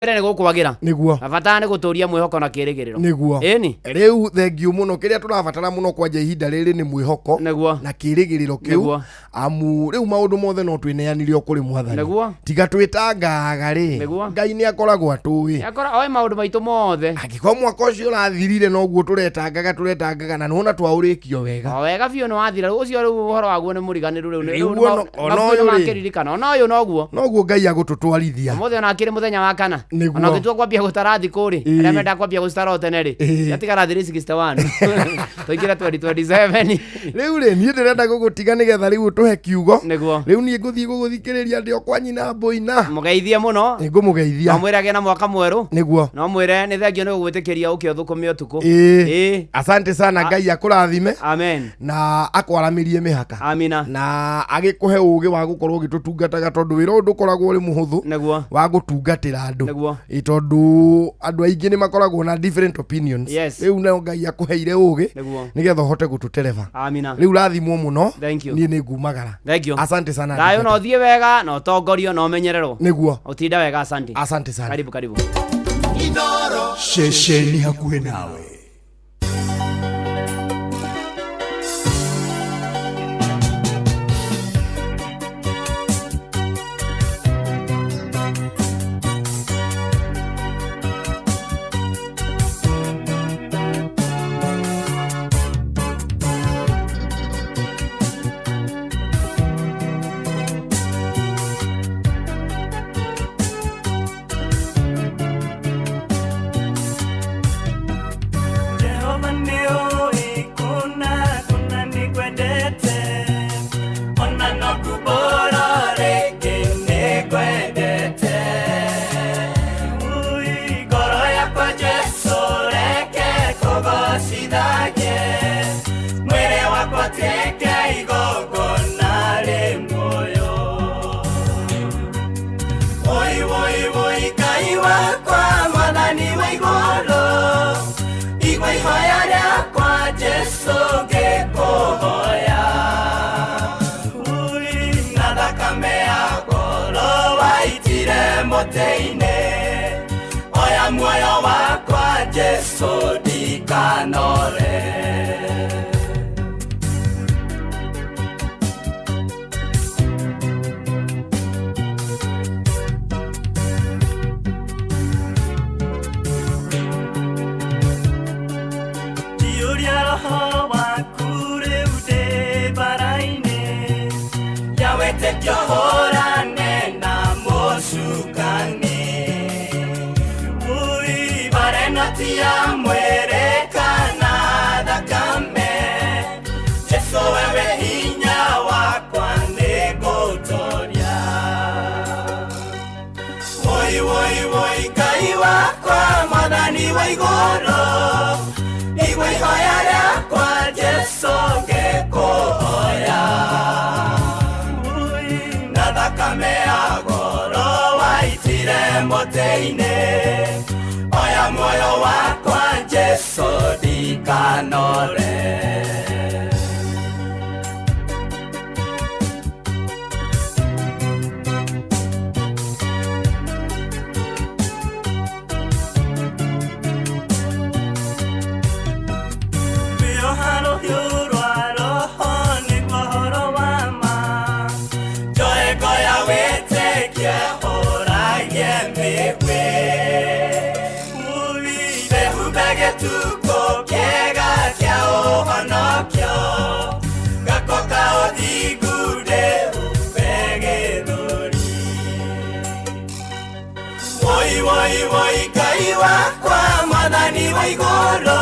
Mbere nĩ gũkwagĩra. Nĩguo. Na bata nĩ gũtũria mwĩhoko na kĩrĩgĩrĩro. Nĩguo. Ĩni. Rĩu thengiũ mũno, kĩrĩa tũrabatara mũno kwanja ihinda rĩrĩ nĩ mwĩhoko Nĩguo. na kĩrĩgĩrĩro kĩu. Nĩguo. Amu rĩu maũndũ mothe no twĩneanire o kũrĩ mwathani. Nĩguo. Tiga twĩtangaga rĩ, Nĩguo. Ngai nĩ akoragwo atũĩ. Akora oĩ maũndũ maitũ mothe. Angĩkorwo mwaka ũcio ũrathirire noguo tũretangaga tũretangaga na nĩwona twaũrĩkio wega. O wega biũ nĩ wathira rĩu ũcio, rĩu ũhoro waguo nĩ mũriganĩru rĩu. Rĩu ona mabuku ũyũ rĩ. makĩririkana ona ũyũ noguo. Noguo Ngai agũtũtwarithia. Ũmũthĩ ona akĩrĩ mũthenya wa kana. Nĩguo. Ona ũngĩtua kwambia gũtara thikũ rĩ, Ĩĩ. arĩa mendaga kwambia gũcitara o tene rĩ, yatigara 361 tũingĩre 2027. Rĩu rĩ, niĩ ndĩrenda gũgũtiga nĩgetha rĩu ũtũhe kiugo. Nĩguo. Rĩu niĩ ngũthiĩ gũgũthikĩrĩria ndĩ o kwa nyina mbũina. Mũgeithie mũno. Nĩngũmũgeithia. No mwĩre agĩe na mwaka mwerũ. Nĩguo. No mwĩre nĩ thengio nĩ gũgwĩtĩkĩria ũke ũthũkũme ũtukũ. Ĩĩ. Ĩĩ. Asante sana, Ngai akũrathime Amen. Na akwaramĩrie mĩhaka Amina. Na agĩkũhe ũgĩ wa gũkorwo ũgĩtũtungataga, tondũ wĩra ũyũ ndũkoragwo ũrĩ mũhũthũ Nĩguo. wa gũtungatĩra andũ. Nĩguo. Ĩ, tondũ andũ aingĩ nĩ makoragwo na different opinions. Yes. Rĩu nayo Ngai akũheire ũgĩ Nĩguo. nĩgetha ũhote gũtũtereba. Amina. Rĩu rathimwo mũno. Thank you. Niĩ nĩ ngumagara. Thank you. Asante sana. Thayũ na ndungata. ũthiĩ wega na ũtongorio na ũmenyererwo. Nĩguo. Ũtinda wega, asante. Asante sana. Karibu, karibu. Ceceni hakuhĩ nawe. Jehova nĩũĩ kũna kũna nĩngwendete, ona no kumbũra rĩngĩ nĩngwendete. Ui, ngoro yakwa Jesũ reke kũgocithagie, mwĩrĩ wakwa tuĩke igongona rĩ muoyo. Woi woi woi Ngai wakwa mwathani wa igũrũ, igua ihoya rĩakwa Jesũ ngĩkũhoya. Ui, na thakame ya goro waitire mũtĩ-inĩ, oya muoyo wakwa Jesũ ndikanore. Njiyũria roho waku rĩu ndĩ bara-inĩ ya wĩtĩkio, hũrane na mũcukani. Ui, bara ĩno ti ya mwĩrĩ kana thakame, Jesũ wewe hinya wakwa nĩngũtoria. Woi woi woi Ngai wakwa mwathani wa igũrũ, igua ihoya rĩakwa Jesũ ngĩkũhoya. Ui, na thakame ya goro waitire mũtĩ-inĩ, oya muoyo wakwa Jesũ ndikanore. Wĩoha rũhiũ rwa roho nĩguo ũhoro wa ma, njoe ngo ya wĩtĩkio hũragie mĩguĩ. Ui, wĩhumbe gĩtukũ kĩega kĩa ũhonokio, gako ka ũthingu ndĩhumbe gĩthũri. Woi woi woi Ngai wakwa mwathani wa igũrũ,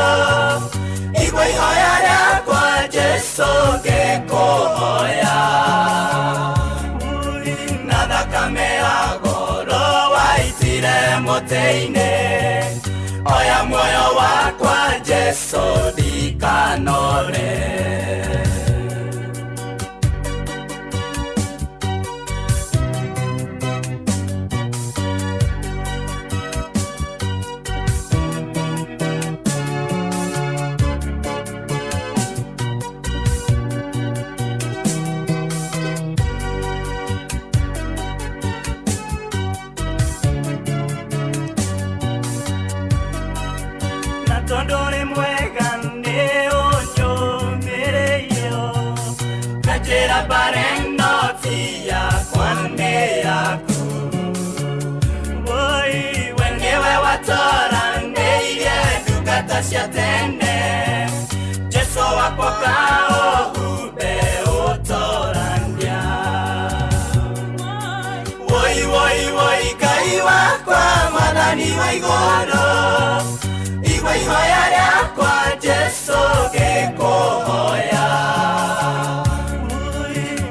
igua ihoya rĩakwa Jesũ ngĩkũhoya. Ui, na thakame ya goro waitire mũtĩ-inĩ, oya muoyo wakwa Jesũ ndikanore. Tondũ ũrĩ mwega nĩ ũnyũmĩrĩirio Kanjĩra mbara ĩno ti yakwa nĩ yaku Woi, we nĩwe watoranĩirie ndungata cia tene Jesu wakwa kaũhumbe ũtorania Woi, woi, woi, Ngai wakwa mwathani wa igũrũ Igua ihoya rĩakwa Jesu ngĩkũhoya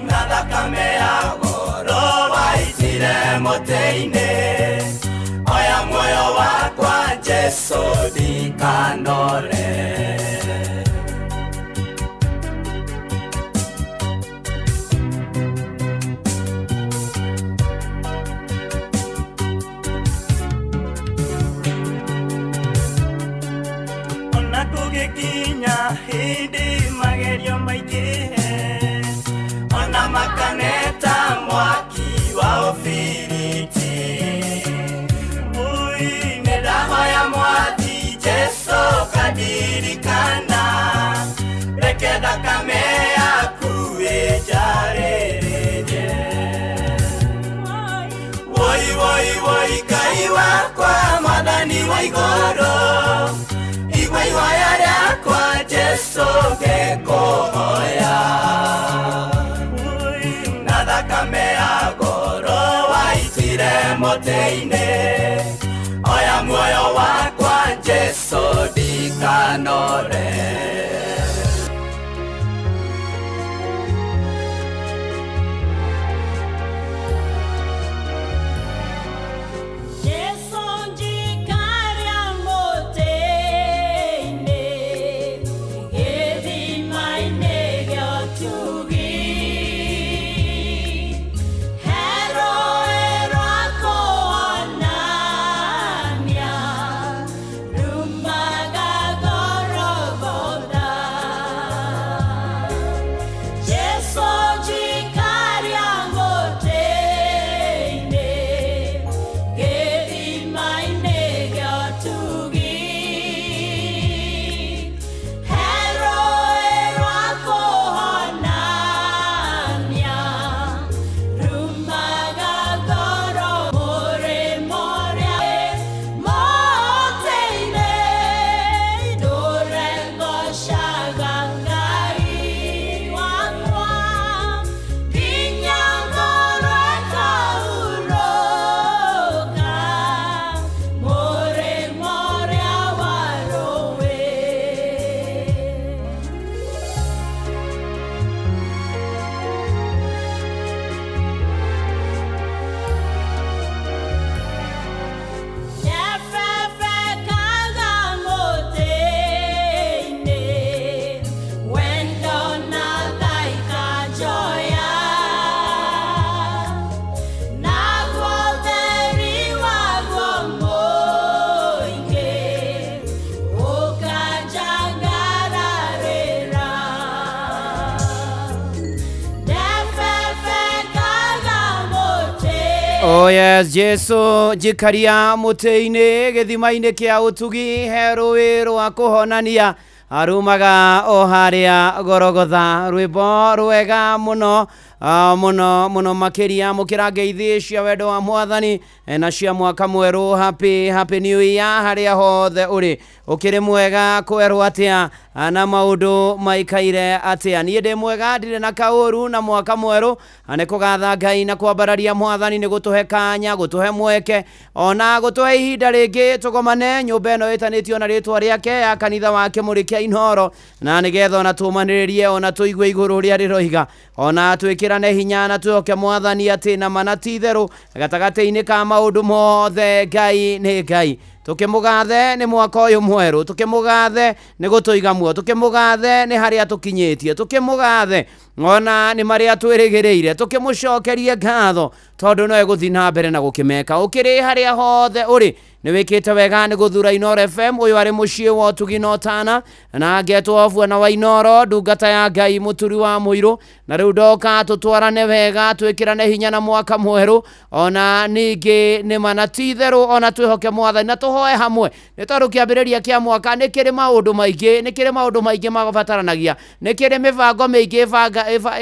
Na thakame ya goro waitire mũtĩ-inĩ Oya muoyo wakwa Jesu ndikanore Ona kũgĩkinya hĩndĩ magerio maingĩhe Ona makaneta mwaki wa ũbiriti Ui, nĩndahoya mwathi Jesu kandirikana Reke thakame yaku ĩnjarĩrĩrie Woi, woi, woi, Ngai wakwa mwathani wa igũrũ Igua ihoya rĩakwa Jesu ngĩkũhoya Na thakame ya goro waitire mũtĩ-inĩ Oya muoyo wakwa Jesu ndikanore Jesu njikaria mũtĩ-inĩ, gĩthima-inĩ gĩa ũtugi. He rũũĩ rwa kũhonania, rumaga Golgotha. Jesu njikaria mũtĩ-inĩ, gĩthima-inĩ gĩa ũtugi. He rũũĩ rwa kũhonania, rumaga ngoro mũrĩmo ũrĩa mũtĩ-inĩ, ndũre ngocaga Ngai wakwa, nginya ngoro ĩkahurũka, mũrĩmo ũrĩa wa rũũĩ. Ndebebekaga mũtĩ-inĩ, wendo na tha ikanjoya. Naguo ũtheri waguo mũingĩ, ũkanjangararĩra. Ndebebekaga mũtĩ-inĩ. Oh yes, Jesu njikaria mũtĩ-inĩ gĩthima-inĩ kĩa ũtugi he rũĩ rwa kũhonania arumaga o harĩa Gorogotha rwĩmbo rwega mũno mũno mũno makĩria mũkĩra ngeithi cia wendo wa mwathani na cia mwaka mwerũ happy happy new year harĩa hothe ũrĩ ũkĩrĩ mwega kwerwo atĩa na maũndũ maikaire atĩa niĩ ndĩ mwega ndirĩ na kaũru na mwaka mwerũ nĩ kũgatha Ngai na kwambararia mwathani nĩ gũtũhe kanya gũtũhe mweke ona gũtũhe ihinda rĩngĩ tũgomane nyũmba ĩno ĩtanĩtio na rĩtwa rĩake ya kanitha wa Kĩmũrĩ kĩa Inooro na nĩgetha ona tũmanĩrĩrie ona tũigue igũrũ ũrĩa rĩroiga ona twĩkĩrane hinya na twĩhoke mwathani atĩ na mana ti itherũ gatagatĩ-inĩ ka maũndũ mothe Ngai nĩ Ngai tũkĩmũgathe nĩ mwaka ũyũ mwerũ tũkĩmũgathe nĩ gũtũiga muoyo tũkĩmũgathe nĩ harĩa tũkinyĩtie tũkĩmũgathe ona nĩ marĩa twĩrĩgĩrĩire tũkĩmũcokerie ngatho tondũ no egũthiĩ na mbere na gũkĩmeka ũkĩrĩ harĩa hothe ũrĩ Nĩ wĩkĩte wega nĩ gũthura Inooro FM. Ũyũ arĩ mũciĩ wa ũtugi na ũtana, na ngetwo Buona wa Inooro, ndungata ya Ngai, mũturi wa mũirũ. Na rĩu ndoka tũtwarane wega, twĩkĩrane hinya na mwaka mwerũ. Ona ningĩ nĩ ma na ti itherũ, ona twĩhoke Mwathani na tũhoe hamwe, nĩ tondũ kĩambĩrĩria kĩa mwaka nĩ kĩrĩ maũndũ maingĩ, nĩ kĩrĩ maũndũ maingĩ mabataranagia, nĩ kĩrĩ mĩbango mĩingĩ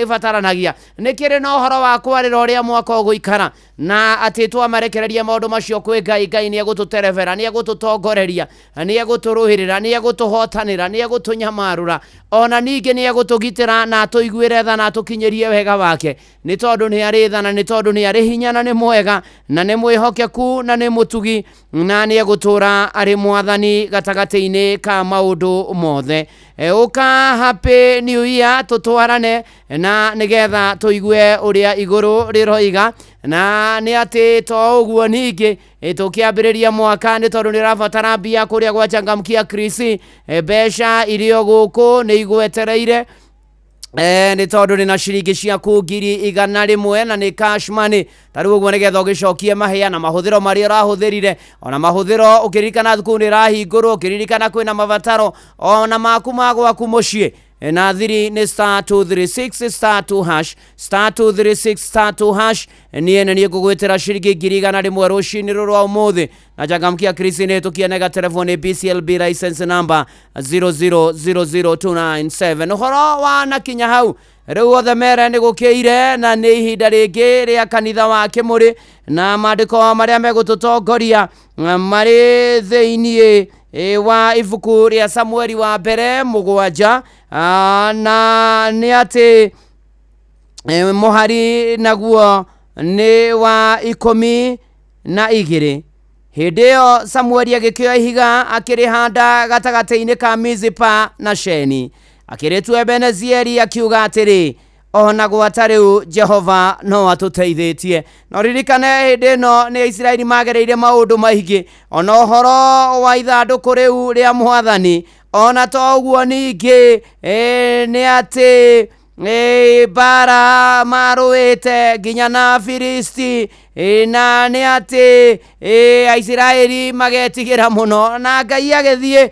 ĩbataranagia, nĩ kĩrĩ na ũhoro wa kwarĩra ũrĩa mwaka ũgũikara, na atĩ twamarekereria maũndũ macio kwĩ Ngai, Ngai nĩ egũtũterebera, nĩ egũtũtongoreria, nĩ egũtũrũĩrĩra, nĩ egũtũhotanĩra, nĩ egũtũnyamarũra, ona ningĩ nĩ egũtũgitĩra na atũiguĩre tha na atũkinyĩrie wega wake, nĩ tondũ nĩ arĩ tha na nĩ tondũ nĩ arĩ hinya na nĩ mwega na nĩ mwĩhokeku na nĩ mũtugi na nĩ egũtũũra arĩ mwathani gatagatĩ-inĩ ka maũndũ mothe. Ũka happy new year, tũtwarane na nĩgetha tũigue ũrĩa igũrũ rĩroiga. Na nĩ atĩ to ũguo ningĩ tũkĩambĩrĩria mwaka, nĩ tondũ nĩ ũrabatara mbia kũrĩa gwa Changamkia Krisi, mbeca irio gũkũ nĩ igwetereire, nĩ tondũ nĩ na ciringi ciaku 100,000 na nĩ cash money. Ta rĩu ũguo nĩgetha ũgĩcokie mahĩa na mahũthĩro marĩa ũrahũthĩrire, ona mahũthĩro ũkĩririkana thukuru nĩ ĩrahingũrwo, ũkĩririkana kwĩna mabataro ona maku ma gwaku mũciĩ. Na thiri nĩ star 236 star 2 hash, star 236 star 2 hash. Niĩ nĩ niĩ ngũgwĩtĩra ciringi 100,000 rũcinĩ rũrũ rwa ũmũthĩ. Na Changamkia Krisi nĩ tũkienega telefoni BCLB license number 0000297. Ũhoro wa na kinya hau rĩu othe mere nĩ gũkĩire, na nĩ ihinda rĩngĩ rĩa kanitha wa Kĩmũrĩ, na maandĩko marĩa megũtũtongoria marĩ thĩiniĩ wa ibuku rĩa Samueli wa mbere 7, na nĩ atĩ mũhari naguo nĩ wa 12. Hĩndĩ ĩyo Samueli agĩkĩoya ihiga akĩrĩhanda gatagatĩ-inĩ ka Mizipa na Sheni, akĩrĩtua Ebenezieri, akiuga atĩrĩ, ona gwata rĩu Jehova no atũteithĩtie. No ririkane hĩndĩ ĩno nĩ Isiraeli magereire maũndũ maingĩ, ona ũhoro wa ithandũkũ rĩu rĩa Mwathani, ona to ũguo ningĩ nĩ atĩ mbara marũĩte nginya na Filisti, na nĩ atĩ Aisiraeli magetigĩra mũno, na Ngai agĩthiĩ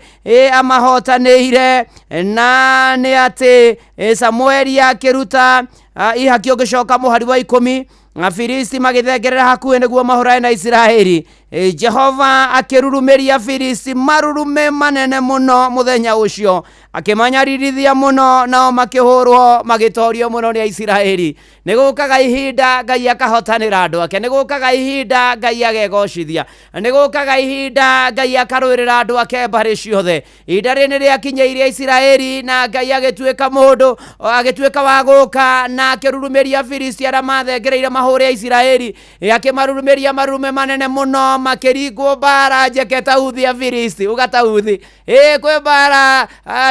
amahotanĩire. Na nĩ atĩ Samueli akĩruta ihaki. Ũngĩcoka mũhari wa 10, Afilisti magĩthengerera hakuhĩ nĩguo mahũrane na Isiraeli. Jehova akĩrurumĩria Filisti marurume manene mũno mũthenya ũcio, akĩmanyaririthia mũno, nao makĩhũrwo magĩtorio mũno nĩ Aisiraeli. Nĩ gũkaga ihinda Ngai akahotanĩra andũ ake, nĩ gũkaga ihinda Ngai agegocithia, nĩ gũkaga ihinda Ngai akarũĩrĩra andũ ake mbarĩ ciothe. Ihinda rĩrĩ nĩ rĩakinyĩire Isiraeli, na Ngai agĩtuĩka mũndũ, agĩtuĩka wa gũka na akĩrurumĩria Filisti arĩa mathengereire mahũre Isiraeli, akĩmarurumĩria marurume manene mũno, makĩringwo mbara njeke ta uthi ya Filisti. Uga ta uthi, ĩ kwĩ mbara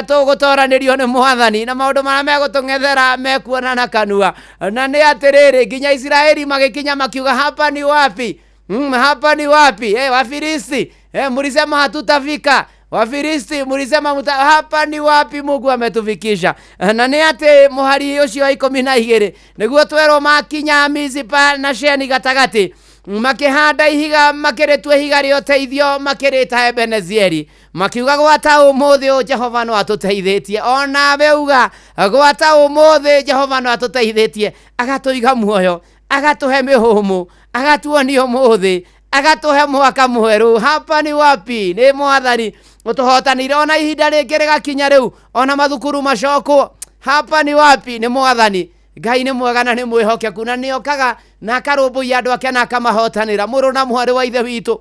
tũgũtoranĩrio nĩ Mwathani, na maũndũ marĩa megũtũng'ethera mekuona na kanua. Na nĩ atĩrĩrĩ, nginya Isiraeli magĩkinya makiuga, hapa ni wapi? Hapa ni wapi? Wafilisti, mlisema hatutafika. Wafilisti mlisema hapa ni wapi Mungu ametufikisha? Na nĩ atĩ mũhari ũcio wa 12 nĩguo twerwo makinya Mizipa na Sheni gatagatĩ, makĩhanda ihiga, makĩrĩtua ihiga rĩa ũteithio, makĩrĩta Ebenezieri, makiuga gwata ũmũthĩ ũyũ Jehova no atũteithĩtie. Onawe uga gwata ũmũthĩ Jehova no atũteithĩtie, agatũiga muoyo, agatũhe mĩhũmũ, agatuonia ũmũthĩ, agatũhe mwaka mwerũ. Hapa ni wapi? Nĩ Mwathani ũtũhotanĩire. Ona ihinda rĩngĩ rĩgakinya rĩu ona mathukuru macokwo. Hapa ni wapi? Nĩ Mwathani. Ngai nĩ mwega na nĩ mwĩhokeku, na nĩ okaga na akarũmbũiya andũ ake na akamahotanĩra. Mũrũ na mwarĩ wa ithe witũ,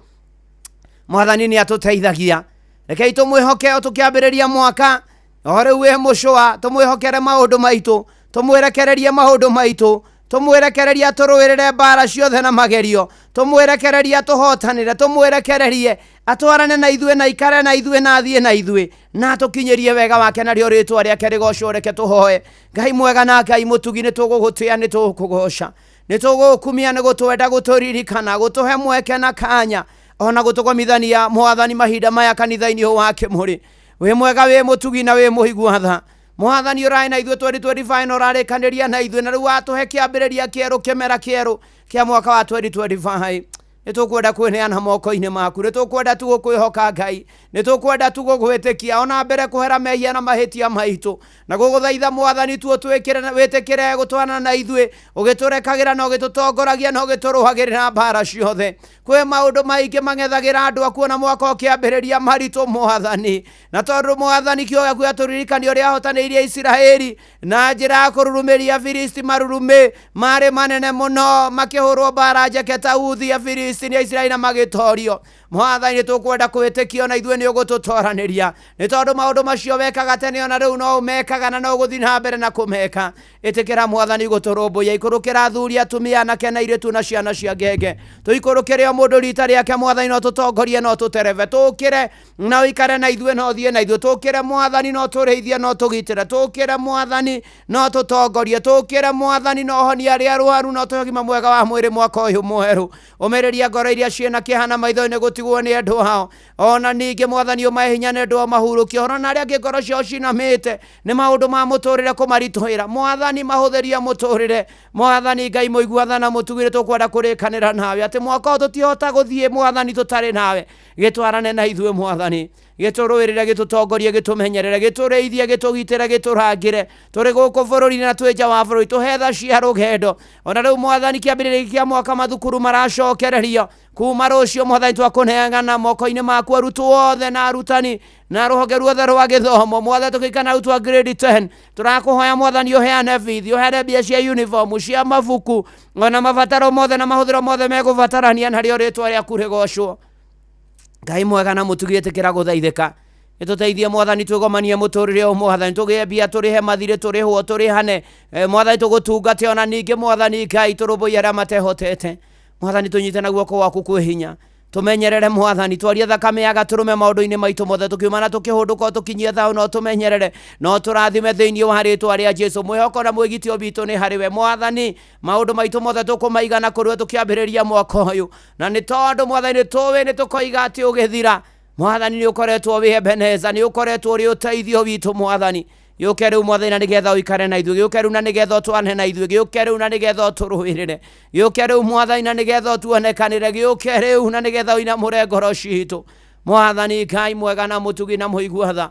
Mwathani nĩ atũteithagia. Rekei tũmwĩhoke o tũkĩambĩrĩria mwaka o rĩu wĩ mũcũa, tũmwĩhokere maũndũ maitũ, tũmwĩrekererie maũndũ maitũ, tũmwĩrekererie tũrũĩrĩre mbara ciothe na magerio, tũmwĩrekererie tũhotanĩre, tũmwĩrekererie atwarane na ithuĩ na ikare na ithuĩ na athiĩ na ithuĩ na atũkinyĩrie wega wake, narĩo rĩtwa rĩake rĩgocwo. Reke tũhoe. Ngai mwega na Ngai mũtugi, nĩ tũgũgũtĩa, nĩ tũgũkũgoca, nĩ tũgũgũkumia nĩ gũtwenda, gũtũririkana, gũtũhe mweke na kanya ona gũtũgomithania Mwathani mahinda maya kanitha-inĩ ũyũ wa Kĩmũrĩ. Wĩ mwega, wĩ mũtugi na wĩ mũigua tha. Mwathani, ũrarĩ na ithuĩ 2025 na ũrarĩkanĩria na ithuĩ, na rĩu watũhe kĩambĩrĩria kĩerũ, kĩmera kĩerũ kĩa mwaka wa 2025. Nĩ tũkwenda kwĩneana moko-inĩ maku, nĩ tũkwenda tu gũkwĩhoka Ngai, nĩ tũkwenda tu gũgwĩtĩkia ona mbere kũhera mehia na mahĩtia maitũ, na gũgũthaitha Mwathani tu ũtwĩkĩre wĩtĩkĩre gũtwarana na ithuĩ, ũgĩtũrekagĩra na ũgĩtũtongoragia na ũgĩtũrũagĩrĩra mbara ciothe. Kwĩ maũndũ maingĩ mang'ethagĩra andũ akuo na mwaka ũkĩambĩrĩria maritũ Mwathani, na tondũ Mwathani kiugo gĩaku gĩatũririkania ũrĩa ahotanĩirie Isiraeli na njĩra ya kũrurumĩria Filisti marurumĩ marĩ manene mũno, makĩhũrwo mbara njeke ta uthi Afilisti nĩ Aisiraeli na magĩtorio. Mwathani nĩ tũkwenda kwĩtĩkio na ithuĩ nĩ ũgũtũtoranĩria, nĩ tondũ maũndũ macio wekaga tene ona rĩu no ũmekaga na no ũgũthiĩ na mbere na kũmeka. Ĩtĩkĩra Mwathani gũtũrũmbũiya, ikũrũkĩra athuri, atumia, anake na airĩtu na ciana cia ngenge, tũikũrũkĩre o mũndũ rita rĩake Mwathani, no tũtongorie no tũterebe, tũkĩre na ũikare na ithuĩ no ũthiĩ na ithuĩ, tũkĩre Mwathani no tũrĩithie no tũgitĩre, tũkĩre Mwathani no tũtongorie, tũkĩre Mwathani no ũhonie arĩa arwaru, no tũhe ũgima mwega wa mwĩrĩ mwaka ũyũ mwerũ. Ũmĩrĩria ngoro iria ciĩna kĩeha na maitho-inĩ gũtigwo nĩ endwa ao, ona ningĩ Mwathani ũmahe hinya nĩ ũndũ wa mahurũkio, ona na arĩa angĩ ngoro ciao cinamĩte nĩ maũndũ ma mũtũrĩre kũmaritũhĩra. Mwathani mahũthĩrie mũtũrĩre. Mwathani Ngai mũigua tha na mũtugi, nĩ tũkwenda kũrĩkanĩra nawe atĩ mwaka ũyũ tũtihota gũthiĩ Mwathani tũtarĩ nawe. Gĩtwarane na ithuĩ Mwathani, gĩtũrũĩrĩre, gĩtũtongorie, gĩtũmenyerere, gĩtũrĩithie, gĩtũgitĩre, gĩtũrangĩre tũrĩ gũkũ bũrũri-inĩ na twĩ nja wa bũrũri, tũhe tha cia rũgendo. Ona rĩu Mwathani kĩambĩrĩria gĩkĩ kĩa mwaka mathukuru maracokererio kuma rũciũ Mwathani twakũneana moko-inĩ maku arutwo othe na arutani na rũhonge ruothe rwa gĩthomo. Mwathani tũkĩikana arutwo a grade 10 tũrakũhoya Mwathani ũheane bithi, ũheane mbia cia uniform, cia mabuku, ona mabataro mothe na mahũthĩro mothe megũbatarania, narĩo rĩtwa rĩaku rĩgocwo. Ngai mwega na mũtugi, ĩtĩkĩra gũthaithĩka, ĩtũteithie Mwathani twĩgomanie mũtũrĩre ũyũ Mwathani, tũgĩe mbia, tũrĩhe mathirĩ, tũrĩhwo, tũrĩhane. Mwathani tũgũtungate, ona ningĩ Mwathani Ngai tũrũmbũiye arĩa matehotete. Mwathani tũnyite na guoko gwaku kwĩ hinya, tũmenyerere Mwathani, twarie thakame ya gatũrũme maũndũ-inĩ maitũ mothe, tũkiuma na tũkĩhũndũka tũkinyie thayũ, no tũmenyerere, no tũrathime thĩinĩ wa rĩtwa rĩa Jesu. Mwĩhoko na mwĩgitio witũ nĩ harĩ we Mwathani, maũndũ maitũ mothe tũkũmaiga na kũrĩ we tũkĩambĩrĩria mwaka ũyũ, na nĩ tondũ Mwathani nĩ tũĩ nĩ tũkoiga atĩ ũgĩthira Mwathani nĩ ũkoretwo wĩ Ebeneza, nĩ ũkoretwo ũrĩ ũteithio witũ Mwathani. Gĩũke rĩu Mwathani na nĩgetha ũikare na ithuĩ, gĩũke rĩu na nĩgetha ũtwane na ithuĩ, gĩũke rĩu na nĩgetha ũtũrũĩrĩre, gĩũke rĩu Mwathani na nĩgetha ũtuonekanĩre, gĩũke rĩu na nĩgetha ũinamũre ngoro citũ. Mwathani Ngai mwega na mũtugi na mũigua tha,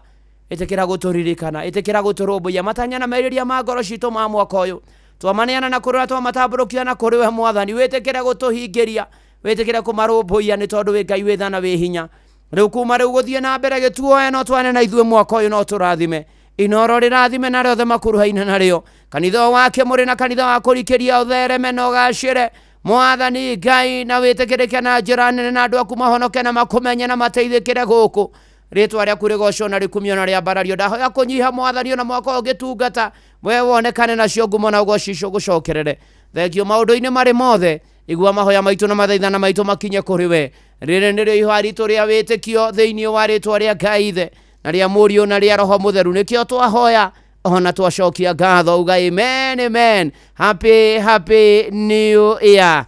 ĩtĩkĩra gũtũririkana, ĩtĩkĩra gũtũrũmbũiya matanya na merirĩria ma ngoro citũ ma mwaka ũyũ, twamaneana na kũrĩ we, twamatambũrũkia na kũrĩ we Mwathani, wĩtĩkĩre gũtũhingĩria, wĩtĩkĩre kũmarũmbũiya, nĩ tondũ wĩ Ngai wĩ tha na wĩ hinya. Rĩu kuma rĩu gũthiĩ na mbere gĩtuoe no twane na ithuĩ mwaka ũyũ, no tũrathime Inoro rĩrathime na rĩothe makuruhaine narĩo, kanitha wake mũrĩ na kanitha wa kũrikĩria ũthereme na ũgacĩre Mwathani Ngai, na wĩtĩkĩrĩke na njĩra nene, na andũ aku mahonoke na makũmenye na mateithĩkĩre gũkũ. Rĩtwa rĩaku rĩgocwo na rĩkumio na rĩambarario. Ndahoya kũnyiha Mwathani ona mwaka ũyũ ũgĩtungata, we wonekane nacio ngumo na ũgocicio gũcokerere. Thengio maũndũ-inĩ marĩ mothe, igua mahoya maitũ na mathaithana maitũ makinye kũrĩ we. Rĩrĩ nĩrĩo ihoya ritũ rĩa wĩtĩkio thĩinĩ wa rĩtwa rĩa Ngai Ithe na rĩa Mũriũ na rĩa Roho Mũtheru, nĩkĩo twahoya ona twacokia ngatho. Uga amen, amen. Happy, happy new year.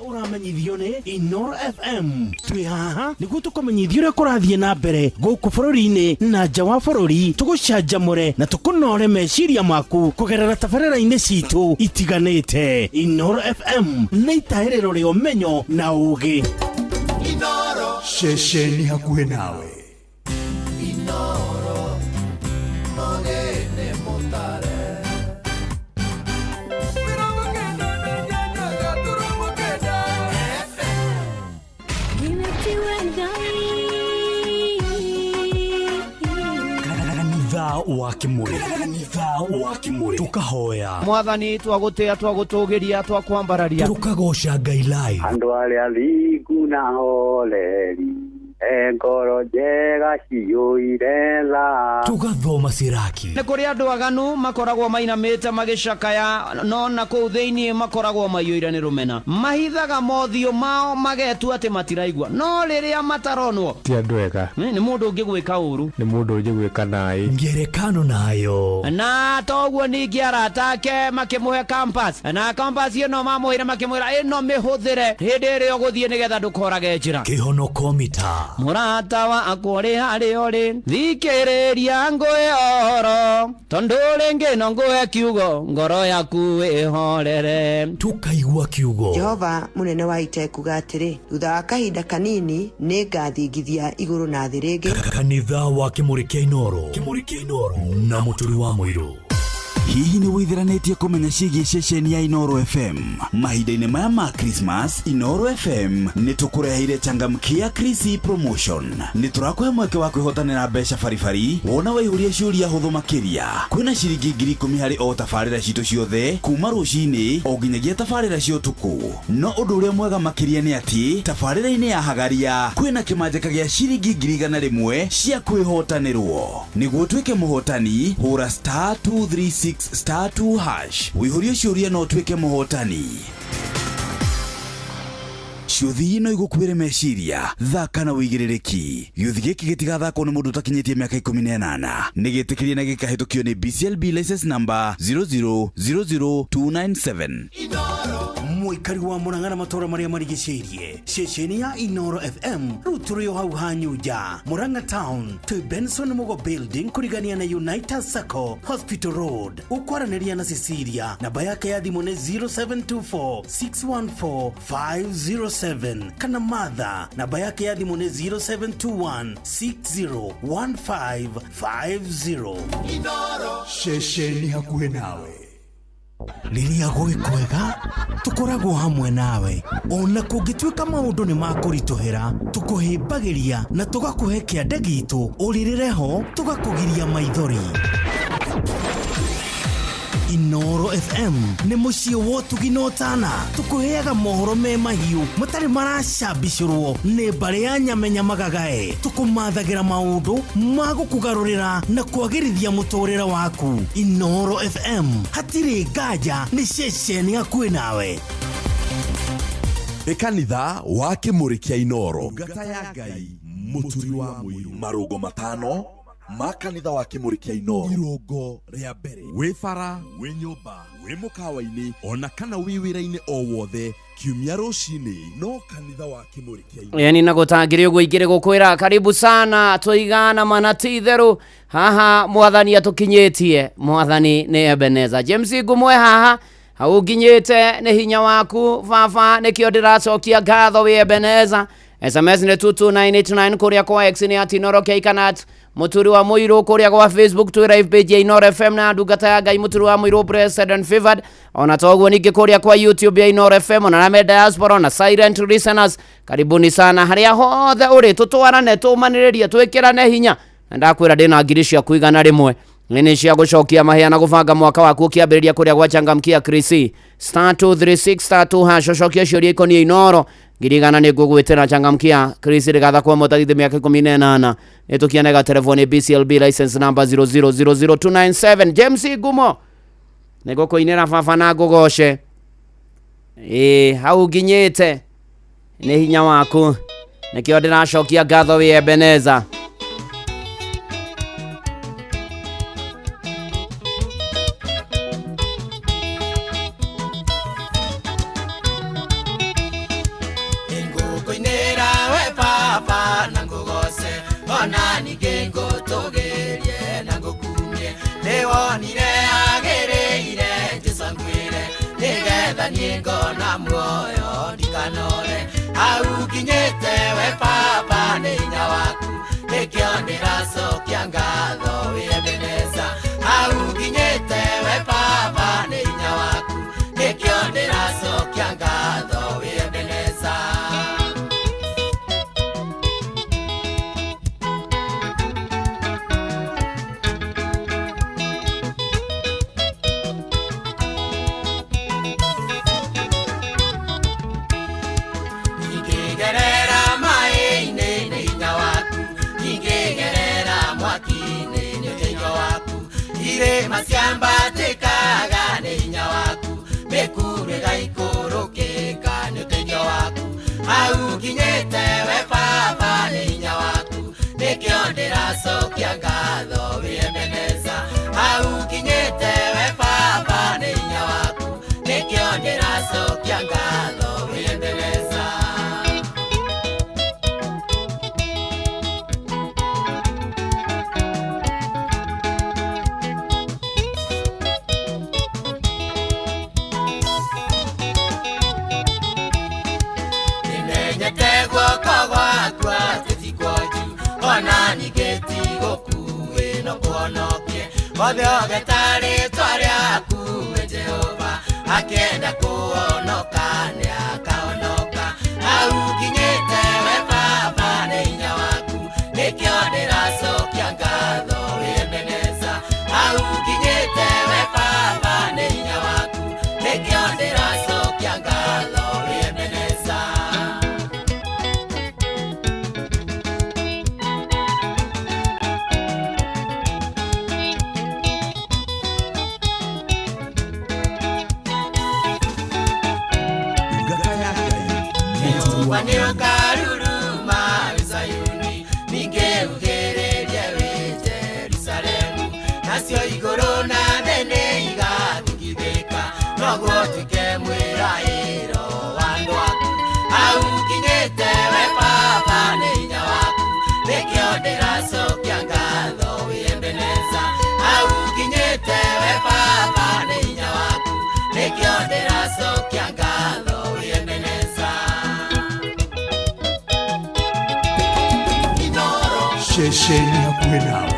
Ũramenyithio nĩ Inoro FM. Twĩ haha nĩguo tũkũmenyithie ũrĩa kũrathiĩ na mbere gũkũ bũrũri-inĩ na nja wa bũrũri, tũgũcanjamũre na tũkũnore meciria maku kũgerera tabarĩra-inĩ citũ itiganĩte. Inoro FM nĩ itahĩrĩro rĩa ũmenyo na ũũgĩ. Ceceni hakuhĩ nawe. Kanitha wa Kimuri, kanitha wa Kimuri, tukahoya Mwathani, twagũtĩa, twagũtũgĩria, twakwambararia, tukagoca Ngai live. Andũ arĩa thingu na horeri, e ngoro njega ciyũire tha. Tugathoma siraki. Nĩ kũrĩ andũ aganu makoragwo mainamĩte magĩcakaya, no na kũu thĩinĩ makoragwo maiyũire nĩ rũmena, mahithaga mothiũ mao magetua atĩ matiraigua, no rĩrĩa mataronwo ti andũ ega. Nĩ mũndũ ũngĩgwĩka ũru, nĩ mũndũ ũngĩgwĩka naĩ. Ngerekano nayo. Na toguo ningĩ arata ake makĩmũhe compass, na compass ĩno mamũheire makĩmwĩra ĩno mĩhũthĩre hĩndĩ ĩrĩa ũgũthiĩ nĩgetha ndũkorage njĩra. Kĩhonoko mita. Mũrata wakwa ũrĩ harĩa ũrĩ, thikĩrĩria ngũhe ũhoro, tondũ rĩngĩ no ngũhe kiugo, ngoro yaku ĩhorere. Tũkaigua kiugo. Jehova mũnene wa ita ekuga atĩrĩ, thutha wa kahinda kanini nĩ ngathingithia igũrũ na thĩ rĩngĩ. Kanitha wa Kĩmũrĩ kĩa Inoro, Kĩmũrĩ kĩa Inoro na Mũturi wa Mũirũ. Hihi nĩ wĩtheranĩtie kũmenya ciĩgiĩ ceceni ya Inoro FM? Mahinda-inĩ maya ma Christmas, Inoro FM nĩ tũkũreheire changamkia Krisi promotion. Nĩ tũrakũhe mweke wa kwĩhotanĩra mbeca baribari wona waihũria ciũria hũthũ makĩria. Kwĩna ciringi 10,000 harĩ o tabarĩra citũ ciothe kuma rũcinĩ o nginyagia tabarĩra cia ũtukũ. No ũndũ ũrĩa mwega makĩria nĩ atĩ tabarĩra-inĩ ya Hagaria kwĩna kĩmanjĩka gĩa ciringi 100,000 cia kwĩhotanĩrwo. Nĩguo ũtuĩke mũhotani, hũra star 236 star 2 hash wĩihũrie ciũria na ũtuĩke mũhotani. Ciũthi no igũkuĩre meciria, thaka na wĩigĩrĩrĩki. Gĩũthi gĩkĩ gĩtigathakwo nĩ mũndũ ũtakinyĩtie mĩaka 18. Nĩ gĩtĩkĩrie na gĩkahĩtũkio nĩ BCLB license number 0000297. Mũikari wa Mũrang'a na matũũra marĩa marigicĩirie, ceceni ya Inoro FM rĩu tũrĩ o hau Hanyunja, Mũrang'a Town, twĩ Benson Mugo Building kũrigania na United Sacco Hospital Road. Ũkwaranĩria na Cecilia, namba yake ya thimũ nĩ 0724 614 507, kana Martha, namba yake ya thimũ nĩ 0721 601550. Ceceni hakuhĩ nawe. Rĩrĩa gwĩ kwega tũkoragwo hamwe nawe, ona kũngĩtuĩka maũndũ nĩ makũritũhĩra, tũkũhĩmbagĩria na tũgakũhe kĩande gitũ, ũrĩrĩre ho tũgakũgiria maithori. Inoro FM nĩ mũciĩ wa ũtugi na ũtana, tũkũheaga mohoro me mahiũ matarĩ maracambicũrwo nĩ mbarĩ ya nyamenya magagae, tũkũmathagĩra maũndũ ma gũkũgarũrĩra na kwagĩrithia mũtũrĩre waku. Inoro FM hatirĩ nganja nĩ ceceni hakuhĩ nawe. Nĩ kanitha wa Kĩmũrĩ kĩa Inoro, ngata ya Ngai, Mũturi wa Mũirũ. Marũngo matano ma kanitha wa Kĩmũrĩ kĩa Inoro. Irũngo rĩa mbere, wĩ bara, wĩ nyũmba, wĩ mũkawa-inĩ, ona kana wĩ wĩra-inĩ o wothe, kiumia rũcinĩ no kanitha wa Kĩmũrĩ kĩa Inoro. Yani na gũtangĩrĩ ũguo ingĩrĩ gũkwĩra karibu sana, tũigana mana ti itherũ haha mwathani atũkinyĩtie, mwathani nĩ Ebeneza. James ngũmwe haha hau nginyĩte nĩ hinya waku baba, nĩkĩo ndĩracokia ngatho wĩ Ebeneza. SMS nĩ 22989 kũrĩa kwa X nĩ at Inoro K kana at Mũturi wa Mũirũ, kũrĩa gwa Facebook twĩ live page ya Inoro FM na ndungata ya Ngai Mũturi wa Mũirũ blessed and favored. Ona toguo ningĩ kũrĩa kwa YouTube ya Inoro FM, ona na diaspora na silent listeners, karibuni sana harĩa hothe ũrĩ, tũtwarane, tũmanĩrĩrie, twĩkĩrane hinya. Na ndakwĩra ndĩna ngiri ciaku 100 nĩ cia gũcokia mahĩa na gũbanga mwaka waku ũkĩambĩrĩria kũrĩa gwa changamkia Krisi star 236 star 2 hash, ũcokie ciũria ikoniĩ Inoro, 100,000 nĩ ngũgwĩtĩra changamkia Krisi rĩgathakwo mũtagithi mĩaka 18. Nĩ tũkianega telefoni BCLB license number 0000297. James Ngumo nĩ ngũkũinĩra baba na ngũgoce. Ĩĩ hau nginyĩte nĩ hinya waku, nĩkĩo ndĩracokia ngatho wĩ Ebeneza. Ngũkũinĩra we baba na ngũgoce, ona ningĩ ngũtũgĩrie na ngũkumie. Nĩwonire agĩrĩire Jesũ anguĩre, nĩgetha niĩ ngona muoyo ndikanore. Hau nginyĩte we baba nĩ hinya waku, nĩkĩo ndĩracokia ngatho wĩ Ebeneza. Hau nginyĩte we baba nĩ hinya waku, nĩkĩo ndĩracokia ngatho wĩ Ebeneza. Ingĩgerera maĩ-inĩ nĩ hinya waku, ingĩgerera mwaki-inĩ nĩ ũteithio waku. Irĩma ciambatĩkaga nĩ hinya waku, mĩkuru ĩgaikũrũkĩka nĩ ũteithio waku. Hau nginyĩte we baba nĩ hinya waku, nĩkĩo ndĩracokia ngatho wĩ Ebeneza. Hau nginyĩte we baba nĩ hinya waku, nĩkĩo ndĩracokia ngatho wĩ Ebeneza. Ona ningĩ ti gũkuĩ no kũhonokie othe ogeta rĩtwa rĩaku we Jehova akĩenda kũhonoka nĩ akahonoka hau nginyĩte we Baba nĩ hinya waku nĩkĩo ndĩracokia ngatho wĩ Ebeneza hau nginyĩte we Baba nĩ hinya waku nĩkĩo ndĩracokia ngatho wĩ Ebeneza. Ndungata ya Ngai Mũturi Jehova wa nĩ Mũirũ. ũkaruruma wĩ Zayuni ningĩ ugĩrĩrie wĩ Jerusalemu nacio igũrũ na thĩ nĩ igathingithĩka noguo ũtuĩke mwĩraĩro wa andũ aku hau nginyĩte we Baba nĩ hinya waku nĩkĩo ndĩracokia ngatho wĩ Ebeneza hau nginyĩte we Baba nĩ hinya waku nĩkĩo ndĩracokia ngatho wĩ Ebeneza. Inoro Ceceni hakuhĩ nawe.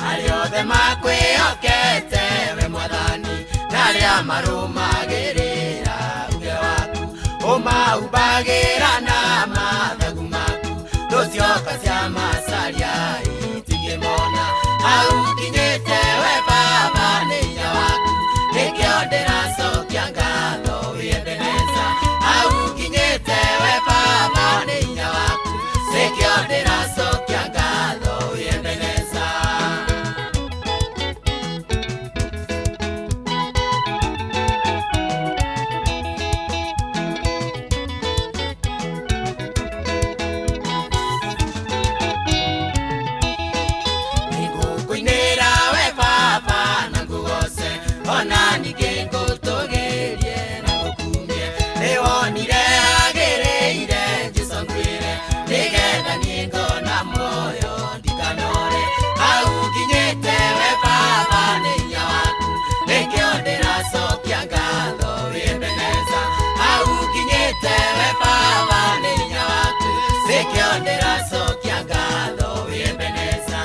Arĩa othe makwĩhokete we Mwathani na arĩa marũmagĩrĩra uge waku ũmahumbagĩra na mathagu maku thũ cioka cia macaria itingĩmona hau nginyĩte we Baba nĩ hinya waku nĩkĩo ndĩracokia ngatho wĩ Ebeneza hau nginyĩte we Baba nĩ hinya waku nĩkĩo ndĩracokia ngatho wĩ Ebeneza. Nĩngũkũinĩra we Baba na ngũgoce ona ningĩ ngũtũgĩrie na ngũkumie nĩwonire agĩrĩire Jesũ ngwĩre nĩgetha niĩ ngona muoyo ndikanore hau nginyĩte we Baba nĩ hinya waku nĩkĩo ndĩracokia ngatho wĩ Ebeneza hau nginyĩte we Baba nĩ hinya waku nĩkĩo ndĩracokia ngatho wĩ Ebeneza.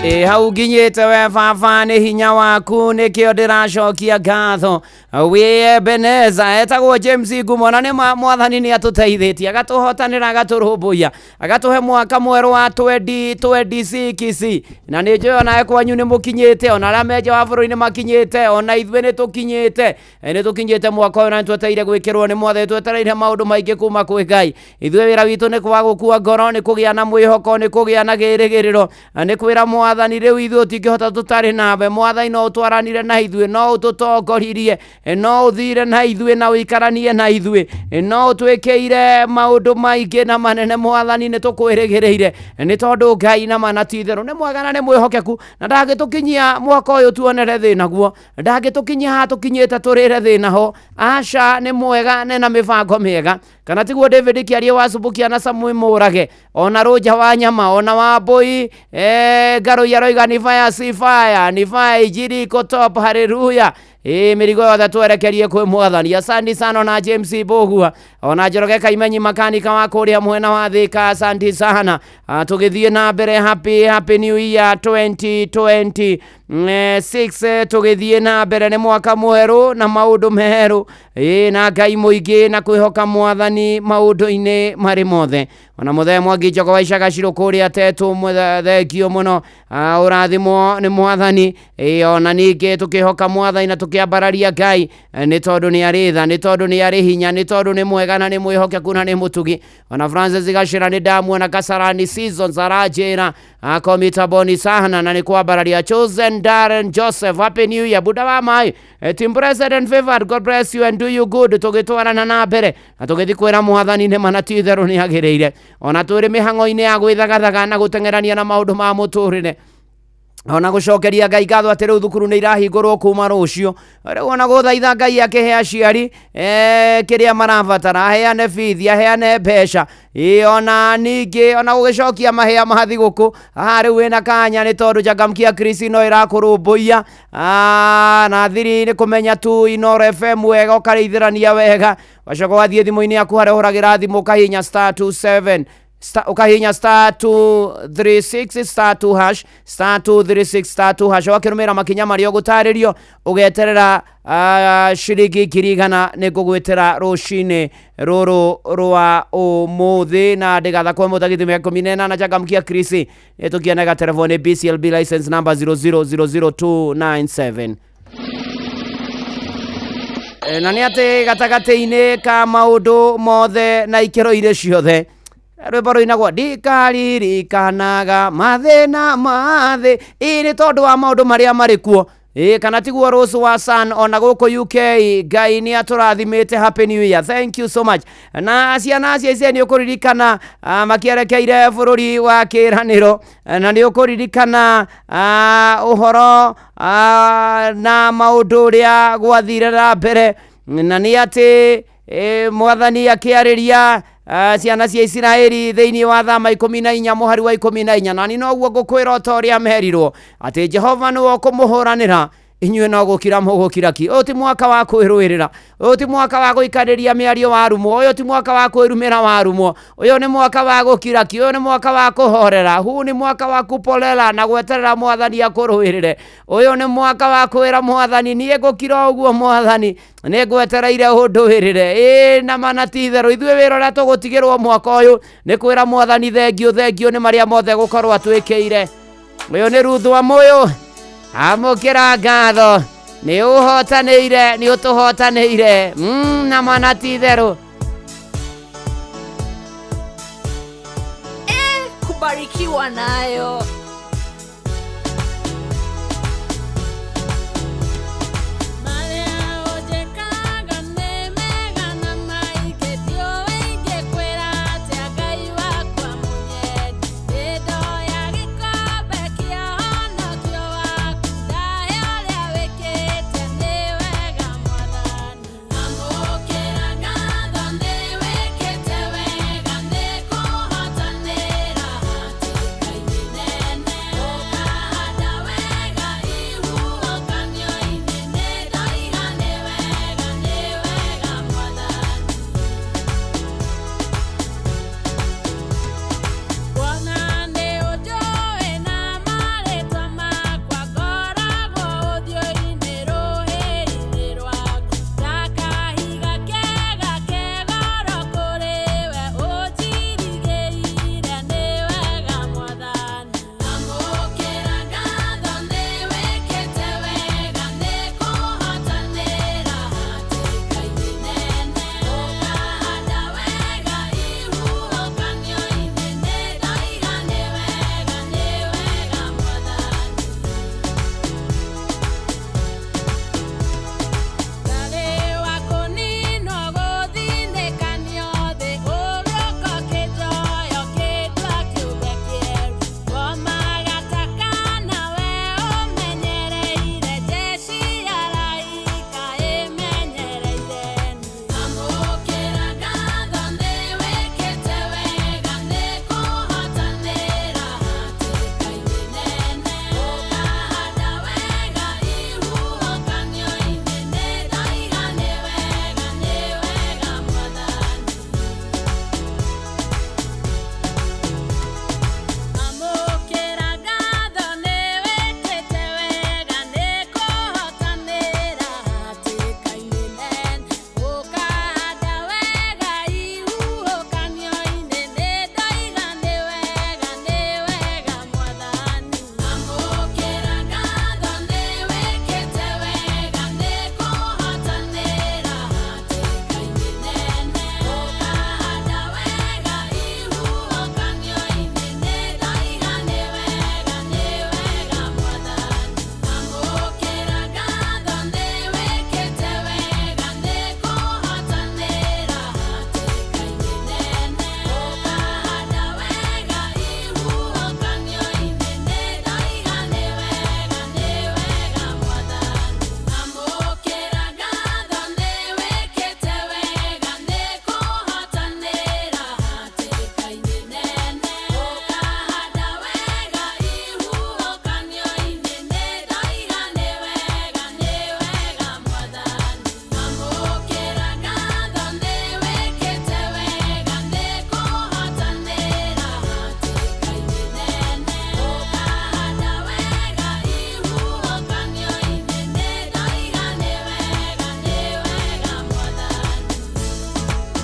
Ĩ hau nginyĩte we Baba nĩ hinya waku nĩkĩo ndĩracokia ngatho wĩ Ebeneza. Etagwo James Ngumo na nĩ Mwathani nĩ atũteithĩtie agatũhotanĩra agatũrũmbũiya agatũhe mwaka mwerũ wa 2026 na nĩ njũĩ onawe kwanyu nĩ mũkinyĩte ona arĩa me nja wa bũrũri nĩ makinyĩte ona ithuĩ nĩ tũkinyĩte. Nĩ tũkinyĩte mwaka ũyũ na nĩ twetereire gwĩkĩrwo nĩ Mwathani twetereire maũndũ maingĩ kuma kwĩ Ngai. Ithuĩ wĩra witũ nĩ kwaga gũkua ngoro nĩ kũgĩa na mwĩhoko nĩ kũgĩa na kĩrĩgĩrĩro na nĩ kwĩra Mwathani rĩu ithuĩ tũtingĩhota tũtarĩ nawe. Mwathani no ũtwaranire na ithuĩ no ũtũtongoririe no ũthire na ithuĩ na ũikaranie na ithuĩ no ũtwĩkĩire maũndũ maingĩ na manene. Mwathani nĩ tũkwĩrĩgĩrĩire nĩ tondũ Ngai na mana ti itherũ nĩ mwega na nĩ mwĩhokeku na ndangĩtũkinyia mwaka ũyũ tuonere thĩna guo ndangĩtũkinyia haha tũkinyĩte tũrĩre thĩna ho. Aca nĩ mwega nĩ na mĩbango mĩega kana tiguo David Kĩarie wa Subukia na Samuel Mũrage ona Rũnja wa nyama ona wa mbũi Ngarũi aroiga ni fire si fire ni fire injili iko top haleluya. Ĩ mĩrigo yothe twerekerie kwĩ Mwathani. Asante sana ona James Mbũgua ona Njoroge Kaimenyi makanika wa kũrĩa mwena wa Thika asante sana. Tũgĩthiĩ na mbere happy happy new year 2026 tũgĩthiĩ na mbere nĩ mwaka mwerũ na maũndũ merũ ĩ na Ngai mũingĩ na kwĩhoka Mwathani maũndũ-inĩ marĩ mothe. Ona mũthee Mwangi Njogo wa Icaga Cirũ kũrĩa Tetũ thengio mũno ũrathimwo nĩ Mwathani. Ĩ ona ningĩ tũkĩhoka Mwathani na tũkĩambararia Ngai nĩ tondũ nĩ arĩ tha nĩ tondũ nĩ arĩ hinya nĩ tondũ nĩ mwega na nĩ mwĩhokeku na nĩ mũtugi. Ona Francis Gacĩra nĩ ndamuona Kasarani Seasons aranjĩra akomitaboni sana na nĩ kwambararia Chosen Darren Joseph happy new year buda wa mai team president favored God bless you and do you good tũgĩtwarana na mbere na tũgĩthiĩ kwĩra Mwathani nĩ ma na ti itherũ nĩ agĩrĩire ona twĩrĩ mĩhang'o-inĩ ya gwĩthagathaga na gũteng'erania na maũndũ ma mũtũrĩre. Ona gũcokeria Ngai ngatho atĩ rĩu thukuru nĩ irahingũrwo kuma rũciũ. Rĩu ona gũthaitha Ngai akĩhe aciari kĩrĩa marabatara, aheane bithi, aheane mbeca. Ĩ ona ningĩ ona gũgĩcokia mahĩa ma thigũkũ haha rĩu wĩna kanya nĩ tondũ Changamkia Krisi no ĩrakũrũmbũiya. Na thiri nĩ kũmenya tu Inooro FM wega, ũkarĩithĩrania wega, ũgacoka ũgathiĩ thimũ-inĩ yaku harĩa ũhũragĩra thimũ, ũkahihinya star 27 star, ukahihinya star 236 star 2 hash, star 236 star 2 hash, ũgakĩrũmĩrĩra makinya marĩa ũgũtarĩrio, ũgeterera ciringi 100,000 nĩ ngũgwĩtĩra rũcinĩ rũrũ rwa ũmũthĩ. Na ndĩgathakwo mũtagithĩ mĩaka 18. Changamkia Krisi nĩ tũkionega telefoni BCLB license number 0000297. Na nĩ atĩ gatagatĩ-inĩ ka maũndũ mothe na ikĩro-inĩ ciothe, rwĩmbo rũinagwo ndikaririkanaga mathĩna mathĩ ĩ nĩ tondũ wa maũndũ marĩa marĩ kuo. Ĩ kana tiguo Rose wa San? Ona gũkũ UK Ngai nĩ atũrathimĩte. Happy New Year, thank you so much. Na ciana cia ice nĩ ũkũririkana makĩerekeire bũrũri wa kĩĩranĩro, na nĩ ũkũririkana ũhoro na maũndũ ũrĩa gwathire na mbere, na nĩ atĩ Mwathani akĩarĩria ciana cia Isiraeli thĩinĩ wa Thama 14 mũhari wa 14, na nĩ noguo ngũkwĩra ota ũrĩa merirwo atĩ Jehova nĩwe ũkũmũhũranĩra, inyuĩ no gũkira mũgũkira ki. Ũyũ ti mwaka wa kwĩrũĩrĩra, ũyũ ti mwaka wa gũikarĩria mĩario warumwo, ũyũ ti mwaka wa kwĩrumĩra warumwo, ũyũ nĩ mwaka wa gũkira ki, ũyũ nĩ mwaka wa kũhorera, huu ni mwaka wa kupolela na gweterera Mwathani akũrũĩrĩre. Ũyũ nĩ mwaka wa kwĩra Mwathani, niĩ ngũkira ũguo Mwathani, nĩ ngwetereire ũndũĩrĩre. Ĩ na mana ti itherũ, ithuĩ wĩra ũrĩa tũgũtigĩrwo mwaka ũyũ nĩ kwĩra Mwathani thengiũ, thengiũ nĩ marĩa mothe gũkorwo atwĩkĩire. Ũyũ nĩ Ruth wa Mũyũ, amũkĩra ngatho, nĩ ũhotanĩire, nĩ ũtũhotanĩire. Na mana ti itherũ. Kubarikiwa nayo. Marĩa ũnjĩkaga nĩ mega na maingĩ, ndiũĩ ingĩkwĩra atĩa Ngai wakwa mũnyendi. Nĩndoya gĩkombe kĩa honokio waku, ndahe ũrĩa wĩkĩte nĩ wega Mwathani. Amũkĩra ngatho nĩ wĩkĩte wega, nĩ kũhotanĩra hatĩka-inĩ nene.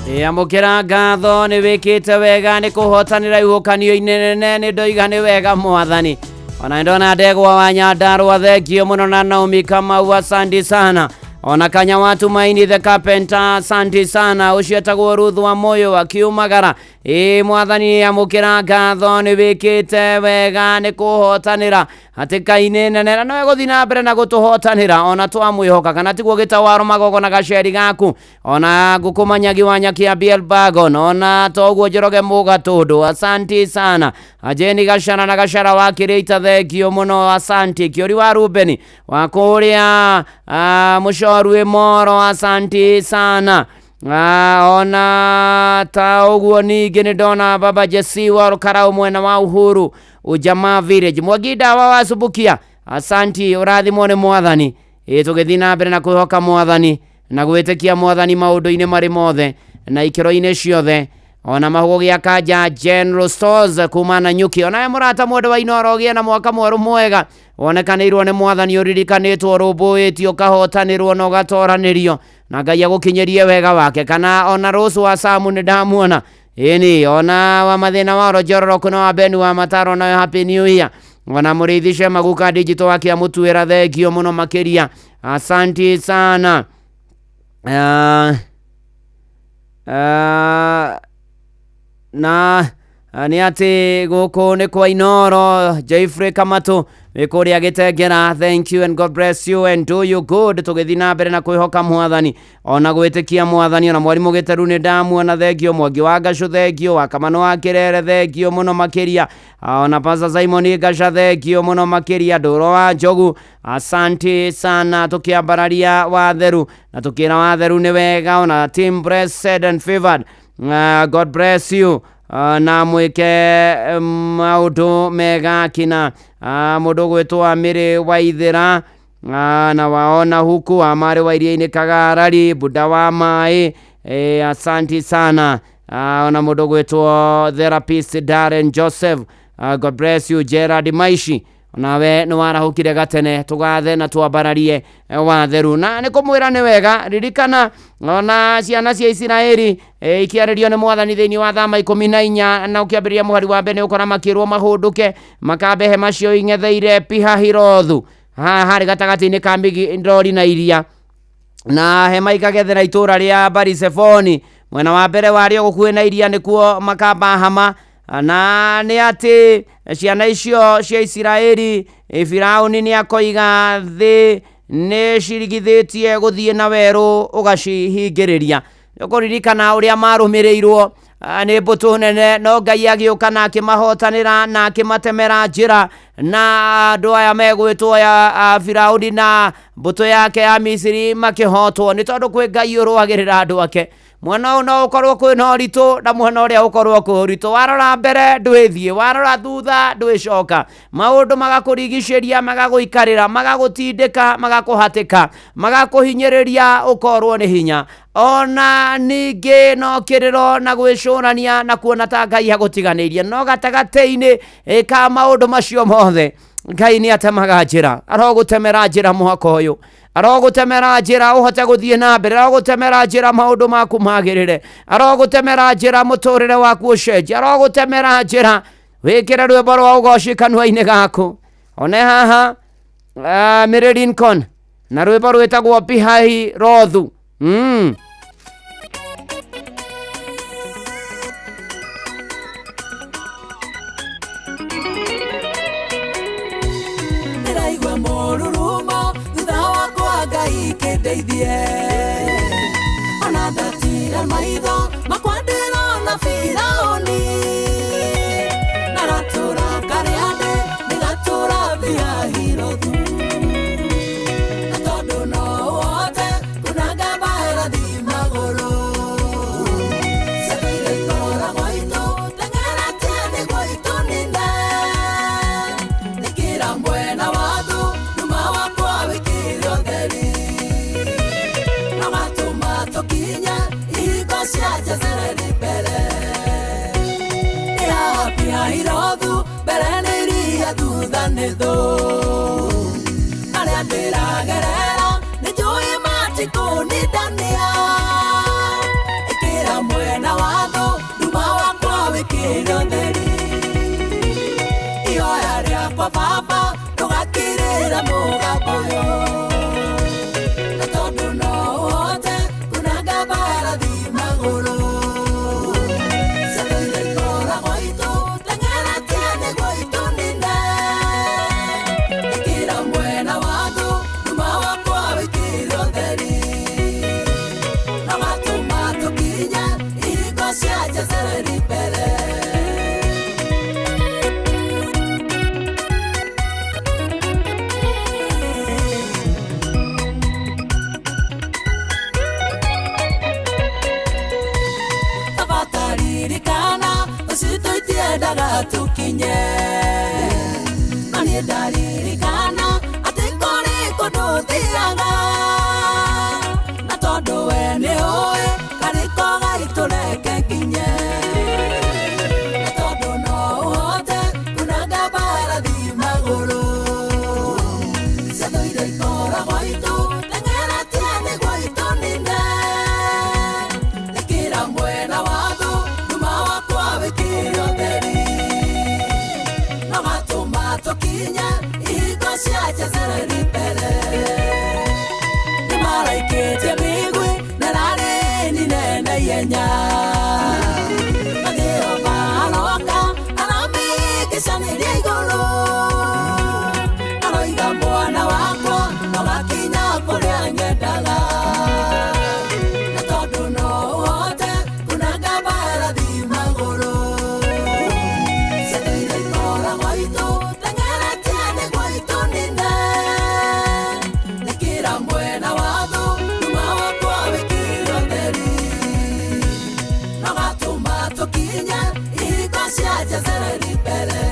Amũkĩra ngatho nĩ wĩkĩte wega nĩ kũhotanĩra ihuhũkanio-inĩ nene nĩ ndoiga nĩ wega mwathani. Ona ndona ndegwa wa Nyandarua thengio mũno na Naomi Kamau asante sana. Ona Kanya wa Tumaini the Carpenter asante sana. Ũcio etagwo Ruth wa Moyo akiumagara. Ĩ mwathani amũkĩra ngatho nĩ wĩkĩte wega nĩ kũhotanĩra hatĩka-inĩ nene na no egũthiĩ na mbere na gũtũhotanĩra ona twamwĩhoka kana tiguo gĩtawaro magogo na gaceri gaku ona ngũkũmanyagi wa nyakia BL Bagon ona toguo Njoroge Mũgatũndũ asanti sana. Ajeni Gashara na Gashara wa Kĩrĩita thengio mũno asanti. Kĩori wa Rubeni wa kũrĩa Mũcoru Ĩmoro asanti sana. Ona ta ũguo ningĩ nĩ ndona Baba Jesse wa Rũkarau mwena wa Uhuru Ujamaa Village Mwangi Ndawa wa Subukia asanti, ũrathimwo nĩ mwathani. Ĩ tũgĩthiĩ na mbere na kwĩhoka mwathani na gwĩtĩkia mwathani maũndũ-inĩ marĩ mothe na ikĩro-inĩ ciothe. Ona mahugo gĩa Kanja General Stores kuma na nyuki onawe mũrata mwendwa wa Inooro ũgĩe na mwaka mwerũ mwega wonekanĩirwo nĩ mwathani ũririkanĩtwo ũrũmbũĩtio ũkahotanĩrwo na ũgatoranĩrio na Ngai agũkinyĩrie wega wake. Kana ona Rose wa Samu nĩ ndamuona ĩni ona wa mathĩna wa oro Njororo na wa Beni wa Mataro nayo happy new year. Ona mũrĩithi Shema Guka Digital wake amũtuĩra thengio mũno makĩria asanti sana. Na nĩ atĩ gũkũ nĩ kwa Inooro Jeffrey Kamatu wĩ kũrĩa Gĩtengera, thank you and God bless you and do you good. Tũgĩthiĩ na mbere na kwĩhoka mwathani ona gwĩtĩkia mwathani. Ona mwarimũ Gĩteru nĩ ndamuona thengio, Mwangi wa Ngacũ thengio, wa Kamano wa Kĩrere thengio mũno makĩria, ona Pastor Simon Ngaca thengio mũno makĩria, Ndũro wa Njogu asante sana. Tũkĩambararia watheru na tũkĩra watheru nĩ wega. Ona team blessed and favored, God bless you. Na mwĩke maũndũ mega kina. Mũndũ ũgwĩtwo Amĩrĩ Waithĩra na waona huku Amarĩ wa Iria-inĩ Kagarari Buda wa Maĩ asanti sana. Ona mũndũ ũgwĩtwo therapist Darren Joseph, God bless you. Gerard Maishi nawe nĩ warahũkire gatene tũgathe na twambararie watheru na nĩ kũmwĩra nĩ wega. Ririkana ona ciana cia Isiraeli ikĩarĩrio nĩ mwathani thĩinĩ wa thama 14 na ũkĩambĩrĩria mũhari wa mbere nĩ ũkora makĩrwo mahũndũke makambe hema cio ing'etheire Pihahirothu harĩ gatagatĩ-inĩ ka Migidoli na iria na hema ikagethera itũra rĩa Barisefoni mwena wa mbere warĩo gũkuhĩ na iria nĩkuo makamba hama. Na nĩ atĩ ciana icio cia Isiraeli Firauni nĩ akoiga thĩ nĩ cirigithĩtie gũthiĩ na werũ ũgacihingĩrĩria. Nĩũkũririkana ũrĩa marũmĩrĩirwo nĩ mbũtũ nene no Ngai agĩũka na akĩmahotanĩra na akĩmatemera njĩra na andũ aya megwĩtwo ya Firauni na mbũtũ yake ya Misiri makĩhotwo nĩ tondũ kwĩ Ngai ũrũagĩrĩra andũ ake. Mwena ũyũ no ũkorwo kwĩna ũritũ na mwena ũrĩa ũkorwo kwĩ ũritũ. Warora mbere ndwĩthiĩ, warora thutha ndwĩcoka, maũndũ magakũrigicĩria, magagũikarĩra, magagũtindĩka, magakũhatĩka, magakũhinyĩrĩria ũkorwo nĩ hinya. Ona ningĩ no kĩrĩro na gwĩcũrania na kuona ta Ngai agũtiganĩirie, no gatagatĩ-inĩ ka maũndũ macio mothe Ngai nĩ atemaga njĩra. Arogũtemera njĩra mwaka ũyũ, arogũtemera njĩra ũhote gũthiĩ na mbere, arogũtemera njĩra maũndũ maku magĩrĩre, arogũtemera njĩra mũtũrĩre waku ũcenjie, arogũtemera njĩra wĩkĩre rwĩmbo rwa ũgoci kanua-inĩ gaku. One haha Mary Lincoln na rwĩmbo rwĩtagwo Pihahirothu. Ndĩraigua mũrurumo thutha wakwa Ngai kĩndeithie, ona ndatira maitho makwa ndĩrona Firaũni, na gatũra karĩa ndĩ nĩ gatũra Pihahirothu, na tondũ no ũhote kũnanga mbarathi magũrũ ciathire ikoragwo itũ teng'eretie nĩguo itũnine, ĩkĩra mwena wa thũ nyuma wakwa wĩkĩre ũtheri, no gatũma tũkinye ihingo cia Jezereli mbere. Pihahirothu mbere nĩ iria thutha nĩ thũ, marĩa ndĩragerera nĩ njũĩ matikũnindania, ĩkĩra mwena wĩkĩre ũtheri. Ihoya rĩakwa baba ndũgakirĩre mũgambo ũyũ, na tondũ no ũhote kunanga mbarathi magũrũ. Ciatũire ikoragwo itũteng'eretie nĩguo itũnine. Ĩkĩra mwena waku nduma wakwa wĩkĩre ũtheri, na watũma tũkinye ihingo cia Jezereli mbere. Ririkana ũcitũ itiendaga tũkinye, no niĩ ndaririkana atĩ kũrĩ kũndũ thiaga, na tondũ we nĩ ũĩ karĩko gaitũ reke nginye, na tondũ no ũhote kunanga mbarathi magũrũ. Ciathũire ikoragwo itũteng'eretie nĩguo itũnine. Ĩkĩra mwena watho nduma wakwa wĩkĩre ũtheri, na watũma tũkinye ihingo cia Jezereli mbere. Nĩmaraikĩtie mĩigwi na rarĩ nine na ihenya, na Jehova aroka aramĩingĩcanĩria igũrũ, aroiga mwana wakwa no gakinya kũrĩa nyendaga, na tondũ no ũhote kunanga mbarathi magũrũ. Ciathũire ikoragwo itũteng'eretie nĩguo itũnine. Ĩkĩra mwena watho nduma wakwa wĩkĩre ũtheri, na watũma tũkinye ihingo cia Jezereli mbere.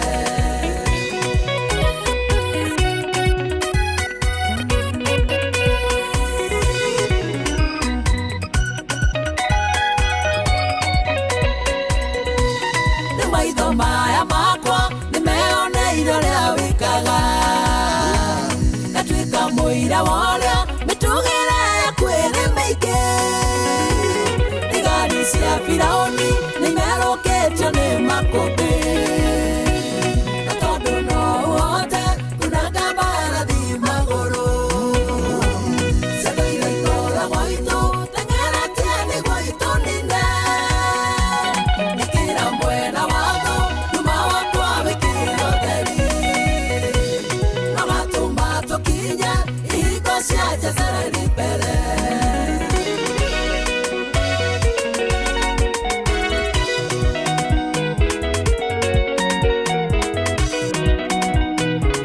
Rĩu maitho maya makwa nĩmeyoneire ũrĩa wĩkaga, ngatuĩka mũira wa ũrĩa mĩtũgĩre yaku ĩrĩ mĩingĩ. Thigari cia Firaũni nĩimerũkĩtio nĩ makũmbĩ, na tondũ no ũhote kunanga mbarathi magũrũ. Ciathũire ikoragwo itũteng'eretie nĩguo itũnine. Ĩkĩra mwena watho nduma wakwa wĩkĩre ũtheri, na watũma tũkinye ihingo cia Jezereli mbere.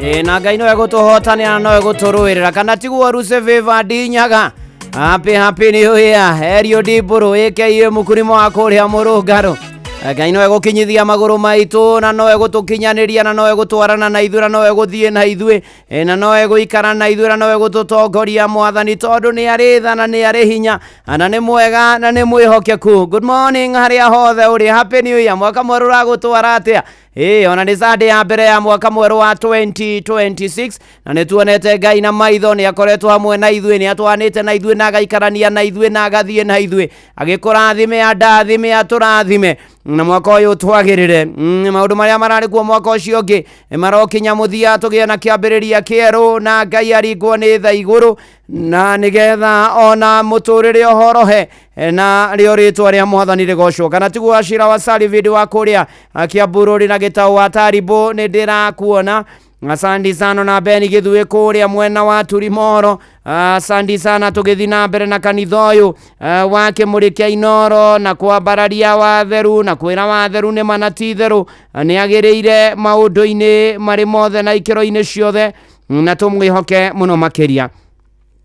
Ĩ, na Ngai no egũtũhotanĩra na no egũtũrũĩrĩra, kana tiguo Ruseveva Ndinyaga. Happy happy new year Erio Ndimbũrũ aka mũkũrimo wa kũrĩa mũrũngarũ. Ngai no egũkinyithia magũrũ maitũ na no egũtũkinyanĩria na no egũtwarana na ithuĩ na no egũthiĩ na ithuĩ, na no egũikara na ithuĩ na no egũtũtongoria Mwathani, tondũ nĩ arĩ tha na nĩ arĩ hinya na nĩ mwega na nĩ mwĩhokeku. Good morning harĩa hothe ũrĩ, happy new year. Mwaka mwerũ ũragũtwara atĩa? Ĩ, ona nĩ Sunday ya mbere ya mwaka mwerũ wa 2026, na nĩ tuonete Ngai na maitho, nĩ akoretwo hamwe na ithuĩ, nĩ atwanĩte na ithuĩ na agaikarania na ithuĩ na agathiĩ na ithuĩ, agĩkũrathime, andathime, atũrathime na mwaka ũyũ twagĩrĩre. Maũndũ marĩa mararĩ kuo mwaka ũcio ũngĩ marokinya mũthia, tũgĩe na kĩambĩrĩria kĩerũ na Ngai aringwo nĩ tha igũrũ, na nĩgetha ona mũtũrĩre ũhorohe na rĩo rĩtwa rĩa Mwathani rĩgocwo. Kana tiguo Acira wa Salividi wa kũrĩa Kĩamburũri na Gĩtaũ wa Taribũ, nĩ ndĩrakuona. Asandi sana na Beni Gĩthuĩ kũrĩa mwena wa Turimoro. Asandi sana, tũgĩthiĩ na mbere na kanitha ũyũ wa Kĩmũrĩ kĩa Inoro na kwambararia watheru na kwĩra watheru nĩ mana ti itherũ, nĩ agĩrĩire maũndũ-inĩ marĩ mothe na ikĩro-inĩ ciothe, na tũmwĩhoke mũno makĩria.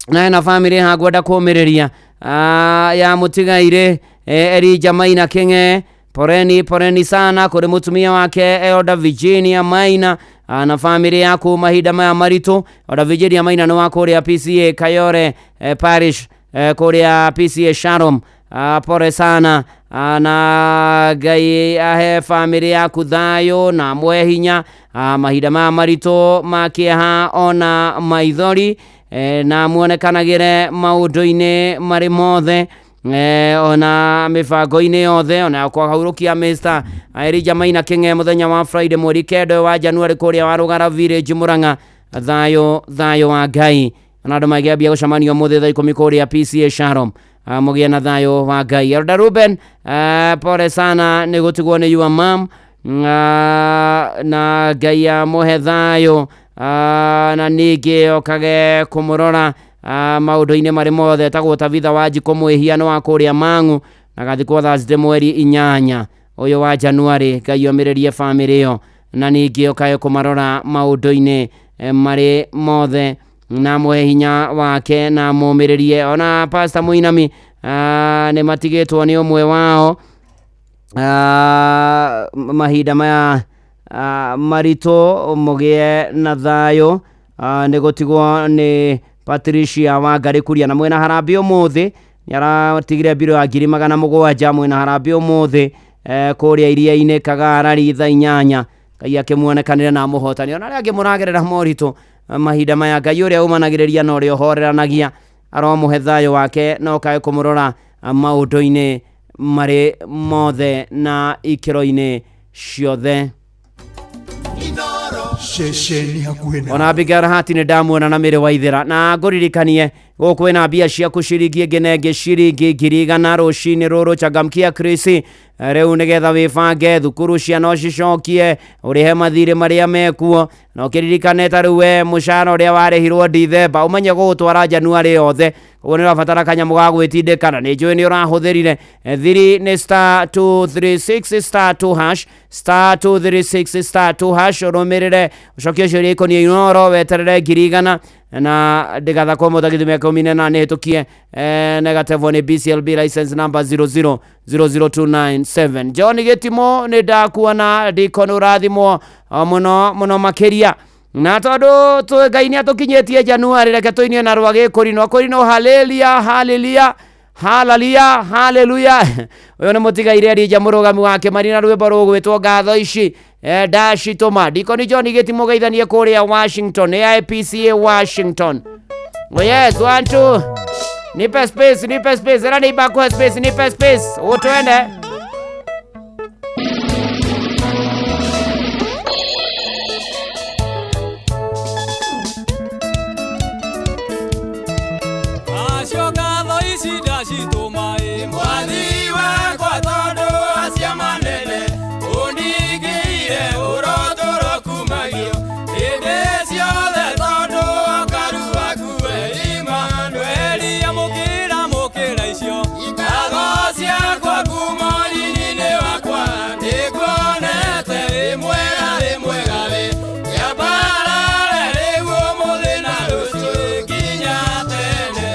Na hena bamĩrĩ hangwenda kũmĩrĩria ya mũtigairĩ Elijah Maina Kĩng'e, poreni poreni sana kũrĩ mũtumia wake Elda Virginia Maina na bamĩrĩ yaku mahinda maya maritũ. Elda Virginia Maina nĩ wa kũrĩa PCA Kayore Parish, kũrĩa PCA Shalom. Pole sana, na Ngai ahe bamĩrĩ yaku thayũ na amwe hinya mahinda maya maritũ ma kĩeha ona maithori, na muonekanagĩre maũndũ-inĩ marĩ mothe. Ona mĩbango-inĩ yothe ona kwahurũkia Mr. Elijah Maina Kĩng'e mũthenya wa Friday mweri 9 wa January kũrĩa wa Rũgara Village Murang'a. Thayũ thayũ wa Ngai. Ona andũ magĩambia gũcemanio ũmũthĩ thaa 10 kũrĩa PCA Shalom. Mũgĩe na thayũ wa Ngai. Elder Ruben, pole sana nĩ gũtigwo nĩ your mom. Na Ngai amũhe thayũ, na ningĩ okage kũmũrora maũndũ-inĩ marĩ mothe. Etagwo Tabitha Wanjikũ mwĩhia nĩ wa kũrĩa Mang'u na gathikwo Thursday mweri 8 ũyũ wa January. Ngai omĩrĩrie famĩlĩ ĩyo na ningĩ ũkae kũmarora maũndũ-inĩ marĩ mothe na mũhe hinya wake na mũmĩrĩrie. Ona Pastor Mũinami nĩ matigĩtwo nĩ ũmwe wao mahinda maya maritũ. Mũgĩe na thayũ. Nĩ gũtigwo nĩ Patricia Wangari Kuria na mwena harambĩ ũmũthĩ nĩ aratigire mbiro ya 700,000 mwena harambĩ ũmũthĩ kũrĩa iria-inĩ Kagarari thaa 8. Ngai akĩmuonekanĩre na amũhotani. Ona arĩa angĩ mũragerera moritũ mahinda maya, Ngai ũrĩa ũmanagĩrĩria na ũrĩa ũhoreranagia aromũhe thayũ wake na ũkae kũmũrora maũndũ-inĩ marĩ mothe na ikĩro-inĩ ciothe. Ceceni hakuhĩ na Ona Abigail Hati nĩ ndamuona na mĩrĩ waithĩra na ngũririkanie gũkũ kwĩna mbia ciaku ciringi ĩngĩ na ĩngĩ ciringi 100,000 rũcinĩ rũrũ. Changamkia Chris rĩu nĩgetha wĩbange thukuru ciana ũcicokie ũrĩhe mathirĩ marĩa mekuo na ũkĩririkane ta rĩu we mũcara ũrĩa warĩhirwo Dithemba ũmenye gũgũtwara January yothe. Koguo nĩ ũrabatara kanyamũ ga gwĩtindĩka na nĩ njũĩ nĩ ũrahũthĩrire. Thiri nĩ star 236 star 2 hash star 236 star 2 hash. Ũrũmĩrĩre ũcokie ciũria ikoniĩ Inooro weterere 100,000 na ndĩgathakwo mũthagithu mĩaka 18 hĩtũkie negatevwo nĩ BCLB license number 0000297. John Gĩtimo nĩ ndakuona ndiko nĩ ũrathimwo mũno mũno makĩria na tondũ Ngai nĩ atũkinyĩtie January, reke tũinie na rwa gĩkũrinũ akũrinũ. Haleluya haleluya haleluya haleluya. Ũyũ nĩ mũtigaire Elijah mũrũgami wa Kĩmani na rwĩmbo rũgwĩtwo ngatho ici ndacitũma. Ndikoni John Gĩtimo geithanie kũrĩa Washington AIPCA Washington. Oh yes, 1 2 nipe space, nipe space, era nipe space, nipe space utwende. Acio ngatho ici ndacitũma ĩ mwathi wakwa tondũ acia manene ũndigĩire ũrotũro kumagio hĩndĩ ciothe tondũ ũkaru waku we Imanueli. Amũkĩra mũkĩra icio ngatho ciakwa kuma ũnyinyi-inĩ wakwa nĩnguonete wĩ mwega wĩ mwega wĩ kĩambarare rĩu ũmũthĩ na rũciũ nginya tene.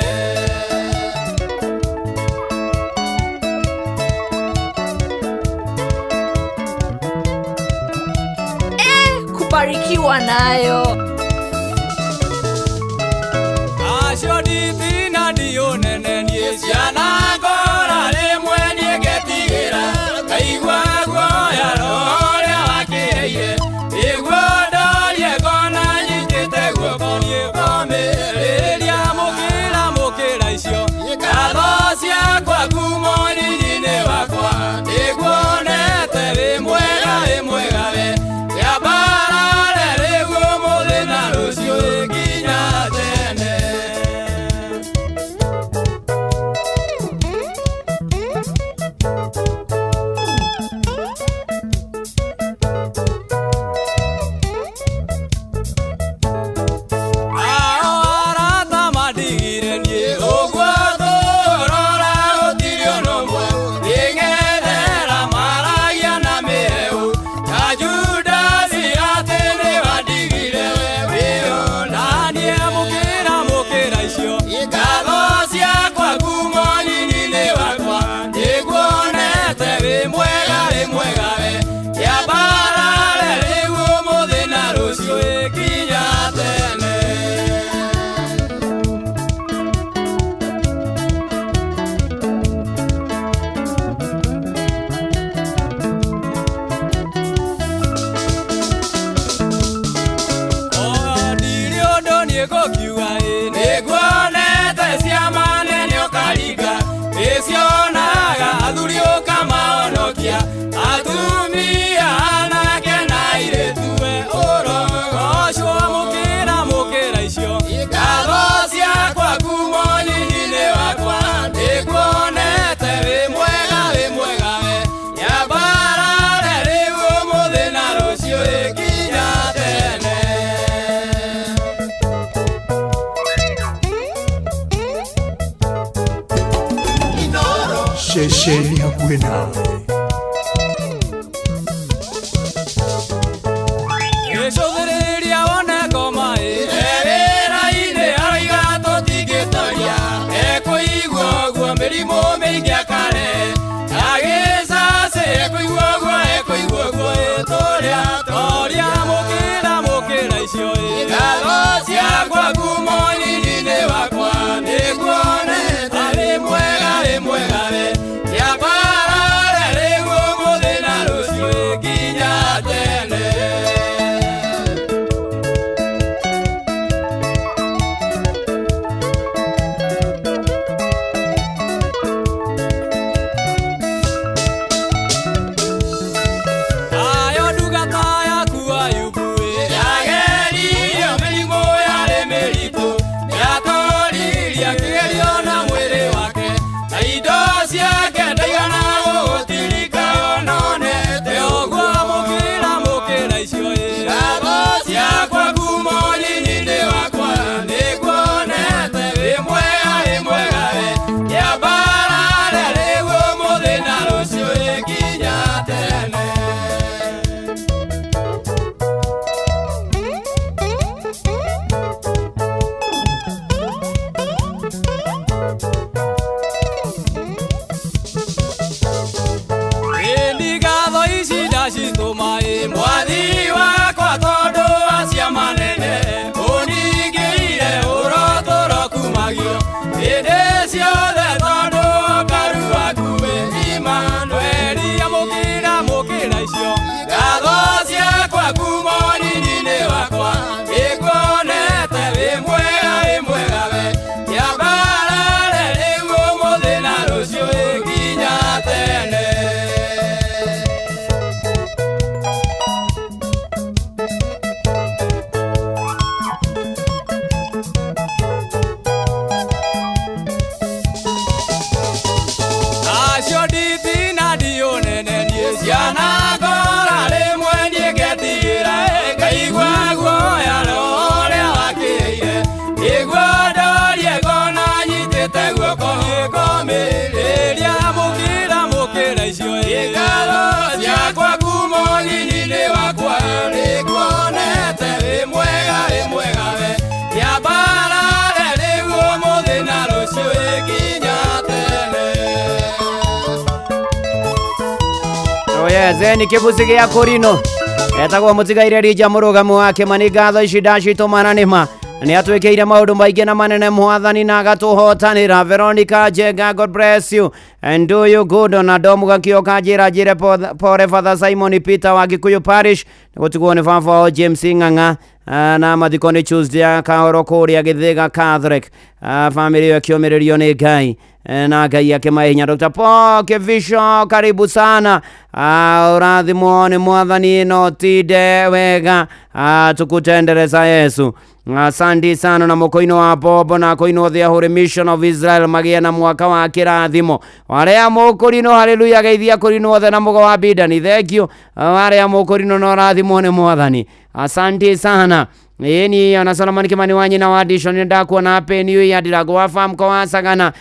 Kubarikiwa nayo. Acio nditina ndiũnene niĩ ciana ngora rĩmwe niĩ ngetigĩra ngaigua guoya roho ũrĩa wakĩheire nĩguo ndorie ngona nyitĩte guoko niĩ ngomĩrĩria. Mũkĩra mũkĩra icio ngatho ciakwa kuma ũnyinyi-inĩ wakwa nĩnguonete wĩ mwega wĩ mwega we kĩambarare rĩu ũmũthĩ na rũciũ nginya tene. Ao arata mandigire niĩ ũguo tũrora gũtirĩ ũndũ ũmwe nĩng'ethera maragia na mĩhehu ta Judasi atĩ nĩwandigire wĩyo na niĩ. Mũkĩra mũkĩra icio ngatho ciakwa kuma ũnyinyi-inĩ wakwa nĩnguonete wĩ mwega wĩ mwega we kĩambarare rĩu ũmũthĩ na rũciũ nginya tene. Ndirĩ ũndũ niĩ ngũkiuga ĩ nĩnguonete ciama nene ũkaringa ĩcio ũrĩkia atumia anake na airĩtu we ũrogocwo mũkĩra mũkĩra icio ngatho ciakwa kuma ũnyinyi-inĩ wakwa ndĩkuonete wĩ mwega we nyambarare rĩu ũmũthĩ na rũciũ ĩkinya tene. Ceceni hakuhĩ nawe. Gĩcũthĩrĩria wone ngoma ĩ wĩra-inĩ aroiga tũtingĩtoria ekũigua ũguo mĩrimũ mĩingĩ akare agĩcacĩ ekũigua ũguo ekũigua ũguo ĩtũrĩa toria mũkĩra mũkĩra icio ĩ ngatho ciakwa kuma ũnyinyi-inĩ wakwa nĩkuonete wĩ mwega we nyambarare rĩu ũmũthĩ na rũciũ ĩkinya tene. Ayo ndungata yaku Ayubu ĩ yageririo mĩrimũ yarĩ mĩritũ nĩatoririe kĩgerio na mwĩrĩ wake na indo ciake ndaigana gũgũtirika ononete ũguo mũkĩra mũkĩra icio ĩ ngatho ciakwa kuma ũnyinyi-inĩ wakwa nĩkuonete wĩ mwega we nyambarare rĩu ũmũthĩ na rũciũ ĩkinya tene. Ĩndi ngatho ici ndacitũma ĩ mwathi wakwa tondũ wa ciama nene ũningĩire ũrotũro kumagio hĩndĩ ciothe tondũ ũkaru waku wĩ Imanueli amũkĩra mũkĩra icio ngatho ciakwa kuma ũnyinyi-inĩ wakwa nĩkuonete wĩ mwega we nyambarare rĩu ũmũthĩ na rũciũ ĩkinya tene. Acio nditina ndiũ nene niĩ ciana ngora rĩmwe niĩ ngetigĩra ngaigua guoya ũrĩa wakĩire nĩguo ndorie ngona nyitĩte guoko nĩngomĩrĩria mũkĩra mũkĩra icio ĩ ngatho ciakwa kuma ũnyinyi-inĩ wakwa nĩkuonete wĩ mwega we nyambarare rĩu ũmũthĩ na rũciũ ĩkinya tene. Oyeze ni kibusi gĩa kũrino etagwo mũtigaire rija mũrũgamu wa Kĩmani ngatho ici ndacitũmana nĩma nĩ atwĩkĩire maũndũ maingĩ na manene mwathani na agatũhotanĩra. Veronica Njenga, God bless you and do you good. Na Domu Gakio kanjĩra njĩre pore Father Simon Peter wa Gikuyu Parish nĩ gũtigwo nĩ baba wao James Ng'ang'a na mathiko nĩ Tuesday kahoro kũrĩa Gĩthĩga Catholic. Family ĩyo ĩkĩũmĩrĩrio nĩ Ngai na Ngai akĩmahe hinya. Dr. Paul Kivisho, karibu sana. Ũrathimwo nĩ mwathani no tinde wega tukutendereza Yesu. Asante sana na mũkũinũ wa Bobo na kũinũ othe ahũrĩ Mission of Israel magĩe na mwaka wa kĩrathimo. Arĩa mũkũrinũ haleluya geithia kũrinũ othe na mũgo wa bidani thank you. Arĩa mũkũrinũ no rathimwo nĩ mwathani. Asante sana. Ĩni ona Solomon Kimani wa nyina wa Dishon ndakuona happy new year Ndirango wa farm kwa Wasagana.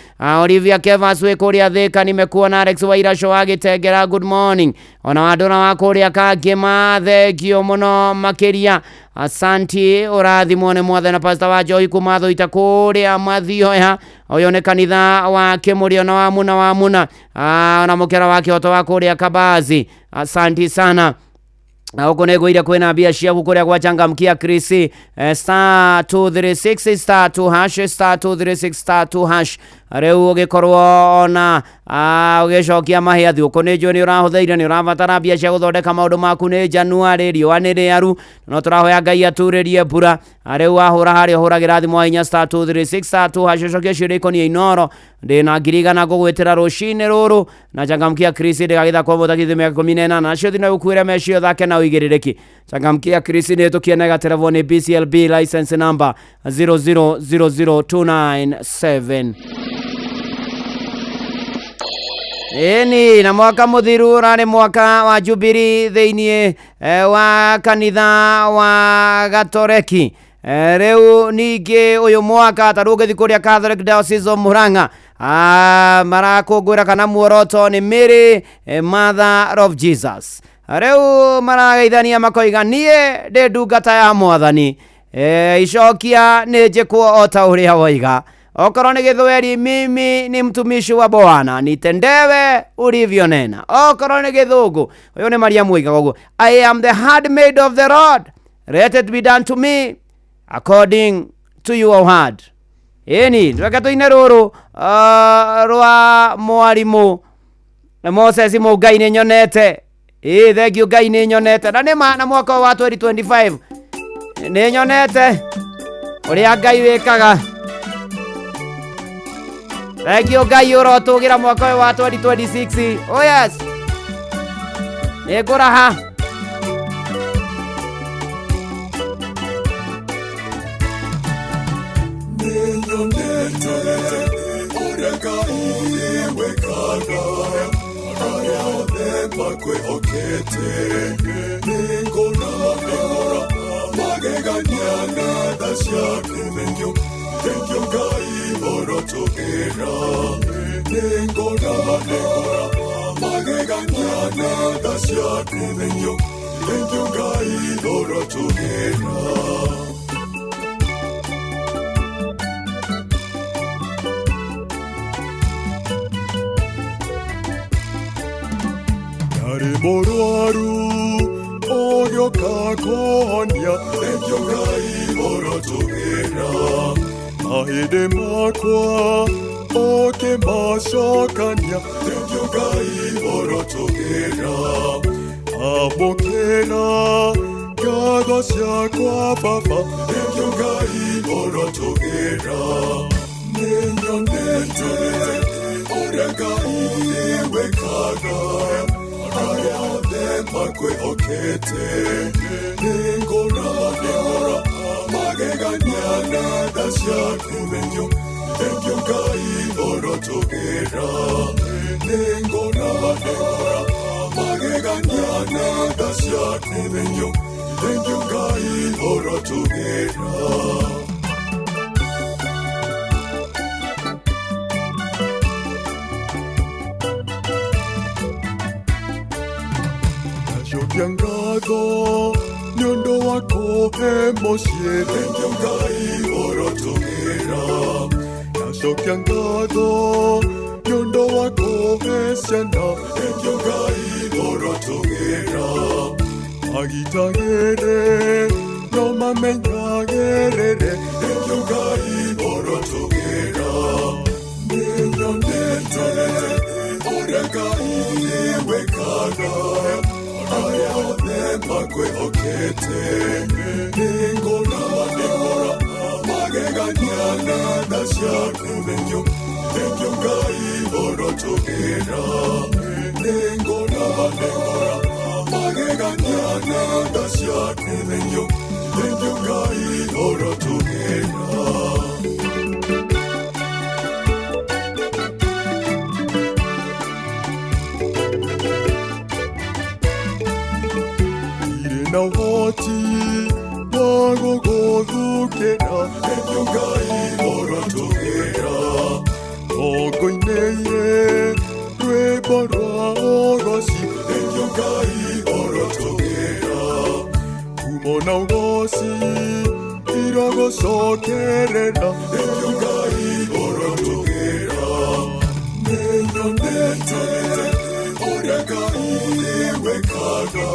Olivia Kevas wĩ kũrĩa Thika nimekuona. Alex Wairasho wa Gĩtengera good morning. Ona Wandũra wa kũrĩa Kangĩma thank you mũno makĩria. Asanti ũrathimwo nĩ mwathani na pastor wa Joy kuma Thũita kũrĩa Mathioya. Ũyũ nĩ kanitha wa Kĩmũrĩ ona wa Muna wa Muna. Ona mũkĩra wa Kĩhoto wa kũrĩa Kabazi. Asanti sana. Na huko negoira kwena mbia ciaku kuria gwachangamkia Chris star 236 star 2 hash star 236 star 2 hash. Rĩu ũgĩkorwo ona ũgĩcokia mahĩa thigũkũ nĩ njũĩ nĩ ũrahũthĩire, nĩ ũrabatara mbia cia gũthondeka maũndũ maku. Nĩ Januarĩ, riũa nĩ rĩaru, no tũrahoya Ngai aturĩrie mbura. Rĩu wahũra harĩa ũhũragĩra thimũ wa inya *236 *2# ũcokie ciũria ikoniĩ Inoro. Ndĩna 100,000 ngũgwĩtĩra rũcinĩ rũrũ na changamkia Chris ndĩgagĩthakwo mũthakithio mĩaka 18 nacio thina gũkuĩre meci ũthake na ũigĩrĩrĩki. Changamkia Chris nĩ ĩtũkie na ĩgaterevwo nĩ BCLB license number 0000297. Ĩni na mwaka mũthiru ũrarĩ mwaka wa Jubilee thĩiniĩ wa kanitha wa Gatoreki. Rĩu ningĩ ũyũ mwaka ta rĩu ũngĩthiĩ kũrĩa Catholic Diocese of Murang'a, marakũngũĩra kana muoroto nĩ Mary Mother of Jesus. Rĩu marageithania makoiga niĩ ndĩ ndungata ya mwathani, icokia nĩ njĩkwo o ta ũrĩa woiga. Okorwo nĩ gĩthweri, mimi ni mtumishi wa Bwana, nitendewe ulivyonena. Okorwo nĩ gĩthũngũ, ũyũ nĩ Mariamu oigaga ũguo, I am the handmaid of the Lord, let it be done to me according to your word. Ĩni reke tũine rũrũ rwa mwarimũ Moses Mũngai nĩ nyonete. Ĩ thank you Ngai nĩ nyonete, na nĩma na mwaka ũyũ wa 2025 nĩ nyonete ũrĩa Ngai wĩkaga. Thank you Ngai ũrotũgĩra mwaka ũyũ wa 2026. Oh yes, nĩ ngũraha. Nĩnyonete ũrĩa Ngai wĩkaga, arĩa othe makwĩhokete. Nĩngũra magegania na tha ciaku. Thank you, thank you Ngai ũrotũgĩra. Nĩngũra magegania na tha ciaku. Thank you, thank you Ngai ũrotũgĩra. Ndarĩ mũrwaru ũgĩũka kũhonia. Thank you Ngai ũrotũgĩra. Mahĩndĩ makwa ũkĩmacokania. Thank you Ngai ũrotũgĩra. Amũkĩra ngatho ciakwa Baba. Thank you Ngai ũrotũgĩra. Nĩnyonete ũrĩa Ngai wĩkaga, arĩa othe makwĩhokete. Nĩngũra magegania na tha ciaku. Thank you, thank you Ngai ũrotũgĩra. Nĩngũra magegania na tha ciaku. Thank you, thank you Ngai ũrotũgĩra. Ndacokia ngatho nĩ ũndũ wa kũhe mũciĩ. Thank you Ngai ũrotũgĩra. Ndacokia ngatho nĩ ũndũ wa kũhe ciana. Thank you Ngai ũrotũgĩra. Magitagĩre no mamenyagĩrĩre. Thank you Ngai ũrotũgĩra. Nĩnyonete ũrĩa Ngai wĩkaga, arĩa othe makwĩhokete. Nĩngũra magegania na tha ciaku. Thank you, thank you Ngai ũrotũgĩra. Nĩngũra magegania na tha ciaku. Thank you, thank you Ngai ũrotũgĩra. Ndirĩ na ũhoti wa gũgũthukĩra. Thank you Ngai ũrotũgĩra. Ngũinĩire rwĩmbo rwa ũgoci. Thank you Ngai ũrotũgĩra. Kumo na ũgoci irogũcokerera. Thank you Ngai ũrotũgĩra. Nĩnyonete ũrĩa Ngai wĩkaga,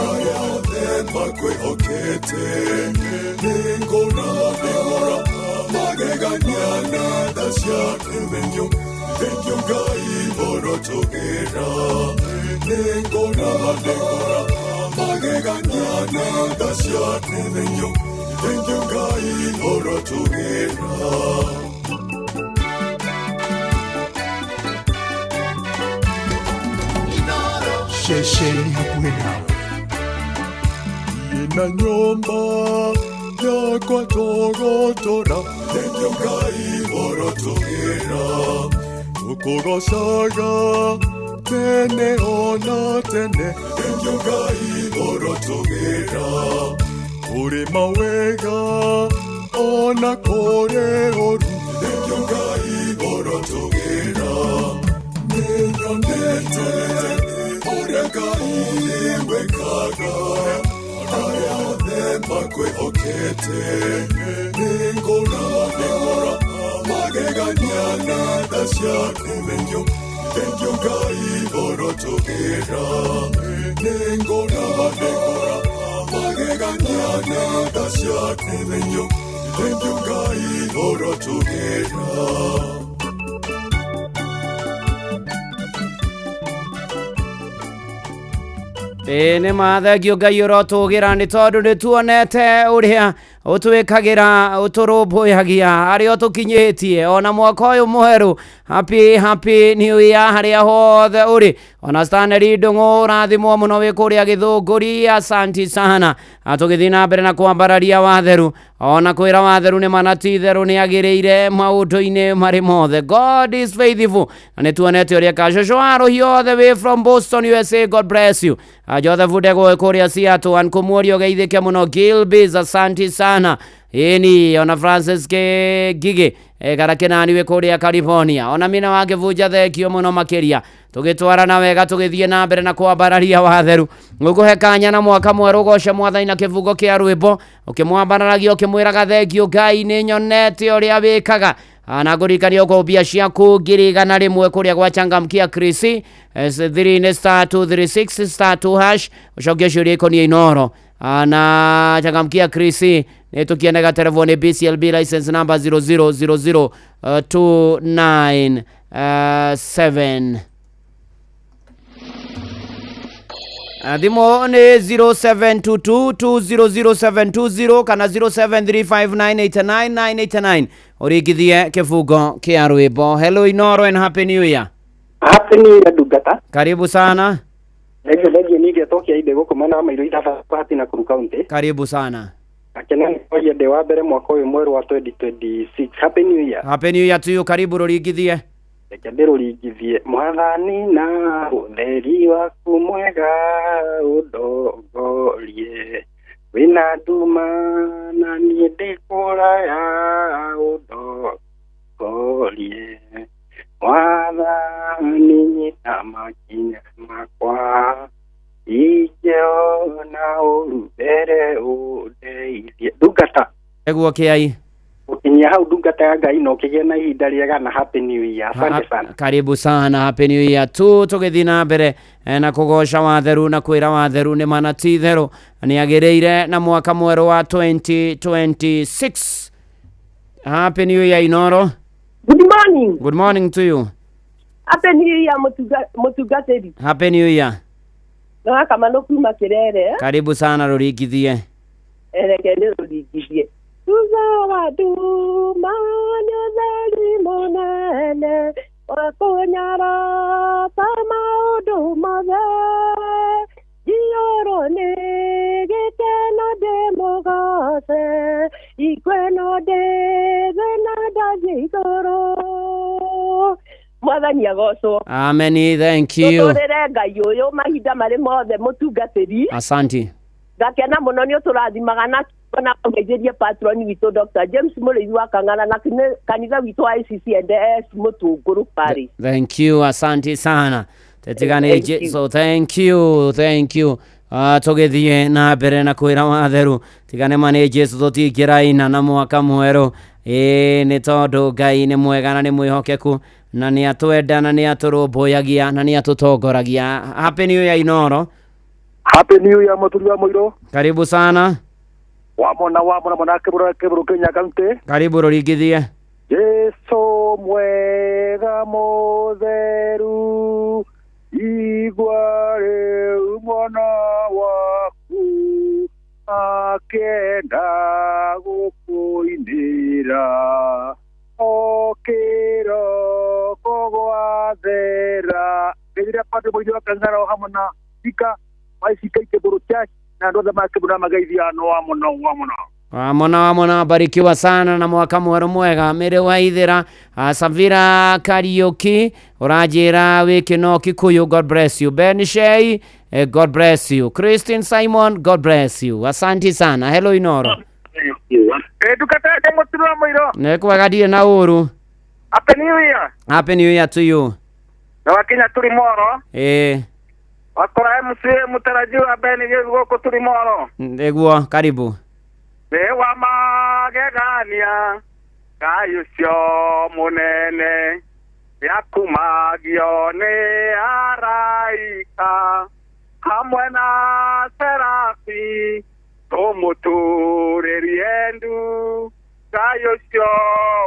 arĩa othe makwĩhokete. Nĩngũra magegania na tha ciaku. ũrotũgĩra. Nĩngona nĩngona magegania na tha ciaku. Thengiũ, thengiũ Ngai ũrotũgĩra. Ceceni hakuhĩ nawe. Na nyũmba yakwa tũgũtũra. Thengiũ Ngai ũrotũgĩra. Tũkũgocaga tene ona tene. Thengiũ Ngai ũrotũgĩra. Kũrĩ mawega ona kũrĩ ũru. Thengiũ Ngai ũrotũgĩra. Nĩnyonete ũrĩa Ngai wĩkaga arĩa othe makwĩhokete. Nĩngũra nĩngũra magegania na tha ciaku. Thengiũ, thengiũ Ngai ũrotũgĩra. Nĩngũra nĩngũra magegania na tha ciaku. Thengiũ, thengiũ Ngai ũrotũgĩra. Ĩĩ nĩ ma, thengio Ngai ũrotũgĩra nĩ tondũ nĩ tuonete ũrĩa ũtwĩkagĩra, ũtũrũmbũyagia harĩa ũtũkinyĩtie ona mwaka ũyũ mwerũ. Happy happy new year harĩa hothe ũrĩ. Ona Stanley Ndũng'ũ, ũrathimwo mũno wĩ kũrĩa Gĩthũngũri, asanti sana. Tũgĩthiĩ na mbere na kwambararia watheru ona kwĩra watheru nĩ mana ti itherũ nĩ agĩrĩire maũndũ-inĩ marĩ mothe. God is faithful na nĩ tuonete ũrĩa kacũcũ wa rũhiũ othe wĩ from Boston, USA, God bless you. Joseph Ndegwa wĩ kũrĩa Seattle, ankũmuoria ũgeithĩke mũno. Gilbis, asanti sana. Ĩni ona Francis K Ngigĩ gara Kĩnani wĩ kũrĩa California, ona mina wa kĩbunja, thengio mũno makĩria. Tũgĩtwarana wega, tũgĩthiĩ na mbere na kwambararia watheru. Ngũkũhe kanya na mwaka mwerũ ũgoce mwathani na kĩbungo kĩa rwĩmbo, ũkĩmwambararagia, ũkĩmwĩraga thengio Ngai, nĩ nyonete ũrĩa wĩkaga. Na ngũririkania ũkwo mbia ciaku 100,000 kũrĩa gwa Changamkia Krisi 3 star 236 star 2 hash, ũcokie ciũria ikoniĩ Inoro. Na Changamkia Krisi nĩ tũkienega terevwo nĩ BCLB license number 0000297. Thimũ nĩ 0722200720 kana 0735989989 ũringithie kĩbungo kĩa rwĩmbo. Hello Inoro and happy new year. Happy New Year, ndungata. Karibu sana. Thengio, thengio. Ningĩtwo kĩa inde gũkũ mwena wa Mairũ Ithabati na Kuru County. Karibu sana. Akena nĩkwaria ndĩ wa mbere mwaka ũyũ mwerũ wa 2026. Happy New Year. Happy new year to you. Karibu, rũringithie. Reke ndĩrũringithie. Mwathani na ũtheri waku mwega ũndongorie, wĩna nduma na niĩ ndĩ kũraya, ũndongorie. Mwathani, nyita makinya makwa, ingĩona ũru mbere ũndeithie. Ndungata. Eguo kĩai. Gũkinyia hau, ndungata ya Ngai, no kĩgĩe na ihinda rĩega na happy new year. Asante sana. Karibu sana, happy new year tu. Tũgĩthiĩ na mbere na kũgoca watheru na kwĩra watheru nĩ mana ti itherũ nĩ agĩrĩire na mwaka mwerũ wa 2026. Happy new year, Inoro. Good morning. Good morning to you. Happy New Year, mũtungatĩri. Happy new year. No kamano kuma Kĩrere. Karibu sana, rũringithie. Reke nĩ rũringithie. Thutha wa nduma nĩ ũtheri mũnene wa kũnyarota maũndũ mothe, njiyũrwo nĩ gĩkeno ndĩmũgoce, ikweno ndĩ thĩna ndathiĩ igũrũ. Mwathani agocwo. Amen, thank you. Tũtũrĩre Ngai ũyũ mahinda marĩ mothe, mũtungatĩri. Asanti. Ngakena mũno nĩ ũtũrathimaga na na ũgeithĩrie patron witũ Dr. James Mũrĩithi wa Kang'ara na kanitha witũ wa ACC&S Mũtũngũrũ Parish. Thank you, asante sana. Tetigane. Thank you. So thank you, thank you. Tũgĩthiĩ na mbere na kwĩra watheru tigane ma nĩ Jesu tũtingĩraina na mwaka mwerũ. Ĩĩ nĩ tondũ Ngai nĩ mwega na nĩ mwĩhokeku na nĩ atwenda na nĩ atũrũmbũyagia na nĩ atũtongoragia. Happy New Year, Inoro. Happy New Year, mũturi wa mũirũ. Karibu sana. Wamona wamona mwana kĩbũrũ kĩbũrũ Kenya County. Karibu, rũringithie. Jesu mwega mũtheru, igua rĩu mwana waku akĩenda gũkũinĩra o kĩroko gwathera. Ngeithĩria Padre Mũithi wa Kang'ara o hamwe na Spika wa ICK Kĩbũrũ Church na andũ othe makĩbũra mageithia no wa mũno wa mũno. Wamona wamona, barikiwa sana na mwaka mwerũ mwega. Mĩrĩ waithĩra Savira Kariuki ũranjĩra wĩ kĩno Kikuyu, God bless you. Ben Shei, God bless you. Christine Simon, God bless you. Asanti sana. Hello Inoro. Ndungata yake mũturi wa mũiro. Nĩ kwega ndirĩ na ũru. Happy New Year. Happy New Year to you. Na wakinya tũrĩ moro. Wakora MCA mũtarajiwa Ben gũkũ tũrĩ moro. Nĩguo, karibu. Nĩ wa magegania Ngai ũcio mũnene nĩakumagio nĩ araika hamwe na serafi tũmũturĩrie ndu Ngai ũcio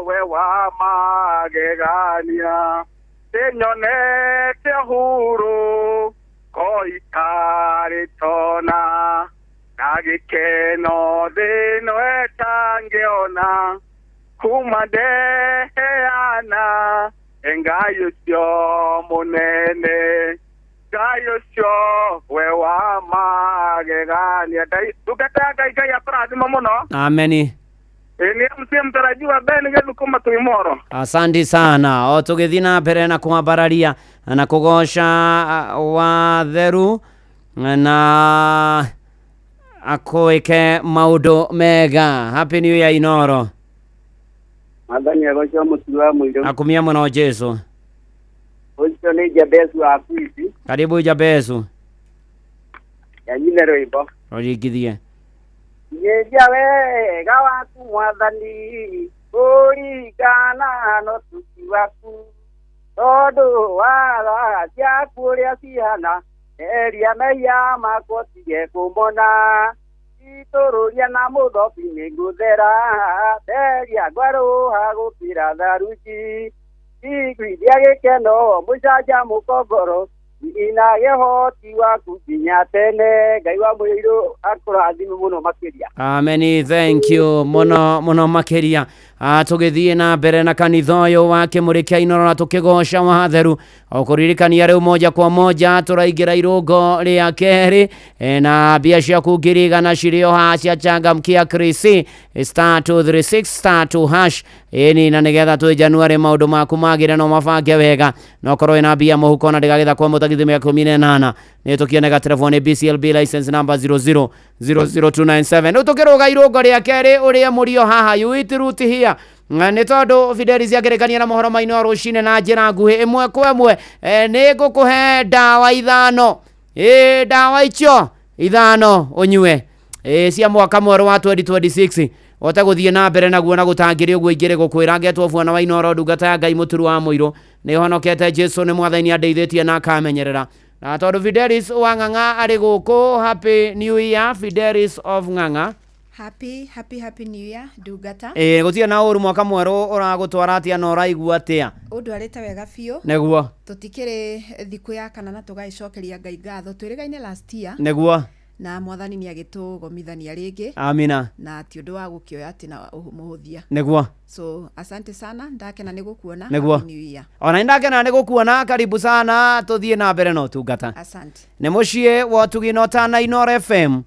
we wa magegania nĩnyonete huru ko itarĩ tona na gĩkeno thĩno ĩtangĩona kuma ndeheana Ngai ũcio mũnene Ngai ũcio we wa magegania. Ndungata ya Ngai, Ngai akũrathime mũno. Ameni. Nĩ MC mtarajiwa Ben Gĩthukuma twĩ moro. Asante sana. O tũgĩthiĩ na mbere na kwambararia na kũgoca watheru na akwĩke maũndũ mega. Happy New Year Inoro. Mwathani agocwo mũturi wa mũirũ. Akumia mũno Jesu. Ũcio nĩ Jabezu wa Kwizi. Karibu Jabezu. Yanyine rwĩmbo. Rũringithie. Ngeria wega waku Mwathani kũringana na ũtugi waku tondũ wa tha ciaku ũrĩa cihana eria mehia makwa ũtige kũmona itũrũria na mũthobi nĩngũthera theria ngwarũha gũkĩra tharunji iguithia gĩkeno mũcanjamũko ngoro ina gĩhoti waku nginya tene. Ngai wa mũirũ akũrathime mũno makĩria. Ameni, thank you mũno mũno makĩria. Tũgĩthiĩ na mbere na kanitha ũyũ wa Kĩmũrĩ kĩa Inoro na tũkĩgoca watheru o kũririkania rĩu moja kwa moja tũraingĩra irũngo rĩa kerĩ na mbia ciaku 100,000 cirĩ o haha cia changamkia Krisi *236 *2 hash ĩni na nĩgetha twĩ January maũndũ maku magĩre no mabange wega na ũkorwo wĩna mbia mũhuko na ndĩgagĩtha kwa mũtagithĩ mĩaka 18 nĩ tũkioneka telefoni BCLB license number 0000297. Rĩu tũkĩrũga irũngo rĩa kerĩ ũrĩa mũrio haha you eat root here nĩ tondũ Fidelis akĩrĩkania na mohoro ma Inoro rũcinĩ na njĩra nguhĩ ĩmwe kwa ĩmwe nĩ ngũkũhe ndawa ithano ndawa icio ithano ũnyue cia mwaka mwerũ wa 2026 ũhote gũthiĩ na mbere naguo na gũtangĩrĩ ũguo ingĩrĩ gũkwĩra ngetwo bwana wa Inoro ndungata ya Ngai mũturu wa mũirũ nĩ honokete Jesu nĩ mwathani andeithĩtie na akamenyerera na tondũ Fidelis wa Ng'ang'a arĩ gũkũ. Happy New Year Fidelis of Ng'ang'a. Happy happy happy new year ndungata. Gũtirĩ na ũru mwaka mwerũ ũragũtwara atĩa na ũraigua atĩa? Ũndwarĩte wega biũ. Nĩguo. Tũtikĩrĩ thikũ ya kana na tũgagĩcokeria Ngai ngatho twĩrĩgaine last year. Nĩguo. Na mwathani nĩ agĩtũgomithania rĩngĩ. Amina. Na ti ũndũ wa gũkĩoya atĩ na mũhũthia. Nĩguo. So asante sana ndakena nĩ gũkuona. Nĩguo. Happy New Year. Ona nĩ ndakena nĩ gũkuona, karibu sana tũthiĩ na mbere na ũtungata. Asante. Nĩ mũciĩ wa ũtugi na ũtana Inoro FM.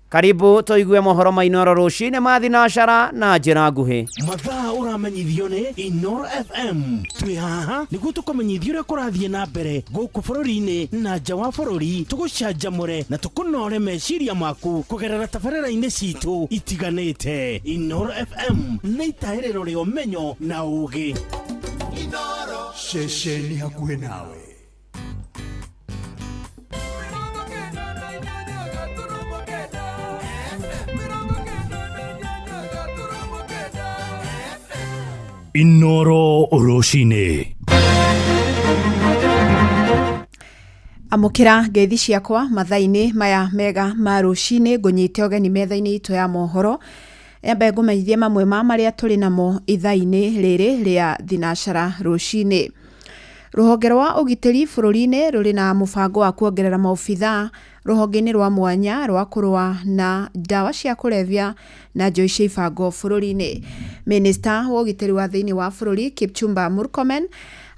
Karibu tũigue mohoro ma Inoro rũcinĩ ma thinacara na njĩra nguhĩ. Mathaa ũramenyithio nĩ Inoro FM. Twĩ haha nĩguo tũkũmenyithie ũrĩa kũrathiĩ na mbere gũkũ bũrũri-inĩ na nja wa bũrũri tũgũcanjamũre na tũkũnore meciria maku kũgerera tabarĩra-inĩ citũ itiganĩte. Inoro FM nĩ itahĩrĩro rĩa ũmenyo na ũũgĩ. Ceceni hakuhĩ nawe. Inoro rũcinĩ. Amũkĩra ngeithi ciakwa mathaa-inĩ maya mega ma rũcinĩ ngũnyite ũgeni metha-inĩ itũ ya mohoro. Nyambe ngũmenyithie mamwe ma marĩa tũrĩ namo ithaa-inĩ rĩrĩ rĩa thinacara rũcinĩ. Rũhonge rwa ũgitĩri bũrũri-inĩ rũrĩ na mũbango wa kuongerera maobithaa rũhonge-inĩ rwa mwanya rwa kũrũa na ndawa cia kũrebia na njohi cia ibango bũrũri-inĩ. Minista wa ũgitĩri wa thĩinĩ wa bũrũri Kipchumba Murkomen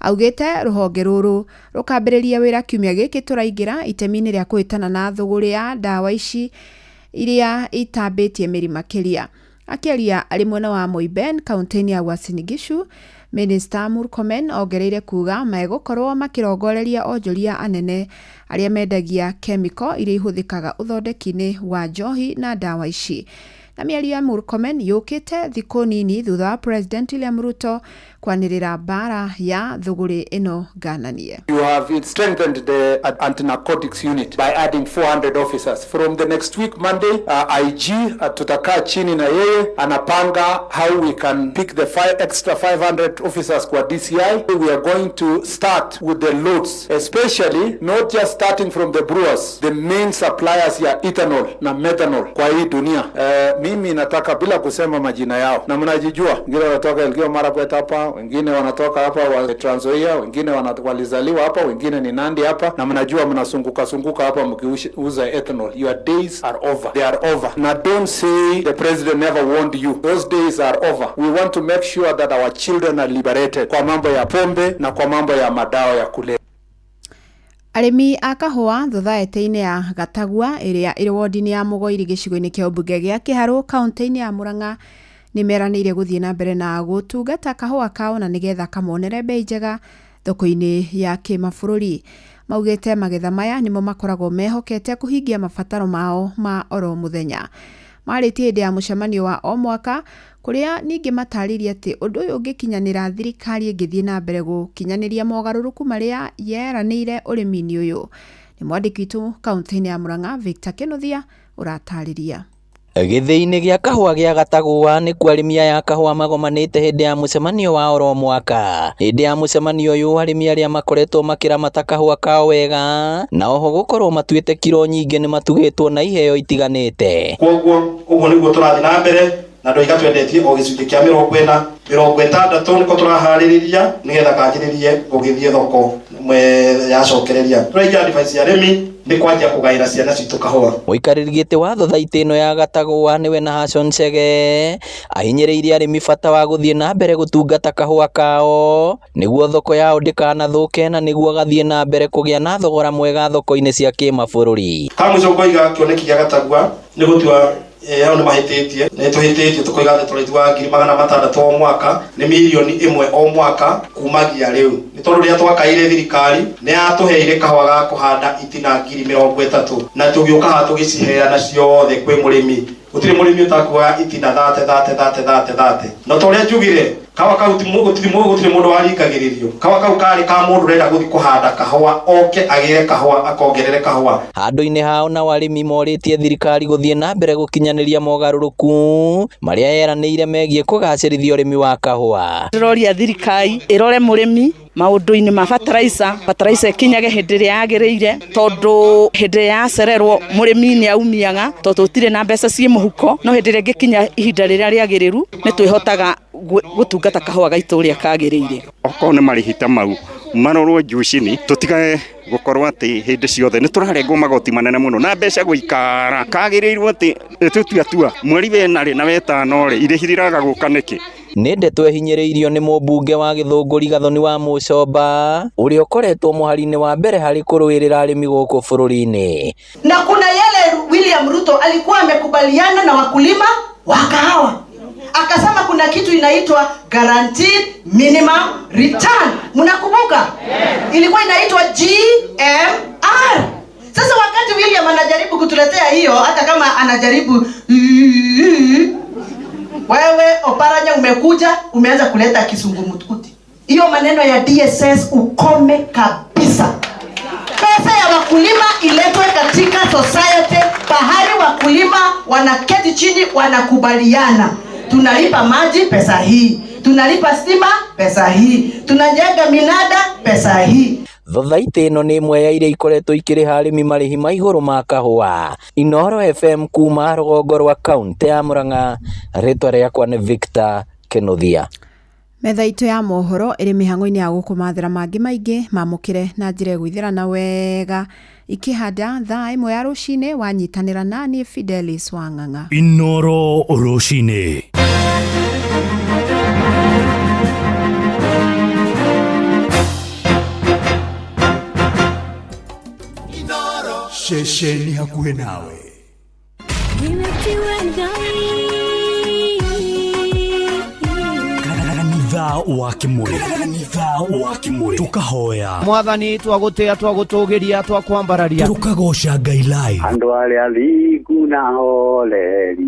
augĩte rũhonge rũrũ rũkambĩrĩria wĩra kiumia gĩkĩ tũraingĩra itemi-inĩ rĩa kũhĩtana na thũgũrĩ ya ndawa ici iria itambĩtie mĩri makĩria. Akĩaria arĩ mwena wa Moiben kaunti-inĩ ya Uasin Gishu, Minista Murkomen ongereire kuga megũkorwo makĩrongoreria onjoria anene arĩa mendagia kemiko iria ihũthĩkaga ũthondeki-inĩ wa njohi na ndawa ici. Na mĩario ya Murkomen yũkĩte thikũ nini thutha wa President William Ruto kwanĩrĩra mbara ya thũgũrĩ ĩno ngananie. You have strengthened the anti-narcotics unit by adding 400 officers. From the next week, Monday, IG tutakaa chini na yeye anapanga how we can pick the extra 500 officers kwa DCI. We are going to start with the loads, especially not just starting from the brewers, the main suppliers ya ethanol na methanol kwa hii dunia. Mimi nataka bila kusema majina yao, na mnajijua, wengine wanatoka Elgeyo Marakwet hapa, wengine wanatoka hapa wa Trans Nzoia, wengine walizaliwa hapa, wengine ni Nandi hapa, na mnajua mnasunguka sunguka hapa mkiuza ethanol. Your days are over. They are over. Na don't say the president never warned you. Those days are over. We want to make sure that our children are liberated kwa mambo ya pombe na kwa mambo ya madawa ya kulevya. Arĩmi a kahũa thothaitĩ-inĩ ya Gatagua ĩrĩa ĩrĩ wodi-inĩ ya Mũgoiri gĩcigo-inĩ kĩa ũmbunge gĩa Kĩharũ kaunti-inĩ ya Murang'a nĩ meranĩire gũthiĩ na mbere na gũtungata kahũa kao na nĩgetha kamonere bei njega thoko-inĩ ya kĩmabũrũri. Maugĩte magetha maya nĩmo makoragwo mehokete kũhingia mabataro mao ma oro mũthenya. Marĩtie hĩndĩ ya mũcemanio wa o mwaka kũrĩa ningĩ matarĩirie atĩ ũndũ ũyũ ũngĩkinyanĩra thirikari ĩngĩthiĩ na mbere gũkinyanĩria mogarũrũku marĩa yeranĩire ũrĩmi-inĩ ũyũ. Nĩ mwandĩki witũ kaunti-inĩ ya Murang'a Victor Kĩnuthia ũratarĩria. Gĩthĩi-inĩ gĩa kahũa gĩa Gatagũa nĩkuo arĩmi aya a kahũa magomanĩte hĩndĩ ya mũcemanio wa oro mwaka. Hĩndĩ ya mũcemanio ũyũ arĩmi arĩa makoretwo makĩramata kahũa kao wega na oho gũkorwo matuĩte kiro nyingĩ nĩ matugĩtwo na iheo itiganĩte. Koguo ũguo nĩguo tũrathiĩ na mbere na ndoiga twendetie o gĩcunjĩ kĩa 40 60 nĩko tũraharĩrĩria nĩgetha kanjĩrĩrie gũgĩthiĩ thoko yacokereria. Tũraikia advice ya arĩmi nĩ kwanjia kũgaĩra ciana citũ kahũa. Mũikarĩri gĩtĩ wa thothaitĩ ĩno ya Gatagũa nĩwe Nahashon Chege ahinyĩrĩirie arĩmi bata wa gũthiĩ na mbere gũtungata kahũa kao nĩguo thoko yao ndĩkanathũke na nĩguo gathiĩ na mbere kũgĩa na thogora mwega thoko-inĩ cia kĩmabũrũri. Kamũico ngoiga kĩoneki gĩa Gatagua nĩ gũtua hau nĩ mahĩtĩtie nĩ tũhĩtĩtie tũkoiga atĩ tũraithuaga 600,000 o mwaka nĩ mirioni 1 o mwaka kumagia rĩu nĩ tondũ rĩrĩa twakaire thirikari nĩ yatũheire kahũa ga kũhanda itina 30,000 na tũgĩũka haha tũgĩciheana ciothe kwĩ mũrĩmi. Gũtirĩ mũrĩmi ũtakuoya itina 30 30 30 30 no ta ũrĩa njugire kawa kau gũtirĩ mũndũ warikagĩrĩrio kawa kau karĩ ka mũndũ ũrenda gũthiĩ kũhanda kahũa oke agĩre kahũa akongerere kahũa. Handũ-inĩ hao nao arĩmi morĩtie thirikari gũthiĩ na mbere gũkinyanĩria mogarũrũku marĩa yeranĩire megiĩ kũgacĩrithia ũrĩmi wa kahũa. Ndĩroria thirikari ĩrore mũrĩmi maũndũ-inĩ ma fertilizer, fertilizer ĩkinyage hĩndĩ ĩrĩa yagĩrĩire tondũ hĩndĩ ĩrĩa yacererwo mũrĩmi nĩ aumiaga tondũ tũtirĩ na mbeca ciĩ mũhuko, no hĩndĩ ĩrĩa ĩngĩkinya ihinda rĩrĩa rĩagĩrĩru nĩ twĩhotaga gũtungata kahũa gaitũ ũrĩa kagĩrĩire. Okorwo nĩ marĩhi ta mau marorwo juu chini tũtigage gũkorwo atĩ hĩndĩ ciothe nĩ tũrarengwo magoti manene mũno na mbeca gũikara kagĩrĩirwo atĩ tũtua mweri wena rĩ na wetano rĩ irĩhi rĩraga gũka nĩkĩ. Nĩ ndeto ĩhinyĩrĩirio nĩ mũmbunge wa Gĩthũngũri Gathoni wa Mũcomba ũrĩa ũkoretwo mũhari-inĩ wa mbere harĩ kũrũĩrĩra arĩmi gũkũ bũrũri-inĩ. Na kuna yale William Ruto alikuwa amekubaliana na wakulima wa kahawa, akasema kuna kitu inaitwa guaranteed minimum return. Mnakumbuka? Ilikuwa inaitwa GMR. Sasa wakati William anajaribu kutuletea hiyo, hata kama anajaribu wewe Oparanya umekuja umeanza kuleta kisungumutkuti. Hiyo maneno ya DSS ukome kabisa. Pesa ya wakulima iletwe katika society, pahali wakulima wanaketi chini wanakubaliana. Tunalipa maji pesa hii, tunalipa stima pesa hii, tunajenga minada pesa hii. Thothaitĩ ĩno nĩ ĩmwe ya iria ikoretwo ikĩrĩha arĩmi marĩhi ma igũrũ ma kahũa. Inooro FM kuma rũgongo rwa kaunti ya Murang'a, rĩtwa rĩakwa nĩ Victor Kinuthia. Metha itũ ya mohoro ĩrĩ mĩhang'o-inĩ ya gũkũmathĩra mangĩ maingĩ mamũkĩre na njĩra ĩgũithĩrana wega ikĩhanda thaa 1 ya rũcinĩ wanyitanĩra nani Fidelis Wang'ang'a. Inooro rũcinĩ. Ceceni hakuhĩ nawe. Kanitha wa Kimuri. Kanitha wa Kimuri. Tukahoya. Mwathani twagũtĩa, twagũtũgĩria, twakwambararia. Tukagoca Ngai live. Andũ arĩa thingu na hooreri,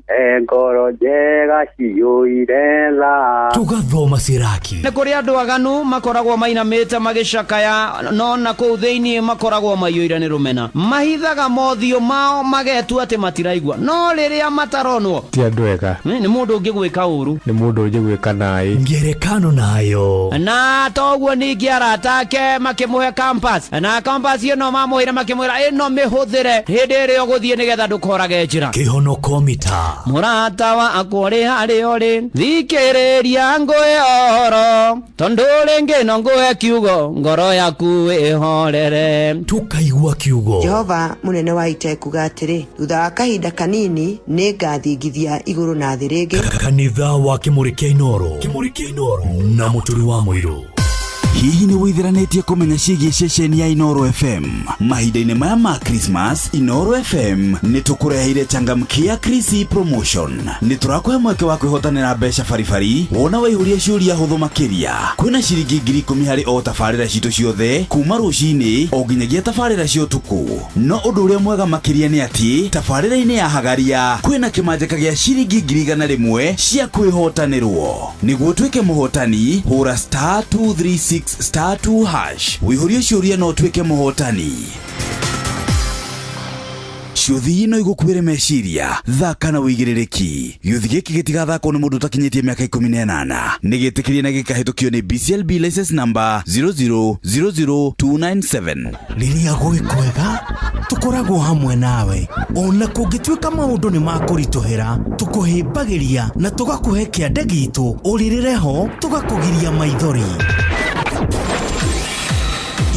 e ngoro njega ciyũire tha. Tugathoma Siraki. Nĩ kũrĩ andũ aganu makoragwo mainamĩte magĩcakaya, no na kũu thĩinĩ makoragwo maiyũire nĩ rũmena. Mahithaga mothiũ mao magetua atĩ matiraigua, no rĩrĩa mataronwo ti andũ ega. Nĩ mũndũ ũngĩ gwĩka ũru, nĩ mũndũ ũngĩ gwĩka naĩ. Ngerekano nayo. Na toguo ningĩ arata ake makĩmũhe compass, na compass ĩno mamũheire makĩmwĩra ĩno mĩhũthĩre hĩndĩ ĩrĩa ũgũthiĩ nĩgetha ndũkorage njĩra. Kĩhonoko mita. Mũrata wakwa ũrĩ harĩa ũrĩ, thikĩrĩria ngũhe ũhoro, tondũ rĩngĩ no ngũhe kiugo, ngoro yaku ĩhorere. Tukaigua kiugo. Jehova mũnene wa ita ekuga atĩrĩ, thutha wa kahinda kanini nĩ ngathingithia igũrũ na thĩ rĩngĩ. Kanitha wa Kimuri kĩa Inooro. Kimuri kĩa Inooro na Mũturi wa Mũirũ. Hihi nĩ wĩthiranĩtie kũmenya ciĩgiĩ ceceni ya Inooro FM? Mahinda-inĩ maya ma Christmas, Inooro FM nĩ tũkũreheire changamkia Krisi promotion. Nĩ tũrakũhe mweke wa kwĩhotanĩra mbeca baribari wona waihũria ciũria hũthũ makĩria. Kwĩna ciringi 10,000 harĩ o tabarĩra citũ ciothe kuma rũcinĩ o nginyagia tabarĩra cia ũtukũ. No ũndũ ũrĩa mwega makĩria nĩ atĩ tabarĩra-inĩ ya Hagaria kwĩna kĩmanjĩka gĩa ciringi 100,000 cia kwĩhotanĩrwo. Nĩguo ũtuĩke mũhotani, hũra *236 *2# wĩihũrie ciũria no ũtuĩke mũhotani. Ciũthi no igũkuĩre meciria, thaka na wĩigĩrĩrĩki. Gĩũthi gĩkĩ gĩtigathakwo nĩ mũndũ ũtakinyĩtie mĩaka 18. Nĩ gĩtĩkĩrie na gĩkahĩtũkio nĩ BCLB license number 0000297. Rĩrĩa gwĩ kwega tũkoragwo hamwe nawe, ona kũngĩtuĩka maũndũ nĩ makũritũhĩra, tũkũhĩmbagĩria na tũgakũhe kĩande gitũ, ũrĩrĩre ho tũgakũgiria maithori.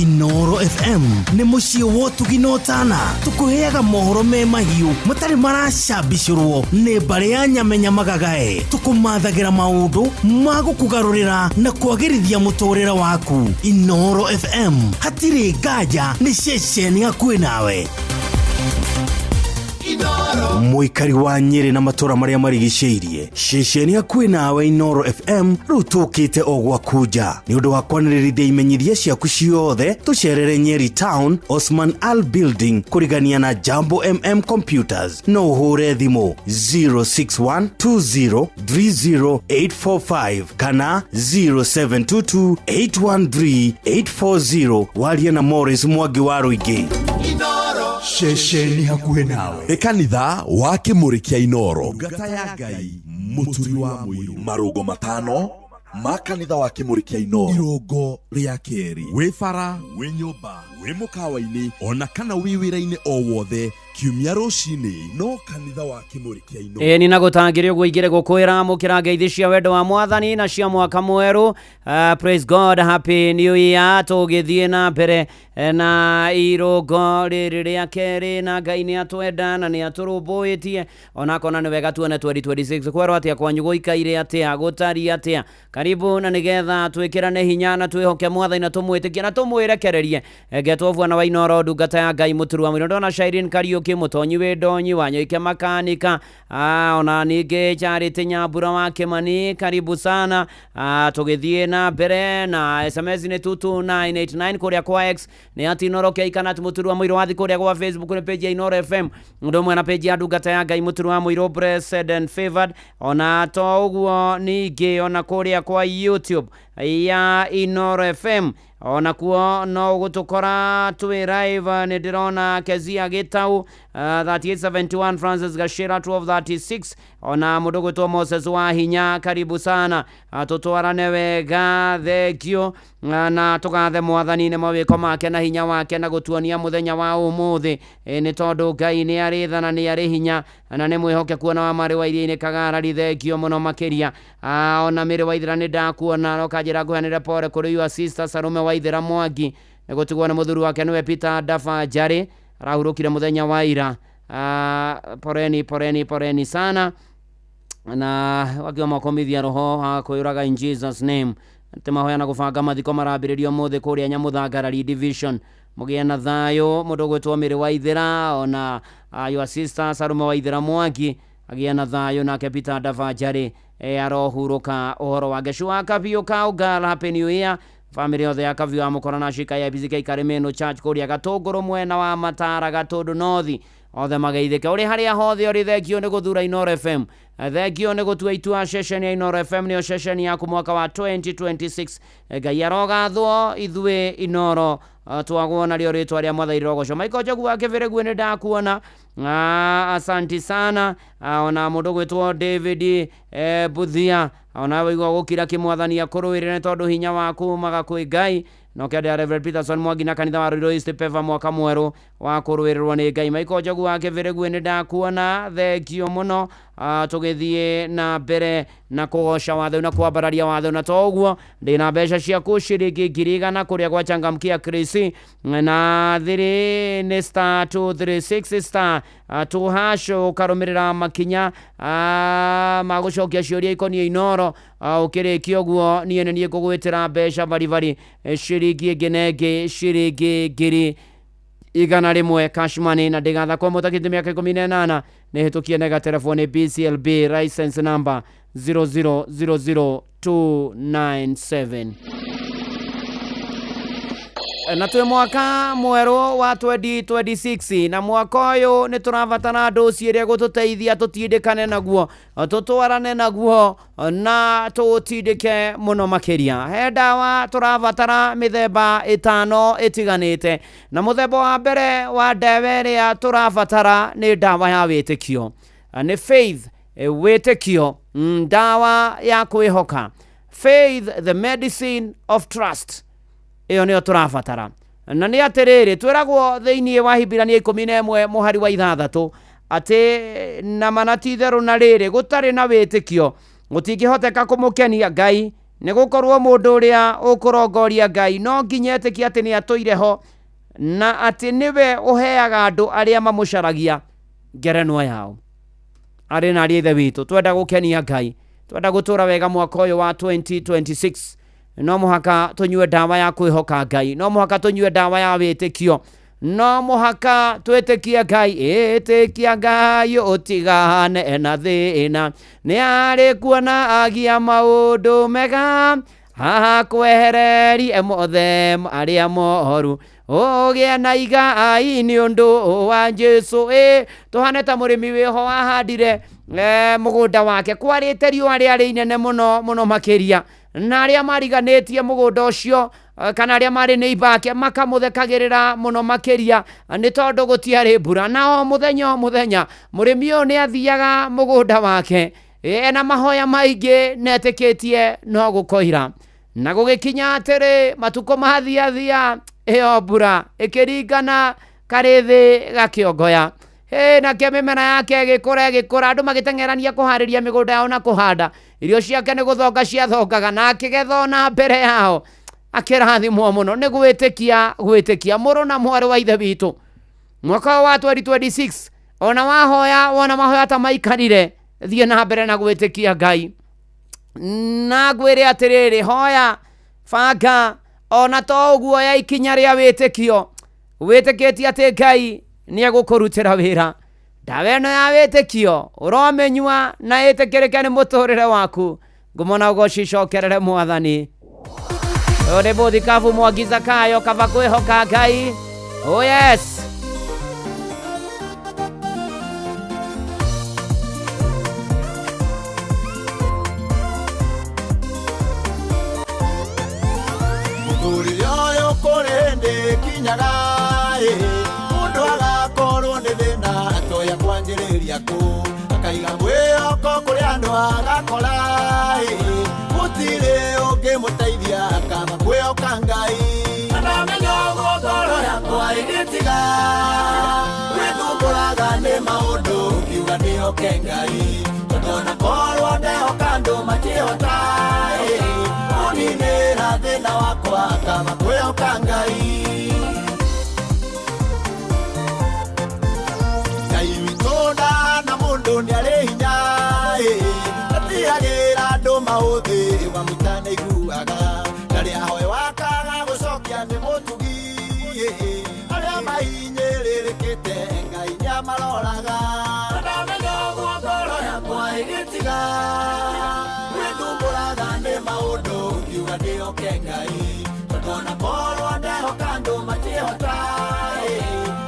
Inooro FM nĩ mũciĩ wa ũtugi na ũtana, tũkũheaga mohoro me mahiũ matarĩ maracambicũrwo nĩ mbarĩ ya nyamenya magagae, tũkũmathagĩra maũndũ ma gũkũgarũrĩra na kwagĩrithia mũtũrĩre waku. Inooro FM hatirĩ nganja, nĩ ceceni hakuhĩ nawe. Mũikari wa Nyĩrĩ na matũra marĩa marigicĩirie, ceceni hakuhĩ nawe Inooro FM rĩu tũkĩte o gwaku nja. Nĩ ũndũ wa kwanĩrĩrithia imenyithia ciaku ciothe, tũcerere Nyeri Town, Osman Al Building, kũrigania na Jambo MM Computers. No ũhũre thimũ 0612030845 kana 0722813840 warie na Morris Mwangi wa Rũingĩ. Ceceni hakuhĩ nawe. Nĩ kanitha wa Kimuri kĩa Inooro. Ngata ya Ngai Mũturi wa Mũirũ. Marũngo matano ma kanitha wa Kimuri kĩa Inooro. Irũngo rĩa kerĩ. Wĩ bara, wĩ nyũmba, wĩ mũkawa-inĩ, ona kana wĩ wĩra-inĩ o wothe, kiumia rũcinĩ no kanitha wa Kimuri kĩa Inooro. Ĩĩ nĩ na gũtangĩrĩ ũguo ingĩrĩ gũkwĩra mũkĩra ngeithi cia wendo wa mwathani na cia mwaka mwerũ. Praise God, happy new year. Tũgĩthiĩ na mbere na irũngo rĩrĩ rĩa kerĩ, na Ngai nĩ atwenda na nĩ atũrũmbũĩtie, onakona nĩ wega tuone 2026 kwerwo atĩa kwanyu gũikaire atĩa, gũtariĩ atĩa. Karibu na nĩgetha twĩkĩrane hinya na twĩhoke mwathani na tũmwĩtĩkie na tũmwĩrekererie. Ngetwo bwana wa Inooro, ndungata ya Ngai Mũturi wa Mũirũ. Ndona Shairin Kariũki, Mũtonyi wĩ Ndonyi, Wanyoike Makanika, ona ningĩ Charity Nyambura wa Kĩmani, karibu sana. Tũgĩthiĩ na mbere na SMS nĩ 22989 kũrĩa kwa X nĩ at Inooro K kana at Mũturi wa Mũirũ. Wathiĩ kũrĩa gwa Facebook nĩ page ya Inooro FM, ũndũ ũmwe na page ya ndungata ya Ngai Mũturi wa Mũirũ, blessed and favored. Ona to ũguo ningĩ ona kũrĩa kwa YouTube ya Inooro FM Onakuo no ũgũtũkora twĩ live. Nĩ ndĩrona Kezia Gĩtau 3871, Francis Gashira 1236, ona mũndũ gwĩtwo Moses wa Hinya, karibu sana. Tũtwarane wega, thengio, na tũgathe mwathani nĩ mawĩko make na hinya wake na gũtuonia mũthenya wa ũmũthĩ. Nĩ tondũ Ngai nĩ arĩ tha na nĩ arĩ hinya na nĩ mwĩhokeku. Ona wa marĩ wa iria-inĩ Kagarari, thengio mũno makĩria. Ona Mĩrĩ wa Ithira nĩ ndakuona, rokanjĩra ngũheanĩre pore kũrĩ your sister Sarume wa Ithira Mwangi nĩ gũtigwo nĩ mũthuri wake nĩwe Peter Dafa Njari, arahurũkire mũthenya wa ira. Poreni, poreni, poreni sana, na wakiwa makomithia roho wa kwĩyũraga in Jesus name. Atĩ mahoya na gũbanga mathiko marambĩrĩrio ũmũthĩ kũrĩa Nyamũthangarari division. Mũgĩe na thayũ. Mũndũ ũgwĩtwo Mĩrĩ wa Ithira, ona your sister Sarume wa Ithira Mwangi agĩe na thayũ, nake Peter Davanjari arohurũka ũhoro wake. Shua Kabiũ Kaũngal, happy new year family yothe ya Kabiũ wa Mũkora na Shika ya IPCK Karĩmĩnũ Church kũrĩa Gatũngũrũ mwena wa Matara Gatũndũ North, othe mageithĩke ũrĩ harĩa hothe ũrĩ. Thengio nĩ gũthura Inoro FM, thengio nĩ gũtua itua ceceni ya Inoro FM nĩyo ceceni yaku mwaka wa 2026. Ngai arogathwo, ithuĩ Inoro twagwo narĩo rĩtwa rĩa mwathani rĩrogocwo. Michael Njogu wa Kĩbĩrĩguĩ nĩ ndakuona. Asanti sana. Ona mũndũ gwĩtwo David Buthia, ona waigua gũkira kĩmwathani akũrũĩrĩre nĩ tondũ hinya waku umaga kwĩ Ngai. No kĩandĩa Reverend Peterson Mwangi na kanitha wa Ruiru East Peva, mwaka mwerũ wa kũrũĩrĩrwo nĩ Ngai. Michael Njogu wa Kĩbĩrĩguĩ nĩ ndakuona, thengio mũno. Tũgĩthiĩ na mbere na kũgoca watho na kwambararia watho, na to ũguo ndĩna mbeca ciaku ciringi 100,000 kũrĩa gwa Changamkia Chris, na thiri nĩ star 236 star 2 hash, ũkarũmĩrĩra makinya ma gũcokia ciũria ikoniĩ Inoro. Ũkĩrĩkia ũguo niĩ nĩ niĩ ngũgwĩtĩra mbeca baribari, ciringi ĩngĩ na ĩngĩ ciringi 100,000 cash money, na ndĩgatha kwa mũtakĩte mĩaka 18 nĩ hĩtũkie nega telefoni BCLB license number 0000297. Na twĩ mwaka mwerũ wa 2026, na mwaka ũyũ nĩ tũrabatara ndũci ĩrĩa gũtũteithia tũtindĩkane naguo, tũtwarane naguo na tũũtindĩke mũno makĩria. He ndawa tũrabatara mĩthemba ĩtano ĩtiganĩte, na mũthemba wa mbere wa ndawa ĩrĩa tũrabatara nĩ ndawa ya wĩtĩkio, nĩ faith, wĩtĩkio, ndawa ya kwĩhoka, faith, the medicine of trust. Ĩyo nĩyo tũrabatara. Na nĩ atĩrĩrĩ, twĩragwo thĩinĩ wa Hibirania 11 mũhari wa 6 atĩ na mana ti itherũ na rĩrĩ, gũtarĩ na wĩtĩkio gũtingĩhoteka kũmũkenia Ngai, nĩ gũkorwo mũndũ ũrĩa ũkũrongoria Ngai no nginya etĩkie atĩ nĩ atũire ho na atĩ nĩwe ũheaga andũ arĩa mamũcaragia ngerenwa yao. Arĩ na arĩ ithe witũ, twenda gũkenia Ngai, twenda gũtũra wega mwaka ũyũ wa 2026, no mũhaka tũnyue ndawa ya kwĩhoka Ngai, no mũhaka tũnyue ndawa ya wĩtĩkio, no mũhaka twĩtĩkie Ngai. Ĩtĩkia Ngai ũtigane na thĩna, nĩ arĩ kuona agia maũndũ mega, haha kwehererie mothe arĩa moru, ũgĩe na igai nĩ ũndũ wa Jesũ. Ĩ tũhane ta mũrĩmi wĩho wahandire mũgũnda wake kwarĩte riũa rĩarĩ inene mũno mũno makĩria, na arĩa mariganĩtie mũgũnda ũcio kana arĩa marĩ neighbor ake makamũthekagĩrĩra mũno makĩria nĩ tondũ gũtiarĩ mbura. Na o mũthenya o mũthenya mũrĩmi ũyũ nĩ athiaga mũgũnda wake ena mahoya maingĩ na etĩkĩtie no gũkoira. Na gũgĩkinya atĩrĩ, matukũ mathiathia ĩyo mbura ĩkĩringana karĩthĩ gakĩongoya. Nake mĩmera yake ĩgĩkũra ĩgĩkũra, andũ magĩteng'erania kũharĩria mĩgũnda yao na kũhanda irio ciake nĩ gũthonga ciathongaga, na akĩgetha ona mbere yao, akĩrathimwo mũno nĩ gwĩtĩkia gwĩtĩkia. Mũrũ na mwarĩ wa ithe witũ, mwaka ũyũ wa 2026 ona wahoya wona mahoya ta maikarire, thiĩ na mbere na gwĩtĩkia Ngai. Na ngwĩre atĩrĩrĩ, hoya, banga, ona to ũguo ya ikinya rĩa wĩtĩkio, wĩtĩkĩtie atĩ Ngai nĩ egũkũrutĩra wĩra. Ndawa ĩno ya wĩtĩkio ũromĩnyua na ĩtĩkĩrĩke nĩ mũtũrĩre waku. Ngumo na ũgoci icokerere mwathani. Ũyũ nĩ Mũthikabu Mwangi Zakayo, kaba kwĩhoka Ngai. Oh yes. Mũthuri. nĩmakinyaga ĩ mũndũ agakorwo nĩ thĩna atoya kwanjĩrĩria kũ akaiga mwĩhoko kũrĩ andũ agakora ĩ gũtirĩ ũngĩmũteithia akaba kwĩhoka Ngai. Na ndamenya ũguo ngoro yakwa ĩgĩtiga gwĩthumbũraga nĩ maũndũ ngiuga ndĩhoke Ngai tondũ ona korwo ndehoka andũ matihota ĩ kũninĩra thĩna wakwa kaba kwĩhoka Ngai. Ngai witũ ndahana mũndũ nĩarĩ hinya ĩ ndatigagĩra andũ maũthĩ wamwĩta nĩaiguaga ndarĩ ahoe wakaga gũcokia nĩ mũtugi ĩ arĩa mahinyĩrĩrĩkĩte Ngai nĩamaroraga. Na ndamenya ũguo ngoro yakwa ĩgĩtiga gwĩthumbũraga nĩ maũndũ ngiuga ndĩhoke Ngai tondũ ona korwo ndehoka andũ matihota ĩ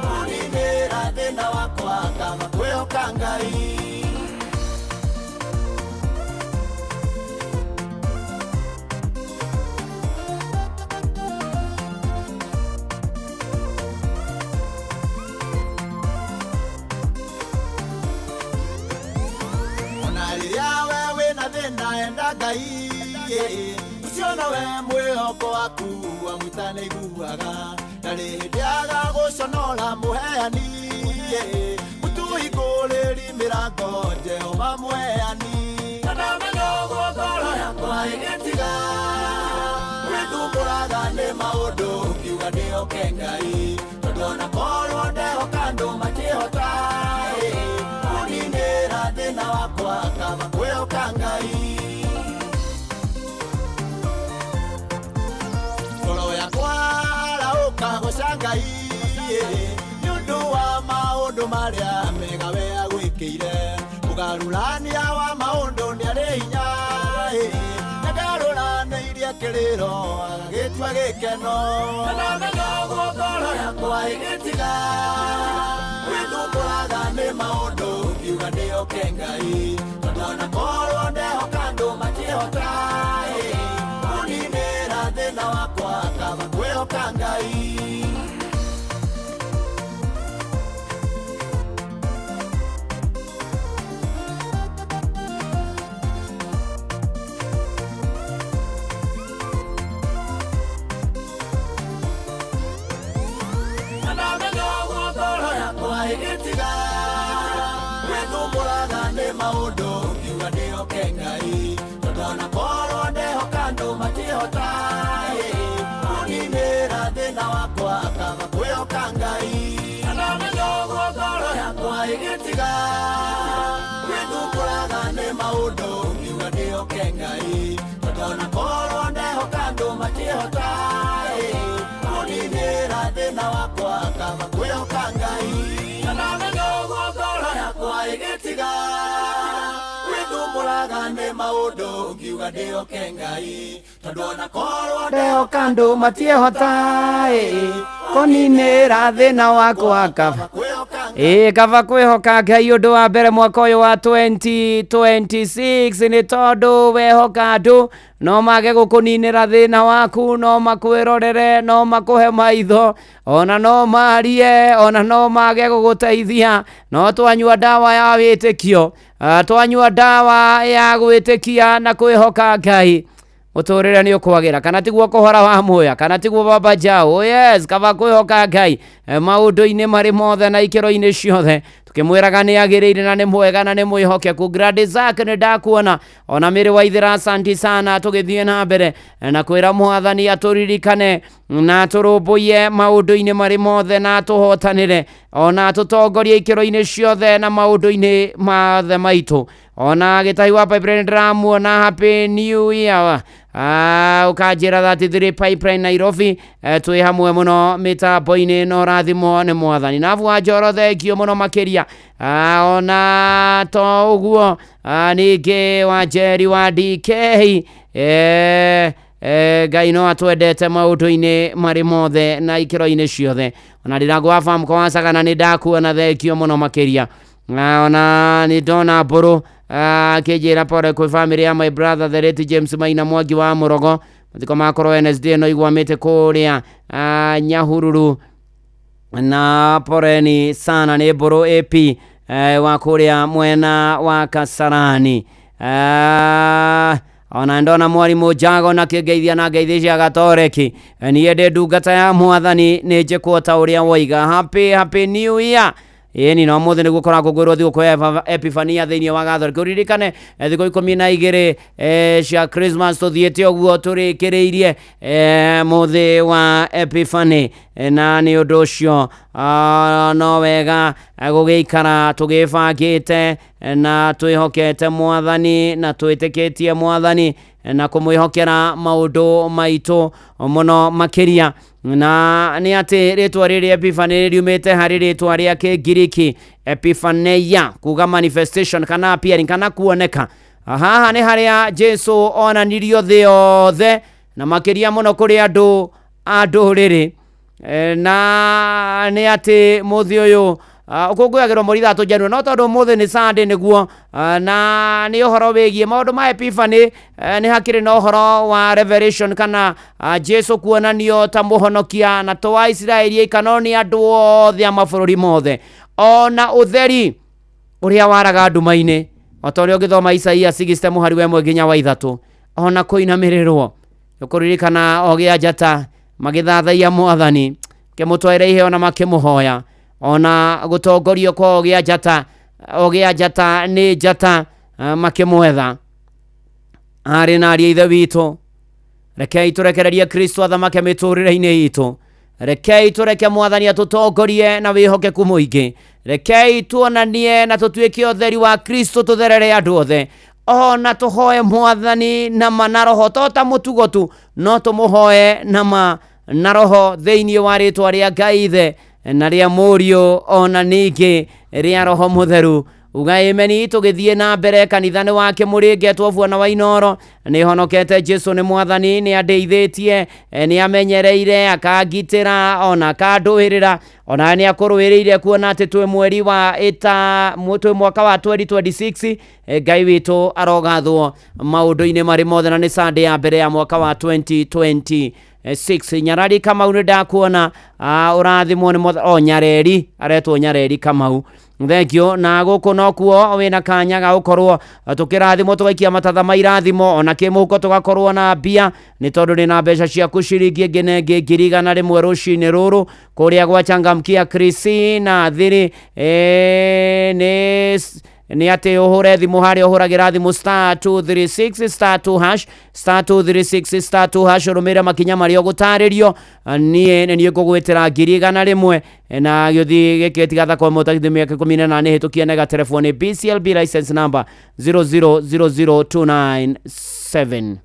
kũninĩra thĩna wakwa kaba kwĩhoka Ngai. Ona rĩrĩa we wĩna thĩna enda Ngai ũcio nowe mwĩhoko waku amwĩta nĩaiguaga ndarĩ hĩndĩ agagũconora mũheani mũtũhingũrĩri mĩrango Jehova mũheani. Na ndamenya ũguo ngoro yakwa ĩgĩtiga gwĩthumbũraga nĩ maũndũ ngiuga ndĩhoke Ngai tondũ ona korwo ndehoka andũ matihota ĩ kũninĩra thĩna wakwa kaba kwĩhoka Ngai. Ngoro yakwa arahũka goca Ngai nĩ ũndũ wa maũndũ marĩa mega we agwĩkĩire mũgarũrania wa maũndũ nĩarĩ hinya ĩ nĩngarũranĩirie kĩrĩro agagĩtua gĩkeno. Na ndamenya ũguo ngoro yakwa ĩgĩtiga gwĩthumbũraga nĩ maũndũ ngiuga ndĩhoke Ngai tondũ ona korwo ndehoka andũ matihota ĩ kũninĩra thĩna wakwa kaba kwĩhoka Ngai. Na ndamenya ũguo ngoro yakwa ĩgĩtiga gwĩthumbũraga nĩ maũndũ ngiuga ndĩhoke Ngai tondũ ona korwo ndehoka andũ matihota ĩ kũninĩra thĩna wakwa kaba kwĩhoka Ngai. Na ndamenya ũguo ngoro yakwa ĩgĩtiga gwĩthumbũraga nĩ maũndũ ngiuga ndĩhoke Ngai tondũ ona korwo ndehoka andũ matihota ĩ kũninĩra thĩna wakwa kaba kwĩhoka Ngai. Na ndamenya ũguo ngoro yakwa ĩgĩtiga gwĩthumbũraga nĩ maũndũ ngiuga ndĩhoke Ngai tondũ ona korwo ndehoka andũ matiehota ĩ kũninĩra thĩna wakwa kaba ĩ kaba kwĩhoka Ngai ũndũ wa mbere mwaka ũyũ wa 2026 nĩ tondũ wehoka andũ no mage gũkũninĩra thĩna waku no makwĩrorere no makũhe maitho ona no marie ona no mage gũgũteithia no twanyua ndawa ya wĩtĩkio twanyua ndawa ya gwĩtĩkia na kwĩhoka Ngai mũtũrĩre nĩ ũkwagĩra kana tiguo kũhora wa muya kana tiguo baba jao. Oh yes, kaba kwĩhoka Ngai maũndũ-inĩ marĩ mothe na ikĩro-inĩ ciothe tukĩmwĩraga nĩ agĩrĩire na nĩ mwega na nĩ mwĩhokeku. Gladys nĩ ndakuona ona mĩrĩ wa ithĩra asanti sana tũgĩthiĩ na mbere na kwĩra mwathani atũririkane na atũrũmbũiye maũndũ-inĩ marĩ mothe na atũhotanĩre ona atũtongorie ikĩro-inĩ ciothe na maũndũ-inĩ mothe maitũ. Ona gĩtahi wa Pipeline ndĩramuona happy new year. Ũkanjĩra 33 Pipeline Nairobi twĩ hamwe mũno mĩtambo-inĩ na ũrathimwo nĩ mwathani. Nabu wa Njoro thengio mũno makĩria. Ona to ũguo ningĩ wa Njeri wa DK Ngai no atwendete maũndũ-inĩ marĩ mothe na ikĩro-inĩ ciothe. Ona ndirango wa Famco wa Sagana nĩ ndakuona thengio mũno makĩria. Ona nĩ ndona mbũrũ akĩnjĩra pole kwĩ family ya my brother the late James Maina Mwangi wa Mũrogo mathiko makorwo Wednesday no igwamĩte kũrĩa Nyahururu. Na poreni sana nĩ Mbũrũ AP wa kũrĩa mwena wa Kasarani. Ona ndona mwarimũ Njago na kĩngeithia na ngeithi cia gatoreki. Niĩ ndĩ ndungata ya mwathani, nĩ njĩkwo ta ũrĩa woiga. Happy happy new year. Ĩni no mũthĩ nĩguo kũrakũngũĩrwo thigũkũ ya Epifania thĩinĩ wa Gathoreki. Ũririkane thikũ 12 cia Christmas tũthiĩte ũguo tũrĩkĩrĩirie mũthĩ wa Epiphany. Na nĩ ũndũ ũcio no wega gũgĩikara tũgĩbangĩte na twĩhokete mwathani na twĩtĩkĩtie mwathani na kũmwĩhokera maũndũ maitũ mũno makĩria. Na nĩ atĩ rĩtwa rĩrĩ Epiphany riumĩte harĩ rĩtwa rĩa Kĩngiriki Epiphaneia, kuga manifestation kana appearing kana kuoneka. Haha nĩ harĩa Jesu onanirio thĩ yothe na makĩria mũno kũrĩ andũ a ndũrĩrĩ. Na nĩ atĩ mũthĩ ũyũ ũkũngũyagĩrwo mweri 3 January, no tondũ ũmũthĩ nĩ Sunday nĩguo, na nĩ ũhoro wĩgiĩ maũndũ ma Epiphany. Nĩ hakĩrĩ na ũhoro wa revelation kana Jesu kuonanio ta mũhonokia, na to Aisiraeli aika no nĩ andũ othe a mabũrũri mothe, ona ũtheri ũrĩa waraga nduma-inĩ, o ta ũrĩa ũngĩthoma Isaia 60 mũhari wa 1 nginya wa 3, ona kũinamĩrĩrwo. Ũkũririkana ogĩ a njata magĩthathaiya mwathani, kĩmũtwarĩra iheo na makĩmũhoya, ona gũtongorio kwa ogĩ a njata, ogĩ a njata nĩ njata makĩmwetha. Arĩ na ariũ a Ithe witũ, rekei tũrekererie Kristo athamake mĩtũrĩre-inĩ itũ. Rekei tũreke mwathani atũtongorie na wĩhokeku mũingĩ. Rekei tuonanie na tũtuĩke ũtheri wa Kristo, tũtherere andũ othe. Ona tũhoe mwathani na ma na roho, to ta mũtugo tu, no tũmũhoe na ma na roho thĩinĩ wa rĩtwa rĩa Ngai Ithe na rĩa Mũriũ ona ningĩ rĩa Roho Mũtheru. Uga ameni. Tũgĩthiĩ na mbere kanitha nĩ wake mũrĩngetwo Bwana wa Inoro. Nĩ honokete, Jesu nĩ mwathani, nĩ andeithĩtie, nĩ amenyereire, akangitĩra ona akandũĩrĩra, ona nĩ akũrũĩrĩire kuona atĩ twĩ mweri wa ĩta twĩ mwaka wa 2026. Ngai witũ arogathwo maũndũ-inĩ marĩ mothe, na nĩ Sunday ya mbere ya mwaka wa 2026. Nyarari Kamau nĩ ndakuona, ũrathimwo nĩ mothe. O Nyareri aretwo Nyareri Kamau, thank you. Na gũkũ nokuo wĩna kanya ga gũkorwo tũkĩrathimwo, tũgaikia matatha ma irathimo, ona kĩmũhuko tũgakorwo na mbia, nĩ tondũ ndĩ na mbeca ciaku ciringi ĩngĩ na ĩngĩ 100,000 rũcinĩ rũrũ kũrĩa gwa Changamkia Krisi na thiri. Nĩ atĩ ũhũre thimũ harĩa ũhũragĩra thimũ star 236 star 2 hash, star 236 star 2 hash, ũrũmĩrĩre makinya marĩa ũgũtarĩrio. Niĩ nĩ niĩ ngũgwĩtĩra 100,000 na gĩũthi gĩkĩ tiga thakwa mũtagithi mĩaka 18 hĩtũkie nega telefoni BCLB license number 0000297.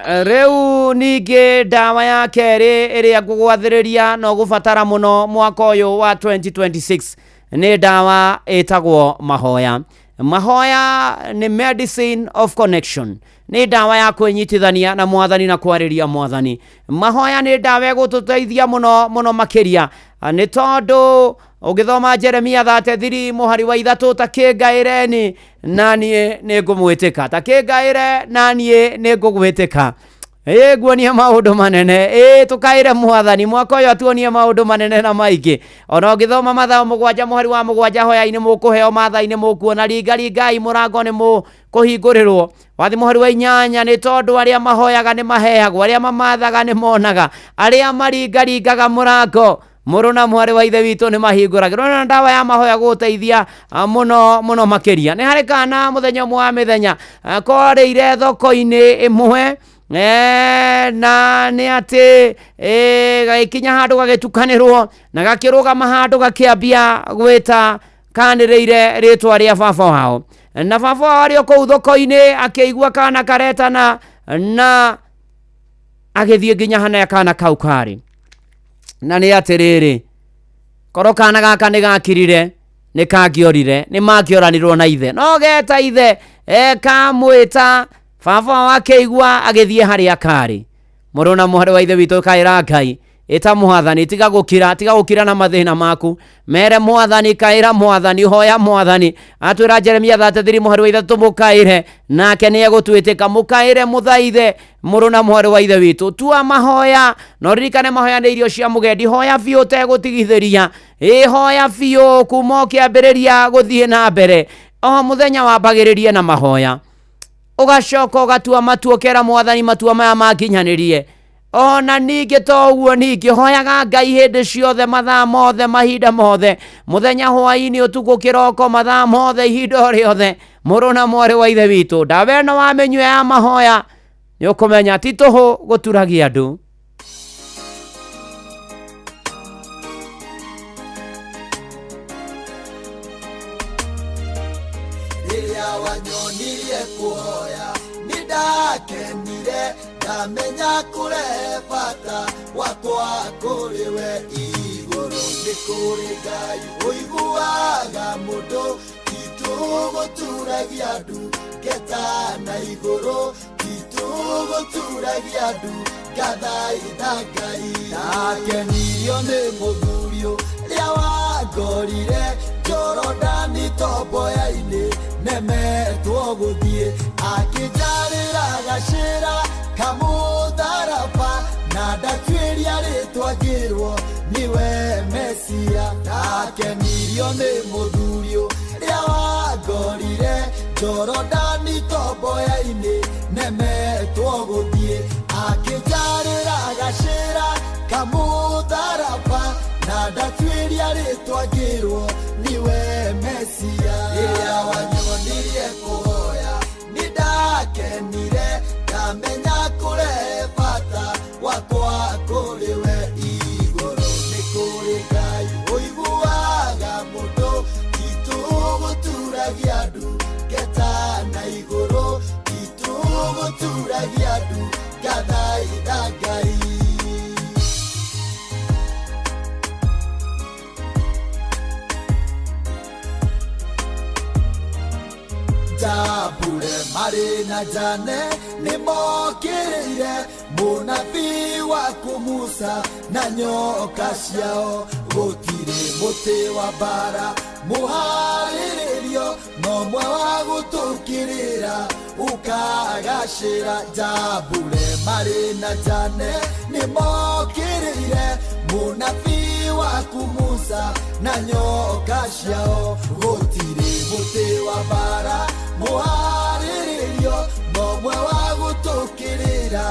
Rĩu ningĩ ndawa ya kerĩ ĩrĩa ngũgwathĩrĩria no gũbatara mũno mwaka ũyũ wa 2026 nĩ ndawa ĩtagwo mahoya. Mahoya nĩ medicine of connection, nĩ ndawa ya kwĩnyitithania na mwathani na kwarĩria mwathani. Mahoya nĩ ndawa ĩgũtũteithia mũno mũno makĩria, nĩ tondũ ũngĩthoma Jeremia 33 mũhari wa 3, ta kĩngaĩreni na niĩ nĩ ngũmwĩtĩka, ta kĩngaĩre na niĩ nĩ ngũgwĩtĩka. Ĩ nguonie maũndũ manene. Ĩ tũkaĩre mwathani mwaka ũyũ atuonie maũndũ manene na maingĩ. Ona ũngĩthoma Mathayo 7 mũhari wa 7, hoya-inĩ mũkũheo, matha-inĩ mũkuona, ringaringai mũrango nĩ mũkũhingũrĩrwo. Wathi mũhari wa 8, nĩ tondũ arĩa mahoyaga nĩ maheagwo, arĩa mamathaga nĩ monaga, arĩa maringaringaga mũrango mũrũ na mwarĩ wa Ithe witũ nĩ mahingũragĩrwo. Na ndawa ya mahoya gũgũteithia mũno mũno makĩria. Nĩ harĩ kana mũthenya ũmwe wa mĩthenya korĩire thoko-inĩ ĩmwe, na nĩ atĩ gagĩkinya handũ gagĩtukanĩrwo na gakĩrũgama handũ gakĩambia gwĩta kanĩrĩire rĩtwa rĩa baba wao, na baba wao arĩ o kũu thoko-inĩ akĩigua kana karetana na agĩthiĩ nginya harĩa kana kau karĩ. Na nĩ atĩrĩrĩ, korwo kana gaka nĩ gakirire nĩ kangĩorire, nĩ mangĩoranirwo na ithe, no geta ithe kamwĩta baba wao akĩigua agĩthiĩ harĩa karĩ. Mũrũ na mwarĩ wa Ithe witũ, kaĩra Ngai. Ĩta Mwathani, tiga gũkira, tiga gũkira na mathĩna maku. Mere Mwathani, kaĩra Mwathani, hoya Mwathani. Atwĩra Jeremia 33 mũhari wa 3, mũkaĩre nake nĩ egũtwĩtĩka. Mũkaĩre, mũthaithe mũrũ na mwarĩ wa ithe witũ. Tua mahoya, na ũririkane mahoya nĩ irio cia mũgendi. Hoya biũ ũtegũtigithĩria. Ĩ hoya biũ kuma ũkĩambĩrĩria gũthiĩ na mbere. O mũthenya wambagĩrĩrie na mahoya, ũgacoka ũgatua matua, ũkera Mwathani matua maya makinyanĩrie. Ona ningĩ to ũguo, ningĩ hoyaga Ngai hĩndĩ ciothe, mathaa mothe, mahinda mothe, mũthenya, hwaĩ-inĩ, ũtukũ, kĩroko, mathaa mothe, ihinda o rĩothe. Mũrũ na mwarĩ wa ithe witũ, ndawa ĩno wamĩnyua ya mahoya, nĩ ũkũmenya ti tũhũ gũturagia andũ. Rĩrĩa wanyonirie kũhoya nĩ ndakenire, ndamenya kũrehe bata wakwa kũrĩ we igũrũ. Nĩ kũrĩ Ngai ũiguaga mũndũ, titũgũturagia ndu ngeta na igũrũ, titũgũturagia ndu ngathaitha Ngai. Ndakenirio nĩ mũthuri ũrĩa wangorire Jorodani tomboya-inĩ, nemetwo gũthiĩ, akĩnjarĩra gacĩra kamũtharaba, na ndatuĩria rĩtwa ngĩrwo nĩwe Mesia. Ndakenirio nĩ mũthuri ũrĩa wangorire Jorodani tomboya-inĩ, nemetwo gũthiĩ, akĩnjarĩra gacĩra kamũtharaba, na ndatuĩria rĩtwa ngĩrwo nĩwe Mesia. Rĩrĩa wanyonirie kũhoya nĩ ndakenire, ndamenya kũrehe bata wakwa kũrĩ we igũrũ. Nĩ kũrĩ Ngai ũiguaga mũndũ, titũgũturagia ndu ngeta na igũrũ, titũgũturagia ndu ngathaitha Ngai. Njambure marĩ na Jane nĩ mokĩrĩire mũnabii waku Musa na nyoka ciao. Gũtirĩ mũtĩ wa mbara mũharĩrĩrio, no mwe wa gũtũkĩrĩra ũkagacĩra. Njambure marĩ na Jane nĩ mokĩrĩire mũnabii waku Musa na nyoka ciao. Gũtirĩ mũtĩ wa mbara mũharĩrĩrio, no mwe wa gũtũkĩrĩra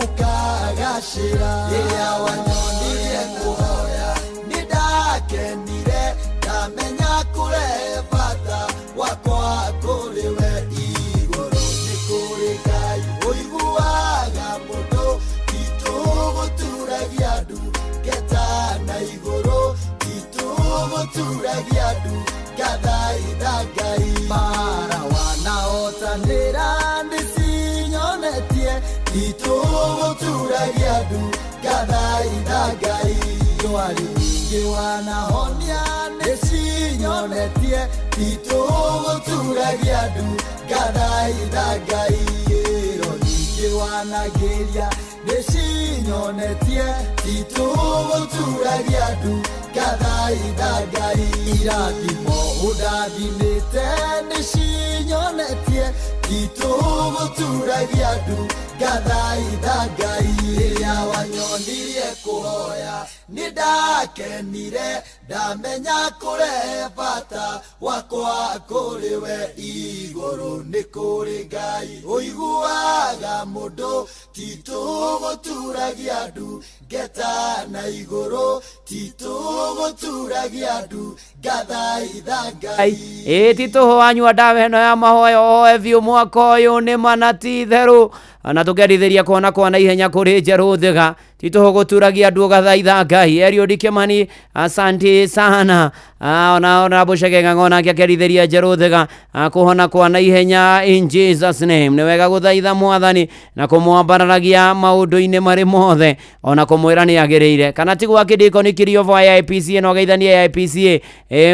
ũkagacĩra. Rĩrĩa wanyonirie kũhoya nĩ ndakenire, ndamenya kũrehe bata wakwa kũrĩ we igũrũ. Nĩ kũrĩ Ngai ũiguaga mũndũ, titũgũturagia ndu ngeta na igũrũ, titũgũturagia ndu ngathaitha Ngai. Mara wanahotanĩra nĩcinyonetie, titũgũturagia ndu ngathaitha Ngai. Ndwari nyingĩ wanahonia nĩcinyonetie, titũgũturagia ndu ngathaitha Ngai. Ĩro nyingĩ wanagĩria nĩcinyonetie, titũgũturagia ndu ngathaitha Ngai. Irathimo ũndathimĩte nĩcinyonetie, titũgũturagia ndu ngathaitha Ngai. Rĩrĩa wanyonirie kũhoya nĩ ndakenire, ndamenya kũrehe bata wakwa kũrĩ we igũrũ. Nĩ kũrĩ Ngai ũiguaga mũndũ, titũgũturagia ndu ngeta na igũrũ, titũgũturagia ndu ngathaitha Ngai. Ĩ ti tũhũ wanyua ndawa ĩno ya mahoya oe biũ mwaka ũyũ nĩ mana ti itherũ, na tũkendithĩria kuona kwa na ihenya kũrĩ njerũ thiga. Ti tũhũ gũturagia ndu ũgathaitha Ngai. Eliud Kimani, asante sana. Ona Bucege Ng'ang'o nake akendithĩria njerũ thiga kũhona kwa na ihenya in Jesus name. Nĩ wega gũthaitha Mwathani na kũmwambararagia maũndũ-inĩ marĩ mothe, ona kũmwĩra nĩ agĩrĩire. Kana ti gwa kĩndĩko kirio vo AIPCA no geithanie AIPCA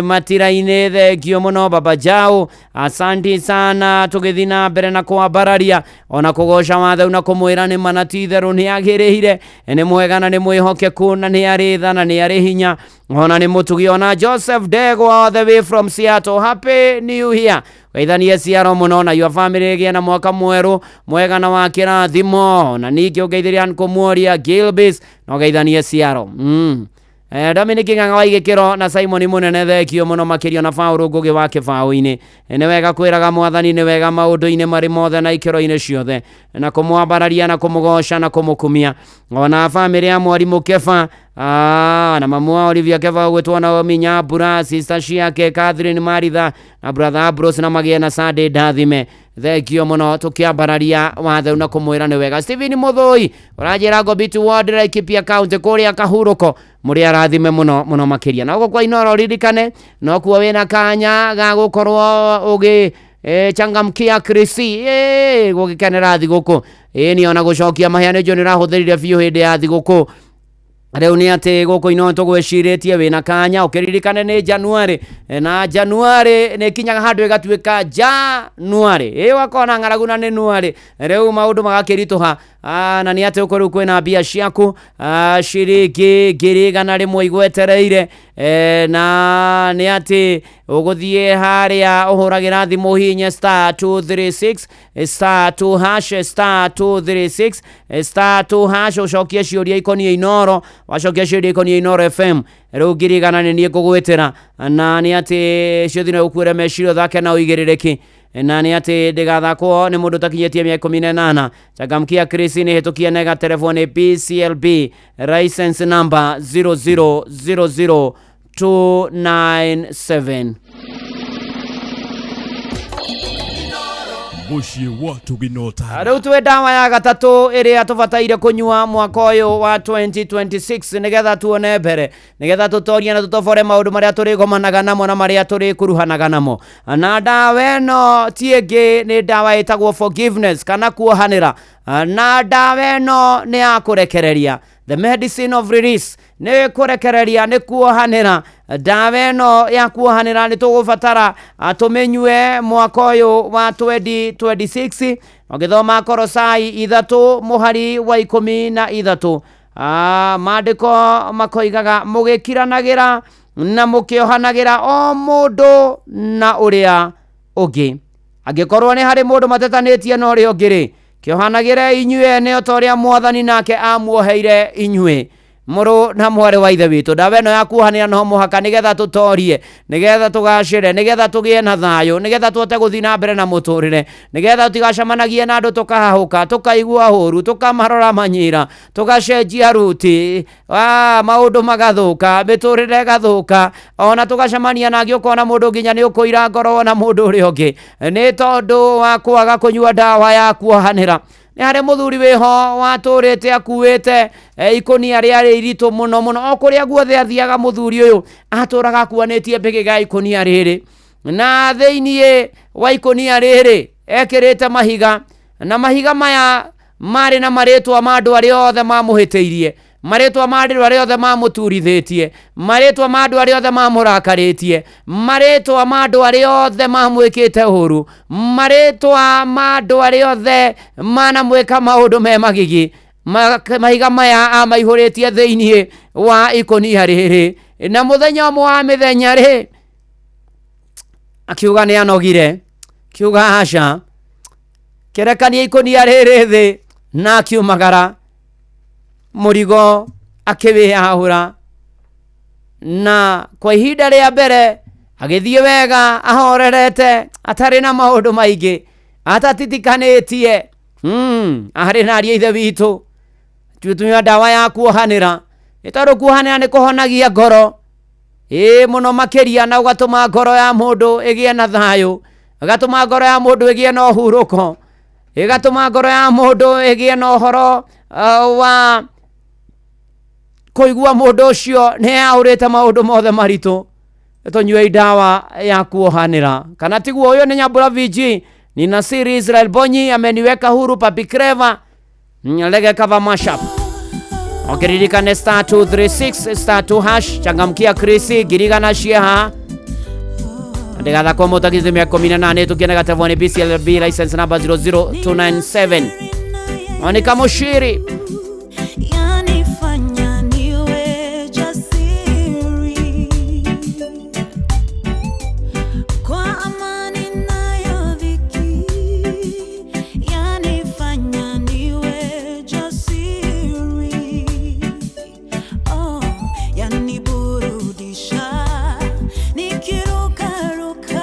matira-inĩ. Thengio mũno Baba Jao, asanti sana. Tũgĩthiĩ na mbere na kwambararia ona kũgoca Kũmũgoca watheu na kũmwĩra nĩ mana ti itherũ nĩ agĩrĩire, nĩ mwega na nĩ mwĩhokeku na nĩ arĩ tha na nĩ arĩ hinya ona nĩ mũtugi. Ona Joseph Ndegwa all the way from Seattle, happy new year. Geithanie ciaro mũno na your family ĩgĩe na mwaka mwerũ mwega na wa kĩrathimo. Na ningĩ ũngeithĩria Uncle Muoria Gilbis na ũgeithanie ciaro. Dominic Ng'ang'a wa Igĩkĩro na Simon Mũnene, thekio mũno makĩria na Paũlũ Ngũgĩ wa kĩbaũ-inĩ. Nĩ wega kwĩraga mwathani nĩ wega maũndũ-inĩ marĩ mothe na ikĩro-inĩ ciothe, na kũmwambararia na kũmũgoca na kũmũkumia. Ona bamĩrĩ ya mwarimũ Kefa, na mamu wa Olivia Kefa ũgwĩtwo Naomi Nyambura, sister ciake Catherine Maritha na brother Ambrose, na magĩe na Sunday ndathime. Thengio mũno tũkĩambararia watheu na kũmwĩra nĩ wega. Stephen Mũthũi ũranjĩra Ngobiti Ward, Laikipia County, kũrĩa Kahurũko, mũrĩ arathime mũno mũno makĩria. Na gũkũ kwa Inoro ririkane nokuo wĩna kanya ga gũkorwo ũgĩ changamkia Krisi gũgĩkenera thigũkũ. Ĩni ona gũcokia mahĩa nĩ njũĩ nĩ ũrahũthĩrire biũ hĩndĩ ya thigũkũ. Rĩu nĩ atĩ gũkũ ino tũgwĩcirĩtie wĩna kanya ũkĩririkane nĩ Januari, na Januari nĩ kinyaga handũ ĩgatuĩka Januari, ĩ ũgakona ng'aragu na nĩ Nuari, rĩu maũndũ magakĩritũha. Na nĩ atĩ ũkũ rĩu kwĩna mbia ciaku, ciringi 100,000 igwetereire, na nĩ atĩ ũgũthiĩ harĩa ũhũragĩra thimũ hihinye star 236 star 2 hash star 236 star 2 hash, ũcokie ciũria ikoniĩ Inoro. Wacokia ciũria ikoniĩ Inoro FM, rĩu 100,000 nĩ niĩ ngũgwĩtĩra. Na nĩ atĩ ciothe no ũkuĩre meciria ũthake na ũigĩrĩrĩki, na nĩ atĩ ndĩgathakwo nĩ mũndũ ũtakinyĩtie mĩaka 18. Changamkia Krisi nĩ hĩtũkie nega telefoni PCLB license number 0000297. Mũciĩ wa Tũginota. Rĩu twĩ ndawa ya gatatũ ĩrĩa tũbataire kũnyua mwaka ũyũ wa 2026, nĩgetha tuone mbere, nĩgetha tũtorie na tũtobore maũndũ marĩa tũrĩgomanaga namo na marĩa tũrĩkuruhanaga namo. Na ndawa ĩno ti ĩngĩ, nĩ ndawa ĩtagwo forgiveness kana kuohanĩra. Na ndawa ĩno nĩ ya kũrekereria, the medicine of release, nĩ kũrekereria, nĩ kuohanĩra. Ndawa ĩno ya kuohanĩra nĩ tũgũbatara tũmĩnyue mwaka ũyũ wa 2026. Ũgĩthoma Korosai 3 mũhari wa 13, maandĩko makoigaga mũgĩkiranagĩra na mũkĩohanagĩra o mũndũ na ũrĩa ũngĩ. Angĩkorwo nĩ harĩ mũndũ matetanĩtie na ũrĩa ũngĩ rĩ, kĩohanagĩre inyuĩ ene o ta ũrĩa mwathani nake amuoheire inyuĩ. Mũrũ na mwarĩ wa ithe witũ, ndawa ĩno ya kuohanĩra no mũhaka nĩgetha tũtorie, nĩgetha tũgacĩre, nĩgetha tũgĩe na thayũ, nĩgetha tũhote gũthiĩ na mbere na mũtũrĩre, nĩgetha tũtigacemanagie na andũ tũkahahũka, tũkaigua ũru, tũkamarora manyira, tũgacenjia ruti, maũndũ magathũka, mĩtũrĩre ĩgathũka, ona tũgacemania na angĩ ũkona mũndũ nginya nĩ ũkũira ngoro wona mũndũ ũrĩa ũngĩ nĩ tondũ wa kwaga kũnyua ndawa ya kuohanĩra. Nĩ harĩ mũthuri wĩho watũrĩte akuĩte ikũnia rĩarĩ iritũ mũno mũno, o kũrĩa guothe athiaga mũthuri ũyũ atũraga akuanĩtie mbĩgĩga ya ikũnia rĩrĩ, na thĩiniĩ wa ikũnia rĩrĩ ekĩrĩte mahiga, na mahiga maya marĩ na marĩtwa ma andũ arĩa othe mamũhĩtĩirie, marĩtwa ma andũ arĩa othe mamũturithĩtie, marĩtwa ma andũ arĩa othe mamũrakarĩtie, marĩtwa ma andũ arĩa othe mamwĩkĩte ũru, marĩtwa ma andũ arĩa othe manamwĩka maũndũ me magigi. Mahiga maya amaihũrĩtie thĩiniĩ wa ikũnia rĩrĩ. Na mũthenya ũmwe wa mĩthenya rĩ, akiuga nĩ anogire, akiuga aca, kĩrekania ikũnia rĩrĩ thĩ, na akiumagara mũrigo akĩwĩyahũra. Na kwa ihinda rĩa mbere agĩthiĩ wega ahorerete, atarĩ na maũndũ maingĩ, atatitikanĩtie. Arĩ na aria ithe witũ, tunyua ndawa ya kuohanĩra, nĩ tondũ kuohanĩra nĩ kũhonagia ngoro ĩ mũno makĩria, na ũgatũma ngoro ya mũndũ ĩgĩe na thayũ, ĩgatũma ngoro ya mũndũ ĩgĩe na ũhurũko, ĩgatũma ngoro ya mũndũ ĩgĩe na ũhoro wa kũigua mũndũ ũcio nĩ ahũrĩte maũndũ mothe maritũ. Tũnyue ndawa ya kuohanĩra, kana tiguo? Ũyũ nĩ Nyambura VG, ni Nasiri Israel Bonyi ameniweka huru, Papi Clever Lege cover mashup. Okiririkane star 236 star 2 hash, changamkia Krisi 100,000 cieha ndigathakwo mũtakinyĩte mĩaka 18, tũkĩonaga telefoni BCLB license number 00297. Monica Mushiri. Yanifanya niwe jasiri kwa amani nayo dhiki, yanifanya niwe jasiri, oh, yaniburudisha nikirukaruka,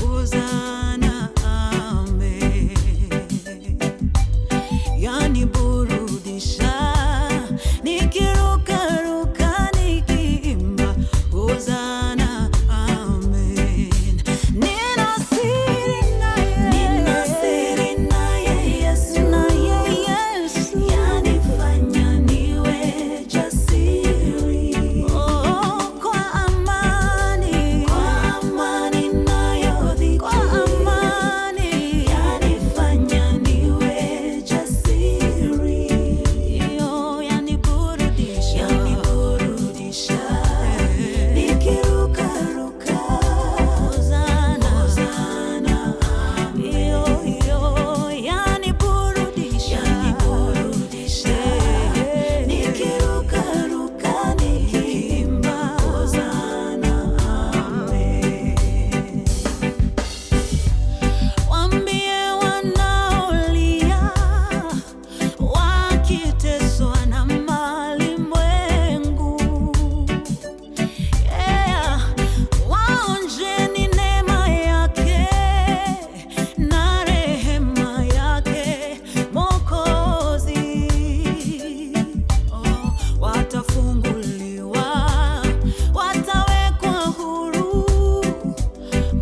huzana amen. Yaniburudisha nikirukaruka nikiimba hosana amen. Nina siri naye, nina siri naye Yesu, naye Yesu yanifanya niwe jasiri, oh, kwa amani, kwa amani nayo dhiki, kwa amani yanifanya niwe jasiri, yo yaniburudisha, yaniburudisha nikirukaruka, hosana, hosana, yo yo yaniburudisha, yaniburudisha nikirukaruka, nikiimba hosana, amen. Waambie wanaolia wakiteswa na malimwengu, yeah. Waonjeni neema yake na rehema yake Mwokozi. Oh, watafunguliwa, watawekwa huru.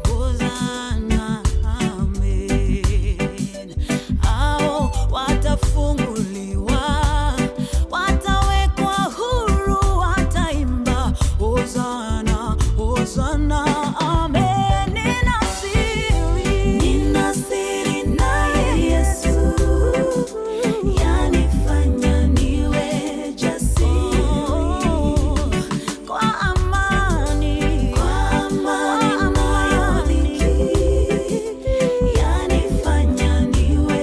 Hosana, amen. Hao watafunguliwa, watawekwa huru, wataimba hosana, hosana, amen. Nina siri, nina siri naye Yesu, yanifanya niwe jasiri kwa amani, kwa amani nayo dhiki, yanifanya niwe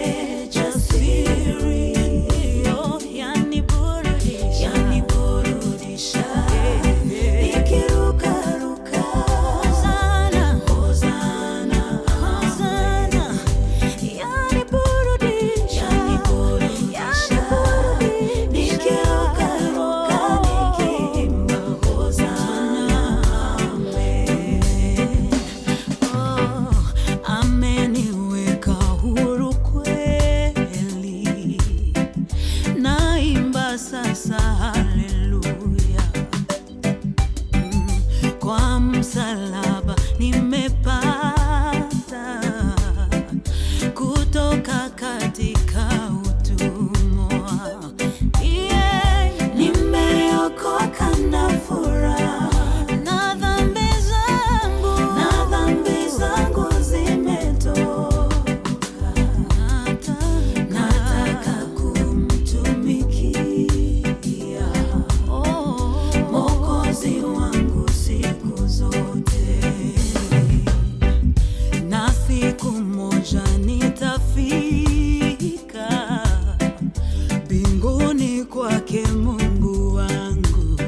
jasiri, yo yaniburudisha, yaniburudisha nikirukaruka, hosana, hosana, hosana, yaniburudisha, yaniburudisha nikirukaruka, nikiimba hosana, amen. Oh, ameniweka huru kweli, naimba sasa haleluya. Kwa msalaba nimepata kutoka katika utumwa. Yeah, nimeokoka na furaha na dhambi zangu, na dhambi zangu zimetoka. Nataka kumtumikia Mwokozi wangu siku zote, na siku moja nitafika mbinguni kwake Mungu wangu.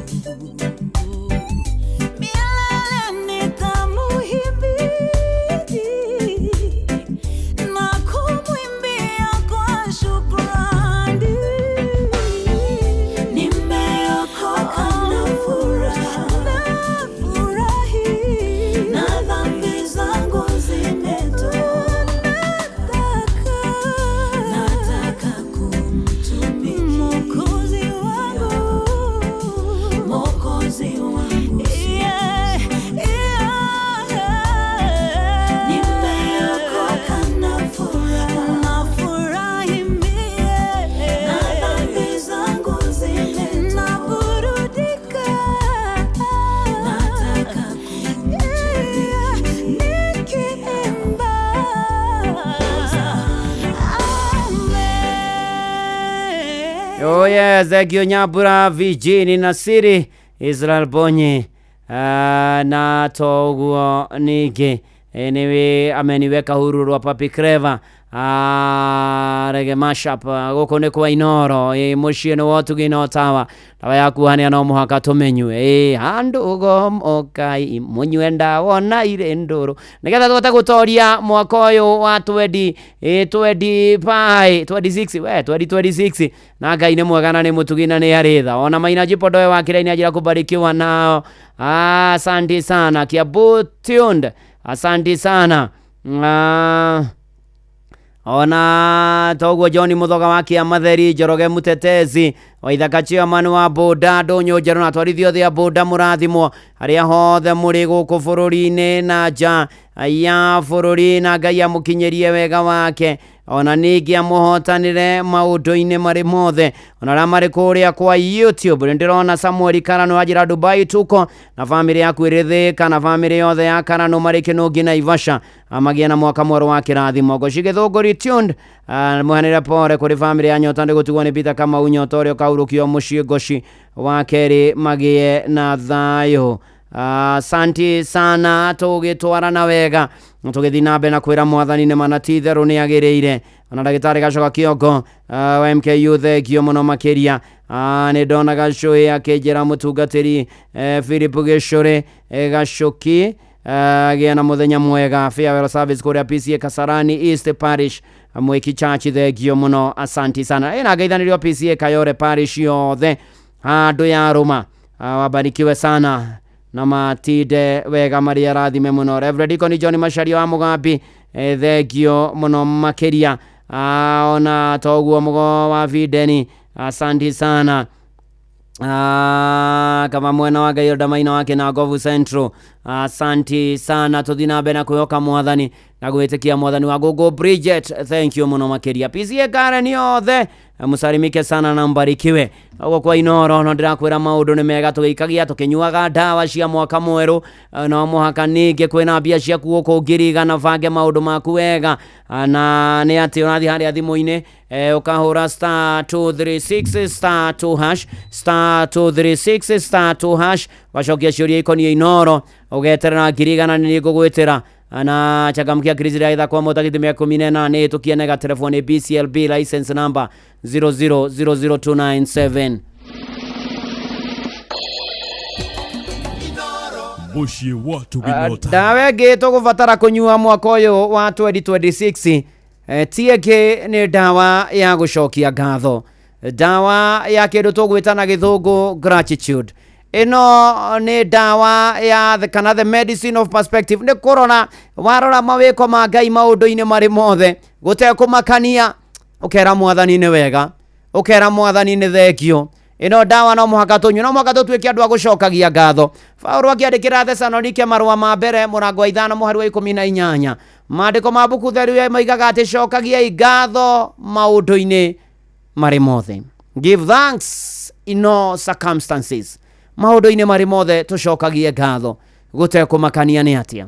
Milele nitamuhimidi na kumwimbia kwa shukrani. Nimeokoka na furaha, nafurahi na dhambi zangu zimetoka. Nataka kumtumikia Mwokozi wangu, Mwokozi wangu. Yeah, yeah. Nimeokoka na furaha, nafurahi mie na dhambi zangu zimetoka. Naburudika, nataka kumtumikia nikiimba amen. Oh yes, Thengio Nyambura Vijini Nasiri Israel Bonyi na toguo ningĩ nĩwe ameniweka huru rwa Papi Clever. Rege mashup gũkũ nĩ kwa Inoro mũciĩ nĩ wotugi no tawa ndawa ya kuhania no mũhaka tũmenyue handũ gomokai mũnyue ndawa na irĩ ndũrũ nĩgetha tũhote gũtoria mwaka ũyũ wa 20 25 26 we 2026 na Ngai nĩ mwega na nĩ mũtugi na nĩ arĩ tha. Ona Maina Jipodoe wa Kiraini anjĩra kubarikiwa nao. Asante sana Kiambu tuned, asante sana. Ona toguo John Muthoga wa Kĩamatheri, Njoroge Mutetezi Waithaka chairman wa boda Ndũnyũ Njerũ na atwarithia othe a boda mũrathimwo harĩa hothe mũrĩ gũkũ bũrũri-inĩ na nja ya bũrũri, na Ngai amũkinyĩrie wega wake ona ningĩ amũhotanĩre maũndũ-inĩ marĩ mothe. Ona arĩa marĩ kũrĩa kwa YouTube nĩ ndĩrona Samuel Karano anjĩra Dubai tuko na bamĩrĩ yaku ĩrĩ Thĩka na bamĩrĩ yothe ya Karano marĩ Kĩnũngi Naivasha magĩe na mwaka mwerũ wa kĩrathimo. Ngoci Gĩthũngũri tuned, mũhanĩre pore kũrĩ bamĩrĩ ya Nyota ndĩgũtigwo nĩ Peter Kamau Nyota ũrĩa ũkaurũkio mũciĩ Ngoci wa kerĩ magĩe na thayũ. Asanti sana, tũgĩtwarana wega tũgĩthiĩ na mbere na kwĩra mwathani nĩ mana ti itherũ nĩ agĩrĩire. Ona ndagĩtarĩ Gacoka Kĩongo wa MKU thengio mũno makĩria. Nĩ ndona Gacũĩ akĩnjĩra mũtungatĩri Philip Gĩcũrĩ Gacũki gĩa na mũthenya mwega. Farewell service kũrĩa PCA Kasarani East Parish Mwiki Church thengio mũno, asanti sana. Ĩna ngeithanĩrio PCA Kayore Parish yothe handũ ya Rũma, wabarikiwe sana na matinde wega marĩa rathime mũno. Reverend Deacon John Macharia wa Mũgambi thengio mũno makĩria. Ona toguo mũgo wa Videni, asanti sana. Kama mwena wa Ngai ndamaina wake na Ngovu Central, asanti sana. Tũthiĩ na mbere na kwĩhoka mwathani na gwĩtĩkia mwathani wa Gogo Bridget, thank you mũno makĩria. PCA Karen yothe mũsalimike sana na mbarikiwe. Ũguo kwa Inoro no ndĩrakwĩra maũndũ nĩ mega, tũgĩikagia tũkĩnyuaga ndawa cia mwaka mwerũ. No mũhaka ningĩ kwĩna mbia ciaku gũkũ ngiri bange maũndũ maku wega, na nĩ atĩ ũrathiĩ harĩa thimũ-inĩ ũkahũra star 236 star 2 hash star 236 star 2 hash ũgacokia ciũria ikoniĩ Inoro ũgeterera 100,000 nĩ ngũgwĩtĩra na changamkia krizi ya idha kwa mota githimi ya 18 tukienega telefoni BCLB license number 0000297. Mũciĩ wa Tuginota. Ndawa ĩngĩ tũgũbatara kũnyua mwaka ũyũ wa 2026 ti ĩngĩ nĩ ndawa ya gũcokia ngatho, ndawa ya kĩndũ tũgwĩta na gĩthũngũ gratitude. Ĩno nĩ ndawa ya the, kana the medicine of perspective. Nĩ kũrora warora mawĩko ma Ngai maũndũ-inĩ marĩ mothe gũtekũmakania, ũkera mwathani nĩ wega, ũkera mwathani nĩ thengio. Ĩno ndawa no mũhaka tũnyue, no mũhaka tũtuĩke andũ a gũcokagia ngatho. Paulo akĩandĩkĩra Thesalonike marũa ma mbere mũrango wa 5 mũhari wa 18, maandĩko ma mbuku theru moigaga atĩ cokagiai ngatho maũndũ-inĩ marĩ mothe. Give thanks in all circumstances. Maũndũ-inĩ marĩ mothe tũcokagie ngatho gũtekũmakania nĩ atĩa.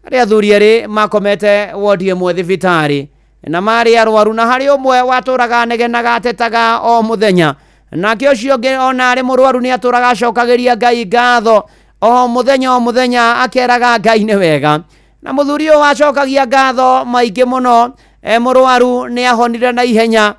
Harĩ athuri erĩ makomete wodi ĩmwe thibitarĩ na marĩ arwaru, na harĩ ũmwe watũraga anegenaga atetaga o mũthenya, nake ũcio ũngĩ ona arĩ mũrwaru nĩ atũraga acokagĩria Ngai ngatho o mũthenya o mũthenya, akeraga Ngai nĩ wega. Na mũthuri ũyũ wacokagia ngatho maingĩ mũno mũrwaru nĩ ahonire na ihenya,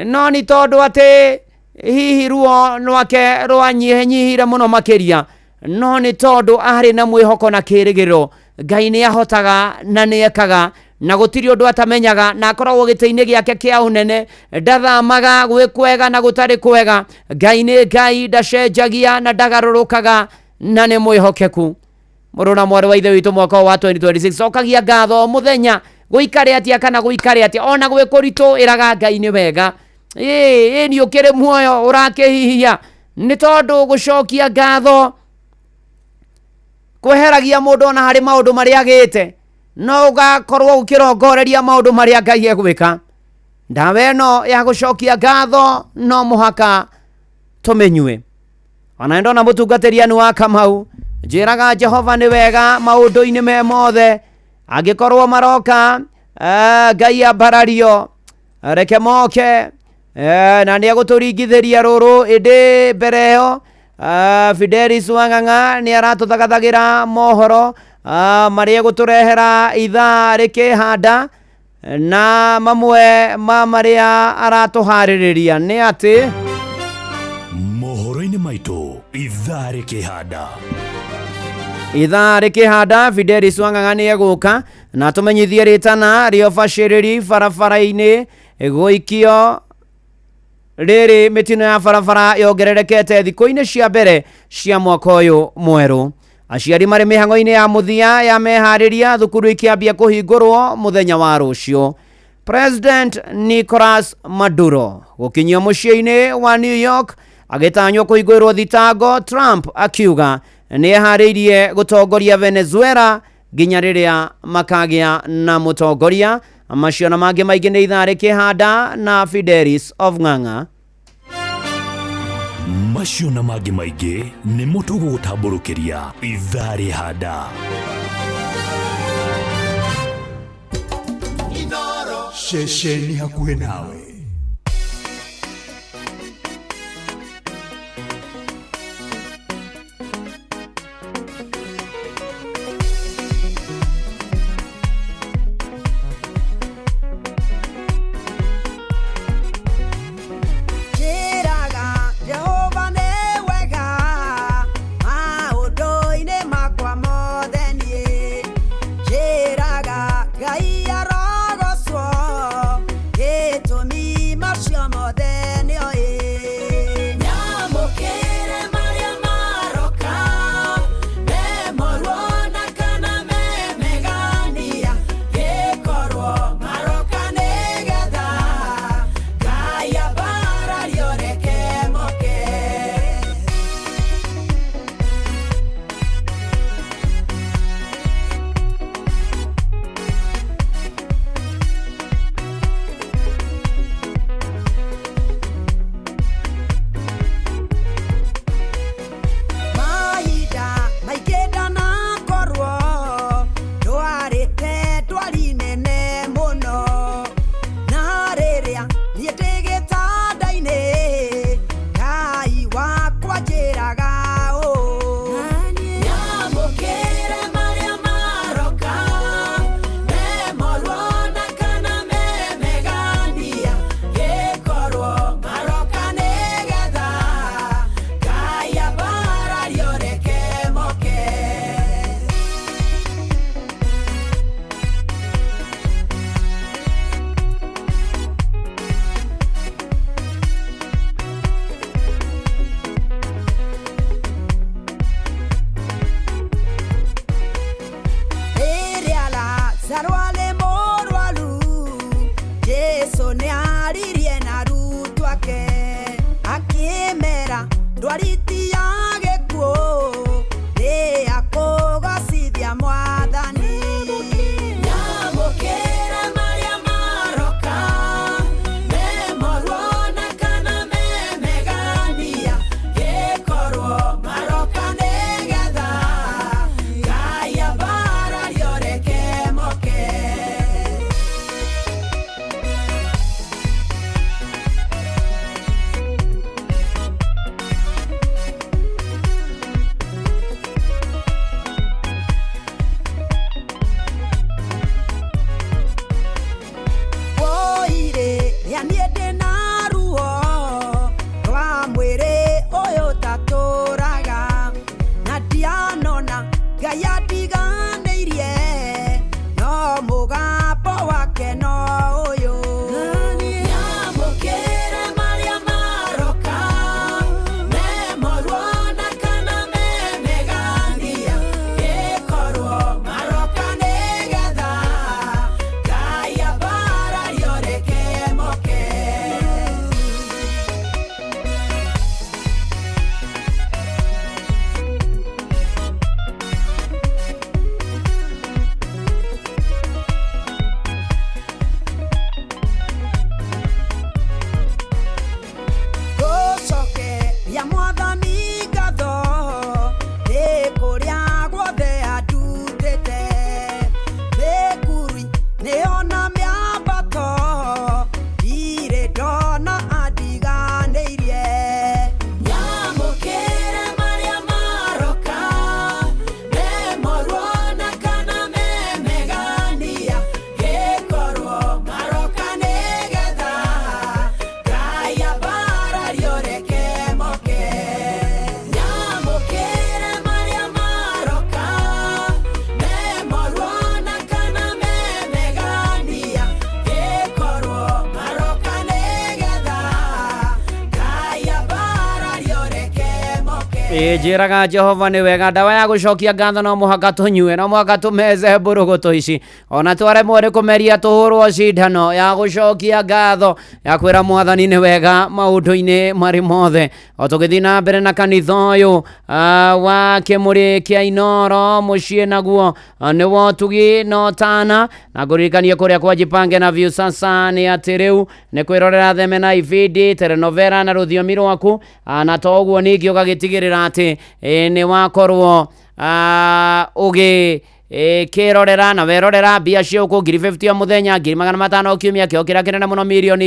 no nĩ tondũ atĩ hihi ruo rwake rwanyihanyihire mũno makĩria, no nĩ tondũ arĩ na mwĩhoko na kĩrĩgĩrĩro Ngai nĩ ahotaga na nĩ ekaga na gũtirĩ ũndũ atamenyaga, na akoragwo gĩtĩ-inĩ gĩake kĩa ũnene, ndathamaga gwĩ kwega na gũtarĩ kwega. Ngai nĩ Ngai, ndacenjagia na ndagarũrũkaga na nĩ mwĩhokeku. Mũrũ na mwarĩ wa ithe witũ, mwaka wa 2026 cokagia ngatho o mũthenya, gũikare atĩa kana gũikare atĩa, ona gwĩ kũritũ ĩraga Ngai nĩ wega. Ĩĩ nĩ ũkĩrĩ muoyo ũrakĩhihia, nĩ tondũ gũcokia ngatho kweheragia mũndũ ona harĩ maũndũ marĩa agĩte, no ũgakorwo ũkĩrongoreria maũndũ marĩa Ngai egwĩka. Ndawa ĩno ya gũcokia ngatho no mũhaka tũmĩnyue. Ona ndona mũtungatĩri anu wa Kamau njĩraga Jehova nĩ wega maũndũ-inĩ me mothe, angĩkorwo maroka Ngai ambarario reke moke na nĩ egũtũringithĩria rũrũ. Ĩndĩ mbere ĩyo Fidelis Wang'ang'a nĩ aratũthagathagĩra mohoro marĩa egũtũrehera ithaa rĩkĩhanda. Na mamwe ma marĩa aratũharĩrĩria nĩ atĩ Mohoro-inĩ maitũ ithaa rĩkĩhanda. Ithaa rĩkĩhanda Fidelis Wang'ang'a nĩ egũka na tũmenyithie rĩtana rĩa ũbacĩrĩri barabara-inĩ gũikio rĩrĩ mĩtino ya barabara yongererekete thikũ-inĩ cia mbere cia mwaka ũyũ mwerũ. Aciari marĩ mĩhang'o-inĩ ya mũthia ya meharĩria thukuru ikĩambia kũhingũrwo mũthenya wa rũciũ. President Nicolas Maduro gũkinyio mũciĩ-inĩ wa New York agĩtanywo kũhingũrĩrwo thitango, Trump akiuga nĩ eharĩirie gũtongoria Venezuela nginya rĩrĩa makagĩa na mũtongoria. Macio na mangĩ maingĩ nĩ ithaa rĩkĩhanda na Fidelis of Ng'ang'a. Macio na mangĩ maingĩ nĩmo tũgũgũtambũrũkĩria ithaa rĩhanda. Ceceni hakuhĩ nawe. Njĩraga Jehova nĩ wega maũndũ-inĩ makwa mothe niĩ. Njĩraga Ngai arogocwo gĩtũmi macio mothe nĩoĩ. Nyamũkĩre marĩa maroka me moru ona kana me megania gĩkorwo maroka nĩgetha Ngai ambarario reke moke. Mahinda maingĩ ndanakorwo ndwarĩte ndwari nene mũno na rĩrĩa niĩ ndĩ gĩtanda-inĩ Ngai wakwa njĩraga ũũ. Nyamũkĩre marĩa maroka me moru ona kana me megania gĩkorwo maroka nĩgetha Ngai ambarario reke moke. Rĩrĩa Lazaro arĩ mũrwaru Jesũ nĩaririe na arutwo ake akĩmera ndwari ti ya gĩkuũ nĩ ya kũgocithia Mwathani. Nyamũkĩre marĩa maroka me moru ona kana me megania gĩkorwo maroka nĩgetha Ngai ambarario reke moke. Woire rĩa niĩ ndĩ na ruo rwa mwĩrĩ ũyũ ũtatũraga na ndianona Ngai andiganĩirie no mũgambo wake no ũyũ. Nyamũkĩre marĩa maroka me moru ona kana me megania gĩkorwo maroka nĩgetha Ngai ambarario reke moke. Ĩ njĩraga Jehova nĩ wega. Ndawa ya gũcokia ngatho no mũhaka tũnyue, no mũhaka tũmeze mbũrũgũtũ ici, ona twaremwo nĩ kũmeria tũhũrwo cindano ya gũcokia ngatho ya kwĩra mwathani nĩ wega maũndũ-inĩ marĩ mothe. O tũgĩthiĩ na mbere na kanitha ũyũ wa Kĩmũrĩ kĩa Inoro mũciĩ naguo nĩ wotugi no tana na ngũririkanie kũrĩa kwa Jipange na Viusasa nĩ atĩ rĩu nĩ kwĩrorera themena, ibindi, telenovela na rũthiomi rwaku, na to ũguo ningĩ ũgagĩtigĩrĩra atĩ nĩ wakorwo ũgĩ kĩrorera na werorera mbia cia ũkũ 50,000 o mũthenya, 500,000 o kiumia, kĩo kĩrĩa kĩnene mũno 2 million,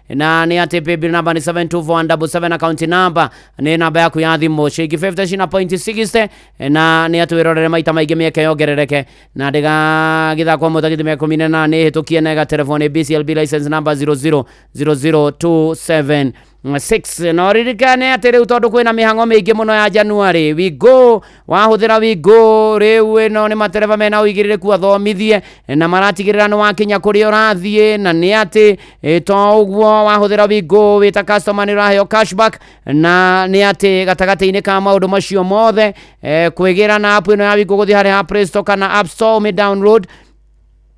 na nĩ atĩ paybill number nĩ 72477, account number nĩ namba yaku ya thimũ, ciringi 50 cina point 60, na nĩ atĩ wĩrorere maita maingĩ mĩeke yongerereke na ndĩgagĩthakwo mũtagĩthi mĩaka 18, hĩtũkie na telefoni BCLB license number 0000276. No ririkane atĩ rĩu tondũ kwĩna mĩhang'o mĩingĩ mũno ya January, Wigo wahũthĩra Wigo rĩu ĩno nĩ matereba mena ũigĩrĩrĩku athomithie na maratigĩrĩra nĩ wakinya kũrĩa ũrathiĩ, na nĩ atĩ to ũguo wahũthĩra Wigo wĩta customer nĩ ũraheo cashback, na nĩ atĩ gatagatĩ-inĩ ka maũndũ macio mothe, kwĩgĩra na app ĩno ya Wigo, gũthiĩ harĩa ha Play Store kana App Store ũmĩ download,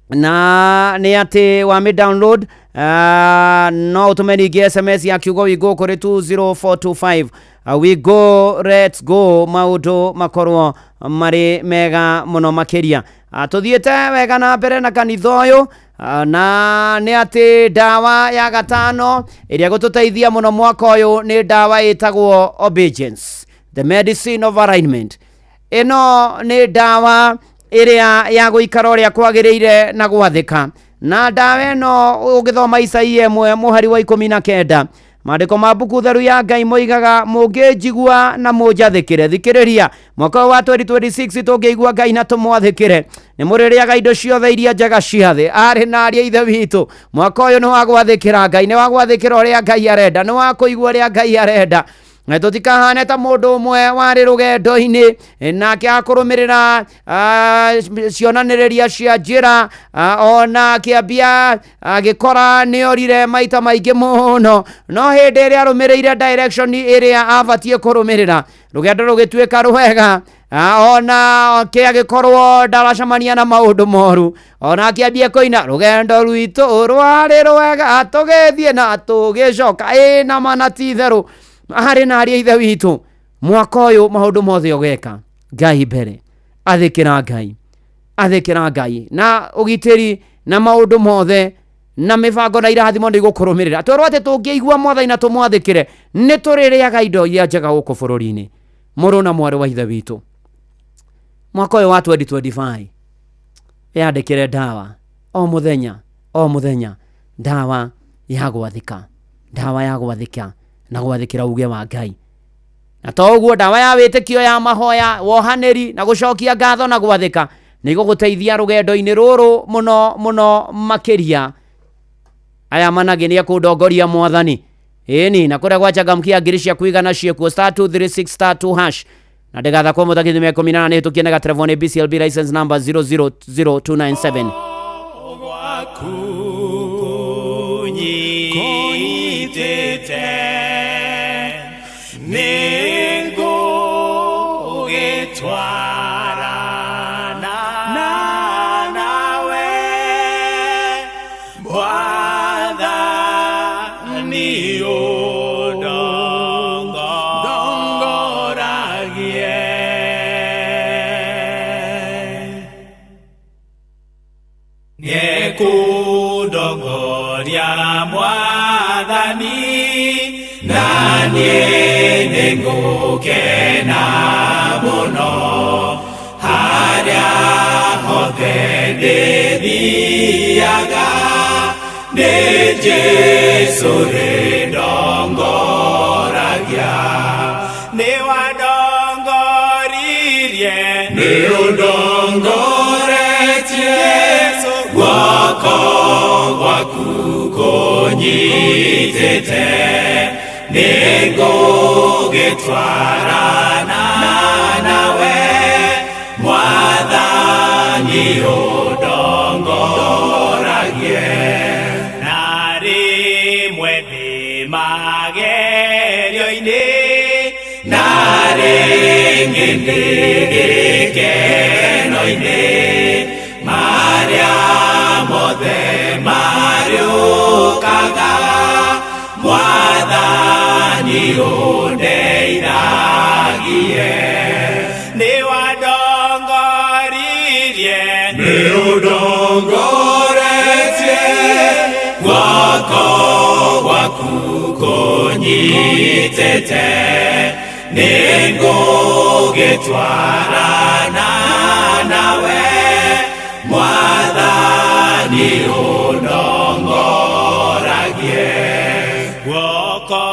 na nĩ atĩ wamĩ download no ũtũme ningĩ SMS ya kiugo Wigo kũrĩ 20425. We go, let's go, maũndũ makorwo marĩ mega mũno makĩria. Tũthiĩte wega na mbere na kanitha ũyũ, na nĩ atĩ ndawa ya gatano ĩrĩa gũtũteithia mũno mwaka ũyũ nĩ ndawa ĩtagwo obedience, the medicine of alignment. Ĩno nĩ ndawa ĩrĩa ya gũikara ũrĩa kwagĩrĩire na gwathĩka, na ndawa ĩno ũngĩthoma Isaia 1 mũhari wa 19, maandĩko ma mbuku theru ya Ngai moigaga, "Mũngĩnjigua na mũnjathĩkĩre." Thikĩrĩria, mwaka ũyũ wa 2026 tũngĩigua Ngai na tũmwathĩkĩre, nĩ mũrĩrĩaga indo ciothe iria njega cia thĩ. Arĩ na arĩ a ithe witũ, mwaka ũyũ nĩ wa gwathĩkĩra Ngai, nĩ wa gwathĩkĩra ũrĩa Ngai arenda, nĩ wa kũigua ũrĩa Ngai arenda, na tũtikahane ta mũndũ ũmwe warĩ rũgendo-inĩ, nake akũrũmĩrĩra cionanĩrĩria cia njĩra, ona akĩambia agĩkora nĩ orire maita maingĩ mũno, no hĩndĩ ĩrĩa arũmĩrĩire direction ĩrĩa abatiĩ kũrũmĩrĩra, rũgendo rũgĩtuĩka rwega. Ona kĩ agĩkorwo ndaracemania na maũndũ moru, ona akĩambia kũina, "Rũgendo rwitũ rwarĩ rwega, tũgĩthiĩ na tũgĩcoka," ĩ na mana ti itherũ. Harĩ na arĩa ithe witũ, mwaka ũyũ maũndũ mothe ũgeka Ngai mbere, athĩkĩra Ngai, athĩkĩra Ngai, na ũgitĩri na maũndũ mothe na mĩbango na irathimo nĩ igũkũrũmĩrĩra. Twerwo atĩ tũngĩigua mwathani na tũmwathĩkĩre, nĩ tũrĩrĩaga indo iria njega gũkũ bũrũri-inĩ. Mũrũ na mwarĩ wa ithe witũ, mwaka ũyũ wa 2025 yandĩkĩre ndawa o mũthenya o mũthenya, ndawa ya gwathĩka, ndawa ya gwathĩka na gwathĩkĩra uge wa Ngai, na to ũguo, ndawa ya wĩtĩkio, ya mahoya, wohanĩri na gũcokia ngatho na gwathĩka nĩ igũgũteithia rũgendo-inĩ rũrũ mũno mũno makĩria. Aya managĩ nĩ ekũndongoria mwathani, ĩni na kũrĩa gwachangamkia ngiri ciaku igana ciĩkuo *236*2#, na ndĩgathakwo mũtakithimi mĩa 18, nĩ hĩtũkie na gatelefoni BCLB license number 000297. Kũnyitĩte nĩngũgĩtwarana nawe mwathani, ũndongoragie nĩekũndongoria mwathani, na niĩ nĩngũkena mũno harĩa hothe ndĩthiaga, nĩ Jesũ rĩndongoragia, nĩ wandongoririe, nĩ ũndongoretie, guoko gwaku kũnyitĩte, nĩngũgĩtwarana nawe mwathani, ũndongoragie na rĩmwe ndĩ magerio-inĩ, na rĩmwe Rĩngĩ gĩkeno-inĩ marĩa mothe marĩũkaga Mwathani ũndeithagie. Nĩ wandongoririe, nĩ ũndongoretie, guoko gwaku kũnyitĩte, nĩngũgĩtwarana nawe Mwathani ũndongoragie. Guoko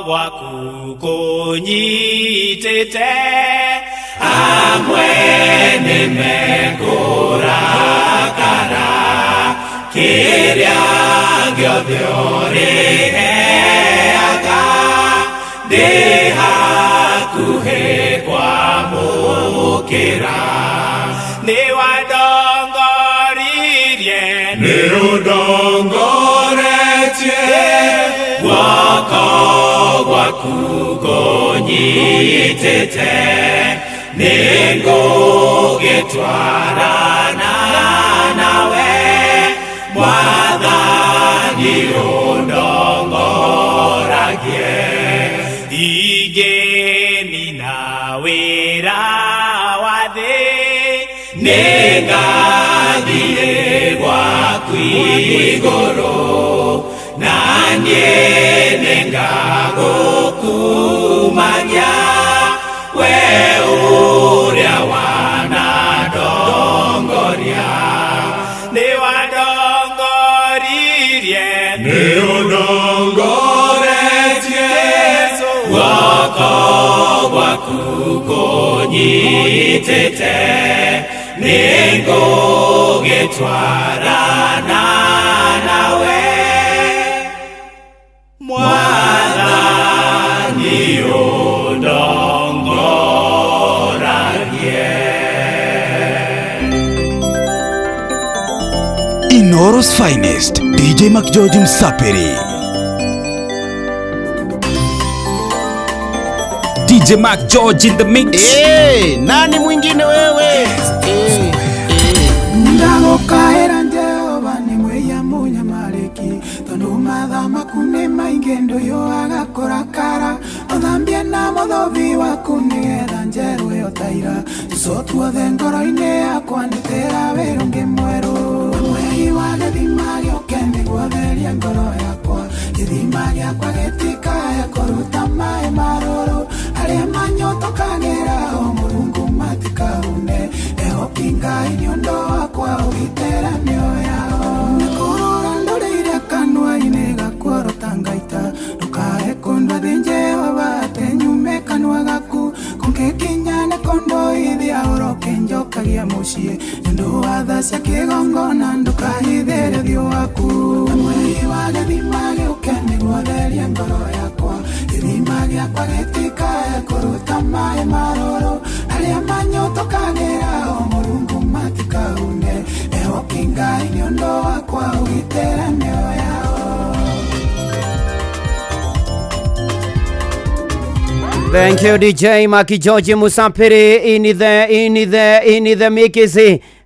gwaku kũnyitĩte, amwe nĩmekũrakara, kĩrĩa gĩothe ũrĩheaga ndĩ hakuhĩ kwamũkĩra. Nĩ wandongoririe, nĩ ũndongoretie, guoko gwaku kũnyitĩte, nĩngũgĩtwarana nawe Mwathani ũndongoragie. Ingĩnina wĩra wa thĩ, nĩngathiĩ gwaku igũrũ, na niĩ nĩngagũkumania we ũrĩa wanandongoria. Nĩ wandongoririe, nĩ ũndongoretie, guoko gwaku kũnyitĩte, nĩngũgĩtwarana nawe Mwathani ũndongoragie. Inoro's finest, DJ McGeorge Msapiri. DJ Mark George in the mix. Hey, nani mwingine wewe? Hey, hey. Ndagokaĩra Jehova nĩ mwĩya mũnyamarĩki, tondũ mathaa maku nĩ maingĩ ndũyũaga kũrakara. Ũthambie na mũthobi waku nĩgetha njerũ ĩyo ta ira. Tũco tuothe ngoro-inĩ yakwa nĩtĩra wĩra ũngĩ mwerũ. Mweri wa gĩthima gĩũke nĩguo therie ngoro yakwa, gĩthima gĩakwa gĩtikae kũruta maĩ marũrũ. Arĩa manyotokagĩra o Mũrungu matikahune, ehoki Ngai nĩ ũndũ wakwa ũgitĩra mĩoyo yao. Nĩkũrũra ndũrĩire kanua-inĩ gakuorota ngaita, ndũkae kũndua thĩ Jehova atĩ nyume kanua gaku. Kũngĩkinya nĩ kũndũithia ũroke njokagia mũciĩ, nĩ ũndũ wa tha cia kĩgongona ndũkahithĩre ũthiũ waku. Mweri wa gĩthima gĩũke nĩguo therie ngoro yakwa, gĩthima gĩakwa gĩtikae kũruta maĩ marũrũ. Arĩa manyotokagĩra o Mũrungu matikahune, ehoki Ngai nĩ ũndũ wakwa ũgitĩra mĩoyo yao. Thank you DJ Maki George Musapiri in the mix.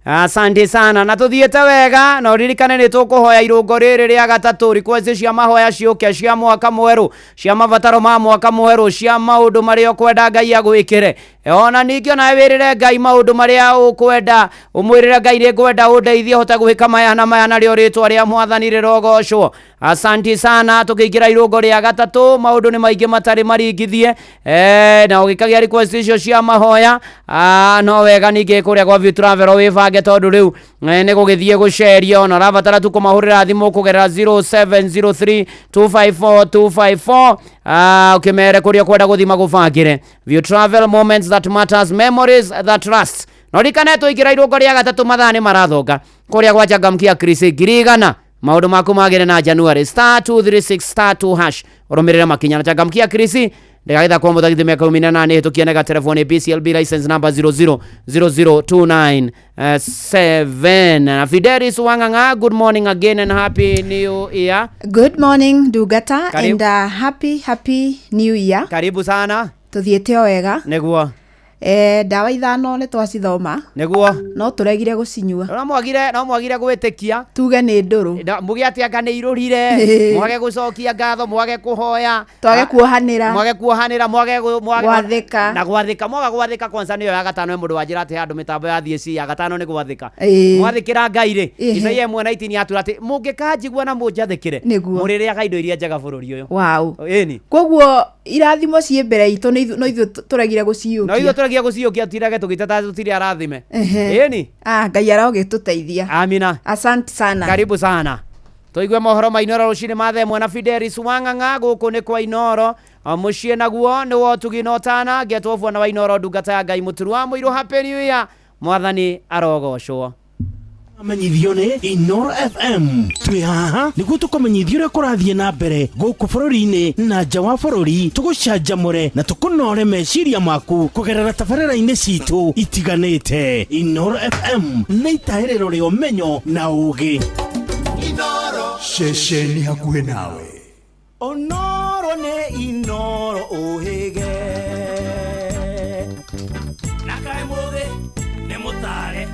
Asante sana na tuthiete wega na uririkane ni tukuhoya irungo riri ria gatatu request cia mahoya ciuke cia mwaka mweru, cia mabataro ma mwaka mweru, cia maundu maria ukwenda Ngai agwikire. Ona ningĩ ona wĩrĩre Ngai maundu maria ukwenda, umwĩrĩre Ngai nĩ ngwenda ũndeithie hote gwĩka maya na maya, narĩo rĩtwa rĩa Mwathani rĩrogocwo. Asante sana. Tukiingira irungo rĩa gatatu maundu nĩ maingĩ matarĩ maringithie, na ũgĩkagia request icio cia mahoya. No wega ningĩ kũrĩa gwa View Travel wĩbange tondu rĩu nĩ gũgĩthiĩ gũceria, ona ũrabatara tu kũmahũrĩra thimũ kũgerera 0703 254 254, ũkĩmere kũrĩa ũkwenda gũthiĩ magũbangĩre. View Travel, moments that matters, memories that last. No rikane tũingĩra irungo rĩa gatatu mathaa nĩ marathonga kũrĩa gwa Changamkia Chris 100,000 maundu maku magire na January star 236 star 2 hash ũrũmĩrĩre makinya na Changamkia Chris ndĩgagĩthakwo mũthagithĩ mĩaka 18 hĩtũkie nega telefoni BCLB license number 0000297. Na Fidelis Wang'ang'a, good morning again and happy new year. Good morning Ndungata. Karibu. And happy new year. Karibu sana. Tuthiĩte o wega nĩguo. Ndawa 5 nĩ twacithoma nĩguo no tũregire gũcinyua no mwagire gwĩtĩkia tuge nĩ ndũrũ mũgĩate anga nĩ irũrire mwage gũcokia ngatho mwage kũhoya twage kuohanĩra mwage gwathĩka na gwathĩka mwaga gwathĩka kwanza nĩyo ya gatano mũndũ wanjĩra atĩ handũ mĩtambo ya thiĩ ci ya gatano nĩ gwathĩka mwathĩkĩra Ngai rĩ Isaia 1:19 yatura atĩ mũngĩkanjigua na mũnjathĩkĩre mũrĩrĩaga indo iria njega bũrũri ũyũ. Wow. Ĩni koguo irathimo ciĩ mbere itũ no ithuĩ tũregire gũciũkia no ithuĩ tũregire gũciũkia tirage tũgĩteta tũtirĩ arathime. Ĩni Ngai arogĩtũteithia. Amina. Asante sana. Karibu sana. Tũigue mohoro ma Inooro rũcinĩ ma thaa ĩmwe na Fidelis Wang'ang'a gũkũ nĩ kwa Inooro mũciĩ naguo nĩ wa ũtugi na ũtana ngetwo bwana wa Inooro ndungata ya Ngai mũturu wa mũirũ. Happy New Year. Mwathani arogocwo. Amenyithio nĩ Inooro FM twĩ haha nĩguo tũkũmenyithia ũrĩa kũrathiĩ na mbere gũkũ bũrũri-inĩ na nja wa bũrũri tũgũcanjamũre na tũkũnore meciria maku kũgerera tabarĩra-inĩ citũ itiganĩte. Inooro FM nĩ itahĩrĩro rĩa ũmenyo na ũũgĩ. Ceceni hakuhĩ nawe. Onoro nĩ Inooro ũhĩge na kaĩ mũthĩ nĩ mũtare.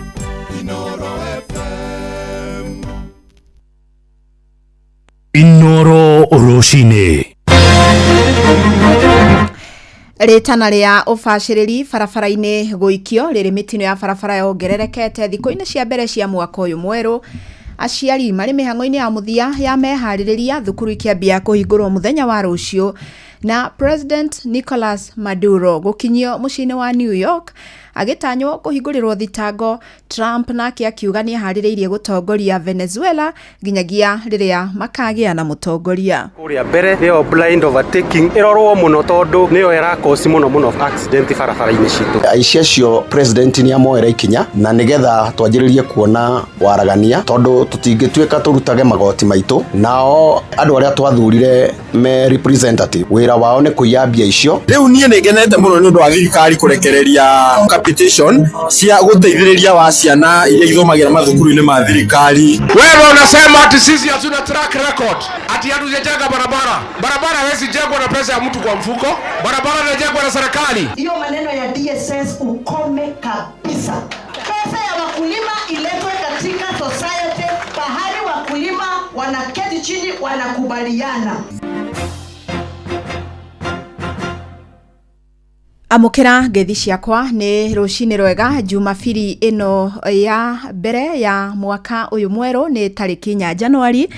Inooro FM. Inooro rũcinĩ. Rĩtana rĩa ũbacĩrĩri barabara-inĩ gũikio rĩrĩ mĩtino ya barabara yongererekete thikũ-inĩ cia mbere cia mwaka ũyũ mwerũ. Aciari marĩ mĩhang'o-inĩ ya mũthia ya meharĩrĩria thukuru ikĩambia kũhingũrwo mũthenya wa rũciũ. Na President Nicolas Maduro gũkinyio mũciĩ-inĩ wa New York agĩtanywo kũhingũrĩrwo thitango. Trump nake akiuga nĩ aharĩrĩirie gũtongoria Venezuela nginyagia rĩrĩa makagĩa na mũtongoria. Kũrĩa mbere nĩyo blind overtaking ĩrorwo mũno tondũ nĩyo ĩrakosi mũno mũno accident barabara-inĩ citũ. Aici acio president nĩ amoera ikinya na nĩgetha twanjĩrĩrie kuona waragania tondũ tũtingĩtuĩka tũrutage magoti maitũ nao andũ arĩa twathurire me representative wĩra wao nĩ kũiya mbia icio. Rĩu niĩ nĩ ngenete mũno nĩ ũndũ wa thirikari kũrekereria capitation cia gũteithĩrĩria wa ciana iria ithomagĩra mathukuru-inĩ ma thirikari. Wewe unasema ati sisi hatuna track record, ati hatujajenga barabara. Barabara haiwezi jengwa na pesa ya mtu kwa mfuko, barabara inajengwa na serikali. Hiyo maneno ya DSS ukome kabisa. Pesa ya wakulima iletwe katika society, pahali wakulima wanaketi chini wanakubaliana. Amũkĩra ngethi ciakwa nĩ rũcinĩ rwega Jumabiri ĩno ya mbere ya mwaka ũyũ mwerũ nĩ tarĩki 4 Januari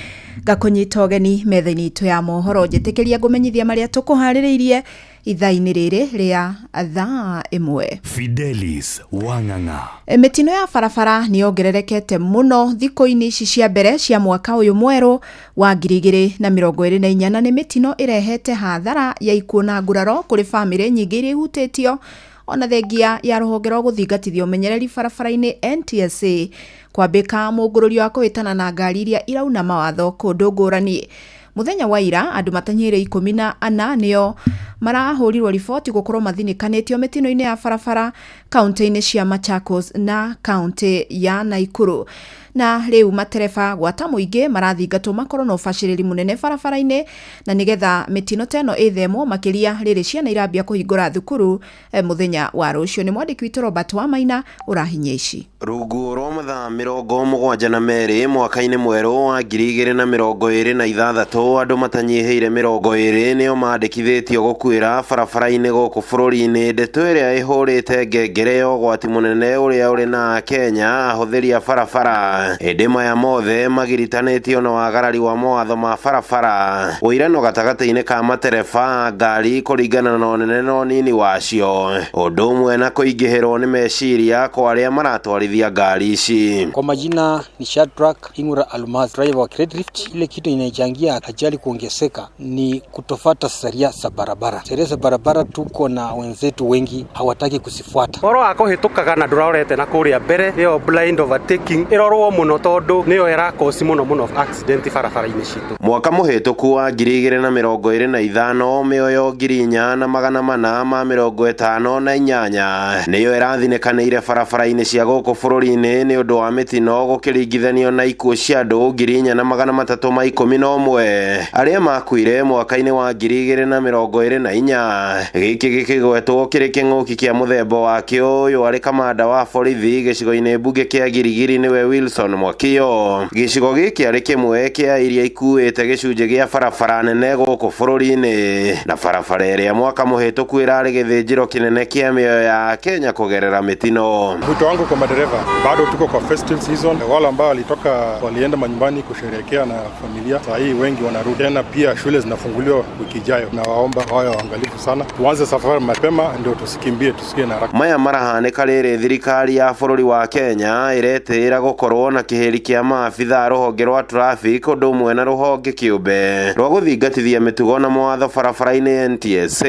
ngakũnyita ũgeni metha-inĩ itũ ya mohoro njĩtĩkĩria ngũmenyithia marĩa tũkũharĩrĩirie ithaa-inĩ rĩrĩ rĩa thaa 1. Fidelis Wang'ang'a. Mĩtino ya barabara nĩ yongererekete mũno thikũ-inĩ ici cia mbere cia mwaka ũyũ mwerũ wa 2024 na nĩ mĩtino ĩrehete hathara ya ikuũ na nguraro kũrĩ bamĩrĩ nyingĩ iria ihutĩtio ona thengia ya rũhonge rwa gũthingatithia ũmenyereri barabara-inĩ NTSA kwambĩka mũngũrũrio wa kũhĩtana na ngari iria irauna mawatho kũndũ ngũrani. Mũthenya wa ira andũ matanyihĩire 14 nĩo marahũrirwo riboti gũkorwo mathinĩkanĩtio mĩtino-inĩ ya barabara kaunti-inĩ cia Machakos na kaunti ya Nakuru. Na rĩu matereba gwata mũingĩ marathingatwo makorwo na ũbacĩrĩri mũnene barabara-inĩ na nĩgetha mĩtino ta ĩno ĩthemwo makĩria rĩrĩ ciana irambia kũhingũra thukuru mũthenya wa rũciũ. Nĩ mwandĩki witũ Robert Wamaina ũrahinyia ici. Rungu rwa mathaa 72 mwaka-inĩ mwerũ wa 2026 andũ matanyihĩire 20 nĩo mandĩkithĩtio gũkuĩra barabara-inĩ gũkũ bũrũri-inĩ, ndeto ĩrĩa ĩhũrĩte ngengere ya ũgwati mũnene ũrĩa ũrĩ na Kenya ahũthĩri a barabara hĩndĩ maya mothe magiritanĩtio na wagarari wa mawatho ma barabara ũirano gatagatĩ-inĩ ka matereba ngari kũringana na ũnene na ũnini wacio ũndũ ũmwe na kũingĩhĩrwo nĩ meciria kwa arĩa maratwarithia ngari ici. Kwa majina ni Shadrack Ingura Almaz, driver wa Great Rift. Ile kitu inachangia ajali kuongezeka ni kutofata sheria za barabara. Sheria za barabara tuko na wenzetu wengi hawataki kusifuata. Ũhoro wa kũhĩtũkaga na ndũrorete na kũrĩa mbere nĩyo blind overtaking ĩrorwo Ĩrorwo mũno tondũ nĩyo ĩrakosi mũno mũno accident barabara-inĩ citũ. Mwaka mũhĩtũku wa 2025 mĩoyo 4458 nĩyo ĩrathinĩkanĩire barabara-inĩ cia gũkũ bũrũri-inĩ nĩ ũndũ wa mĩtino gũkĩringithanio na ikuũ cia andũ 4311 arĩa makuire mwaka-inĩ wa 2024. Gĩkĩ gĩkĩgwetwo kĩrĩ kĩng'ũki kĩa mũthemba wakĩo. Ũyũ arĩ kamanda wa borithi gĩcigo-inĩ mbunge kĩa Girigiri nĩwe Wilson Mwakio. Gĩcigo gĩkĩ arĩ kĩmwe kĩa iria ikuĩte gĩcunjĩ gĩa barabara nene gũkũ bũrũri-inĩ, na barabara ĩrĩa mwaka mũhĩtũku ĩrarĩ gĩthĩnjĩro kĩnene kĩa mĩoyo ya Kenya kũgerera mĩtino. Wito wangu kwa madereva, bado tuko kwa festive season. Wale ambao walitoka walienda manyumbani kusherehekea na familia, saa hii wengi wanarudi tena. Pia shule zinafunguliwa wiki ijayo, na waomba wawe waangalifu sana, tuanze safari mapema ndio tusikimbie, tusikie na haraka. Maya marahanĩka rĩrĩ thirikari ya bũrũri wa Kenya ĩretĩĩra gũkorwo na kĩhĩri kĩa maabitha rũhonge rwa traffic ũndũ ũmwe na rũhonge kĩũmbe rwa gũthingatithia mĩtugo na mawatho barabara-inĩ NTSA.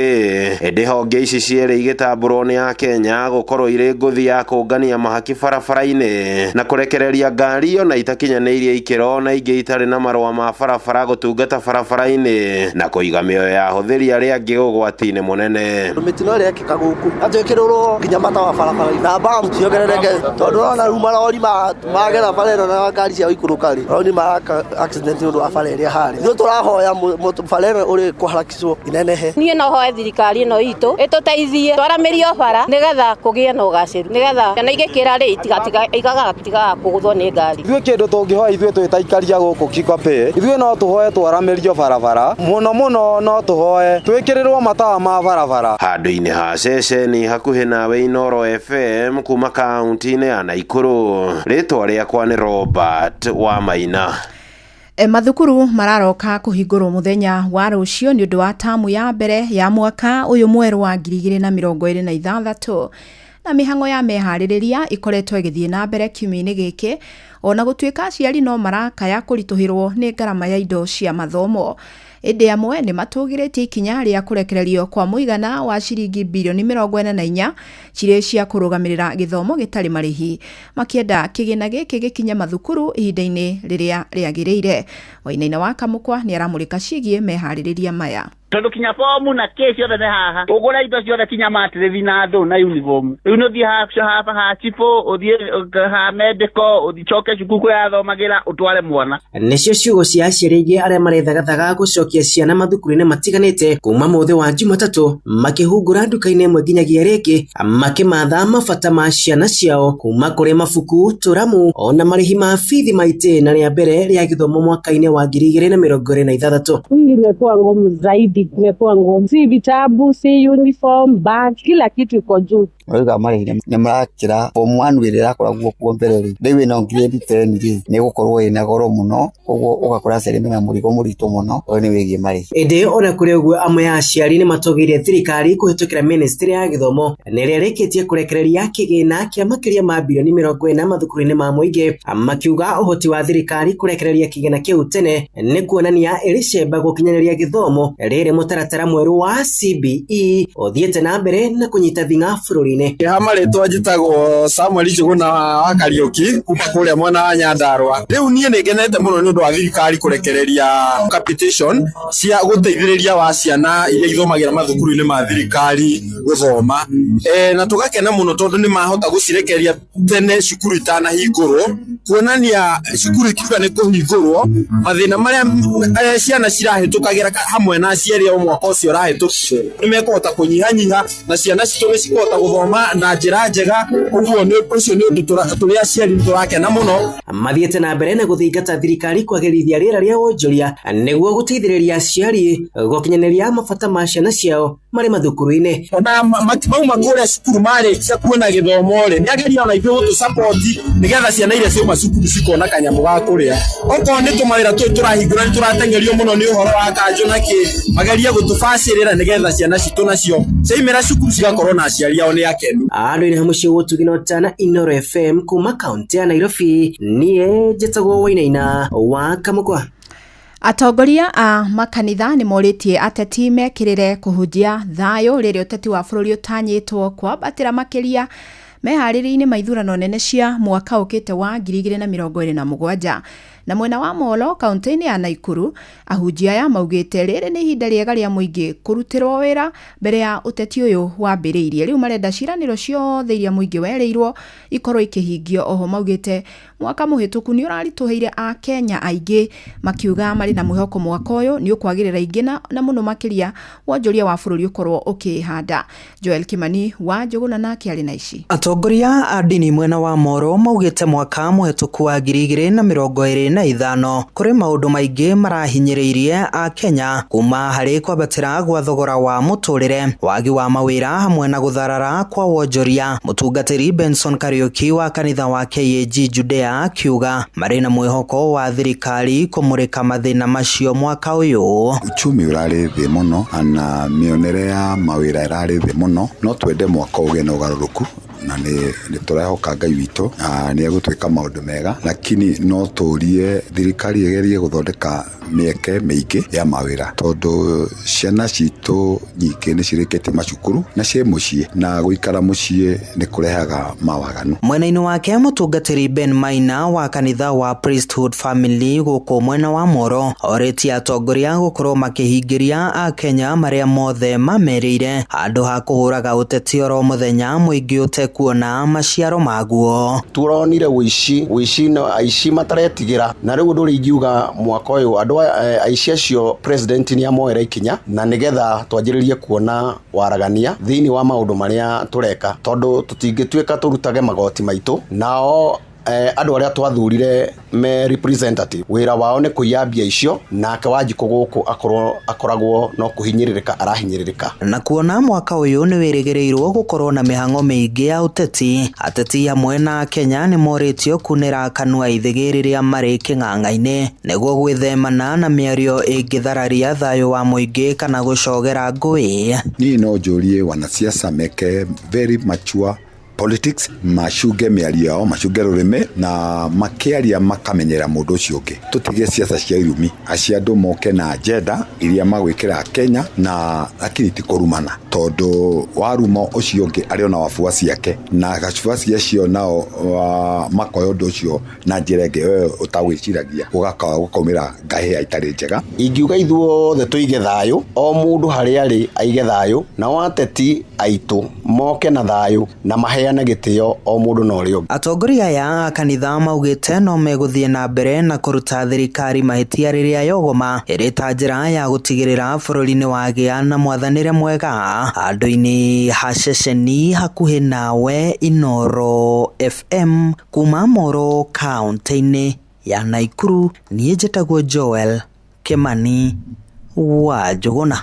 Ĩndĩ honge ici cierĩ igĩtambũrwo nĩ Akenya gũkorwo irĩ ngũthi ya kũngania mahaki barabara-inĩ na kũrekereria ngari ona itakinyanĩirie ikĩro na ingĩ itarĩ na marũa ma barabara gũtungata barabara-inĩ na kũiga mĩoyo ya ahũthĩri arĩa angĩ ũgwati-inĩ mũnene. Mĩtino ĩrĩa ĩkĩka gũkũ atwĩkĩrĩrwo nginya matawa barabara-inĩ na bump ciongerereke, tondũ ũrona rĩu marori magera bara ĩno na ngari cia gũikũrũka rĩ, marori maraka accident nĩ ũndũ wa bara ĩrĩa harĩ. Ithuĩ tũrahoya bara ĩno ũrĩ kũharakicwo inenehe. Niĩ no hoe thirikari ĩno itũ ĩtũteithie twaramĩrio bara nĩgetha kũgĩe na ũgacĩru, nĩgetha ciana igĩkĩra rĩ igatigaga kũgũthwo nĩ ngari. Ithuĩ kĩndũ tũngĩhoya ithuĩ twĩ ta aikaria gũkũ Kikopey, ithuĩ no tũhoe twaramĩrio barabara mũno mũno, no tũhoe twĩkĩrĩrwo matawa ma barabara. Handũ-inĩ ha ceceni hakuhĩ nawe Inooro FM kuma kaunti-inĩ ya Naikuru, rĩtwa rĩakwa nĩ Robert Wamaina. Mathukuru mararoka kũhingũrwo mũthenya wa rũciũ nĩ ũndũ wa tamu ya mbere ya mwaka ũyũ mwerũ wa 2026, na mĩhang'o ya meharĩrĩria ĩkoretwo ĩgĩthiĩ na mbere kiumia-inĩ gĩkĩ, ona gũtuĩka aciari no marakaya kũritũhĩrwo nĩ ngarama ya indo cia mathomo. Ĩndĩ amwe nĩ matũgĩrĩtie ikinya rĩa kũrekererio kwa mũigana wa ciringi birioni 44 cirĩ cia kũrũgamĩrĩra gĩthomo gĩtarĩ marĩhi, makĩenda kĩgĩna gĩkĩ gĩkinye mathukuru ihinda-inĩ rĩrĩa rĩagĩrĩire. Wainaina wa Kamũkwa nĩ aramũrĩka ciĩgiĩ meharĩrĩria maya. Tondu kinya fomu na kĩ ciothe nĩ haha, ũgũre indo ciothe kinya matĩrĩthi na ndũ na uniform. Rĩu nĩ ũthiĩ ha ha chibũ, ũthiĩ ha medical, ũcoke cukuru kũrĩa athomagĩra ũtware mwana. Nĩcio ciugo cia aciari aingĩ arĩa marethagathaga gũcokia ciana mathukuru-inĩ matiganĩte kuma mũthĩ wa Jumatatũ, makĩhungura nduka-inĩ ĩmwe nginyagia ĩrĩa ĩngĩ, makĩmatha mabata ma ciana ciao kuma kũrĩ mabuku, tũramu ona marĩhi ma bithi ma itĩna rĩa mbere rĩa gĩthomo mwaka-inĩ wa 2026. Hii imekuwa ngumu zaidi, imekuwa ngumu, si vitabu, si uniform, bag, kila kitu iko juu. Marauga marĩhi nĩ marakĩra form 1 ĩrĩa ĩrakoragwo kuo mbere rĩ, rĩu ĩno grade 10 rĩ nĩ ĩgũkorwo ĩna goro mũno, koguo ũgakora aciari mena mũrigo mũritũ mũno ũyũ nĩ wĩgiĩ marĩhi. Ĩndĩ ona kũrĩ ũguo, amwe a aciari nĩ matũgĩirie thirikari kũhĩtũkĩra ministry ya gĩthomo na ĩrĩa ĩrĩkĩtie kũrekereria kĩgĩna kĩa makĩria ma birioni 40 mathukuru-inĩ ma mũingĩ, makiuga ũhoti wa thirikari kũrekereria kĩgĩna kĩu tene nĩ kuonania ĩrĩ cemba gũkinyanĩria gĩthomo rĩrĩ mũtaratara mwerũ wa CBE ũthiĩte na mbere na kũnyita thing'a bũrũri-inĩ. Ha marĩtwa njĩtagwo Samuel Njuguna wa Kariũki kuma kũrĩa mwena wa Nyandarua. Rĩu niĩ nĩ ngenete mũno nĩ ũndũ wa thirikari kũrekereria capitation cia gũteithĩrĩria wa ciana iria ithomagĩra mathukuru-inĩ ma thirikari gũthoma, na tũgakena mũno tondũ nĩ mahota gũcirekereria tene cukuru itanahingũrwo, kuonania cukuru ikiuga nĩ kũhingũrwo mathĩna marĩa ciana cirahĩtũkagĩra hamwe na aciari ao mwaka ũcio ũrahĩtũkire nĩ mekũhota kũnyihanyiha na ciana citũ nĩ cikũhota gũthoma na njĩra njega. Ũguo nĩ ũcio nĩ ũndũ tũrĩ aciari nĩ tũrakena mũno. Mathiĩte na mbere na gũthingata thirikari kwagĩrithia rĩera rĩa wonjoria nĩguo gũteithĩrĩria aciari gũkinyanĩria mabata ma ciana ciao marĩ mathukuru-inĩ. Ona mauma kũrĩa cukuru marĩkia kuona gĩthomo rĩ, nĩ ageria ona ithuĩ gũtũ nĩgetha ciana iria ciauma cukuru cikona kanyamũ ga kũrĩa. Okorwo nĩ tũmawĩra tũyũ tũrahingũra nĩ tũrateng'erio mũno nĩ ũhoro wa kanjũ na kĩ, magerie gũtũbacĩrĩra nĩgetha ciana citũ nacio ciaimĩra cukuru cigakorwo na aciari ao nĩ akenu. Andũ-inĩ ha mũciĩ Ũtugi na Ũtana, Inooro FM kuma kaunti ya Nairobi, niĩ njĩtagwo Wainaina wa Kamũkwa. Atongoria a makanitha nĩ morĩtie ateti mekĩrĩre kũhunjia thayũ rĩrĩa ũteti wa bũrũri ũtanyĩtwo kwambatĩra makĩria, Meharĩria-inĩ ma ithurano nene cia mwaka ũkĩte wa 2027. Na mwena wa Molo kaunti-inĩ ya Naikuru, ahunjia aya maugĩte rĩrĩ nĩ ihinda rĩega rĩa mũingĩ kũrutĩrwo wĩra mbere ya ũteti ũyũ wambĩrĩirie. Rĩu marenda ciĩranĩro ciothe iria mũingĩ werĩirwo ikorwo ikĩhingio. Oho maugĩte mwaka mũhĩtũku nĩ ũraritũhĩire Akenya aingĩ, makiuga marĩ na mwĩhoko mwaka ũyũ nĩ ũkwagĩrĩra ingĩ na mũno makĩria wonjoria wa bũrũri ũkorwo ũkĩhanda. Joel Kimani wa Njũgũna nake arĩ na ici. Atongoria a ndini mwena wa Moro maugĩte mwaka mũhĩtũku wa 2025 kũrĩ maũndũ maingĩ marahinyĩrĩirie Akenya kuma harĩ kwambatĩra gwa thogora wa mũtũrĩre, wagi wa mawĩra hamwe na gũtharara kwa wonjoria. Mũtungatĩri Benson Kariuki wa kanitha wa KAG Judea akiuga marĩ na mwĩhoko wa thirikari kũmũrĩka mathĩna macio mwaka ũyũ. Uchumi ũrarĩ thĩ mũno na mĩonere ya mawĩra ĩrarĩ thĩ mũno, no twende mwaka ũgĩe na ũgarũrũku na nĩ tũrehoka Ngai witũ nĩ egũtwĩka maũndũ mega, lakini no tũrie thirikari ĩgerie gũthondeka mĩeke mĩingĩ ya mawĩra, tondũ ciana citũ nyingĩ nĩ cirĩkĩtie macukuru na ciĩ mũciĩ, na gũikara mũciĩ nĩ kũrehaga mawaganu. Mwena-inĩ wake mũtungatĩri Ben Maina wa kanitha wa Priesthood Family gũkũ mwena wa Moro orĩtie atongoria gũkorwo makĩhingĩria Akenya marĩa mothe mamerĩire handũ ha kũhũraga ũteti oro mũthenya mũingĩ ũtekuona maciaro maguo. Turonire ũici na aici mataretigĩra, na rĩu ũndũ ũrĩa ingiuga mwaka ũyũ andũ aici acio president nĩ amoera ikinya, na nĩgetha twanjĩrĩrie kuona waragania thĩinĩ wa maũndũ marĩa tũreka, tondũ tũtingĩtuĩka tũrutage magoti maitũ nao andũ arĩa twathurire me representative wĩra wao nĩ kũiya mbia icio, nake Wanjikũ gũkũ akoragwo no kũhinyĩrĩrĩka arahinyĩrĩrĩka. Na kuona mwaka ũyũ nĩ wĩrĩgĩrĩirwo gũkorwo na mĩhang'o mĩingĩ ya ũteti, ateti hamwe na Kenya nĩ morĩtio kunĩra kanua ithĩgĩ rĩrĩa marĩ kĩng'ang'a-inĩ nĩguo gwĩthemana na mĩario ĩngĩthararia thayũ wa mũingĩ kana gũcogera ngũĩ. Niĩ no njũrie wanasiasa meke very mature politics, macunge mĩario yao, macunge rũrĩmĩ, na makĩaria makamenyera mũndũ ũcio ũngĩ. Tũtige siasa cia irumi, acio andũ moke na agenda iria magwĩkĩra Kenya, na lakini ti kũrumana, tondũ waruma ũcio ũngĩ arĩ ona wafuasi ake, na wafuasi acio nao makoya ũndũ ũcio na njĩra ĩngĩ wewe ũtagwĩciragia, gũkaumĩra ngahĩha itarĩ njega. Ingiuga ithuothe tũige thayũ, o mũndũ harĩa arĩ aige thayũ, nao ateti aitũ moke na thayũ na maheane gĩtĩo o mũndũ na ũrĩa ũngĩ. Atongoria aya a kanitha maugĩte no megũthiĩ na mbere na kũruta thirikari mahĩtia rĩrĩa yogoma ĩrĩ ta njĩra ya gũtigĩrĩra bũrũri nĩ wagĩa na mwathanĩre mwega. Handũ-inĩ ha ceceni hakuhĩ nawe Inoro FM kuma Moro kaunti-inĩ ya Naikuru, niĩ njĩtagwo Joel Kimani wa Njũgũna.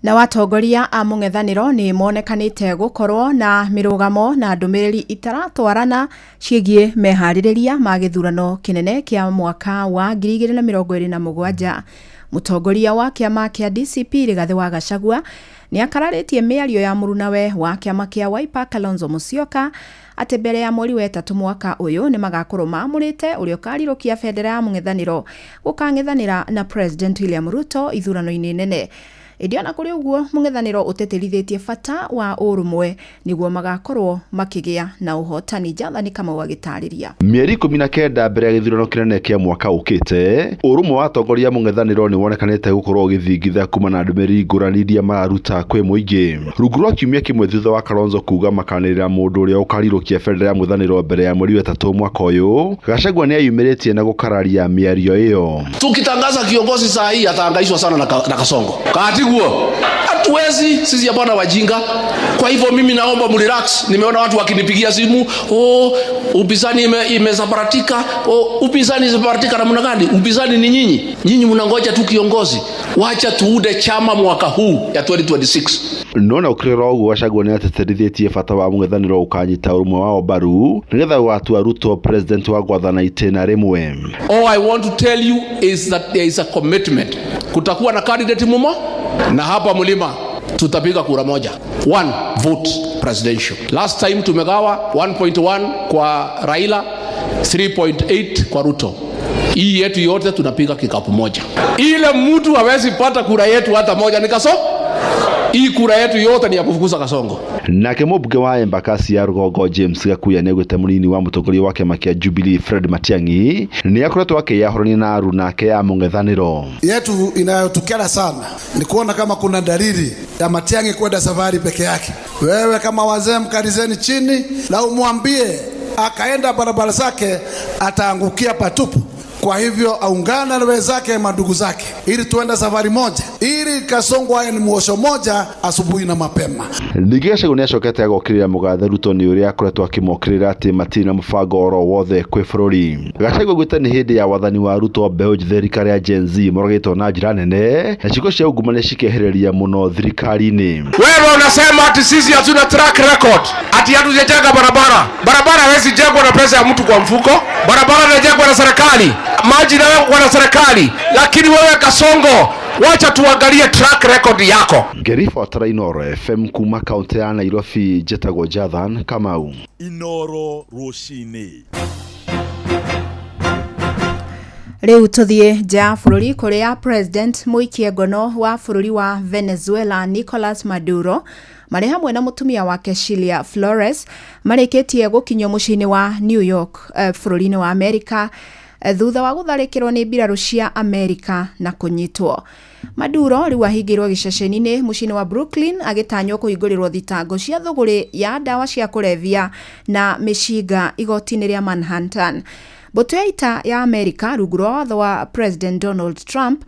Na watongoria a mũng'ethanĩro nĩ monekanĩte gũkorwo na mĩrũgamo na ndũmĩrĩri itaratwarana ciĩgiĩ meharĩrĩria ma gĩthurano kĩnene kĩa mwaka wa 2027. Mũtongoria wa kĩama kĩa DCP Rigathĩ wa Gachagua nĩ akararĩtie mĩario ya mũrunawe wa kĩama kĩa Wiper Kalonzo Musyoka atĩ mbere ya mweri wa ĩtatũ mwaka ũyũ nĩ magakorwo maamũrĩte ũrĩa ũkarirũkia bendera ya mũng'ethanĩro gũkang'ethanĩra na President William Ruto ithurano-inĩ nene. Ĩndĩ ona kũrĩ ũguo mũng'ethanĩro ũtĩtĩrithĩtie bata wa ũrũmwe nĩguo magakorwo makĩgĩa na ũhotani. Jathani Kamau agĩtarĩria. Mĩeri 19 mbere ya gĩthurano kĩnene kĩa mwaka ũkĩte, ũrũmwe wa atongoria mũng'ethanĩro nĩ wonekanĩte gũkorwo ũgĩthingitha kuma na ndũmĩrĩri ngũrani iria mararuta kwĩ mũingĩ. Rungu rwa kiumia kĩmwe thutha wa Kalonzo kuga makanĩrĩra mũndũ ũrĩa ũkarirũkia bendera ya mũng'ethanĩro mbere ya mweri wa ĩtatũ mwaka ũyũ, Gachagua nĩ eyumĩrĩtie na gũkararia mĩario ĩyo. Tukitangaza kiongozi saa hii atahangaishwa sana na Kasongo. Kati hatuwezi sisi hapana wajinga. Kwa hivyo mimi naomba mrelax. Nimeona watu wakinipigia simu, oh, upinzani imesambaratika. Oh, upinzani imesambaratika namna gani? Upinzani ni nyinyi. Nyinyi mnangoja tu kiongozi. Wacha tuude chama mwaka huu ya 2026. Nona ũkĩrora ũguo Gachagua nĩ atĩtĩrithĩtie bata wa mũng'ethanĩro ũkanyita ũrũmwe wao mbaru nĩgetha gũgatua Ruto president wa gwathana itĩna rĩmwe. All I want to tell you is that there is a commitment. Kutakuwa na candidate mumo na hapa mlima tutapiga kura moja, one vote presidential. Last time tumegawa 1.1 kwa Raila, 3.8 kwa Ruto. Hii yetu yote tunapiga kikapu moja. Ile mtu hawezi pata kura yetu hata moja ni Kasongo. Hii kura yetu yote ni ya kufukuza Kasongo. Nake mũmbunge wa Embakasi ya rũgongo James Gakuya nĩaugĩte mũnini wa mũtongoria wa kĩama kĩa Jubilee Fred Matiang'i nĩ akoretwo akĩyahũrania na aruna ake ya mũng'ethanĩro. Yetu inayotukera sana ni kuona kama kuna dalili ya Matiang'i kwenda safari peke yake. Wewe kama wazee mkalizeni chini na umwambie akaenda barabara zake ataangukia patupu. Kwa hivyo aungana na wenzake, mandugu zake, ili tuende safari moja, ili Kasongo aye ni mwosho moja asubuhi na mapema. Ningĩ Gachagua nĩacokete agokĩrĩra mũgathe Ruto nĩ ũrĩa akoretwo akĩmokĩrĩra atĩ matirĩ na mũbango oro wothe kwĩ bũrũri. Gachagua augĩte nĩ hĩndĩ ya wathani wa Ruto mbeũ njĩthĩ rika rĩa Gen Z moragĩtwo na njĩra nene na ciĩko cia ungumania cikehereria mũno thirikari-inĩ. Wewe unasema ati sisi hatuna track record, ati hatujajenga barabara. Barabara hawezi jengwa na pesa ya mtu kwa mfuko, barabara inajengwa na serikali, maji inawekwa na serikali. Lakini wewe Kasongo, wacha tuangalie track record yako. Ngĩribotera Inooro FM kuma kaũntĩ ya Nairobi, njĩtagwo Jathan Kamau. Inooro rũcinĩ. Rĩu tũthiĩ nja ya bũrũri kũrĩa President mũikie ngono wa bũrũri wa Venezuela Nicolas Maduro marĩ hamwe na mũtumia wake Cilia Flores marĩkĩtie gũkinyio mũciĩ-inĩ wa New York, bũrũri-inĩ wa Amerika, thutha wa gũtharĩkĩrwo nĩ mbirarũ cia Amerika na kũnyitwo. Maduro rĩu ahingĩirwo gĩceceni-inĩ mũciĩ-inĩ wa Brooklyn agĩtanywo kũhingũrĩrwo thitango cia thũgũrĩ ya ndawa cia kũrebia na mĩcinga igoti-inĩ rĩa Manhattan. Mbũtũ ya ita ya Amerika rungu rwa watho wa President Donald Trump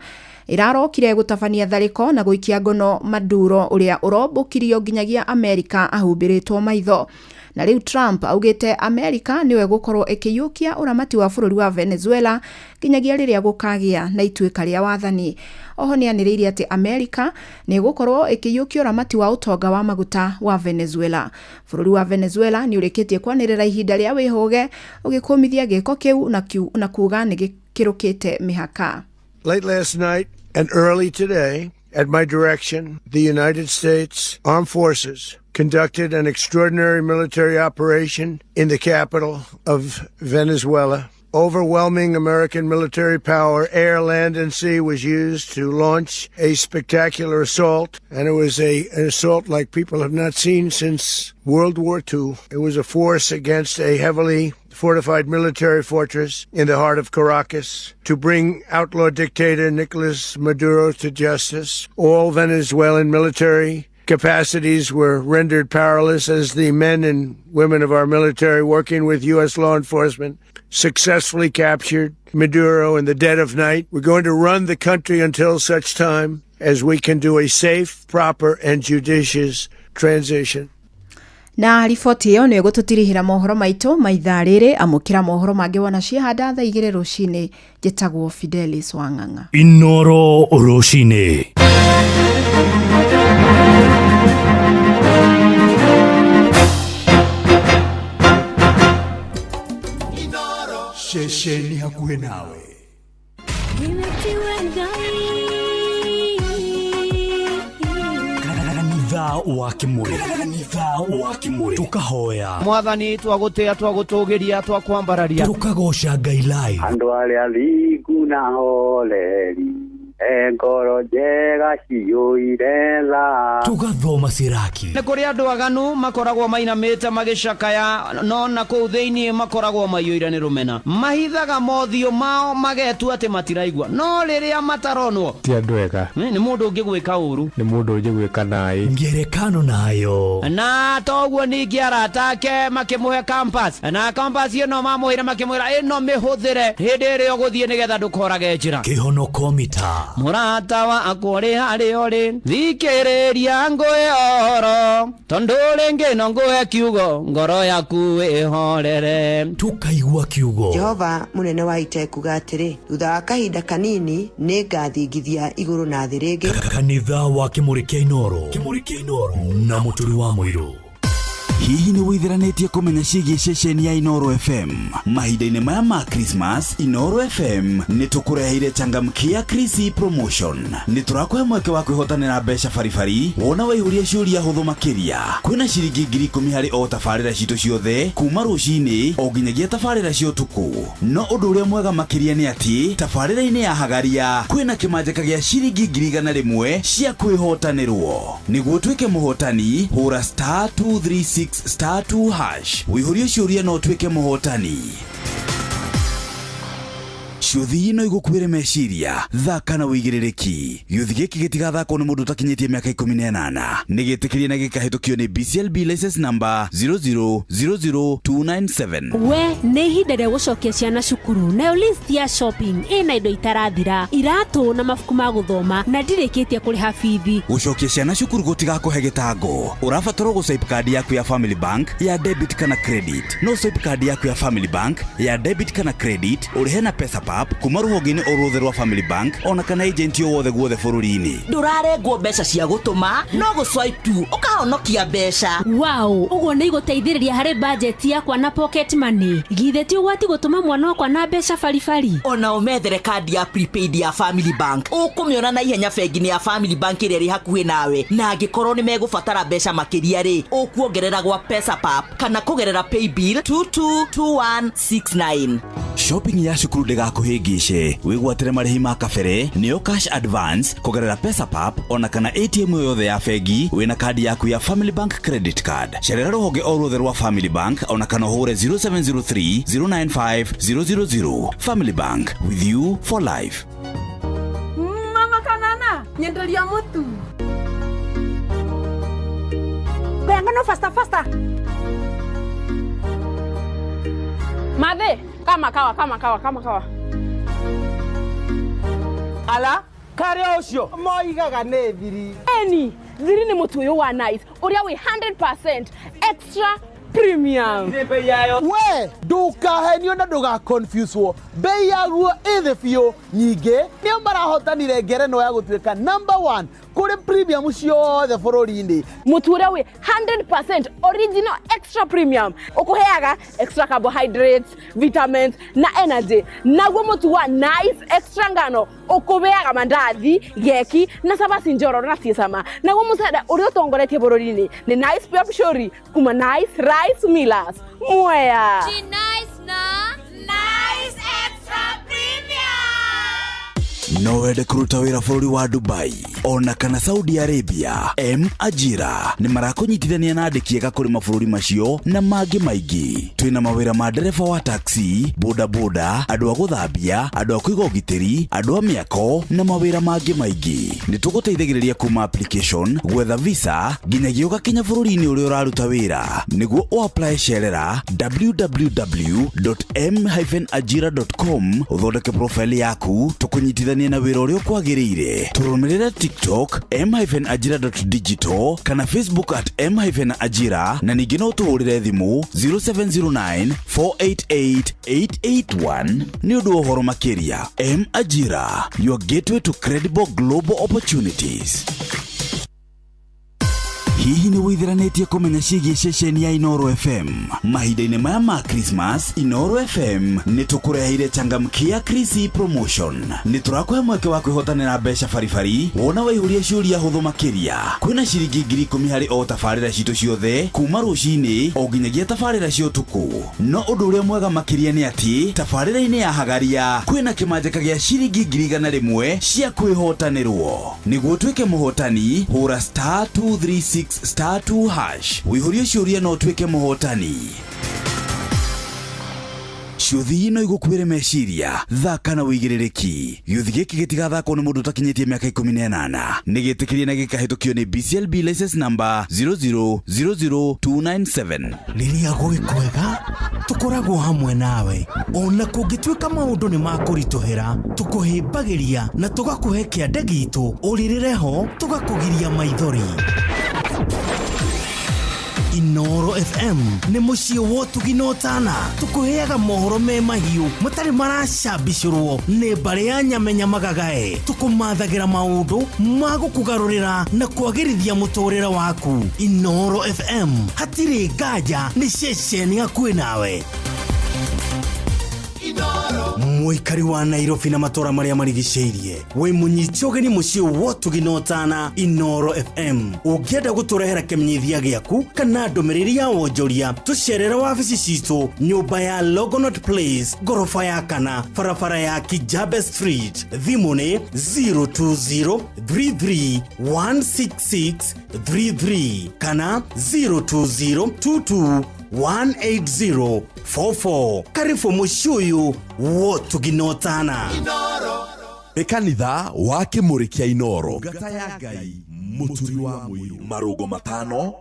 ĩrarokire gũtabania tharĩko na gũikia ngono Maduro ũrĩa ũrombũkirio nginyagia Amerika ahumbĩrĩtwo maitho. Na rĩu Trump augĩte Amerika nĩwe gũkorwo ĩkĩiyũkia ũramati wa bũrũri wa Venezuela nginyagia rĩrĩa gũkagĩa na ituĩka rĩa wathani. Oho nĩanĩrĩire atĩ Amerika nĩ ĩgũkorwo ĩkĩiyũkia ũramati wa ũtonga wa maguta wa Venezuela. Bũrũri wa Venezuela nĩ ũrĩkĩtie kwanĩrĩra ihinda rĩa wĩhũge ũgĩkũmithia gĩko kĩu na kuga nĩ gĩkĩrũkĩte mĩhaka. Late last night and early today, at my direction, the United States Armed Forces conducted an extraordinary military operation in the capital of Venezuela. Overwhelming American military power, air, land, and sea, was used to launch a spectacular assault, and it was an assault like people have not seen since World War II. It was a force against a heavily fortified military fortress in the heart of Caracas to bring outlaw dictator Nicolas Maduro to justice. All Venezuelan military capacities were rendered powerless as the men and women of our military, working with U.S. law enforcement, successfully captured Maduro in the dead of night. We're going to run the country until such time as we can do a safe, proper, and judicious transition. Na riboti ĩyo nĩ ĩgũtũtirihĩra mohoro maitũ ma ithaa rĩrĩ. Amũkĩra mohoro mangĩ wona ciahanda thaa 2 rũcinĩ. Njĩtagwo Fidelis Wang'ang'a. Inooro rũcinĩ. Ceceni hakuhĩ nawe. Kanitha wa Kimuri, kanitha wa Kimuri, tukahoya Mwathani, twagũtĩa, twagũtũgĩria, twakwambararia. Tukagoca Ngai live. Andũ arĩa thingu na horeri e ngoro njega ciyũire tha. Tugathoma Siraki. Nĩ kũrĩ andũ aganu makoragwo mainamĩte magĩcakaya, no na kũu thĩinĩ makoragwo maiyũire nĩ rũmena, mahithaga mothiũ mao magetua atĩ matiraigua, no rĩrĩa mataronwo ti andũ ega. Nĩ mũndũ ũngĩgwĩka ũru, nĩ mũndũ ũngĩgwĩka naĩ. Ngerekano nayo. Na toguo ningĩ arata ake makĩmũhe compass, na compass ĩno mamũheire makĩmwĩra ĩno mĩhũthĩre hĩndĩ ĩrĩa ũgũthiĩ nĩgetha ndũkorage njĩra. Kĩhonoko mita. Mũrata wakwa ũrĩ harĩa ũrĩ, thikĩrĩria ngũhe ũhoro, tondũ rĩngĩ no ngũhe kiugo, ngoro yaku ĩhorere. Tukaigua kiugo. Jehova mũnene wa ita ekuga atĩrĩ, thutha wa kahinda kanini nĩ ngathingithia igũrũ na thĩ rĩngĩ. Kanitha wa Kimuri kĩa Inooro, Kimuri kĩa Inooro na Mũturi wa Mũirũ. Hihi nĩ wĩtheranĩtie kũmenya ciĩgiĩ ceceni ya Inoro FM? Mahinda-inĩ maya ma Christmas, Inoro FM nĩ tũkũreheire changamkia Krisi promotion. Nĩ tũrakũhe mweke wa kwĩhotanĩra mbeca baribari wona waihũria ciũria hũthũ makĩria. Kwĩna ciringi 10,000 harĩ o tabarĩra citũ ciothe kuma rũcinĩ o nginyagia tabarĩra cia ũtukũ. No ũndũ ũrĩa mwega makĩria nĩ atĩ tabarĩra-inĩ ya Hagaria kwĩna kĩmanjĩka gĩa ciringi 100,000 cia kwĩhotanĩrwo. Nĩguo ũtuĩke mũhotani, hũra star 236 star 2 hash wĩihũrie ciũria na ũtuĩke mũhotani. Ciũthi no igũkuĩre meciria, thaka na wĩigĩrĩrĩki. Gĩũthi gĩkĩ gĩtigathakwo nĩ mũndũ ũtakinyĩtie mĩaka 18. Nĩ gĩtĩkĩrie na gĩkahĩtũkio nĩ BCLB license number 0000297. We nĩ ihinda rĩa gũcokia ciana cukuru, nayo list ya shopping ĩna indo itarathira, iratũ na mabuku ma gũthoma, na ndirĩkĩtie kũrĩha bithi. Gũcokia ciana cukuru gũtigakũhe gĩtango. Ũrabatarwo gũswipe kandi yaku ya Family Bank ya debit kana credit. No swipe kandi yaku ya Family Bank ya debit kana credit ũrĩhe na Pesapap kuma rũhonge-inĩ o ruothe rwa Family Bank ona kana agent o wothe guothe bũrũri-inĩ. Ndũrarengwo mbeca cia gũtũma, no gũswipe tu ũkahonokia mbeca. Wow, ũguo nĩ igũteithĩrĩria harĩ bajeti yakwa na pocket money. Githĩ ti ũgwati gũtũma mwana wakwa na mbeca baribari? Ona ũmethere kandi ya prepaid ya Family Bank, ũkũmĩona na ihenya bengi-inĩ ya Family Bank ĩrĩa ĩrĩ hakuhĩ nawe, na angĩkorwo nĩ megũbatara mbeca makĩria rĩ, ũkuongerera gwa Pesapap kana kũgerera paybill 222169. Shopping ya cukuru ndĩgakũhĩngĩce. Wĩgwatĩre marĩhi ma kabere nĩyo cash advance kũgerera Pesapap ona kana ATM yothe ya bengi wĩna kandi yaku ya Family Bank credit card. Cerera rũhonge o ruothe rwa Family Bank ona kana ũhũre 0703 095 000. Family Bank, with you for life. Mama kanana, nyenderia mutu. Ngano faster faster. Madhe, kama kawa kama kawa kama kawa. Ala, kare ucio moigaga nĩ thiri. Eni, thiri nĩ mũtu ũyũ wa Nice ũrĩa wĩ 100% extra premium. We ndukahenio na ndugaconfusewo, bei yaguo ĩ thĩ biũ. Nyingĩ nĩo marahotanire ngerenwa ya gũtuĩka number 1 kũrĩ premium ciothe bũrũri-inĩ. Mũtu ũrĩa wĩ 100% original extra premium ũkũheaga extra carbohydrates, vitamins na energy. Naguo mũtu wa Nice extra ngano ũkũheaga mandathi, geki na cabaci njororo na ciĩ cama. Naguo mũcere ũrĩa ũtongoretie bũrũri-inĩ nĩ Nice Pure Pishori kuma Nice Rice Millers. Mwea. Nice na Nice Extra Premium. No wende kũruta wĩra bũrũri wa Dubai ona kana Saudi Arabia? M Ajira nĩ marakũnyitithania na andĩki ega kũrĩ mabũrũri macio na mangĩ maingĩ. Twĩna mawĩra ma ndereba wa taxi, boda boda, andũ a gũthambia, andũ a kũiga ũgitĩri, andũ a mĩako na mawĩra mangĩ maingĩ. Nĩ tũgũteithagĩrĩria kuma application, gwetha visa nginyagia ũgakinya bũrũri-inĩ ũrĩa ũraruta wĩra. Nĩguo ũapply cerera www.m-ajira.com ũthondeke profile yaku tũkũnyitithanie na wĩra ũrĩa ũkwagĩrĩire. Tũrũmĩrĩre TikTok m-ajira.digital kana Facebook at m-ajira na ningĩ no ũtũhũrĩre thimũ 0709 488 881 nĩ ũndũ wa ũhoro makĩria. M Ajira, your gateway to credible global opportunities. Hihi nĩ wĩtheranĩtie kũmenya ciĩgiĩ ceceni ya Inoro FM? Mahinda-inĩ maya ma Christmas, Inoro FM nĩ tũkũreheire changamkia Krisi promotion. Nĩ tũrakũhe mweke wa kwĩhotanĩra mbeca baribari wona waihũria ciũria hũthũ makĩria. Kwĩna ciringi 10,000 harĩ o tabarĩra citũ ciothe kuma rũcinĩ o nginyagia tabarĩra cia ũtukũ. No ũndũ ũrĩa mwega makĩria nĩ atĩ tabarĩra-inĩ ya Hagaria kwĩna kĩmanjĩka gĩa ciringi 100,000 cia kwĩhotanĩrwo. Nĩguo ũtuĩke mũhotani, hũra star 236 star 2 hash wĩihũrie ciũria na ũtuĩke mũhotani. Ciũthi no igũkuĩre meciria, thaka na wĩigĩrĩrĩki. Gĩũthi gĩkĩ gĩtigathakwo nĩ mũndũ ũtakinyĩtie mĩaka 18. Nĩ gĩtĩkĩrie na gĩkahĩtũkio nĩ BCLB license number 0000297. Rĩrĩa gwĩ kwega tũkoragwo hamwe nawe, ona kũngĩtuĩka maũndũ nĩ makũritũhĩra, tũkũhĩmbagĩria na tũgakũhe kĩande gitũ, ũrĩrĩre ho tũgakũgiria maithori. Inoro FM nĩ mũciĩ wa ũtugi na ũtana. Tũkũheaga mohoro me mahiũ matarĩ maracambicũrwo nĩ mbarĩ ya nyamenya magagae. Tũkũmathagĩra maũndũ ma gũkũgarũrĩra na kwagĩrithia mũtũrĩre waku. Inoro FM hatirĩ nganja nĩ ceceni hakuhĩ nawe. Mũikari wa Nairobi na matũra marĩa marigicĩirie, wĩ mũnyiti ũgeni mũciĩ wa ũtugi na ũtana Inoro FM. Ũngĩenda gũtũrehera kĩmenyithia gĩaku kana ndũmĩrĩri ya wonjoria, tũcerere wabici citũ nyũmba ya Longonot Place, ngoroba ya kana, barabara ya Kijabe Street. Thimũ nĩ 02033 16633 kana 02022 18044. Karibu mũciĩ ũyũ wa ũtugi na ũtana. Nĩ kanitha wa Kĩmũrĩ kĩa Inoro. Ndungata ya Ngai Mũturi wa Mũirũ. Marũngo matano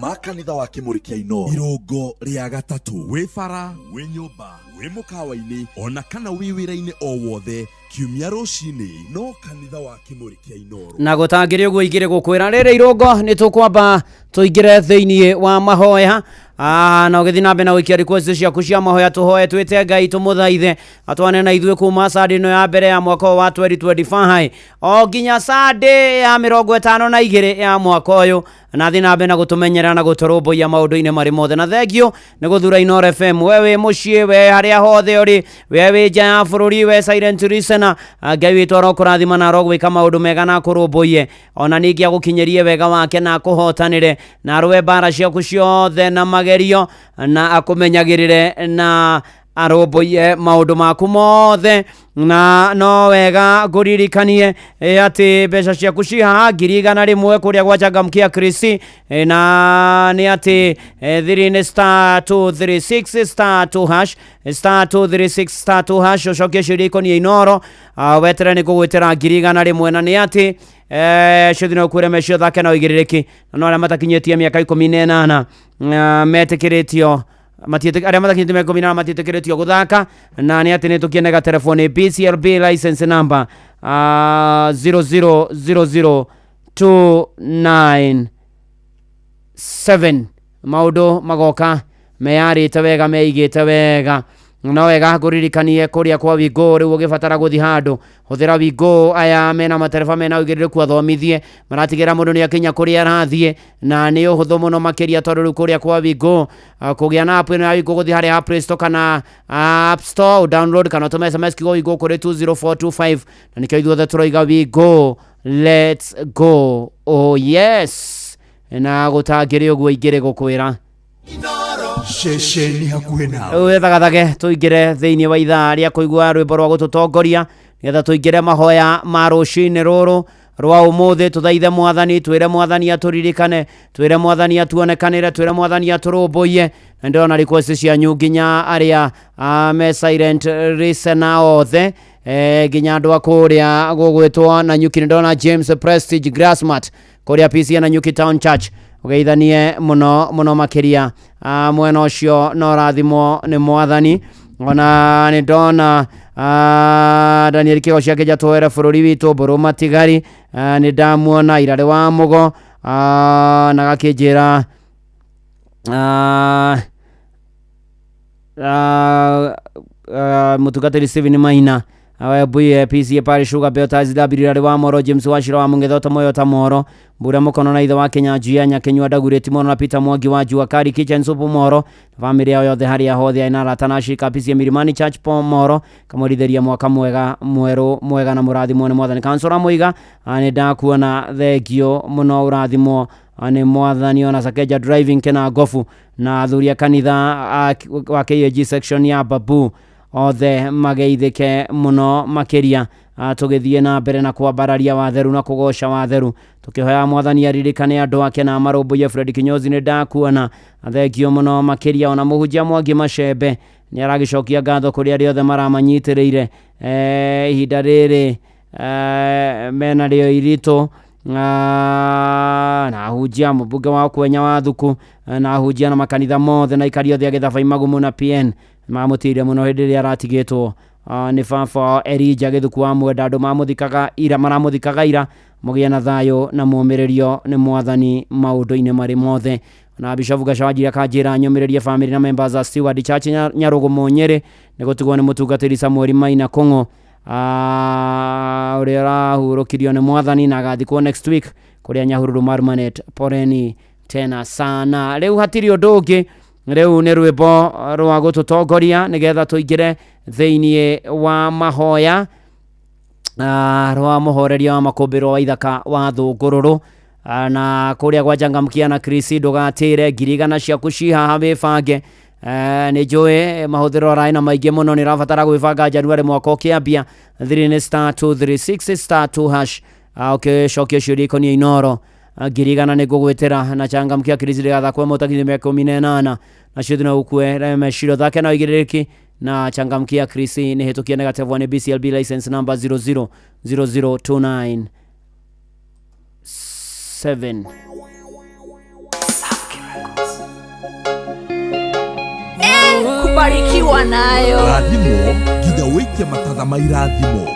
ma kanitha wa Kĩmũrĩ kĩa Inoro. Irũngo rĩa gatatũ. Wĩ bara, wĩ nyũmba, wĩ mũkawa-inĩ ona kana wĩ wĩra-inĩ o wothe kiumia rũcinĩ no kanitha wa Kĩmũrĩ kĩa Inoro. Na gũtangĩrĩ ũguo ingĩrĩ gũkwĩra rĩrĩ irũngo nĩ tũkwamba tũingĩre thĩinĩ wa mahoya. Na ũgĩthiĩ na mbere na gũikia request ciaku cia mahoya, tũhoe twĩte Ngai tũmũthaithe atwane na ithuĩ kuma Sunday ĩno ya mbere ya mwaka ũyũ wa 2025 o nginya Sunday ya 52 ya mwaka ũyũ, na thiĩ na mbere na gũtũmenyerera na gũtũrũmbũiya maũndũ-inĩ marĩ mothe. Na thengio nĩ gũthura Inoro FM. We wĩ mũciĩ, we harĩa hothe ũrĩ, we wĩ nja ya bũrũri, we silent listener, Ngai witũ arokũrathima na arogwĩka maũndũ mega na akũrũmbũiye, ona ningĩ agũkinyĩrie wega wake na akũhotanĩre na arũe mbara ciaku ciothe na magerio na akũmenyagĩrĩre na arũmbũiye maũndũ maku mothe. Na no wega ngũririkanie atĩ mbeca ciaku ci haha 100,000 kũrĩa gwa Changamkia Krisi, na nĩ atĩ thiri nĩ star 236 star 2 hash, star 236 star 2 hash, ũcokie ciũria ikoniĩ Inoro, weterere nĩ ngũgwĩtĩra 100,000. Na nĩ atĩ ciothe no ũkwĩre mecio thake na ũigĩrĩrĩki, na no arĩa matakinyĩtie mĩaka 18 metĩkĩrĩtio, arĩa matakinyĩtie mĩaka 18 matiĩtĩkĩrĩtio gũthaka. Na nĩ atĩ nĩ tũkienega telefoni BCLB license number 0000297. Maũndũ magoka meyarĩte wega, meigĩte wega. No wega ngũririkanie kũrĩa kwa Wingo rĩu ũgĩbatara gũthiĩ handũ hũthĩra Wingo. Aya mena matereba mena ũigĩrĩrĩku athomithie, maratigĩra mũndũ nĩ akinya kũrĩa arathiĩ na nĩ ũhũthũ mũno makĩria, tondũ rĩu kũrĩa kwa Wingo kũgĩa na app ĩno ya Wingo, gũthiĩ harĩa Play Store kana App Store, download kana ũtũme SMS kiugo Wingo kũrĩ 20425. Na nĩkĩo ithuothe tũroiga Wingo, let's go, oh yes. Na gũtangĩrĩ ũguo ingĩrĩ gũkwĩra ceceni hakuhĩ nawe. Rĩu wĩthagathage tũingĩre thĩinĩ wa ithaa rĩa kũigua rwĩmbo rwa gũtũtongoria nĩgetha tũingĩre mahoya ma rũcinĩ rũrũ rwa ũmũthĩ. Tũthaithe mwathani, twĩre mwathani atũririkane, twĩre mwathani atuonekanĩre, twĩre mwathani atũrũmbũiye. Na ndĩrona request cianyu nginya arĩa me silent listener othe, nginya andũ a kũrĩa gũgwĩtwo na nyuki. Nĩndona James Prestige Grassmat kũrĩa PCA na Nyuki Town Church, ũgeithanie mũno mũno makĩria. Mwena ũcio no rathimwo nĩ mwathani. Ona nĩ ndona Daniel Kĩgo ciake jatwere bũrũri witũ mbũrũ matigari, nĩ ndamuona irarĩ wa mũgo, na gakĩnjĩra mũtungatĩri Stephen Maina Webuye PCA Parish Sugar Belters W irarĩ wa Moro James Wachira wa Mũng'etho Moyo ta Moro Mbura Mũkono na ithe wa Kenya Njia Nyakenyua Ndagurĩti Moro na Peter Mwangi wa Jua Kari Kitchen Soup Moro, famĩlĩ yao yothe harĩa hothe aina arata na ashirika PCA Milimani Church po Moro, kamũrithĩria mwaka mwega mwerũ mwega na mũrathimwo nĩ mwathani. Kansora Mũiga, nĩ ndakuona, thengio mũno, ũrathimwo nĩ mwathani. Ona Sakeja Driving kena Gofu na athuri a kanitha wa KAG section ya Babu othe mageithĩke mũno makĩria. Tũgĩthiĩ na mbere na kwambararia watheru na kũgoca watheru, tũkĩhoya mwathani aririkane andũ ake na amarũmbũiye. Fred Kinyozi nĩ ndakuona, thengio mũno makĩria. Ona mũhunjia Mwangi Macembe nĩ aragĩcokia ngatho kũrĩ arĩa othe maramanyitĩrĩire ihinda rĩrĩ mena rĩo iritũ, na ahunjia mũmbunge wa Kwenya wa Thuku, na ahunjia na makanitha mothe na aikari othe a Gĩthaba Imagumu na PN mamũtĩire mũno hĩndĩ ĩrĩa aratigĩtwo nĩ baba wao Elijah Gĩthuku wa Mwenda. Andũ mamũthikaga ira, maramũthikaga ira. Mũgĩe na thayũ na mũmĩrĩrio nĩ mwathani maũndũ-inĩ marĩ mothe. Na Bishop Gachanjira kanjĩra nyũmĩrĩrie family na members a Steward Church Nyarugumo Nyeri nĩ gũtigwo nĩ mũtungatĩri Samuel Maina Kong'o ũrĩa ũrahurũkirio nĩ mwathani na agathikwo next week kũrĩa Nyahururu Marmanet. Poleni tena sana. Rĩu hatirĩ ũndũ ũngĩ, rĩu nĩ rwĩmbo rwa gũtũtongoria nĩgetha tũingĩre thĩinĩ wa mahoya rwa mũhoreria wa makũmbĩro wa ithaka wa Thũngũrũrũ na kũrĩa gwa Changamkia na Chris ndũgatĩre 100,000 ciaku ci haha wĩbange. Nĩ njũĩ mahũthĩro ararĩ na maingĩ mũno, nĩ ũrabatara gwĩbanga January mwaka ũkĩambia. Thiri nĩ star 236 star 2 hash. Ũkĩcokia ciũria ikoniĩ Inoro 100,000 nĩ ngũgwĩtĩra na Changamkia Chris ndĩgathakwo mũtakinyĩ mĩaka 18 nacio thina ũkue meciro thake na ũigĩrĩrĩki na Changamkia Chris nĩ hĩtũkie negative 1 BCLB license number 0000297. Kubarikiwa nayo Rathimwo nginya wĩikie matatha ma irathimo.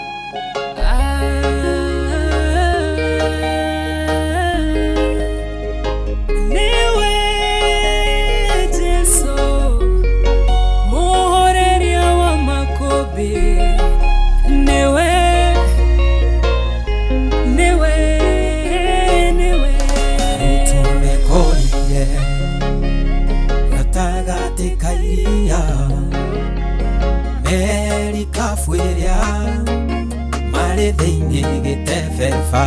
Niwe Jesu muhoreria wa makobi, niwe niwe niwe Tumekorire gatagatĩ ka iria merikabu ĩrĩa marĩ thĩinĩ gĩtebeba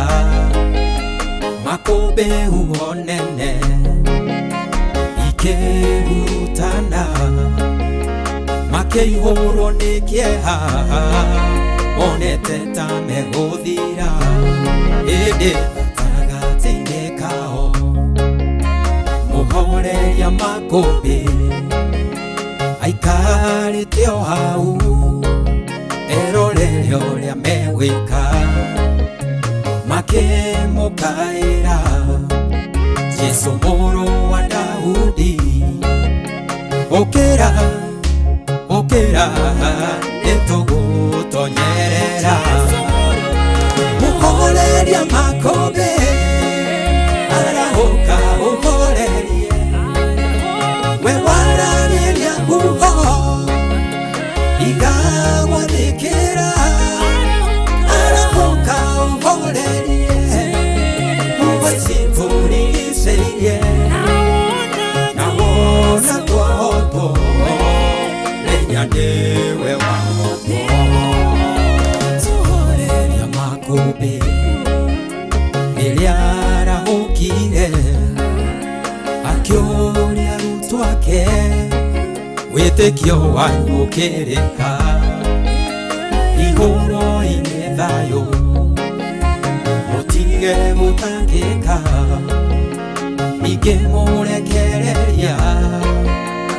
makũmbĩ huho nene ikĩhurutana makĩihũrwo nĩ kĩeha monete ta megũthira ĩndĩ gatagatĩ-inĩ kao mũhoreria makũmbĩ aikarĩte o hau erorere ũrĩa megwĩka makĩmũkaĩra Jesũ mũrũ wa Daudi ũkĩra ũkĩra nĩtũgũtonyerera mũhoreria makũmbĩ arahũka ũhorerie we waragĩria huho igagwathĩkĩra arahũka ũhorerie huho ici tũrigicĩirie na wona twahotwo menya nĩwe wahotwo tũhoreria makũmbĩ rĩrĩa arahũkire akĩũria arutwo ake wĩtĩkio wanyu ũkĩrĩka igũrũ-inĩ thayũ mũtige gũtangĩka ningĩ mũrekereria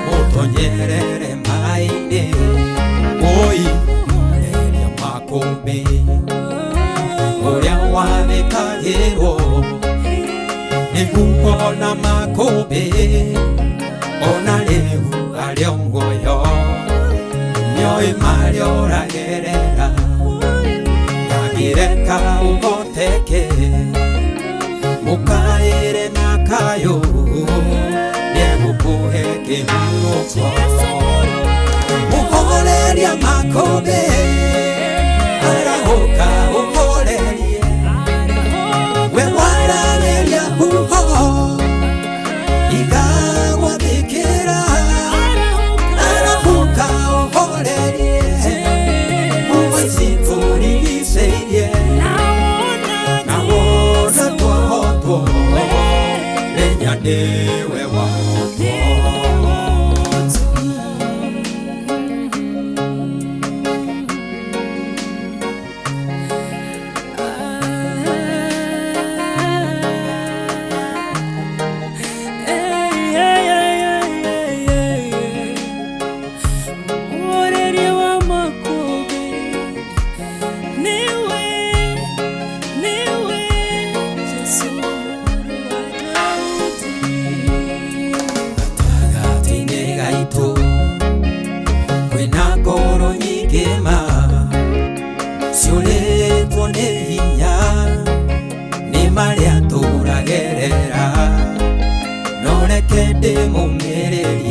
mũtonyerere maĩ-inĩ oi mũhoreria makũmbĩ ũrĩa wathĩkagĩrwo nĩ huho na makũmbĩ ona rĩu arĩ o muoyo nĩoĩ marĩa ũragerera ndangĩreka ũhoteke mũkaĩre na kayũ nĩegũkũhe kĩhurũko mũhoreria makũmbĩ arahũka ũhorerie we waragĩria huho igagwathĩkĩra arahũka ũhorerie huho ici tũrigicĩirie na wona twahotwo menya nĩwe wahotwo.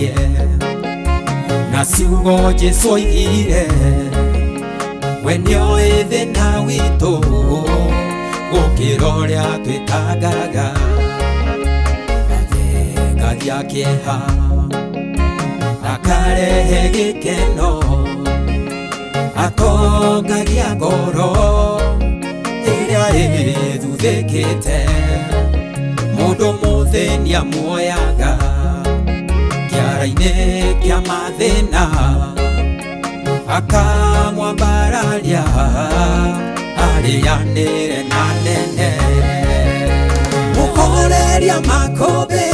Ũhorerie na ciugo Jesu oigire, we nĩoĩ thĩna witũ gũkĩra ũrĩa twĩtangaga. Athengagia kĩeha akarehe gĩkeno, atongagia ngoro ĩrĩa ĩthuthĩkĩte. Mũndũ mũthĩni amuoyaga kĩara-inĩ kĩa mathĩna, akamwambararia arĩanĩre na nene. Mũhoreria makũmbĩ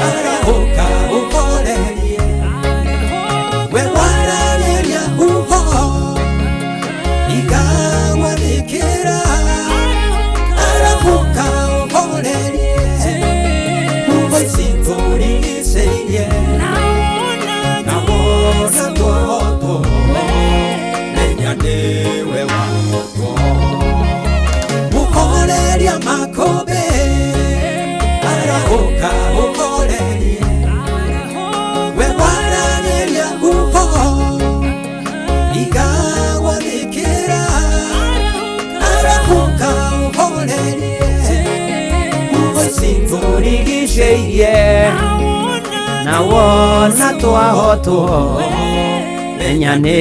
arahũka ũhorerie, we waragĩria huho igagwathĩkĩra. Arahũka ũhorerie huho ici tũrigicĩirie, na wona twohotwo menya nĩwe wahotwo. Mũhoreria makũmbĩ arahũka ũhorerie, we waragĩria huho igagwathĩkĩra. Arahũka ũhorerie huho ici tũrigicĩirie, na wona twahotwo menya nĩ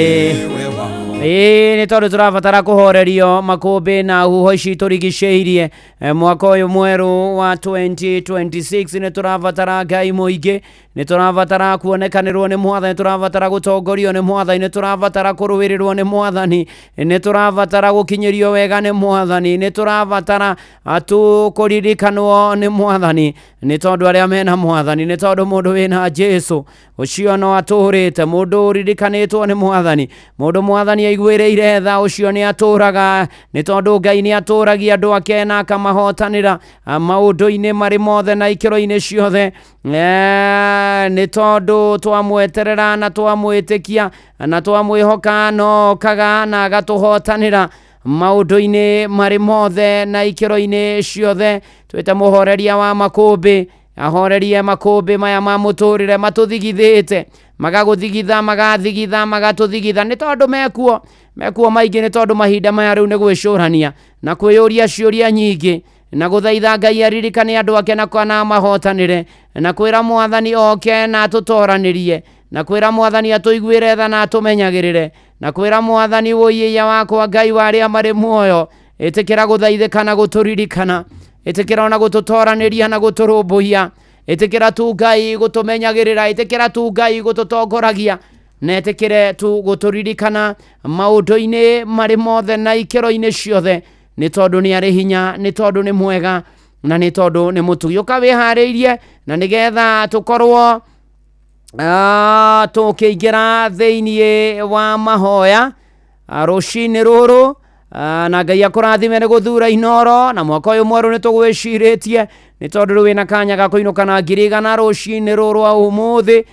ĩĩ nĩ tondũ tũrabatara kũhorerio makũmbĩ na huho ici tũrigicĩirie. Mwaka ũyũ mwerũ wa 2026 nĩ tũrabatara Ngai mũingĩ, nĩ tũrabatara kuonekanĩrwo nĩ mwathani, tũrabatara gũtongorio nĩ mwathani, nĩ tũrabatara kũrũĩrĩrwo nĩ mwathani, nĩ tũrabatara gũkinyĩrio wega nĩ mwathani, nĩ tũrabatara tu kũririkanwo nĩ mwathani, nĩ tondũ arĩa mena mwathani, nĩ tondũ mũndũ wĩna Jesu ũcio no atũrĩte, mũndũ ũririkanĩtwo nĩ mwathani, mũndũ mwathani aiguĩrĩire tha ũcio nĩ atũraga, nĩ tondũ Ngai nĩ atũragia andũ ake na akamahotanĩra maũndũ-inĩ marĩ mothe na ikĩro-inĩ ciothe. Nĩ tondũ twamweterera na twamwĩtĩkia na twamwĩhoka no okaga na agatũhotanĩra maũndũ-inĩ marĩ mothe na ikĩro-inĩ ciothe. Twĩte mũhoreria wa makũmbĩ ahorerie makũmbĩ maya ma mũtũrĩre matũthigithĩte, magagũthigitha, magathigitha, magatũthigitha, nĩ tondũ mekuo maingĩ, nĩ tondũ mahinda maya rĩu nĩ gwĩcũrania na kwĩyũria ciũria nyingĩ na gũthaitha Ngai aririkane andũ ake na kana amahotanĩre, na kwĩra mwathani oke na atũtoranĩrie, na kwĩra mwathani atũiguĩre tha na atũmenyagĩrĩre, na kwĩra mwathani wũiĩia wakwa Ngai wa arĩa marĩ muoyo, ĩtĩkĩra gũthaithĩka na gũtũririkana, ĩtĩkĩra ona gũtũtoranĩria na gũtũrũmbũiya, ĩtĩkĩra tu Ngai gũtũmenyagĩrĩra, ĩtĩkĩra tu Ngai gũtũtongoragia, na ĩtĩkĩre tu gũtũririkana maũndũ-inĩ marĩ mothe na ikĩro-inĩ ciothe, nĩ tondũ nĩ arĩ hinya, nĩ tondũ nĩ mwega, na nĩ tondũ nĩ mũtugi. Ũka wĩharĩirie na nĩgetha tũkorwo tũkĩingĩra thĩiniĩ wa mahoya rũcinĩ rũrũ, na Ngai akũrathime nĩ gũthura Inoro, na mwaka ũyũ mwerũ nĩ tũgwĩcirĩtie, nĩ tondũ rĩu wĩna kanya ga kũinũka na 100,000 rũcinĩ rũrũ rwa ũmũthĩ.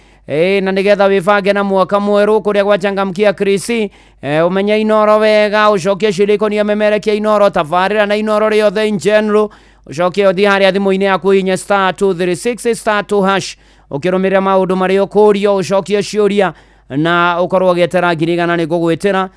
Na nĩgetha wĩbange na mwaka mwerũ kũrĩa gwachangamkia Krisi, ũmenye Inoro wega, ũcokie ciũria memerekia Inoro, tabarĩra na Inoro rĩothe in general, ũcoke ũthiĩ harĩa thimũ-inĩ yaku ũhihinye *236 *2# ũkĩrũmĩrĩra maũndũ marĩa ũkũrio, ũcokie ciũria na ũkorwo ũgĩetera 100,000 nĩ ngũgwĩtĩra,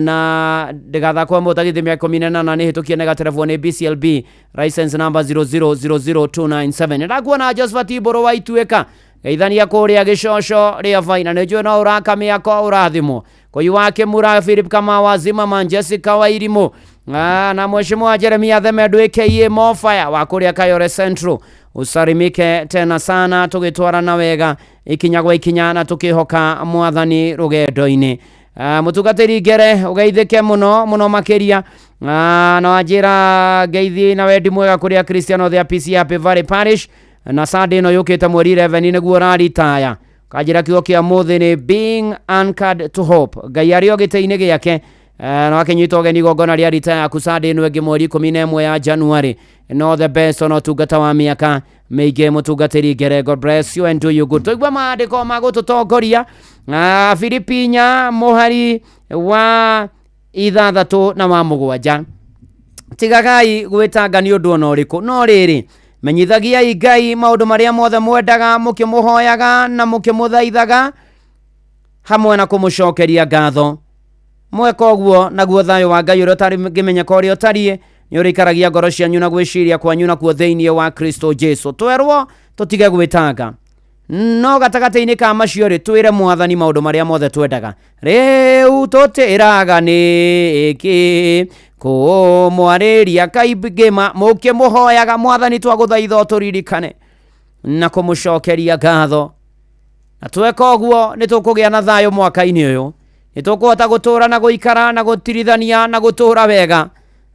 na ndĩgathakwo mũtagithĩ mĩaka 18 nĩ hĩtũkie na ĩgaterebwo nĩ BCLB license number 0000297. Nĩndakuona Josephat Mbũrũ wa Ituĩka geithania kũrĩa gĩcoco rĩa baina, nĩ njũĩ no ũraka mĩako ũrathimwo. Kũi wa Kĩmura Philip Kamau Zimmerman Jessica Wairimu na Mheshimiwa Jeremia Themendu aka Mofaya wa kũrĩa Kayore Central, usalimike tena sana, tũgĩtwarana wega ikinya gwa ikinya na tũkĩhoka mwathani rũgendo-inĩ. Mũtungatĩri Ngere ũgeithĩke mũno mũno makĩria, na wanjĩra ngeithi na wendi mwega kũrĩa Christian othe a PC Happy Valley Parish, na Sunday ĩno yũkĩte mweri 11 nĩguo ũraritaya. Kanjĩra kiugo kĩa mũthĩ nĩ being anchored to hope, Ngai arĩ o gĩtĩ-inĩ gĩake, na wakĩnyita ũgeni igongona rĩa ritaya yaku Sunday ĩno ĩngĩ mweri 11 ya January. No the best ona ũtungata wa mĩaka mĩingĩ mũtungatĩri Ngere, God bless you and do you good. Tũigua maandĩko ma gũtũtongoria, Filipi 4 mũhari wa 6 na wa 7. Tigagai gwĩtanga nĩ ũndũ ona ũrĩkũ, no rĩrĩ Menyithagiai Ngai maũndũ marĩa mothe mwendaga, mũkĩmũhoyaga na mũkĩmũthaithaga hamwe na kũmũcokeria ngatho. Mweka ũguo, naguo thayũ wa Ngai ũrĩa ũtangĩmenyeka ũrĩa ũtariĩ nĩ ũrĩikaragia ngoro cianyu na gwĩciria kwanyu nakuo thĩinĩ wa Kristo Jesu. Twerwo tũtige gwĩtanga, no gatagatĩ-inĩ ka macio rĩ, twĩre Mwathani maũndũ marĩa mothe twendaga. Rĩu tũtĩraga nĩkĩ kũmwarĩria kaingĩ mũkĩmũhoyaga Mwathani, twagũthaitha ũtũririkane na kũmũcokeria ngatho. Na tweka ũguo nĩ tũkũgĩa na thayũ mwaka-inĩ ũyũ, nĩ tũkũhota gũtũra na gũikara na gũtirithania na gũtũra wega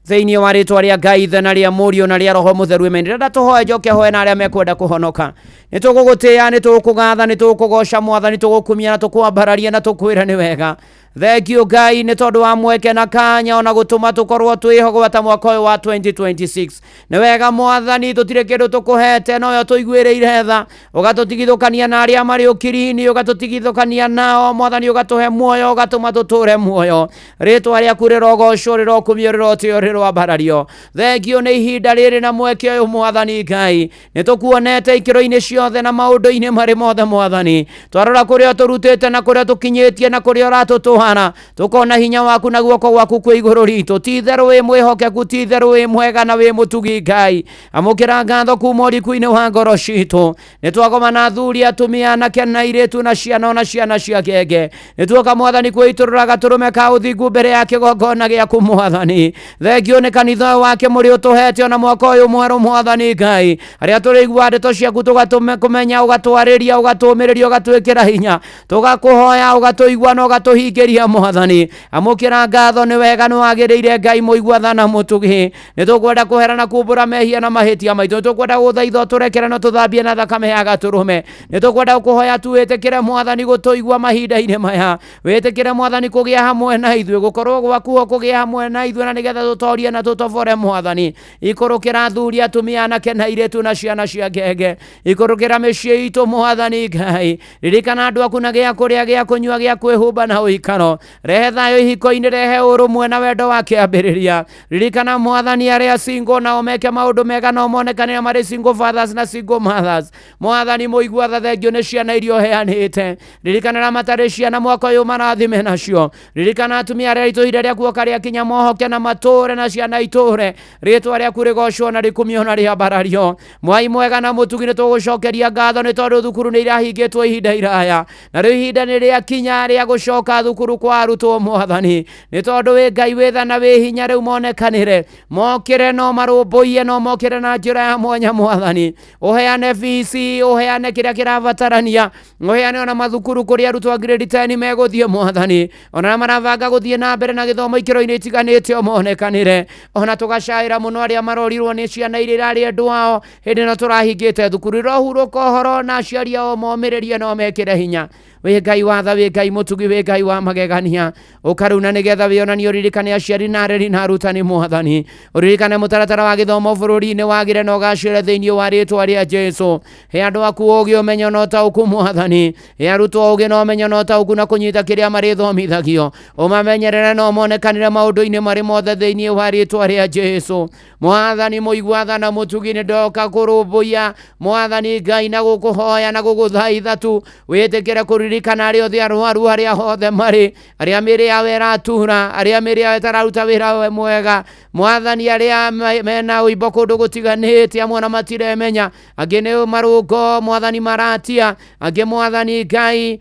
thĩinĩ wa rĩtwa rĩa Ngai Ithe na rĩa Mũriũ na rĩa Roho Mũtheru. Amen. Ndĩrenda tũhoe, njoke hoe na arĩa mekwenda kũhonoka. Nĩ tũgũgũtĩĩa, nĩ tũgũkũgatha, nĩ tũgũkũgoca Mwathani, tũgũkumia na tũkwambararia na tũkwĩra nĩ wega. Thank you Ngai nĩ tondũ wa mweke na kanya ona gũtũma tũkorwo twĩho gwata mwaka ũyũ wa 2026. Nĩ wega Mwathani, tũtirĩ kĩndũ tũkũhete, nowe ũtũiguĩrĩire tha, ũgatũtigithũkania na arĩa marĩ ũkiri-inĩ, ũgatũtigithũkania nao Mwathani, ũgatũhe muoyo, ũgatũma tũtũre muoyo. Rĩtwa rĩaku rĩrogocwo, rĩrokumio, rĩrotĩo, rĩroambarario. Thank you nĩ ihinda rĩrĩ na mweke ũyũ Mwathani Ngai, nĩ tũkuonete ikĩro-inĩ ciothe na maũndũ-inĩ marĩ mothe Mwathani. Twarora kũrĩa ũtũrutĩte na kũrĩa tũkinyĩtie na kũrĩa ũratũtwara, tũkona hinya waku na guoko gwaku kwĩ igũrũ ritũ. Ti itherũ wĩ mwĩhokeku, ti itherũ wĩ mwega na wĩ mũtugi Ngai. Amũkĩra ngatho kuma ũriku-inĩ wa ngoro citũ. Nĩ twagoma athuri, atumia, anake na airĩtu na ciana ona ciana cia ngenge. Nĩ tuoka Mwathani kwĩitũrũra gatũrũme ka ũthingu mbere ya kĩgongona gĩaku Mwathani. Thengio nĩ kanitha ũyũ wake mũrĩ ũtũhete ona mwaka ũyũ mwerũ Mwathani Ngai, arĩa tũrĩigua ndeto ciaku tũgatũmenya, ũgatwarĩria, ũgatũmĩrĩria, ũgatwĩkĩra hinya, tũgakũhoya, ũgatũigua na ũgatũhingĩria Mwathani. Amũkĩra ngatho, nĩ wega, nĩ wagĩrĩire Ngai mũigua tha na mũtugi. Nĩ tũkwenda kũhera na kumbũra mehia na mahĩtia maitũ. Nĩ tũkwenda gũthaitha ũtũrekere na tũthambie na thakame ya gatũrũme. Nĩ tũkwenda gũkũhoya tu wĩtĩkĩre Mwathani gũtũigua mahinda-inĩ maya, wĩtĩkĩre Mwathani kũgĩa hamwe na ithuĩ, gũkorwo gwaku ho kũgĩa hamwe na ithuĩ, na nĩgetha tũtorie na tũtobore Mwathani. Ikũrũkĩra athuri, atumia, anake na airĩtu na ciana cia ngenge, ikũrũkĩra mĩciĩ itũ Mwathani Ngai. Ririkana andũ aku na gĩa kũrĩa, gĩa kũnyua, gĩa kwĩhumba na ũikaro. Rehe thayũ ihiko-inĩ, rehe ũrũmwe na wendo wa kĩambĩrĩria. Ririkana Mwathani arĩa single, nao meke maũndũ mega, nao monekanĩre marĩ single fathers na single mothers. Mwathani mũigua tha, thengio nĩ ciana iria ũheanĩte. Ririkana arĩa matarĩ ciana, mwaka ũyũ marathime nacio. Ririkana atumia arĩa aritũ, ihinda rĩa kuoka rĩakinya mohoke na matũre na ciana itũre. Rĩtwa rĩaku rĩgocwo na rĩkumio na rĩambarario. Mwai mwega na mũtugi, nĩ tũgũcokeria ngatho nĩ tondũ thukuru nĩ irahingĩtwo ihinda iraya, na rĩu ihinda nĩ rĩakinya rĩa gũcoka thukuru kwa arutwo Mwathani, nĩ tondũ wĩ Ngai wĩ tha na wĩ hinya. Rĩu monekanĩre, mokĩre no marũmbũiye, no mokĩre na njĩra ya mwanya Mwathani. Ũheane bici, ũheane kĩrĩa kĩrabatarania, ũheane ona mathukuru kũrĩa arutwo a grade 10 megũthiĩ Mwathani, ona arĩa marabanga gũthiĩ na mbere na gĩthomo ikĩro-inĩ itiganĩte monekanĩre. Ona tũgacaĩra mũno arĩa marorirwo nĩ ciana iria irarĩ endwa ao hĩndĩ ĩno tũrahingĩte thukuru. Irohurũka ũhoro na aciari ao momĩrĩrie no mekĩre hinya. Wĩ Ngai wa tha, wĩ Ngai mũtugi, wĩ Ngai wa magegania. Ũka rĩu na nĩgetha wĩonanie, ũririkane aciari na areri na arutani Mwathani. Ũririkane mũtaratara wa gĩthomo bũrũri-inĩ wagĩre na ũgacĩre thĩinĩ wa rĩtwa rĩa Jesu. He andũ aku ũgĩ, ũmenyo na ũtaũku Mwathani. He arutwo ũgĩ na ũmenyo na ũtaũku na kũnyita kĩrĩa marĩthomithagio. Ũmamenyerere na ũmonekanĩre maũndũ-inĩ marĩ mothe thĩinĩ wa rĩtwa rĩa Jesu. Mwathani mũigua tha na mũtugi, nĩ ndoka kũrũmbũiya Mwathani Ngai na gũkũhoya na gũgũthaitha tu wĩtĩkĩre kũririkana arĩa othe arwaru harĩa hothe marĩ, arĩa mĩĩrĩ yao ĩratura, arĩa mĩĩrĩ yao ĩtararuta wĩra mwega Mwathani, arĩa mena ũimbo kũndũ gũtiganĩte, amwe ona matiremenya, angĩ nĩ marũngo Mwathani maratia, angĩ Mwathani Ngai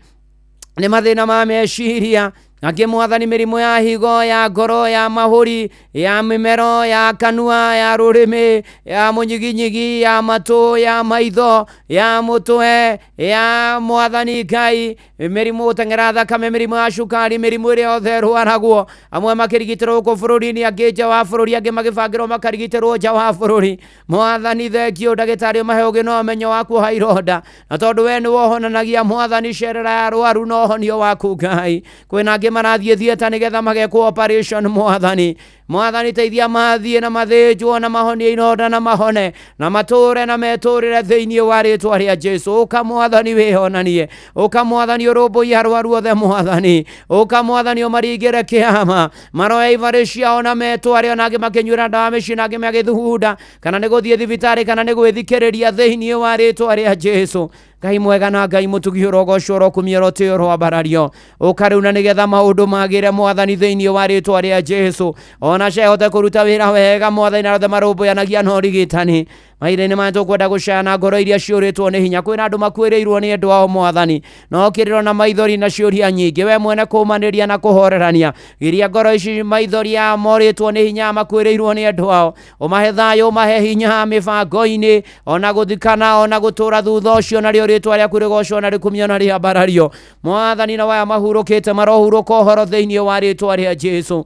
nĩ mathĩna ma meciria, angĩ Mwathani mĩrimũ ya higo, ya ngoro, ya mahũri, ya mĩmero, ya kanua, ya rũrĩmĩ, ya mũnyiginyigi, ya matũ, ya maitho, ya mũtwe, ya Mwathani Ngai mĩrimũ gũteng'era thakame, mĩrimũ ya cukari, mĩrimũ ĩrĩa yothe ĩrwaragwo, amwe makĩrigitĩrwo gũkũ bũrũri-inĩ, angĩ nja wa bũrũri, angĩ magĩbangĩrwo makarigitĩrwo nja wa bũrũri. Mwathani thengio, ndagĩtarĩ ũmahe ũgĩ na ũmenyo wa kuoha ironda, na tondũ we nĩwe ũhonanagia Mwathani, cerera arwaru na ũhonio waku Ngai. Kwĩna angĩ Angĩ marathiĩ theatre nĩgetha magekwo operation Mwathani. Mwathani teithia mathiĩ na mathĩnjwo na mahonie ironda na mahone na matũre na metũrĩre thĩinĩ wa rĩtwa rĩa Jesu. Ũka Mwathani wĩonanie, ũka Mwathani ũrũmbũiye arwaru othe Mwathani, ũka Mwathani ũmaringĩre kĩama, maroe ibarĩ ciao na metware, ona angĩ makĩnyuĩra ndawa mĩciĩ na angĩ magĩthugunda, kana nĩ gũthiĩ thibitarĩ kana nĩ gwĩthikĩrĩria thĩinĩ wa rĩtwa rĩa Jesu. Ngai mwega na Ngai mũtugi, ũrogocwo, ũrokumio, ũrotĩo, ũroambarario. Ũka rĩu na nĩgetha maũndũ magĩre Mwathani thĩinĩ wa rĩtwa rĩa Jesu. Ona cehote kũruta wĩra wega Mwathani, na othe marũmbũyanagia na ũrigitani. Mahinda-inĩ maya tũkwenda gũcaya na ngoro iria ciũrĩtwo nĩ hinya. Kwĩna andũ makuĩrĩirwo nĩ endwa ao Mwathani, no kĩrĩro na maithori na ciũria nyingĩ. We mwene kũmanĩria na kũhorerania, giria ngoro ici maithori ya morĩtwo nĩ hinya, makuĩrĩirwo nĩ endwa ao. Ũmahe thayũ, ũmahe hinya mĩbango-inĩ, ona gũthikana, ona gũtũra thutha ũcio, narĩo rĩtwa rĩaku rĩgocwo na rĩkumio na rĩambarario Mwathani. Na waya mahurũkĩte marohurũka ũhoro thĩinĩ wa rĩtwa rĩa Jesu.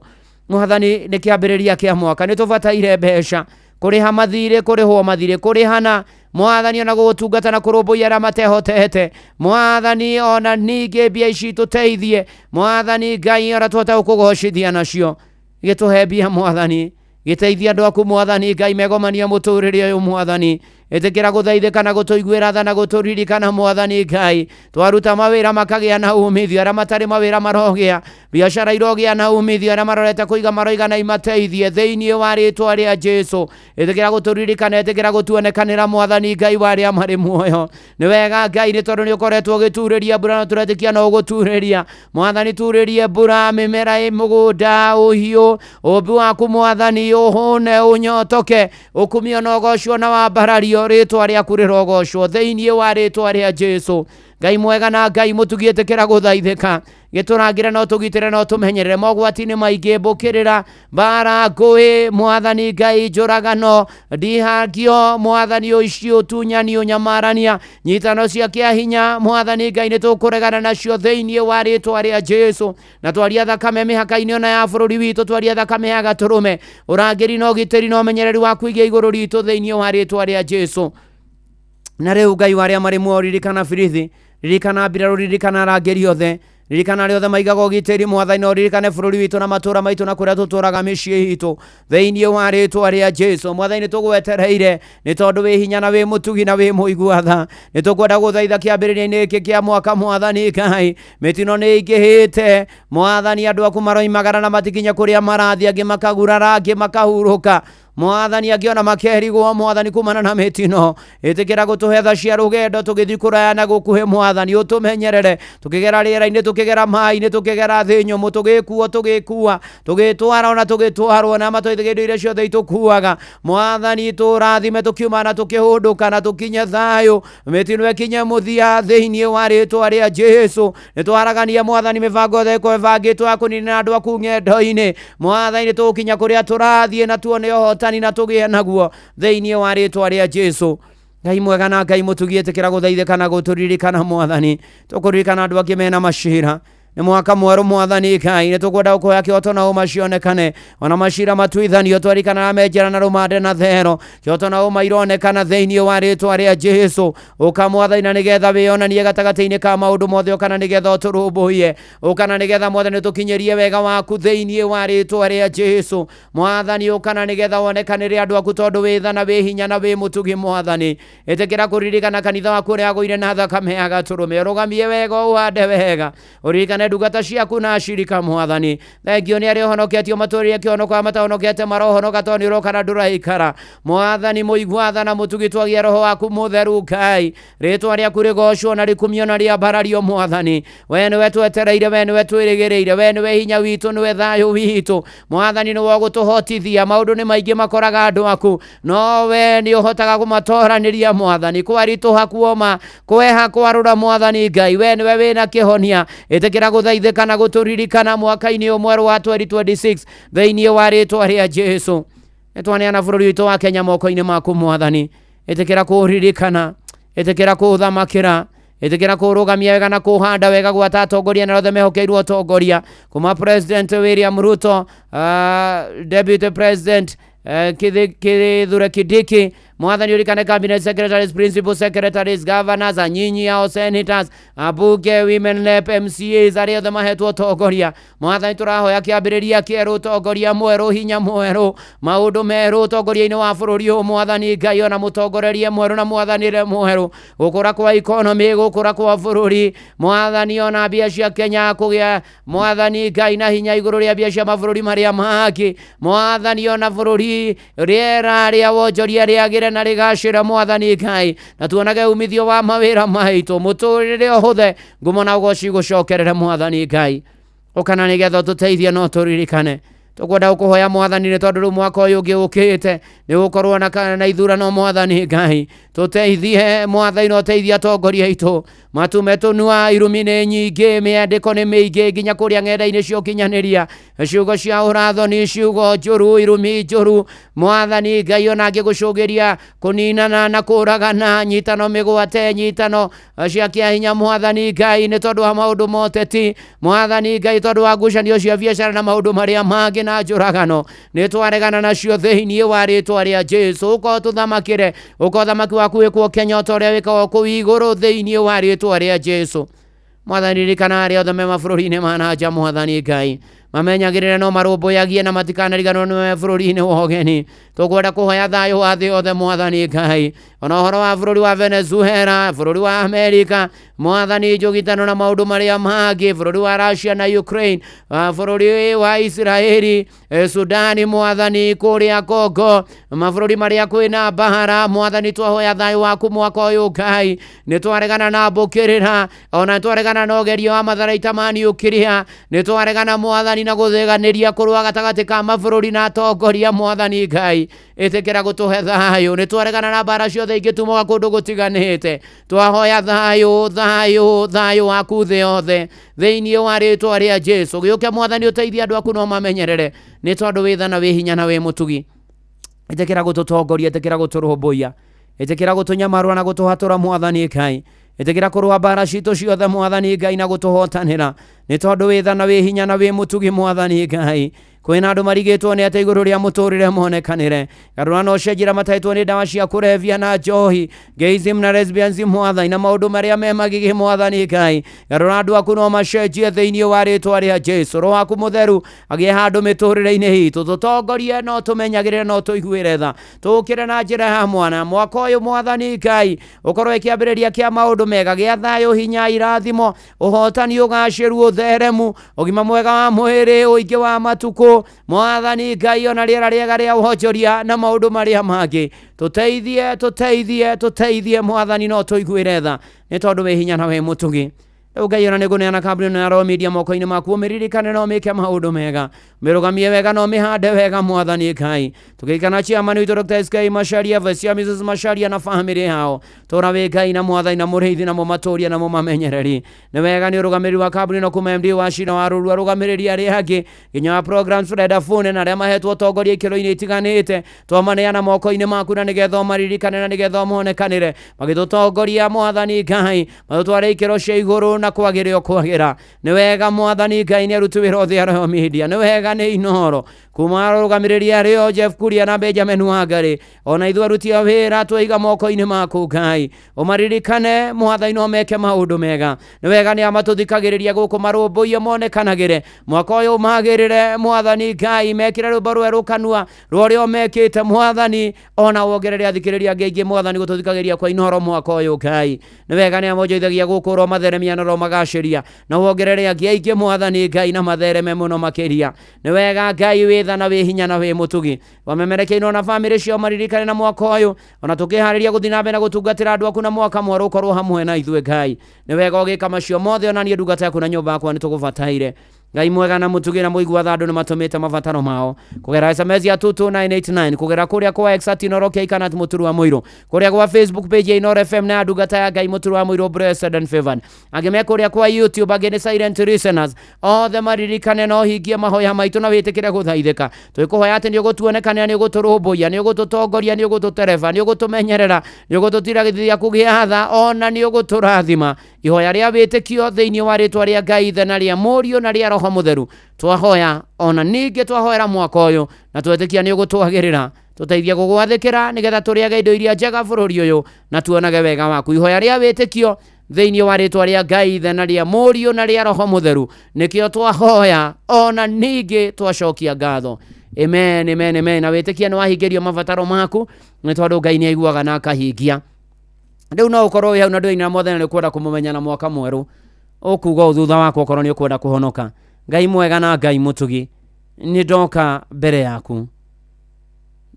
Mwathani, nĩ kĩambĩrĩria kĩa mwaka, nĩ tũbataire mbeca kũrĩha mathirĩ, kũrĩhwo mathirĩ, kũrĩhana Mwathani, ona gũgũtungata na kũrũmbũiya arĩa matehotete Mwathani. Ona ningĩ mbia ici tũteithie Mwathani Ngai, ona tũhote gũkũgocithia nacio. Gĩtũhe mbia Mwathani, gĩteithia andũ aku Mwathani Ngai megomania mũtũrĩre ũyũ Mwathani. Ĩtĩkĩra gũthaithĩka na gũtũiguĩra tha na gũtũririkana Mwathani Ngai. Twaruta mawĩra makagĩa na umithio, arĩa matarĩ mawĩra marogĩa biacara, irogĩa na umithio, arĩa marorete kũiga maroiga na imateithie thĩinĩ wa rĩtwa rĩa Jesu. Ĩtĩkĩra gũtũririkana, ĩtĩkĩra gũtuonekanĩra Mwathani Ngai wa arĩa marĩ muoyo. Nĩ wega Ngai, nĩ tondũ nĩ ũkoretwo ũgĩturĩria mbura, na tũretĩkia no ũgũturĩria Mwathani. Turĩrie mbura mĩmera ĩ mũgũnda, ũhiũ, ũmbi waku Mwathani ũhũne, ũnyotoke, ũkumio na ũgocwo na wambarario. Rĩtwa rĩaku rĩrogocwo thĩinĩ wa rĩtwa rĩa Jesu. Ngai mwega na Ngai mũtugi, ĩtĩkĩra gũthaithĩka, gĩtũrangĩre no tũgitĩre no tũmenyerere mogwati-inĩ maingĩ, mbũkĩrĩra, mbara, ngũĩ Mwathani Ngai, njũragano, ndihangio Mwathani, ũici, ũtunyani, ũnyamarania, nyitano cia kĩa hinya Mwathani Ngai, nĩ tũkũregana nacio thĩinĩ wa rĩtwa rĩa Jesu. Na twaria thakame mĩhaka-inĩ ona ya bũrũri witũ, twaria thakame ya gatũrũme, ũrangĩri na ũgitĩri na ũmenyereri wa kũiga igũrũ ritũ thĩinĩ wa rĩtwa rĩa Jesu. Na rĩu Ngai wa arĩa marĩ muoyo, ririkana birithi, ririkana mbirarũ, ririkana arangĩri othe, ririkana arĩa othe maigaga ũgitĩri Mwathani, na ũririkane bũrũri witũ na matũũra maitũ na kũrĩa tũtũũraga mĩciĩ itũ thĩinĩ wa rĩtwa rĩa Jesu. Mwathani, nĩ tũgwetereire nĩ tondũ wĩ hinya na wĩ mũtugi na wĩ mũigua tha. Nĩ tũkwenda gũthaitha kĩambĩrĩria-inĩ gĩkĩ kĩa mwaka Mwathani Ngai. Mĩtino nĩ ĩingĩhĩte Mwathani, andũ aku maroimagara na matikinya kũrĩa marathiĩ, angĩ makagurara, angĩ makahurũka Mwathani, angĩ ona makerigwo Mwathani kumana na mĩtino. Ĩtĩkĩra gũtũhe tha cia rũgendo tũgĩthiĩ kũraya na gũkuhĩ Mwathani, ũtũmenyerere tũkĩgera rĩera-inĩ, tũkĩgera maĩ-inĩ, tũkĩgera thĩ nyũmũ, tũgĩkuo, tũgĩkua, tũgĩtwara ona tũgĩtwarwo, na matũithĩke indo iria ciothe itũkuaga Mwathani. Tũrathime tũkiuma na tũkĩhũndũka, na tũkinye thayũ, mĩtino ĩkinye mũthia thĩinĩ wa rĩtwa rĩa Jesu. Nĩ twaragania Mwathani mĩbango yothe ĩkorwo ĩbangĩtwo ya kũninĩra andũ aku ng'endo-inĩ Mwathani. Nĩ tũgũkinya kũrĩa tũrathiĩ na tuone ũhotani na tũgĩe naguo thĩinĩ wa rĩtwa rĩa Jesu. Ngai mwega na Ngai mũtugi, ĩtĩkĩra gũthaithĩka na gũtũririkana Mwathani. Tũkũririkana andũ angĩ mena macira. Nĩ mwaka mwerũ Mwathani Ngai, nĩ tũkwenda gũkũhoya kĩhoto na ũma cionekane, ona macira matuithanio. Twarikana na menjera na rũmande na thero, kĩhoto na ũma ironekana thĩinĩ wa rĩtwa rĩa Jesu. Ũka Mwathani na nĩgetha wĩonanie gatagatĩ-inĩ ka maũndũ mothe, ũkana nĩgetha ũtũrũmbũiye, ũkana nĩgetha Mwathani ũtũkinyĩrie wega waku thĩinĩ wa rĩtwa rĩa Jesu. Mwathani, ũkana nĩgetha wonekanĩre andũ aku, tondũ wĩ tha na wĩ hinya na wĩ mũtugi Mwathani. Ĩtĩkĩra kũririkana kanitha waku ũrĩa wagũire na thakame ya gatũrũme, ũrũgamie wega, ũhande wega, ũririkane ndungata ciaku na acirika Mwathani. Thengio nĩ arĩa ũhonoketio matũrĩre kĩhonoko, arĩa matahonokete marohonoka, tondũ nĩ ũroka na ndũraikara Mwathani. Mũigua tha na mũtugi, twagia roho waku mũtheru Ngai. Rĩtwa rĩaku rĩgocwo na rĩkumio na rĩambarario Mwathani. We nĩwe twetereire, we nĩwe twĩrĩgĩrĩire, we nĩwe hinya witũ, nĩwe thayũ witũ Mwathani, nĩwe ũgũtũhotithia. Maũndũ nĩ maingĩ makoraga andũ aku, no we nĩ ũhotaga kũmatoranĩria Mwathani. Kwaritũha, kuoma, kweha, kwarũra Mwathani Ngai, we nĩwe wĩna kĩhonia. Ĩtĩkĩra gũthaithĩka na gũtũririkana mwaka-inĩ ũyũ mwerũ wa 2026 thĩinĩ wa rĩtwa rĩa Jesu. Nĩ twaneana bũrũri witũ wa Kenya moko-inĩ maku Mwathani. Ĩtĩkĩra kũũririkana, ĩtĩkĩra kũũthamakĩra, ĩtĩkĩra kũũrũgamia wega na kũũhanda wega, gwata atongoria na othe mehokeirwo ũtongoria, kuma President William Ruto, Deputy President Kithure Kindiki. Mwathani ũririkane cabinet secretaries, principal secretaries, governors, anyinyi ao, senators, ambunge, women rep, MCAs, arĩa othe mahetwo ũtongoria. Mwathani tũrahoya kĩambĩrĩria kĩerũ, ũtongoria mwerũ, hinya mwerũ, maũndũ merũ ũtongoria-inĩ wa bũrũri ũyũ. Mwathani Ngai, ona mũtongorerie mwerũ na mwathanĩre mwerũ, gũkũra kwa economy, gũkũra kwa bũrũri. Mwathani, ona mbia cia Kenya kũgĩa, Mwathani Ngai, na hinya igũrũ rĩa mbia cia mabũrũri marĩa mangĩ. Mwathani, ona bũrũri rĩera rĩa wonjoria rĩagĩre na rĩgacĩre, Mwathani Ngai, na tuonage umithio wa mawĩra maitũ, mũtũrĩre ũhũthe, ngumo na ũgoci gũcokerere. Mwathani Ngai, ũkana nĩgetha ũtũteithie no tũririkane. Tũkwenda gũkũhoya, Mwathani, nĩ tondũ rĩu mwaka ũyũ ũngĩ ũkĩte nĩ gũkorwo na ithurano. Mwathani Ngai, tũteithie. Mwathani, no ũteithie atongoria aitũ matume tũnua. Irumi nĩ nyingĩ, mĩandĩko nĩ mĩingĩ nginya kũrĩa ng'enda-inĩ cia ũkinyanĩria, ciugo cia ũrathoni, ciugo njũru, irumi njũru. Mwathani Ngai, ona angĩgũcũgĩria kũninana na kũragana, nyitano mĩgwate, nyitano cia kĩahinya, Mwathani Ngai, nĩ tondũ wa maũndũ ma ũteti. Mwathani Ngai, tondũ wa ngucanio cia biacara na maũndũ marĩa mangĩ na njũragano, nĩ twaregana nacio thĩinĩ wa rĩtwa rĩa Jesu. Ũka ũtũthamakĩre, ũka ũthamaki waku wĩkwo Kenya o ta ũrĩa wĩkagwo kũu igũrũ, thĩinĩ wa rĩtwa rĩa Jesu. Mwathani, ririkana arĩa othe me mabũrũri-inĩ ma na nja. Mwathani Ngai, mamenyagĩrĩre no marũmbũyagie na matikanariganĩrwo nĩ bũrũri-inĩ wa ũgeni. Tũkwenda kũhoya thayũ wa thĩ yothe. Mwathani Ngai, ona ũhoro wa bũrũri wa Venezuela, bũrũri wa Amerika, Mwathani, njũgitano na maũndũ marĩa mangĩ, bũrũri wa Russia na Ukraine, bũrũri wa Israeli, Sudani, Mwathani, kũrĩa Congo, mabũrũri marĩa kwĩna mbara. Mwathani, twahoya thayũ waku mwaka ũyũ. Ngai, nĩ twaregana na mbũkĩrĩra, ona nĩ twaregana na ũgerio wa matharaita ma niukiria. Nĩ twaregana, Mwathani, na gũtheganĩria kũrũa gatagatĩ ka mabũrũri na atongoria. Mwathani Ngai, ĩtĩkĩra gũtũhe thayũ. Nĩ twaregana na mbara ciothe ingĩtumoga kũndũ gũtiganĩte. Twahoya thayũ, thayũ, thayũ waku thĩ yothe, thĩinĩ wa rĩtwa rĩa Jesu. Gĩũke, Mwathani, ũteithie andũ aku no mamenyerere, nĩ tondũ wĩ tha na wĩ hinya na wĩ mũtugi. Ĩtĩkĩra gũtũtongoria, ĩtĩkĩra gũtũrũmbũiya, ĩtĩkĩra gũtũnyamarũra na gũtũhatũra. Mwathani Ngai, ĩtĩkĩra kũrũa mbara citũ ciothe, Mwathani Ngai, na gũtũhotanĩra, nĩ tondũ wĩ tha na wĩ hinya na wĩ mũtugi. Mwathani Ngai, kwĩna andũ marigĩtwo nĩ atĩ igũrũ rĩa mũtũrĩre monekanĩre garũra no cenjera mataĩtwo nĩ ndawa cia kũrebia na njohi, gayism na lesbianism, Mwathani, na maũndũ marĩa me magigi. Mwathani Ngai, garũra andũ aku no macenjie, thĩinĩ wa rĩtwa rĩa Jesu. Roho waku mũtheru agĩe handũ mĩtũrĩre-inĩ itũ, tũtongorie no tũmenyagĩrĩre no tũiguĩre tha, tũkĩre na njĩra ya mwana. Mwaka ũyũ, Mwathani Ngai, ũkorwo ĩkĩambĩrĩria kĩa maũndũ mega, gĩa thayũ, hinya, irathimo, ũhotani, ũgacĩru, ũtheremu, ũgima mwega wa mwĩrĩ, ũingĩ wa matukũ, Mwathani Ngai, ona rĩera rĩega rĩa wonjoria na maũndũ marĩa mangĩ. Tũteithie, tũteithie, tũteithie, Mwathani, no tũiguĩre tha, nĩ tondũ wĩ hinya na wĩ mũtugi. Rĩu Ngai, ona nĩ ngũneana kambuni ĩno ya Royal Media moko-inĩ maku. Ũmĩririkane na ũmĩke maũndũ mega, mĩrũgamie wega na ũmĩhande wega. Mwathani Ngai, tũkĩrikana chairman witũ Dr. SK Macharia, Vice Mrs. Macharia na family yao, tũra wĩ Ngai na Mwathani na mũrĩithi na mũmatũria na mũmamenyereri. Nĩ wega nĩ ũrũgamĩrĩri wa kambuni ĩno kuma MD wa Cina wa Rũrua, arũgamĩrĩri arĩa angĩ nginya wa programs Fred Afune na arĩa mahetwo ũtongoria ikĩro-inĩ itiganĩte, twamaneana moko-inĩ maku na nĩgetha ũmaririkane na nĩgetha ũmonekanĩre magĩtũtongoria. Mwathani Ngai, matũtware ikĩro cia igũrũ na kwagĩrĩ o kwagĩra. Nĩ wega, Mwathani Ngai, nĩ aruti wĩra othe a Royal Media. Nĩ wega nĩ Inoro kuma arũgamĩrĩri arĩo Jeff Kuria na Benjamin Wangari, ona ithuĩ aruti a wĩra twaiga moko-inĩ maku. Ngai, ũmaririkane, Mwathani, no meke maũndũ mega. Nĩ wega nĩ amatũthikagĩrĩria gũkũ, marũmbũiye, monekanagĩre mwaka ũyũ, magĩrĩre. Mwathani Ngai, mekĩre rwĩmbo rwerũ kanua rwa ũrĩa mekĩte. Mwathani, ona wongerere athikĩrĩria angĩ aingĩ, Mwathani, gũtũthikagĩria kwa Inoro mwaka ũyũ. Ngai, nĩ wega nĩ amonjoithagia gũkũ, ro matheremia na ro magacĩria, na wongerere angĩ aingĩ, Mwathani Ngai, na mathereme mũno makĩria. Nĩ wega, Ngai, wĩ tha na wĩ hinya na wĩ mũtugi. Wamemerekeirwo na bamĩrĩ ciao, maririkane na mwaka ũyũ, ona tũkĩharĩria gũthiĩ na mbere na gũtungatĩra andũ aku na mwaka mwerũ, ũkorwo hamwe na ithuĩ. Ngai, nĩ wega ũgĩka macio mothe. Ona niĩ ndungata yaku na nyũmba yakwa nĩ tũgũbataire. Ngai mwega na mũtugi na mũigua tha, andũ nĩ matũmĩte mabataro mao kũgerera SMS ya 22989, kũgerera kũrĩa kwa X @Inoro K kana @Mũturu wa Mũirũ, kũrĩa gwa Facebook page ya Inoro FM na ya ndungata ya Ngai Mũturu wa Mũirũ Blessed and Favored, angĩ me kũrĩa kwa YouTube, angĩ nĩ silent listeners. Othe maririkane no hingie mahoya maitũ na wĩtĩkĩre gũthaithĩka. Twĩkũhoya atĩ nĩ ũgũtuonekanĩra, nĩ ũgũtũrũmbũiya, nĩ ũgũtũtongoria, nĩ ũgũtũtereba, nĩ ũgũtũmenyerera, nĩ ũgũtũtiragithia kũgĩa tha, ona nĩ ũgũtũrathima. Ihoya rĩa wĩtĩkio, thĩinĩ wa rĩtwa rĩa Ngai Ithe na rĩa Mũriũ na rĩa Roho Mũtheru, twahoya, ona ningĩ twahoera mwaka ũyũ na twetĩkia nĩ ũgũtwagĩrĩra. Tũteithie gũgwathĩkĩra nĩgetha tũrĩage indo iria njega bũrũri ũyũ na tuonage wega waku. Ihoya rĩa wĩtĩkio thĩinĩ wa rĩtwa rĩa Ngai Ithe na rĩa Mũriũ na rĩa Roho Mũtheru nĩkĩo twahoya ona ningĩ twacokia ngatho. Amen, amen, amen. Na wĩtĩkia nĩ wahingĩrio mabataro maku nĩ tondũ Ngai nĩ aiguaga na akahingia. Rĩu no ũkorwo wĩ hau na ndũĩ na Mwathani nĩ ũkwenda kũmũmenya na mwaka mwerũ ũkuga ũũ thutha wakwa okorwo nĩ ũkwenda kũhonoka. Ngai mwega na Ngai mũtugi, nĩ ndoka mbere yaku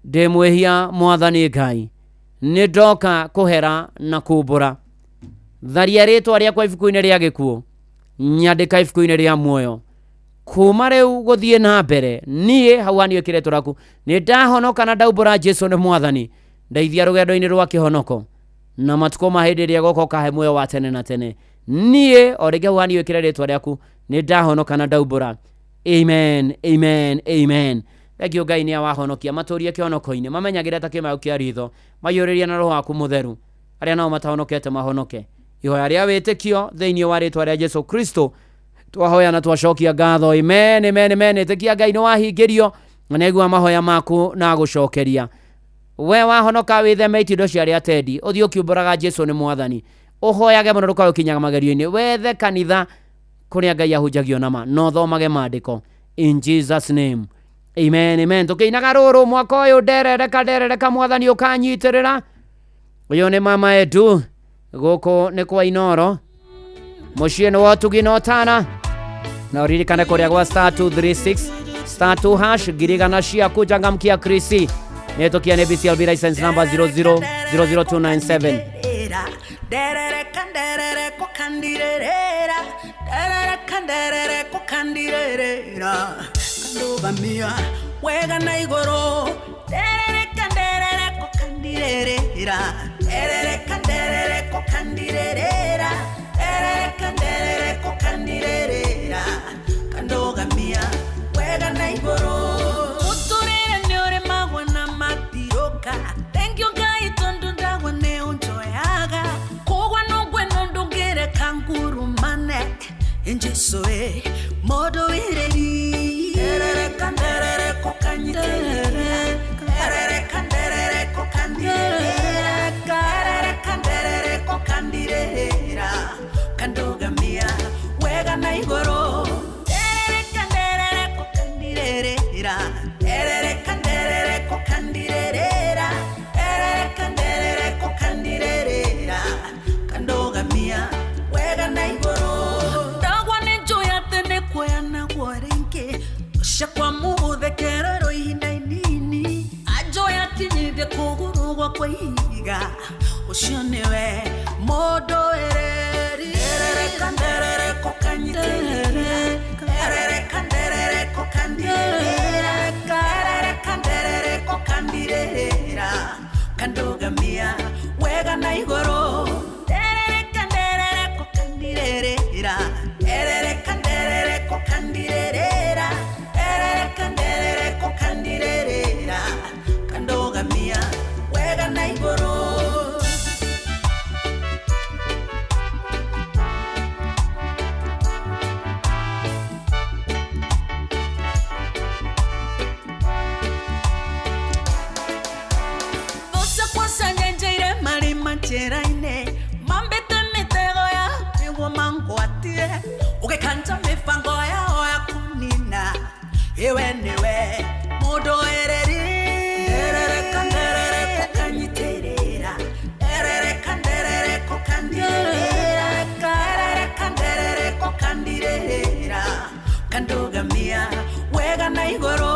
ndĩ mwĩhia Mwathani Ngai, nĩ ndoka kũhera na kumbũra. Tharia rĩtwa rĩakwa ibuku-inĩ rĩa gĩkuũ, nyandĩka ibuku-inĩ rĩa muoyo. Kuma rĩu gũthiĩ na mbere niĩ hau haniĩ kĩretwo raku nĩ ndahonoka na ndaumbũra Jesu nĩ Mwathani. Ndeithia rũgendo-inĩ rwa kĩhonoko na matukũ ma hĩndĩ ĩrĩa goka ũkahe muoyo wa tene na tene. Niĩ o rĩngĩ hau haniĩ wĩkĩre rĩtwa rĩaku nĩ ndahonoka na ndaumbũra. Amen, amen, amen. Thengiũ Ngai nĩ awahonokia matũrie kĩhonoko-inĩ, mamenyagĩre ta kĩmaũ kĩa ritho, maiyũrĩrie na roho waku mũtheru, arĩa nao matahonokete mahonoke. Ihoya rĩa wĩtĩkio thĩinĩ wa rĩtwa rĩa Jesu Kristo twahoya na twacokia ngatho. Amen, amen, amen. Ĩtĩkia Ngai nĩ wahingĩrio na nĩaigua mahoya maku na agũcokeria. We wahonoka wĩtheme itindo cia arĩa atendi, ũthiĩ ũkiumbũraga Jesu nĩ Mwathani, ũhoyage mũno ndũkae ũkinyaga magerio-inĩ, wethe kanitha kũrĩa Ngai ahunjagio nama na ũthomage maandĩko. In Jesus name. Amen, amen. Tũkĩinaga rũrũ mwaka ũyũ nderereka nderereka Mwathani ũkanyitĩrĩra. Ũyũ nĩ Mama Edu, gũkũ nĩ kwa Inoro, mũciĩ nĩ wa ũtugi na ũtana. Na ũririkane kũrĩa gwa star 236 star 2 hash ngirigana ciaku changamkia Krisi. Nĩtũkia nĩ BCLB license number 0000297. Nderereka nderereka kandirerera nderereka nderereka kandirerera kandugamia wega na igũrũ nderereka nderereka kandirerera nderereka nderereka kandirerera nderereka nderereka kandirerera kandugamia wega na igũrũ mũtũrĩre nĩ ũrĩmagwo na matiroka. Thank you Ngai tondũ ndagwa nĩ ũnjoyaga kũgwa nũngwe nũndũngĩreka ngurumane Jesu e mũndũ wĩrĩri nderereka nderereka kanyitĩrĩra nderereka nderereka kandirĩrĩra nderereka nderereka kandirĩrĩra kandugamia wega na igũrũ nderereka nderereka kandirĩrĩra nderereka nderereka kandirĩrĩra nderereka nderereka kandirĩrĩra kandugamia wega na igũrũ ndagwa nĩ njũĩ atĩ nĩ kuoya naguo rĩngĩ ũcakwa mũgũthekererwo ihinda inini anjũĩ akinyithie kũgũrũ gwakwa ihiga ũcio nĩwe mũndũ wĩrĩri nderereka nderereka kanyitĩrĩra nderereka nderereka kandirĩrĩra nderereka nderereka kandirĩrĩra kandugamia wega na igũrũ nderereka nderereka kandirĩrĩra nderereka nderereka kandirĩrĩra nderereka nderereka kandirĩrĩra kandugamia wega na igũrũ. Njĩra-inĩ mambĩte mĩtego ya nĩguo mangwatie ũgĩkanja mĩbango yao ya kũnina ĩwe nĩwe mũndũ wĩrĩri nderereka nderereka kanyitĩrĩra nderereka nderereka kandirĩrĩra nderereka nderereka kandirĩrĩra kandugamia wega na igũrũ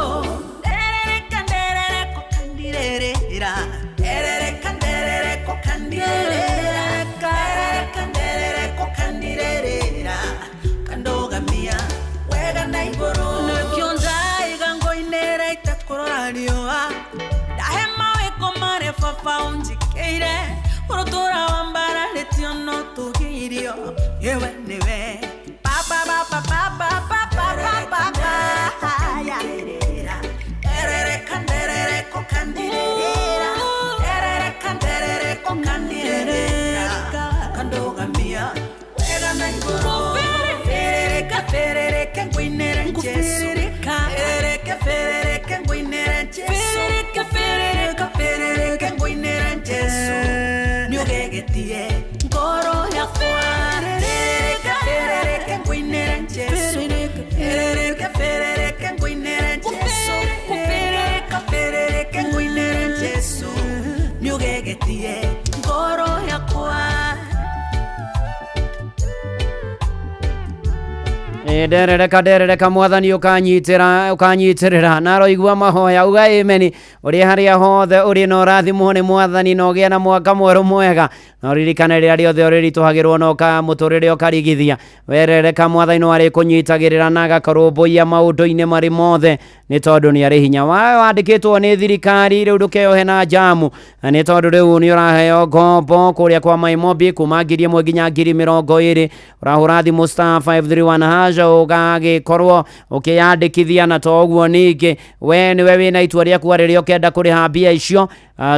nderereka nderereka kandirĩrĩra nderereka nderereka kandirĩrĩra nderereka nderereka kandirĩrĩra kandugamia wega na igũrũ nĩkĩo ndaiga ngoinĩra itekũrora riũa ndahe mawĩko marĩa baba ũnjĩkĩire ũrũtũra wambararĩtio no tũgĩirio ĩwe nĩwe baba baba baba baba baba nderereka nderereka kandirĩrĩra nderereka nderereka kandirĩrĩra kandugamia wega na igũrũ ferereka ferereka ngũinĩre Jesu ferereka ferereka ngũinĩre Jesu ferereka ferereka Nderereka nderereka mwathani ukanyitira ukanyitirira naroigua mahoya uga amen uri haria hothe uri na ũrathimwo nĩ mwathani na ũgĩe na mwaka mwerũ mwega na ũririkane rĩrĩa rĩothe ũrĩritũhagĩrwo na mũtũrĩre ũkarigithia werereka mwathani no arĩkũnyitagĩrĩra na agakarũmbũiya maũndũ-inĩ marĩ mothe nĩ tondũ nĩ arĩ hinya wayo wandĩkĩtwo nĩ thirikari rĩu ndũkeyohe na njamu nĩ tondũ rĩu nĩ ũraheo ngombo kũrĩa kwa Maimobi kuma 1,000 nginya 20,000 ũrahũra thimũ star 531 hash ũgagĩkorwo ũkĩyandĩkithia na to ũguo ningĩ we nĩwe wĩna itua rĩaku rĩrĩa ũkenda kũrĩha mbia icio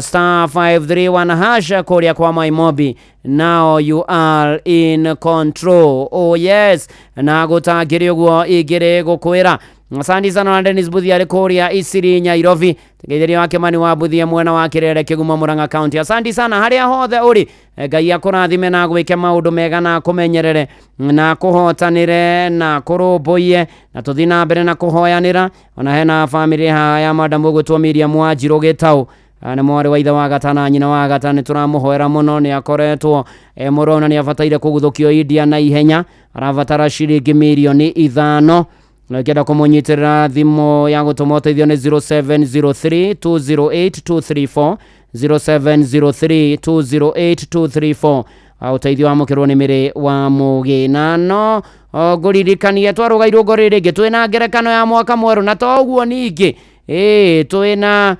star 531 hash kũrĩa kwa Maimobi. Now you are in control. Oh yes, na gũtangĩrĩ ũguo ingĩrĩ gũkwĩra. Asante sana na Dennis Buthia arĩ kũrĩa Isiri Nairobi tegeithĩria wa Kimani wa Buthia mwena wa Kirere Kĩgumo Murang'a County. Asante sana harĩa hothe ũrĩ, Ngai akũrathime na gwĩke maũndũ mega na akũmenyerere na kũhotanĩre na kũrũmbũiye na tũthiĩ na mbere na kũhoyanĩra. Ona hena family haha ya madamu ũgwĩtwo Miriam Wanjirũ Gĩtaũ nĩ mwarĩ wa ithe wa gatana nyina wa gatana, nĩ tũramũhoera mũno nĩ akoretwo mũrona nĩ abataire kũguthũkio India na ihenya, arabatara ciringi mirioni 5 na ũngĩenda kũmũnyitĩrĩra thimũ ya gũtũma ũteithio nĩ 0703 208 234 0703 208 234. Ũteithio wamũkĩrwo nĩ Mĩrĩ wa Mũgĩna. No ngũririkanie twarũga irũngo rĩrĩ rĩngĩ twĩna ngerekano ya mwaka mwerũ na to ũguo ningĩ twĩna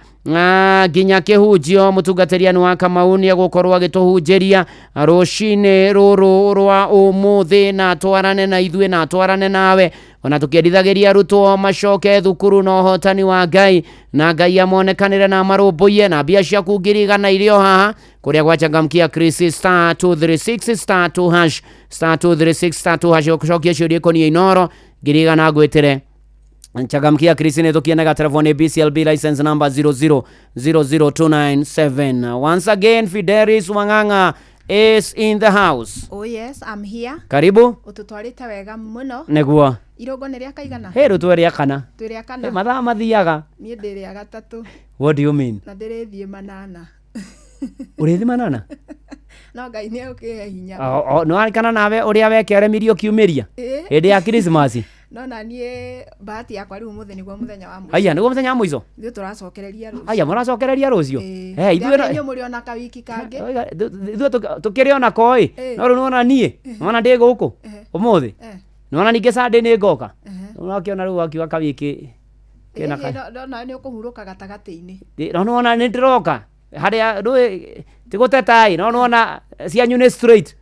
nginya kĩhunjio mũtungatĩri Ann wa Kamau nĩ egũkorwo agĩtũhunjĩria rũcinĩ rũrũ rwa ũmũthĩ na twarane na ithuĩ na twarane nawe ona tũkĩendithagĩria arutwo macoke thukuru na ũhotani wa Ngai na Ngai amonekanĩre na amarũmbũiye na mbia ciaku 100,000 irĩ o haha kũrĩa gwachangamkia Chris star 236 star 2 hash star 236 star 2 hash ũcokie ciũria ikoniĩ Inooro 100,000 ngwĩtĩre. Changamkia Chris nĩ tũkienaga telefoni BCLB license number 0000297. Once again, Fidelis Wang'ang'a is in the house. Oh yes, I'm here. Karibu. Ũtũtwarĩte wega mũno. Nĩguo. Irũngo nĩ rĩa kaigana? Hĩ rĩu twĩ rĩa kana. Twĩ rĩa kana. Mathaa mathiaga. Niĩ ndĩ rĩa gatatũ. What do you mean? Na ndĩrĩthiĩ manana. Ũrĩthiĩ manana? No Ngai nĩ egũkĩhe hinya. Nĩ warikana nawe ũrĩa wekeremirie ũkiumĩria hĩndĩ ya Christmas? No na niĩ bahati yakwa rĩu ũmũthĩ nĩguo mũthenya wa mũico. Aya nĩguo mũthenya wa mũico? Ithuĩ tũracokereria rũciũ. Aya mũracokereria rũciũ? Ithuĩ inyuĩ mũrĩ ona kawiki kangĩ. Ithuĩ tũkĩrĩ ona ko ĩ no rĩu nĩwona niĩ nĩwona ndĩ gũkũ ũmũthĩ nĩwona ningĩ Sunday nĩ ngoka nĩwakĩona rĩu wakiuga kawiki kena ka no nĩ ũkũhurũka gatagatĩ-inĩ. No nĩwona nĩ ndĩroka harĩa ndũĩ ti gũteta ĩ no nĩwona cianyu nĩ straight.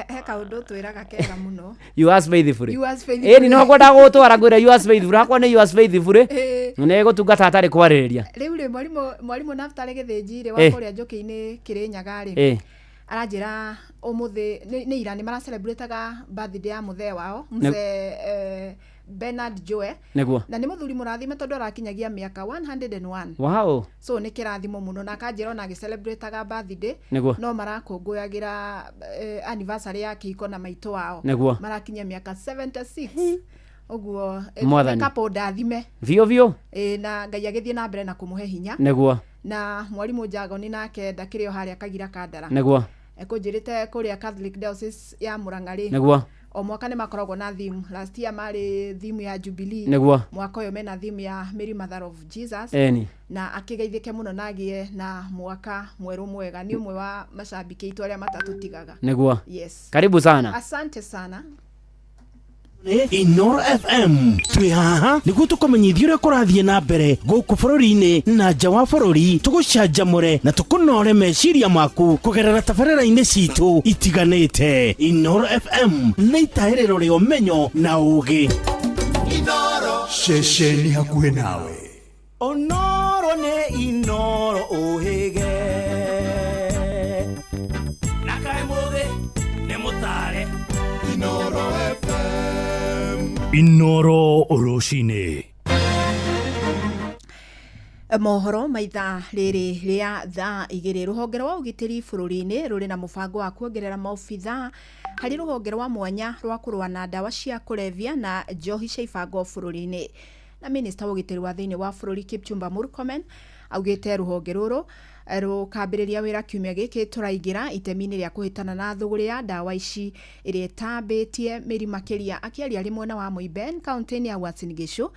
He kaũndũ twĩraga kega mũno. You are faithful. You are faithful. Ĩni no ngwendaga gũgũtwara ngwĩre you are faithful. Hakwa nĩ you are faithful. Nĩ gũtungata hatarĩ kwarĩrĩria. Rĩu rĩ mwarimũ Naftali Gĩthĩnji rĩ wa kũrĩa Njũkĩ-inĩ Kĩrĩnyaga rĩ aranjĩra ũmũthĩ nĩ ira nĩ maracelebrataga birthday ya mũthee wao mzee Bernard Joe. Nĩguo. Na nĩ mũthuri mũrathime tondũ arakinyagia mĩaka 101. Wow. So nĩ kĩrathimo mũno na akanjĩra ona agĩcelebrataga birthday no marakũngũyagĩra anniversary ya kĩhiko na maitũ wao. Nĩguo. Marakinyia mĩaka 76. Ũguo Mwathani. Couple ndathime. Biũ biũ. Na Ngai agĩthiĩ na mbere na kũmũhe hinya. Nĩguo. Na mwarimũ Njagoni nake ndakĩrĩ o harĩa Kagira Kandara. Nĩguo. Ekũnjĩrĩte kũrĩa Catholic Diocese ya Murang'a rĩ. Nĩguo. O mwaka nĩ makoragwo na theme. Last year marĩ theme ya Jubilee. Nĩguo. Mwaka ũyũ mena theme ya Mary Mother of Jesus. Eni. Na akĩgeithĩke mũno na agĩe na mwaka mwerũ mwega. Nĩ ũmwe wa macambĩki aitũ arĩa matatũtigaga. Nĩguo. Yes. Karibu sana. Asante sana. Inooro FM twĩ haha nĩguo tũkũmenyithia ũrĩa kũrathiĩ na mbere gũkũ bũrũri-inĩ na nja wa bũrũri, tũgũcanjamũre na tũkũnore meciria maku kũgerera tabarĩra-inĩ citũ itiganĩte. Inooro FM nĩ itahĩrĩro rĩa ũmenyo na ũũgĩ. Ceceni hakuhĩ nawe. Onoro nĩ Inooro ũhĩge na kaĩ mũthĩ nĩ mũtare. Inooro FM. Inooro rũcinĩ. Mohoro maitha rĩrĩ rĩa thaa 2 rũhonge rwa ũgitĩri bũrũri-inĩ rũrĩ na mũbango wa kuongerera maobithaa harĩ rũhonge rwa mwanya rwa kũrũa na ndawa cia kũrebia na njohi cia ibango bũrũri-inĩ. Na minista wa ũgitĩri wa thĩinĩ wa bũrũri Kipchumba Murkomen augĩte rũhonge rũrũ rũkambĩrĩria wĩra kiumia gĩkĩ tũraingĩra itemi-inĩ rĩa kũhĩtana na thũgũrĩ ya ndawa ici ĩrĩa ĩtambĩtie mĩri makĩria. Akĩaria arĩ mwena wa Moiben kaunti-inĩ ya Uasin Gishu,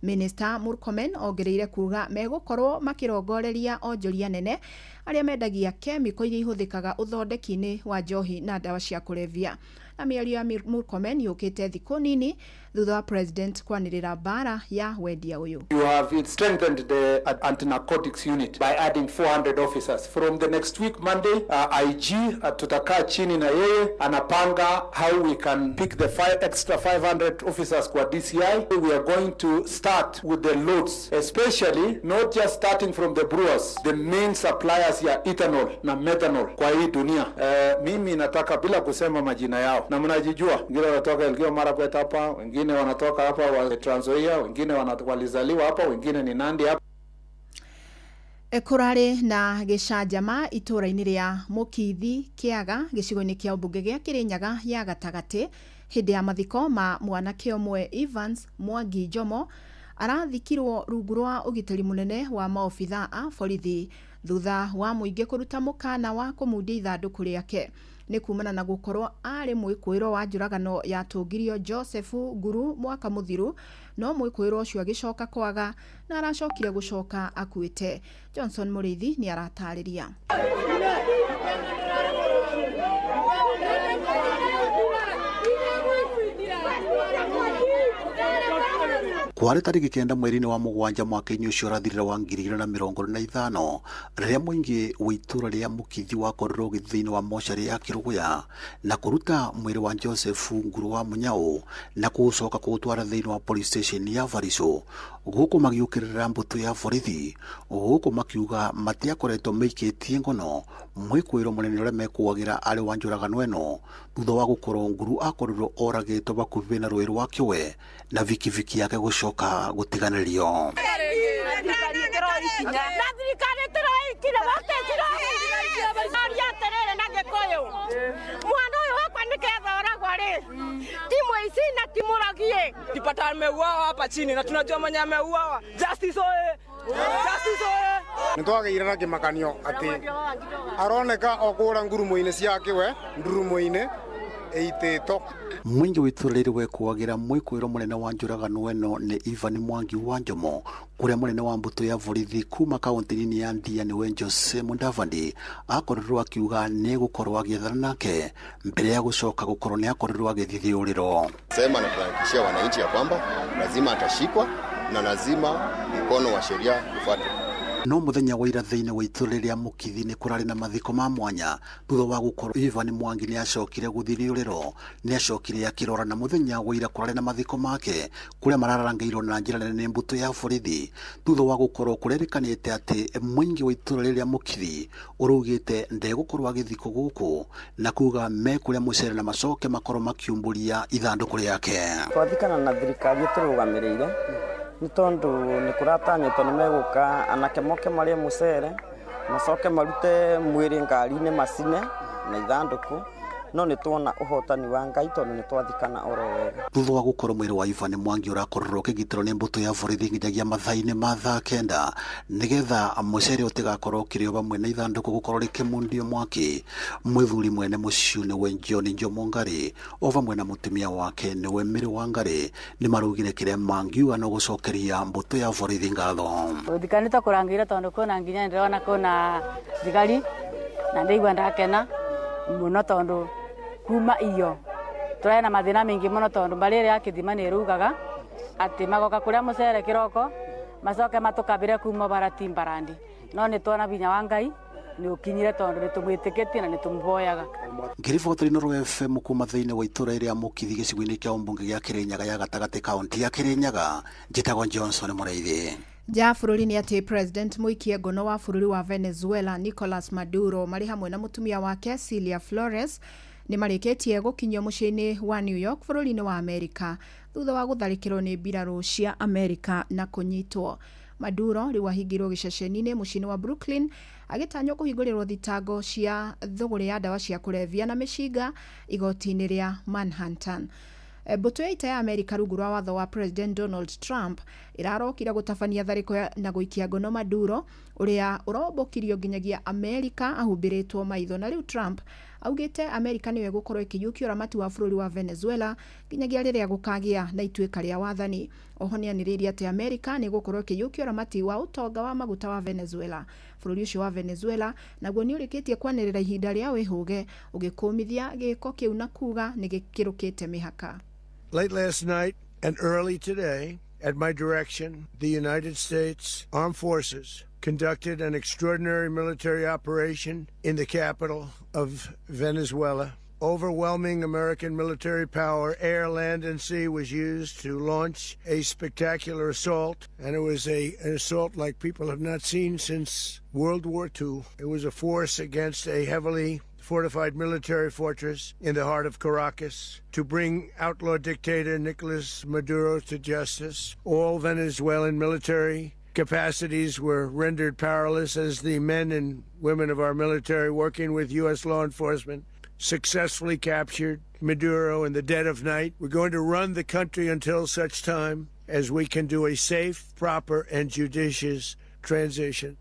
Minister Murkomen ongereire kuga megũkorwo makĩrongoreria onjoria nene arĩa mendagia kemiko iria ihũthĩkaga ũthondeki-inĩ wa njohi na ndawa cia kũrebia. Na mĩario ya Murkomen yũkĩte thikũ nini thutha wa president kwanĩrĩra mbara ya wendia ũyũ. You have strengthened the anti-narcotics unit by adding 400 officers. From the next week Monday, IG tutakaa chini na yeye anapanga how we can pick the extra 500 officers kwa DCI. We are going to start with the loads, especially not just starting from the brewers, the main suppliers ya ethanol na methanol kwa hii dunia. Mimi nataka bila kusema majina yao, na mnajijua, wengine wanatoka Elgeyo Marakwet hapa, wengine wanatoka hapa wa Trans Nzoia, wengine walizaliwa hapa, wengine ni Nandi hapa. Kũrarĩ na gĩcanjama itũũra-inĩ rĩa Mũkithi Kĩaga gĩcigo-inĩ kĩa ũmbunge gĩa Kĩrĩnyaga ya gatagatĩ hĩndĩ ya mathiko ma mwanake ũmwe Evans Mwangi Njomo arathikirwo rungu rwa ũgitĩri mũnene wa maobitha a borithi thutha wa mũingĩ kũruta mũkana wa kũmundia ithandũkũ rĩake nĩ kumana na gũkorwo arĩ mwĩkũĩrwo wa njũragano yatũngirio Joseph Nguru mwaka mũthiru, no mwĩkũĩrwo ũcio agĩcoka kwaga na aracokire gũcoka akuĩte. Johnson Mũrĩithi nĩ aratarĩria. Kwarĩ tarĩki 9 mweri-inĩ wa 7 mwaka-inĩ ũcio ũrathirire wa 2025 rĩrĩa mũingĩ wa itũũra rĩa Mũkithi wakorirwo ũgĩthiĩ thĩinĩ wa mocarĩ ya Kĩrũgũya na kũruta mwĩrĩ wa Joseph Nguru wa Mũnyao na kũũcoka kũũtwara thĩinĩ wa police station ya Barisũ, gũkũ magĩũkĩrĩra mbũtũ ya borithi, gũkũ makiuga matiakoretwo meikĩtie ngono mwĩkũĩrwo mũnene ũrĩa mekũagĩra arĩ wa njũragano ĩno thutha wa gũkorwo Nguru akorirwo oragĩtwo hakuhĩ na rũĩ rwa Kĩwe na bikibiki yake gũcoka gũtiganĩrio. Na thirikari tũroikire wote atĩrĩrĩ na Gĩkũyũ, mwana ũyũ wakwa nĩketha oragwo rĩ, ti mũici na ti mũrogi. Tipata ameuawa hapa chini na tunajua mwenye ameuawa. Justice oye! Justice oye! Nĩtwagĩire na kĩmakanio atĩ aroneka o kũra ngurumo-inĩ cia Kĩwe ndurumo-inĩ ĩitĩtwo. Mũingĩ wa itũũra rĩrĩ wekũagĩra mwĩkũĩrwo mũnene wa njũragano ĩno nĩ Ivan Mwangi wa Njomo, kũrĩa mũnene wa mbũtũ ya borithi kuma kaunti nini ya Ndia nĩwe Jose Mudavadi akorirwo akiuga nĩegũkorwo agĩethana nake mbere ya gũcoka gũkorwo nĩ akorirwo agĩthiĩ thiũrĩro. Sema na tunahakikishia wananchi ya kwamba lazima atashikwa na lazima mkono wa sheria ufuatwe. No muthenya wa ira thĩinĩ wa itũũra rĩa Mũkithi nĩ kũrarĩ na mathiko ma mwanya thutha wa gũkorwo Ivan Mwangi nĩ acokire gũthiũrĩrwo, nĩ acokire akĩrora na muthenya wa ira kũrarĩ na mathiko make kũrĩa mararangĩirwo na njĩra nene nĩ mbũtũ ya borithi thutha wa gũkorwo kũrerĩkanĩte atĩ mũingĩ wa itũũra rĩa Mũkithi ũraugĩte ndegũkorwo agĩthikwo gũkũ na kuga mekũrĩa mũcere na macoke makorwo makiumbũria ithandũkũ rĩake. Twathikana na thirikari ĩtũrũgamĩrĩire nĩ tondũ nĩ kũratanyĩtwo nĩ megũka anake moke marĩe mũcere macoke marute mwĩrĩ ngari-inĩ macine na ithandũkũ, no nĩ tuona ũhotani wa Ngai tondũ nĩ twathikana oro wega. Thutha wa gũkorwo mwĩrĩ wa Ivan Mwangi ũrakorirwo ũkĩgitĩrwo nĩ mbũtũ ya borithi nginyagia mathaa-inĩ ma thaa 9 nĩgetha mũcere ũtigakorwo ũkĩrĩo hamwe na ithandũkũ gũkorwo rĩkĩmundio mwaki, mũthuri mwene mũciĩ nĩwe John Njomo Ngari o vamwe na mũtumia wake nĩwe Mary Wangari nĩ maraugire kĩrĩa mangiuga no gũcokeria mbũtũ ya borithi ngatho. Gũthikanĩte kũrangĩire tondũ kwĩna nginya ndĩrona kwĩna thigari na ndaigua ndakena mũno tondũ kuma iyo tũrarĩ na mathĩna maingĩ mũno tondũ mbarĩ ĩrĩa ya Kĩthima nĩ ĩrugaga atĩ magoka kũrĩa mũcere kĩroko macoke matũkabĩre kuma barati mbarandi, no nĩ tuona binya wa Ngai nĩ ũkinyire tondũ nĩ tũmwĩtĩkĩtie na nĩ tũmũhoyaga. Ngĩriboti Inooro FM kuma thĩinĩ wa itũũra rĩa Mũkithi gĩcigo-inĩ kĩa ũmbunge gĩa Kĩrĩnyaga ya gatagatĩ kaunti ya Kĩrĩnyaga, njĩtagwo Johnson Mũrĩithi. Nja bũrũri nĩ atĩ President mũikie ngono wa bũrũri wa Venezuela Nicolas Maduro marĩ hamwe na mũtumia wake Celia Flores nĩ marĩkĩtie gũkinyio mũciĩ-inĩ wa New York bũrũri-inĩ wa Amerika thutha wa gũtharĩkĩrwo nĩ mbirarũ cia Amerika na kũnyitwo. Maduro rĩu ahingĩirwo gĩceceni-inĩ mũciĩ-inĩ wa Brooklyn agĩtanywo kũhingũrĩrwo thitango cia thũgũrĩ ya ndawa cia kũrebia na mĩcinga igoti-inĩ rĩa Manhattan. Mbũtũ ya ita ya Amerika rungu rwa watho wa President Donald Trump ĩrarokire gũtabania tharĩko na gũikia ngono Maduro ũrĩa ũrombũkirio nginyagia Amerika ahumbĩrĩtwo maitho. Na rĩu Trump augĩte Amerika nĩyo ĩgũkorwo ĩkĩiyũkia ũramati wa bũrũri wa Venezuela nginyagia rĩrĩa gũkagĩa na ituĩka rĩa wathani. Oho nĩanĩrĩire atĩ Amerika nĩ ĩgũkorwo ĩkĩiyũkia ũramati wa ũtonga wa maguta wa Venezuela. Bũrũri ũcio wa Venezuela naguo nĩ ũrĩkĩtie kwanĩrĩra ihinda rĩa wĩhũge ũgĩkũmithia gĩko kĩu na kuga nĩ gĩkĩrũkĩte mĩhaka. Late last night and early today, at my direction, the United States Armed Forces conducted an extraordinary military operation in the capital of Venezuela. Overwhelming American military power, air, land, and sea, was used to launch a spectacular assault, and it was an assault like people have not seen since World War II. It was a force against a heavily fortified military fortress in the heart of Caracas to bring outlaw dictator Nicolas Maduro to justice. All Venezuelan military capacities were rendered powerless as the men and women of our military, working with U.S. law enforcement, successfully captured Maduro in the dead of night. We're going to run the country until such time as we can do a safe, proper, and judicious transition.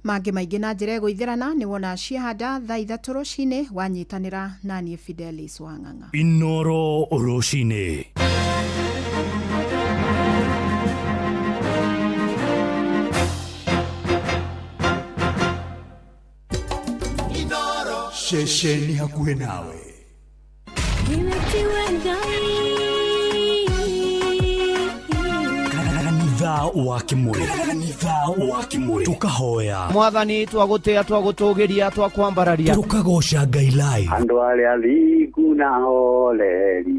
Mangĩ maingĩ na njĩra ĩgũithĩrana nĩ wona ciahanda thaa 3 rũcinĩ wanyitanĩra na niĩ Fidelis Wang'ang'a. Inoro rũcinĩ. Ceceni hakuhĩ nawe. Kanitha wa Kimuri, kanitha wa Kimuri, tukahoya Mwathani, twagũtĩa, twagũtũgĩria, twakwambararia, tukagoca Ngai live. Andũ arĩa thingu na horeri,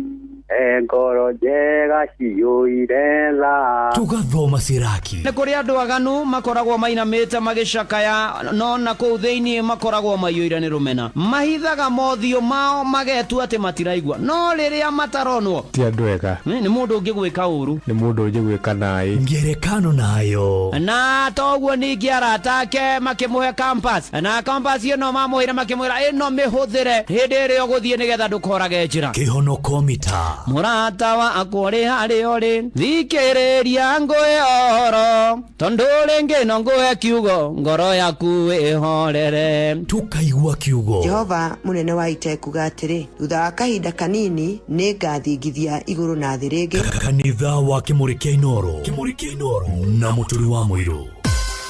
e ngoro njega ciyũire tha. Tugathoma siraki. Nĩ kũrĩ andũ aganu makoragwo mainamĩte magĩcakaya, no na kũu thĩinĩ makoragwo maiyũire nĩ rũmena. Mahithaga mothiũ mao magetua atĩ matiraigua, no rĩrĩa mataronwo ti andũ ega. Nĩ mũndũ ũngĩ gwĩka ũru, nĩ mũndũ ũngĩ gwĩka naĩ. Ngerekano nayo. Na toguo ningĩ arata ake makĩmũhe compass, na compass ĩno mamũheire makĩmwĩra ĩno mĩhũthĩre hĩndĩ ĩrĩa ũgũthiĩ nĩgetha ndũkorage njĩra. Kĩhonoko mita. Mũrata wakwa ũrĩ harĩa ũrĩ, thikĩrĩria ngũhe ũhoro, tondũ rĩngĩ no ngũhe kiugo, ngoro yaku ĩhorere. Tukaigua kiugo. Jehova mũnene wa ita ekuga atĩrĩ, thutha wa kahinda kanini nĩ ngathingithia igũrũ na thĩ rĩngĩ. Kanitha wa Kimuri kĩa Inoro, Kimuri kĩa Inoro na Mũturi wa Mũirũ.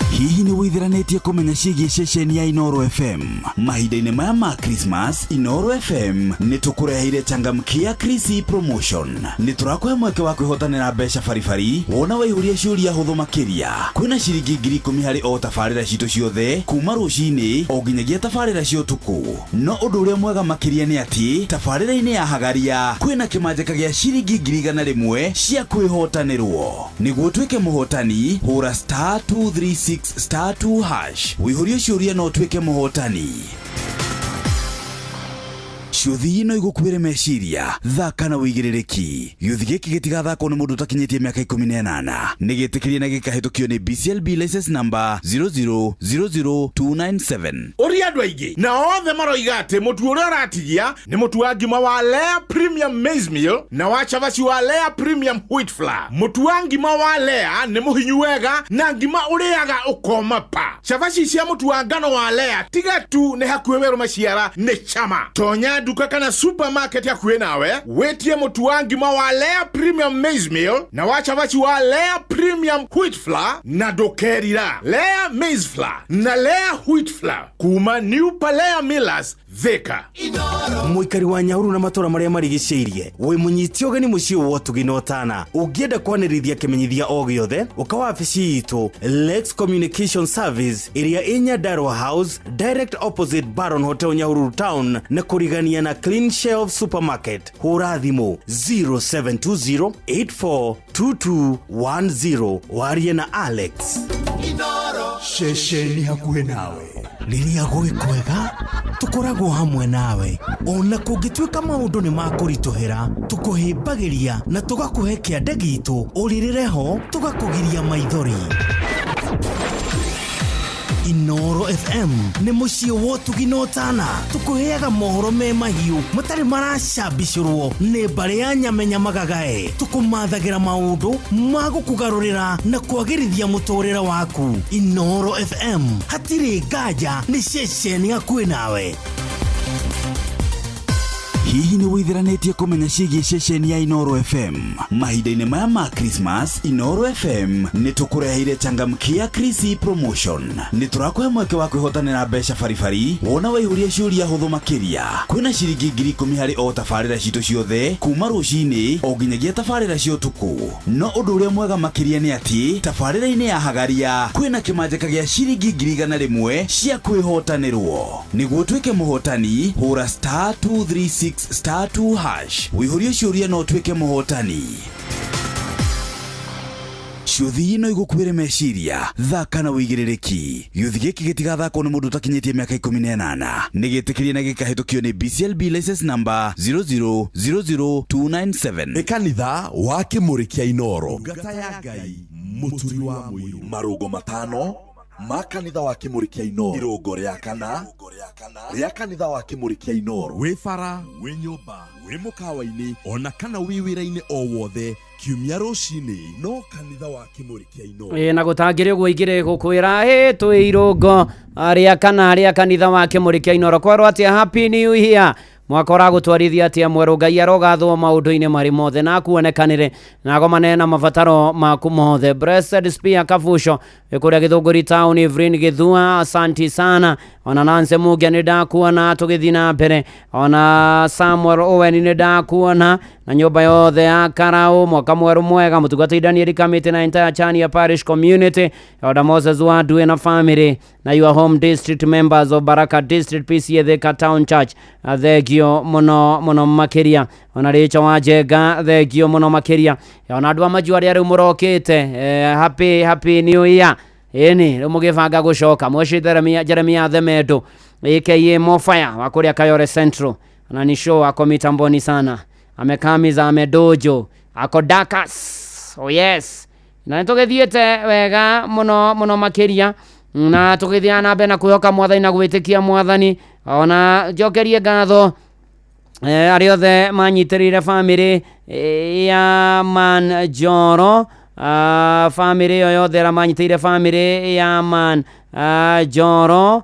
Hihi nĩ wĩthiranĩtie kũmenya ciĩgiĩ ceceni ya Inoro FM? Mahinda-inĩ maya ma Christmas, Inoro FM nĩ tũkũreheire changamkia Krisi promotion. Nĩ tũrakũhe mweke wa kwĩhotanĩra mbeca baribari wona waihũria ciũria hũthũ makĩria. Kwĩna ciringi 10,000 harĩ o tabarĩra citũ ciothe kuma rũcinĩ o nginyagia tabarĩra cia ũtukũ. No ũndũ ũrĩa mwega makĩria nĩ atĩ tabarĩra-inĩ ya Hagaria kwĩna kĩmanjĩka gĩa ciringi 100,000 cia kwĩhotanĩrwo. Nĩguo ũtuĩke mũhotani, hũra star 236 star 2 hash wĩihũrie ciũria no ũtuĩke mũhotani. Ciũthi no igũkuĩre meciria, thaka na wĩigĩrĩrĩki. Gĩũthi gĩkĩ gĩtigathakwo nĩ mũndũ ũtakinyĩtie mĩaka 18. Nĩ gĩtĩkĩrie na gĩkahĩtũkio nĩ BCLB license number 0000297. Ũria andũ aingĩ na othe maroiga atĩ mũtu ũrĩa ũratigia nĩ mũtu wa ngima wa Lea Premium Maize Meal na wa cabaci wa Lea Premium Wheat Flour. Mũtu wa ngima wa Lea nĩ mũhinyu wega na ngima ũrĩaga ũkoma pa. Cabaci cia mũtu wa ngano wa Lea tiga tu nĩ hakuhĩ werũ maciara nĩ chama. Tonya nduka kana supermarket hakuhĩ nawe wĩtie mũtu wa ngima wa Lea Premium Maize Meal na wa cabaci wa Lea Premium Wheat Flour na ndũkerira. Lea Maize Flour na Lea Wheat Flour kuma New Palea Millers Thika. Mũikari wa Nyahururu na matũra marĩa marigicĩirie, wĩ mũnyiti ũgeni mũciĩ wa ũtugi na ũtana. Ũngĩenda kwanĩrithia kĩmenyithia o gĩothe, ũka wabici itũ Lex Communication Service ĩrĩa ĩ Nyandarua House, direct opposite Baron Hotel Nyahururu Town, na kũrigania na Clean Shelf Supermarket. Hũra thimũ 0720842210 warie na Alex. Ceceni hakuhĩ nawe. Rĩrĩa gwĩ kwega tũkoragwo hamwe nawe, ona kũngĩtuĩka maũndũ nĩ makũritũhĩra, tũkũhĩmbagĩria na tũgakũhe kĩande gitũ, ũrĩrĩre ho tũgakũgiria maithori. Inoro FM nĩ mũciĩ wa ũtugi na ũtana. Tũkũheaga mohoro me mahiũ matarĩ maracambicũrwo nĩ mbarĩ ya nyamenya magagae. Tũkũmathagĩra maũndũ ma gũkũgarũrĩra na kwagĩrithia mũtũrĩre waku. Inoro FM hatirĩ nganja nĩ ceceni hakuhĩ nawe. Hihi nĩ wĩtheranĩtie kũmenya ciĩgiĩ ceceni ya Inoro FM? Mahinda-inĩ maya ma Christmas, Inoro FM nĩ tũkũreheire changamkia Krisi promotion. Nĩ tũrakũhe mweke wa kwĩhotanĩra mbeca baribari wona waihũria ciũria hũthũ makĩria. Kwĩna ciringi 10,000 harĩ o tabarĩra citũ ciothe kuma rũcinĩ o nginyagia tabarĩra cia ũtukũ. No ũndũ ũrĩa mwega makĩria nĩ atĩ tabarĩra-inĩ ya Hagaria kwĩna kĩmanjĩka gĩa ciringi 100,000 cia kwĩhotanĩrwo. Nĩguo ũtuĩke mũhotani, hũra star 236 star 2 hash wĩihũrie ciũria na ũtuĩke mũhotani. Ciũthi no igũkuĩre meciria. Thaka na ũigĩrĩrĩki. Gĩũthi gĩkĩ gĩtigathakwo nĩ mũndũ ũtakinyĩtie mĩaka 18. Nĩ gĩtĩkĩrie na gĩkahĩtũkio nĩ BCLB license number 0000297. Nĩ kanitha wa Kĩmũrĩ kĩa Inoro. Ndungata ya Ngai Mũturi wa Mũirũ. Marũngo matano ma kanitha wa Kĩmũrĩ kĩa Inoro. Irũngo rĩa kana rĩa kanitha wa Kĩmũrĩ kĩa Inoro. Wĩ bara, wĩ nyũmba, wĩ mũkawa-inĩ ona kana wĩ wĩra-inĩ o wothe kiumia rũcinĩ no kanitha wa Kĩmũrĩ kĩa Inoro. Ĩ na gũtangĩrĩ ũguo ingĩrĩ gũkwĩra ĩ twĩ irũngo rĩa kana rĩa kanitha wa Kĩmũrĩ kĩa Inoro. Kwerwo atĩa? Happy New Year. Mwaka ũragũtwarithia atĩa mwerũ? Ngai arogathwo maũndũ-inĩ marĩ mothe na akuonekanĩre na agomane na mabataro maku mothe. Blessed Spear Kabuco kũrĩa Gĩthũngũri Town, Evelyn Gĩthua, asanti sana. Ona Nancy Mungia nĩ ndakuona tũgĩthiĩ na mbere. Ona Samuel Owen nĩ ndakuona na nyũmba yothe ya Karau. Mwaka mwerũ mwega. Mũtungatĩri Daniel Kamiti na entire Chania Parish Community, Elder Moses Wadue na family na your home district members of Baraka District PCA Thika Town Church, thengio mũno mũno makĩria. Ona Rĩcho wa Njenga, thengio mũno makĩria. Ona andũ a Majua arĩa rĩu mũrokĩte, happy new year. Ĩni rĩu mũgĩbanga gũcoka Moshi Jeremia Themendo aka Mofaya wa kũrĩa Kayore Central, na ni show ako mitamboni sana, amekamiza amedojo ako Dakas. Oh yes, na nĩtũgĩthiĩte wega mũno mũno makĩria na tũgĩthiaga na mbere na kwĩhoka mwathani na gwĩtĩkia mwathani. Ona njokerie ngatho arĩa othe manyitĩrĩire bamĩrĩ ya Man Njoro, bamĩrĩ ĩyo yothe ĩrĩa manyitĩrĩire bamĩrĩ ya Man Njoro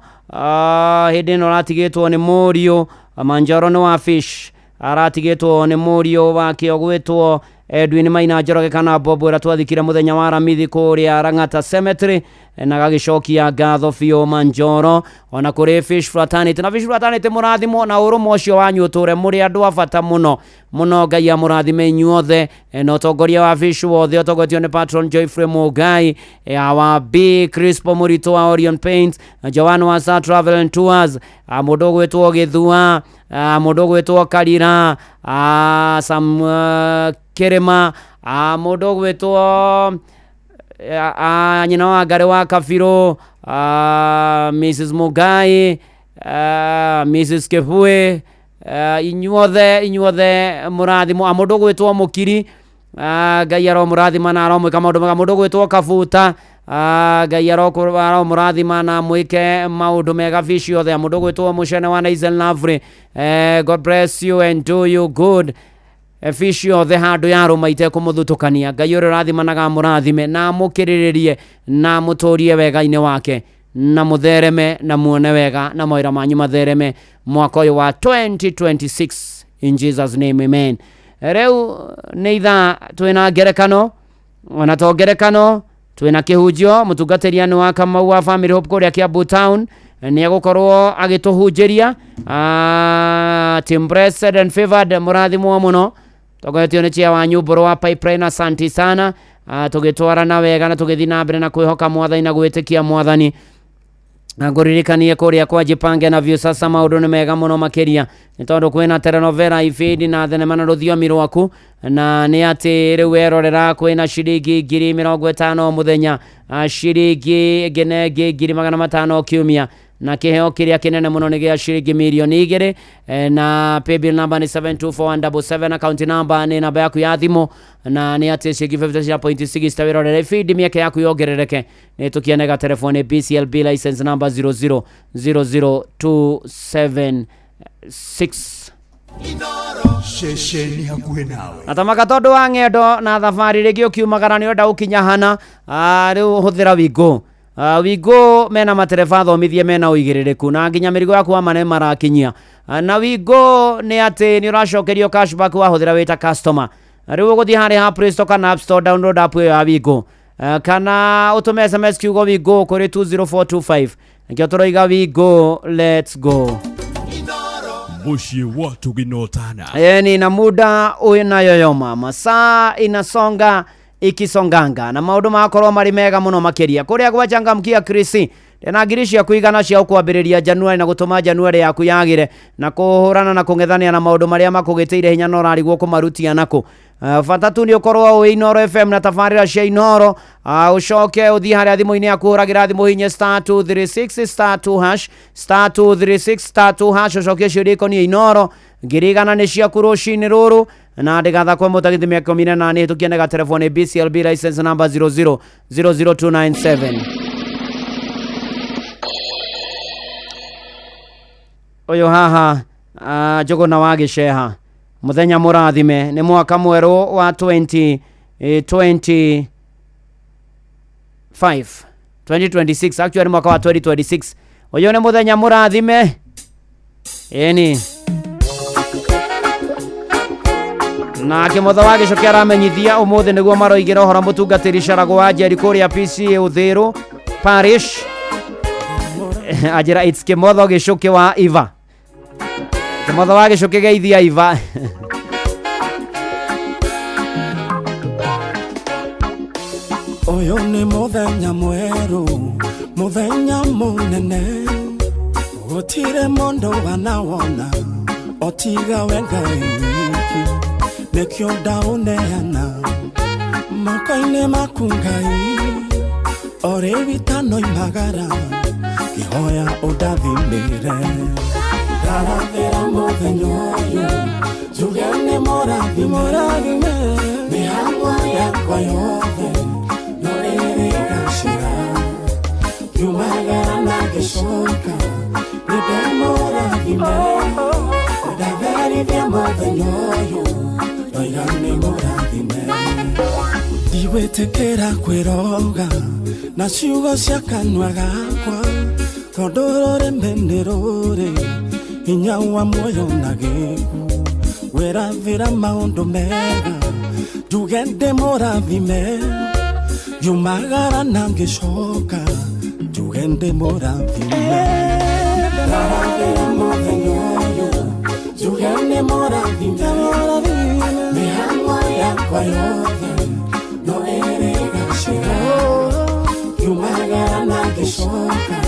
hĩndĩ ĩno ũratigĩtwo nĩ mũriũ Manjoro nĩ wa Fish, aratigĩtwo nĩ mũriũ wake ũgwĩtwo Edwin Maina Njoroge kana Bob ũrĩa twathikire mũthenya wa Aramithi kũrĩa Lang'ata Cemetery, na gagĩcokia ngatho biũ Manjoro ona kũrĩ Fish Fraternity na Fish Fraternity. Mũrathimwo na ũrũmwe ũcio wanyu ũtũre mũrĩ andũ a bata mũno mũno. Ngai amũrathime inyuothe na ũtongoria wa Fish wothe ũtongoretio nĩ patron Joyfrey Mugai, wa B Crispo Mũritũ wa Orion Paints, Joan wa Star Travel and Tours, mũndũ ũgwĩtwo Gĩthua, mũndũ ũgwĩtwo Karira, Sam Kĩrĩma, mũndũ ũgwĩtwo nyina wa Ngarĩ wa Kabirũ, Mrs Mugai, Mrs Kĩbue, inyuothe mũrathimwo. Mũndũ ũgwĩtwo Mũkiri, Ngai aromũrathima na aromwĩka maũndũ mega. Mũndũ ũgwĩtwo Kabuta, Ngai aromũrathima na mwĩke maũndũ mega Fish yothe. Mũndũ ũgwĩtwo Mũcene wa Naizel Navri, God bless you and do you good. Fish yothe handũ yarũma itekũmũthutũkania. Ngai ũrĩa ũrathimanaga amũrathime na amũkĩrĩrĩrie na amũtũrie wega-inĩ wake na mũthereme na muone wega na mawĩra manyu mathereme mwaka ũyũ wa 2026, in Jesus name, amen. Rĩu nĩ ithaa twĩna ngerekano, ona to ngerekano, twĩna kĩhunjio. Mũtungatĩri nĩ wa Kamau wa Family Hope kũrĩa Kiambu Town nĩ egũkorwo agĩtũhunjĩria. Team Blessed and Favored, mũrathimwo mũno, tongoretio nĩ chia wa nyumbũrũ wa Pipeline, asanti sana. Tũgĩtwarana wega na tũgĩthiĩ na mbere na kwĩhoka mwathani na gwĩtĩkia mwathani. Na ngũririkanie kũrĩa kwa Jipange na Viusasa maũndũ nĩ mega mũno makĩria nĩ tondũ kwĩna telenovela, ibindi na thenema na rũthiomi rwaku, na nĩ atĩ rĩu werorera kwĩna ciringi 50,000 mũthenya, ciringi ĩngĩ na ĩngĩ 500,000 kiumia. Na kĩheo kĩrĩa kĩnene mũno nĩ gĩa ciringi mirioni 2, na paybill number nĩ 724177, account number nĩ namba yaku ya thimũ, na nĩ atĩ ciringi 56.6. Wĩrorere ibindi mĩeke yaku yongerereke. Nĩ tũkiane gaterefone BCLB license number 0000276. Ceceni hakuhĩ nawe. Na tamaka tondũ wa ng'endo na thabarĩ rĩngĩ ũkiumagara nĩ ũrenda gũkinya hana, rĩu hũthĩra Wingo. Wingo mena matereba thomithie mena ũigĩrĩrĩku na nginya mĩrigo yaku wama nĩ marakinyia. Na Wingo nĩ atĩ nĩ ũracokerio cashback wahũthĩra wĩ ta customer. Rĩu ũgũthiĩ harĩa ha Play Store kana App Store, download app ĩyo ya Wingo, kana ũtũme SMS kiugo Wingo kũrĩ 20425. Nĩkĩo tũroiga Wingo, let's go. Mũciĩ wa tũginotana. Yani na muda unayoyoma, masaa inasonga ikisonganga na maundu magakorwo marĩ mega mũno makĩria kũrĩa gwachangamkia Krisi na ngiri ciaku igana cia kwambĩrĩria Januari na gũtũma Januari yaku yagĩre na kũhũrana na kũng'ethania na maũndũ marĩa makũgĩtĩire hinya na ũrarigwo kũmarutia nakũ. Bata tu nĩ ũkorwo wĩ Inooro FM na tabarĩra cia Inooro, ũcoke ũthiĩ harĩa thimũ-inĩ yaku ũhũragĩra thimũ hinya star 236 star 2 hash, star 236 star 2 hash, ũcokie ciũria ikoniĩ Inooro. Ngiri igana nĩ ciaku rũcinĩ rũrũ na ndĩgathakwo mũtagithi mĩaka 18 hĩtũkie nĩ gaterefone BCLB license number 0000297. Ũyũ haha, Njũgũna wa Gĩceha, mũthenya mũrathime, nĩ mwaka mwerũ wa 2025, 2026, actually mwaka wa 2026. Ũyũ nĩ mũthenya mũrathime. Ĩni na Kĩmotho wa Gĩcoke aramenyithia ũmũthĩ nĩguo maroigĩra ũhoro mũtungatĩri Carago wa Njeri kũrĩa PCA Ũthĩrũ Parish. Anjĩra it's Kĩmotho Gĩcũkĩ wa Iva. Kĩmotho wa Gĩcũkĩ geithia Iva. Ũyũ nĩ mũthenya mwerũ, mũthenya mũnene, gũtirĩ mũndũ wanawona otiga we Ngai wiki, nĩkĩo ndaũneana moko-inĩ maku Ngai, o rĩu itanoimagara ngĩhoya ũndathimĩre. Ndarathĩra mũthenya ũyũ njuge nĩ mũrathime, mĩhang'o yakwa yothe no ĩrĩgacĩra, ngiumagara na ngĩcoka nĩ ndĩmũrathime, ndatherithia mũthenya ũyũ ndoiga nĩ mũrathime. Ndigwĩtĩkĩra kwĩroga na ciugo cia kanua gakwa, tondũ rũrĩmĩ nĩ rũrĩ hinya wa muoyo na gĩkuũ, wĩrathĩra maũndũ mega njuge ndĩmũrathime, ngiumagara na ngĩcoka njuge ndĩmũrathime. Ndarathĩra mũthenya ũyũ njuge nĩ mũrathime, mĩhang'o yakwa yothe no ĩrĩgacĩra, ngiumagara na ngĩcoka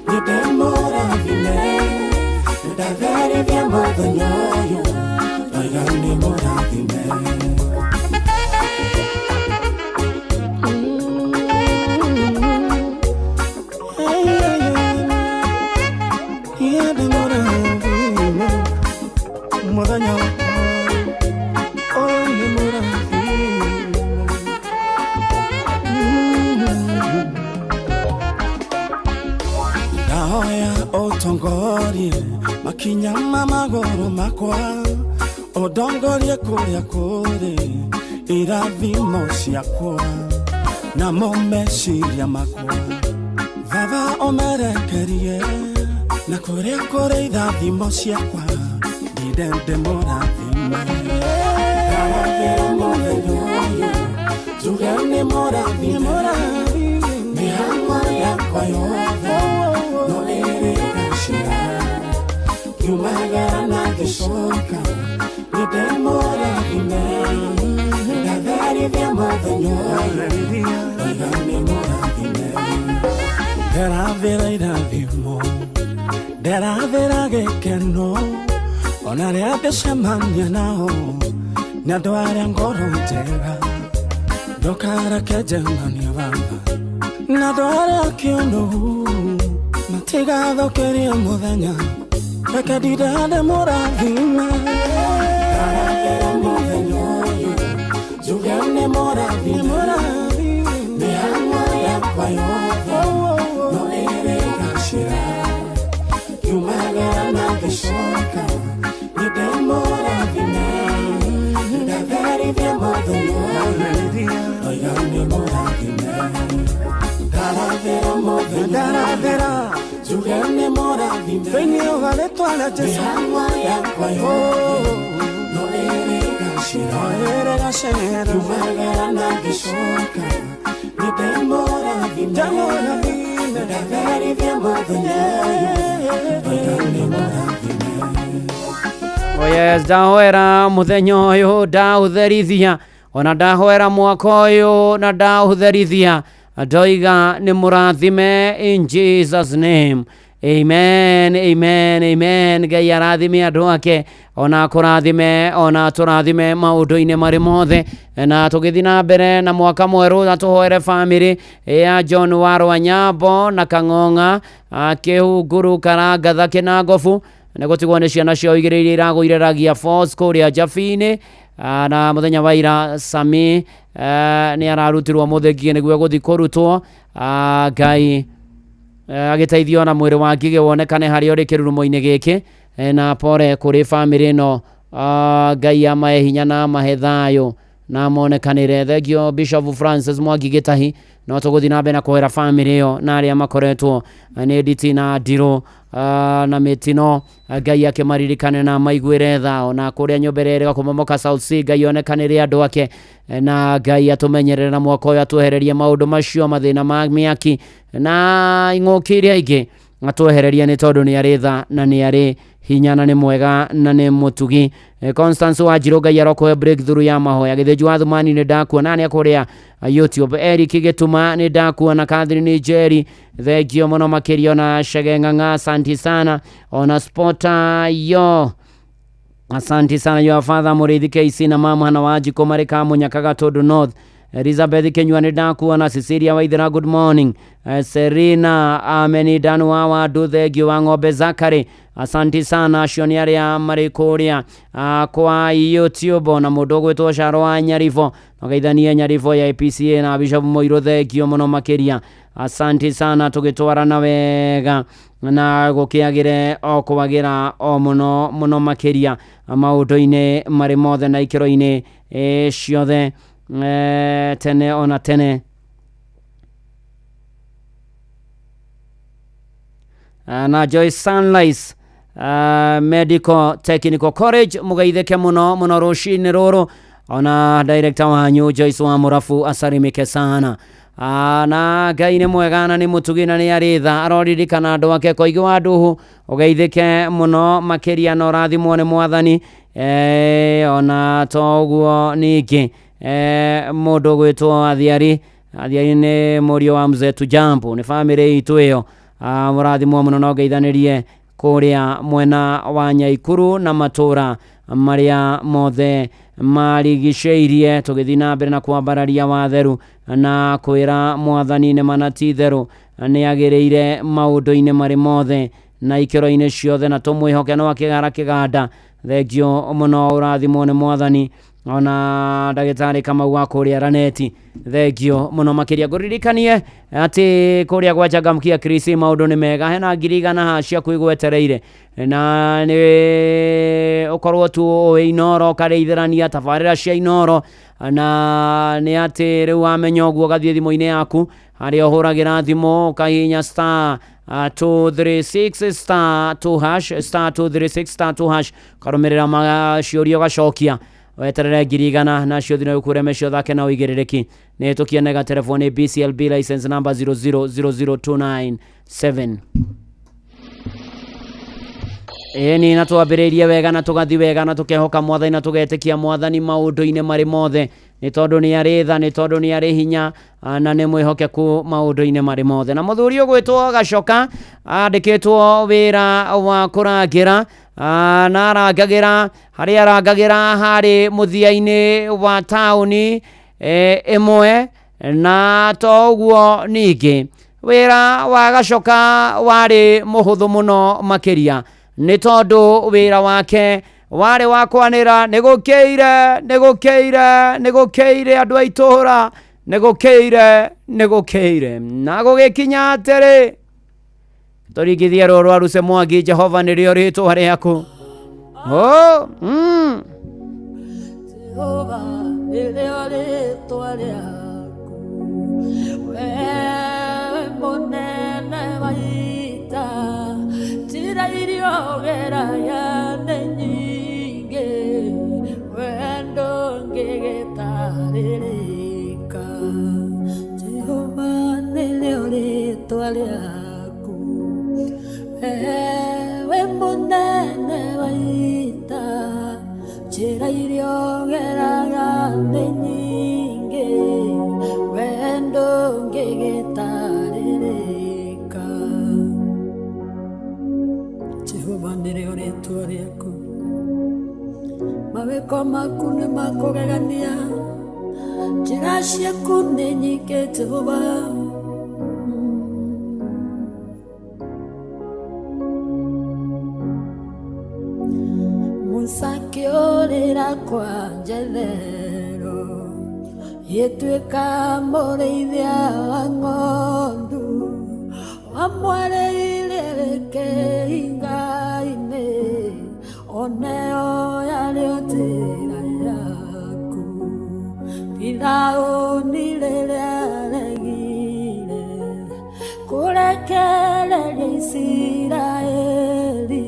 nĩ ndĩmũrathime, ndatherithia mũthenya ũyũ ndoiga nĩ mũrathime. Mũthenya ũyũ nĩ mũrathime. Ndahoya ũtongorie makinya ma magũrũ makwa, ũndongorie kũrĩa kũrĩ irathimo ciakwa namo meciria makwa, Baba ũmerekerie na kũrĩa kũrĩ irathimo ciakwa ndinde ndĩmũrathime. Ndarathĩra mũthenya ũyũ njuge nĩ mũrathime, mĩhang'o yakwa yothe no ĩrĩgacĩra, ngiumagara na ngĩcoka nĩ ndĩmũrathime, ndatherithia mũthenya ũyũ ndoiga nĩ mũrathime. Ndĩrathĩra irathimo, ndĩrathĩra gĩkeno, ona rĩrĩa ndĩcemania nao nĩ andũ arĩa ngoro njega, ndũkareke njemanie Baba na andũ arĩa kĩũnũhu, Matigathũkĩrio mũthenya, reke ndindande mũrathime. Ndarathĩra mũthenya ũyũ, njuge nĩ mũrathime. Mĩhang'o yakwa yothe no ĩrĩgacĩra, ngiumagara na ngĩcoka nĩ ndĩmũrathime. Ndatherithia mũthenya ũyũ, ndoiga nĩ mũrathime. Ndarathĩra mũthenya, ndarathĩra njuge nĩ mũrathime. Thĩinĩ wa rĩtwa rĩa Jesũ, mĩhang'o yakwa yothe no ĩrĩgacĩra, ĩrĩgacĩra, ngiumagara na ngĩcoka nĩ ndĩmũrathime. Ndatherithia mũthenya ũyũ, ndoiga nĩ mũrathime. Oh yes, ndahoera muthenya ũyũ ndaũtherithia, ona ndahoera mwaka ũyũ na ndaũtherithia, ndoiga nĩ mũrathime in Jesus name. Amen, amen, amen. Ngai arathime andũ ake, ona akũrathime, ona tũrathime maũndũ-inĩ marĩ mothe. Na tũgĩthiĩ na mbere na mwaka mwerũ, na tũhoere bamĩrĩ ya John wa Rwanyambo na Kang'ong'a, Kĩhunguru, Karangatha, Kĩnangobu, nĩ gũtigwo nĩ ciana ciao igĩrĩ iria iragũire Ragia Falls kũrĩa Njabi-inĩ. Na mũthenya wa ira Sami nĩ ararutirwo mũthĩ Ngigĩ nĩguo gũthiĩ kũrutwo. Ngai agĩteithio na mwĩrĩ wa Ngigĩ wonekane harĩa ũrĩ kĩrurumo-inĩ gĩkĩ. Na pore kũrĩ bamĩrĩ ĩno. Ngai amahe hinya na amahe thayũ na monekanĩre. Thengio Bishop Francis Mwangi Gĩtahi. No tũgũthiĩ na mbere na kũhoera bamĩrĩ ĩyo na arĩa makoretwo nĩ nditi na ndirũ na mĩtino. Ngai akĩmaririkane na maiguĩre tha. Ona kũrĩa nyũmba ĩrĩa ĩrĩga kũmomoka South C, Ngai onekanĩre andũ ake, na Ngai atũmenyerere na mwaka ũyũ atwehererie maũndũ macio, mathĩna ma mĩaki na ing'ũki iria ingĩ atwehererie, nĩ tondũ nĩ arĩ tha na nĩ arĩ hinya na nĩ mwega na nĩ mũtugi. Constance Wanjirũ, Ngai arokũhe breakthrough ya mahoya. Gĩthĩnji wa Thumani nĩ ndakuona nĩ kũrĩa YouTube. Eric Gĩtuma nĩ ndakuona. Catherine Njeri, thengio mũno makĩria. Ona Chege Ng'ang'a, asanti sana. Ona Spota yo, asanti sana. Your father Mũrĩithi KC na mama Hana Wanjikũ marĩ Kamunyaka Gatũndũ North. Elizabeth Kenyua nĩ ndakuona. Cecilia Waithera, good morning. Serena Ameni Dan wa Wandu, thengio wa ng'ombe. Zakari, asanti sana. Acio nĩ arĩa marĩ kũrĩa kwa YouTube. Na mũndũ ũgwĩtwo Caro wa Nyaribo, nogeithanie Nyaribo ya APCA na Bishop Mũirũ, thengio mũno makĩria, asanti sana. Tũgĩtwarana wega na gũkĩagĩre o kwagĩra o mũno mũno makĩria maũndũ-inĩ marĩ mothe na ikĩro-inĩ ciothe, tene ona tene. Na Joy Sunrise Medical Technical College, mũgeithĩke mũno mũno rũcinĩ rũrũ, ona director wanyu Joyce wa Mũrabu asalimike sana. Na Ngai nĩ mwega na nĩ mũtugi na nĩ arĩ tha, aroririkana andũ ake. Koigi wa nduhu, ũgeithĩke mũno makĩria na ũrathimwo nĩ Mwathani. Ona to ũguo ningĩ, mũndũ ũgwĩtwo Athiari, Athiari nĩ mũriũ wa mzee Tujambo, nĩ bamĩrĩ itũ ĩyo. Mũrathimwo mũno na ũgeithanĩrie kũrĩa mwena wa Nyaikuru na matũra marĩa mothe marigicĩirie, tũgĩthiĩ na mbere na kwambararia watheru na kwĩra Mwathani nĩ mana ti itherũ nĩ agĩrĩire maũndũ-inĩ marĩ mothe na ikĩro-inĩ ciothe, na tũmwĩhoke no akĩgara kĩganda. Thengio mũno, ũrathimwo nĩ Mwathani. Ona ndagĩtarĩ Kamau wa kũrĩa Raneti, thengio mũno makĩria. Ngũririkanie atĩ kũrĩa gwa Changamkia Krisi maũndũ nĩ mega, hena 100,000 haha ciaku igwetereire, na nĩ ũkorwo tu ũĩ Inoro ũkarĩithĩrania tabarĩra cia Inoro, na nĩ atĩ rĩu wamenya ũguo ũgathiĩ thimũ-inĩ yaku harĩa ũhũragĩra thimũ, ũkahihinya star 236 star 2 hash, star 236 star 2 hash, ũkarũmĩrĩra maciũria, ũgacokia, weterere 100,000 nacio thino ũkũreme ciothe na ũigĩrĩrĩki. Nĩ tũkie nega telefoni BCLB license number 0000297. Ĩni na twambĩrĩirie wega na tũgathi wega na tũkehoka Mwathani na tũgetĩkia Mwathani maũndũ-inĩ marĩ mothe, nĩ tondũ nĩ arĩ tha, nĩ tondũ nĩ arĩ hinya, na nĩ mwĩhokeku maũndũ-inĩ marĩ mothe. Na mũthuri ũgwĩtwo Gacoka andĩkĩtwo wĩra wa kũrangĩra, na arangagĩra harĩa arangagĩra harĩ mũthia-inĩ wa taũni ĩmwe. Na to ũguo ningĩ, Wĩra wa Gacoka warĩ mũhũthũ mũno makĩria nĩ tondũ wĩra wake warĩ wa kwanĩra nĩ gũkĩire, nĩ gũkĩire, nĩ gũkĩire andũ a itũũra, nĩ gũkĩire, nĩ gũkĩire. Na gũgĩkinya atĩrĩ, tũringithie rũũ rwa Ruse Mwangi, Jehova nĩrĩo rĩtwa rĩaku. Oh. Jehova nĩrĩo rĩtwa rĩaku, we mũnene wa ita, njĩra iria ũgeraga nĩ nyingĩ, we ndũngĩgĩtarĩrĩka. Jehova nĩrĩo rĩtwa rĩaku, we mũnene wa ita, njĩra iria ũgeraga nĩ nyingĩ, we ndũngĩgĩtarĩrĩka. Jehova nĩrĩo rĩtwa rĩaku, mawĩko maku nĩ makũgegania, njĩra ciaku nĩ nyingĩ Jehova. Musa akĩũrĩra kwa Jethero, gĩtuĩka mũrĩithia wa ng'ondu, wamwarĩire kĩhinga-inĩ, oneo yarĩ o njĩra yaku. Firaũni rĩrĩa aregire kũrekereria Isiraeli,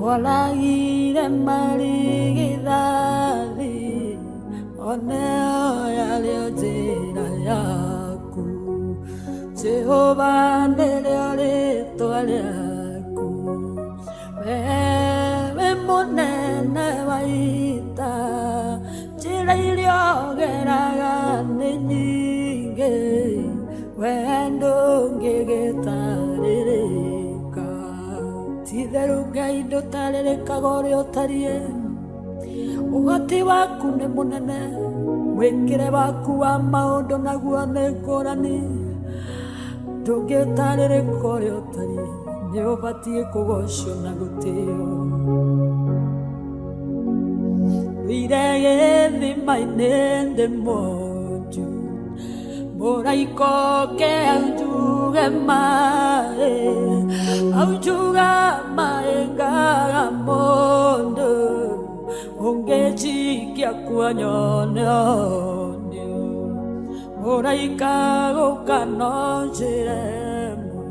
oragire marigithathi, oneo yarĩ o njĩra yaku. Jehova nĩrĩo rĩtwa rĩaku, wewe mũnene wa ita, njĩra iria ũgeraga nĩ nyingĩ, we ndũngĩgĩtarĩrĩka. Ti-itherũ Ngai ndũtarĩrĩkaga ũrĩa ũtariĩ, ũhoti waku nĩ mũnene, mwĩkĩre waku wa maũndũ naguo nĩ ngũrani, ndũngĩtarĩrĩka ũrĩa ũtariĩ, nĩ ũbatiĩ kũgocwo na gũtĩo. Ndũire gĩthima-inĩ ndĩ mwonju, mũraika oke aunjuge maĩ, aunjuga maĩ ngaga mũndũ, ũngĩnjikia kuo nyone ũnio. Mũraika gũka no njĩra ĩmwe,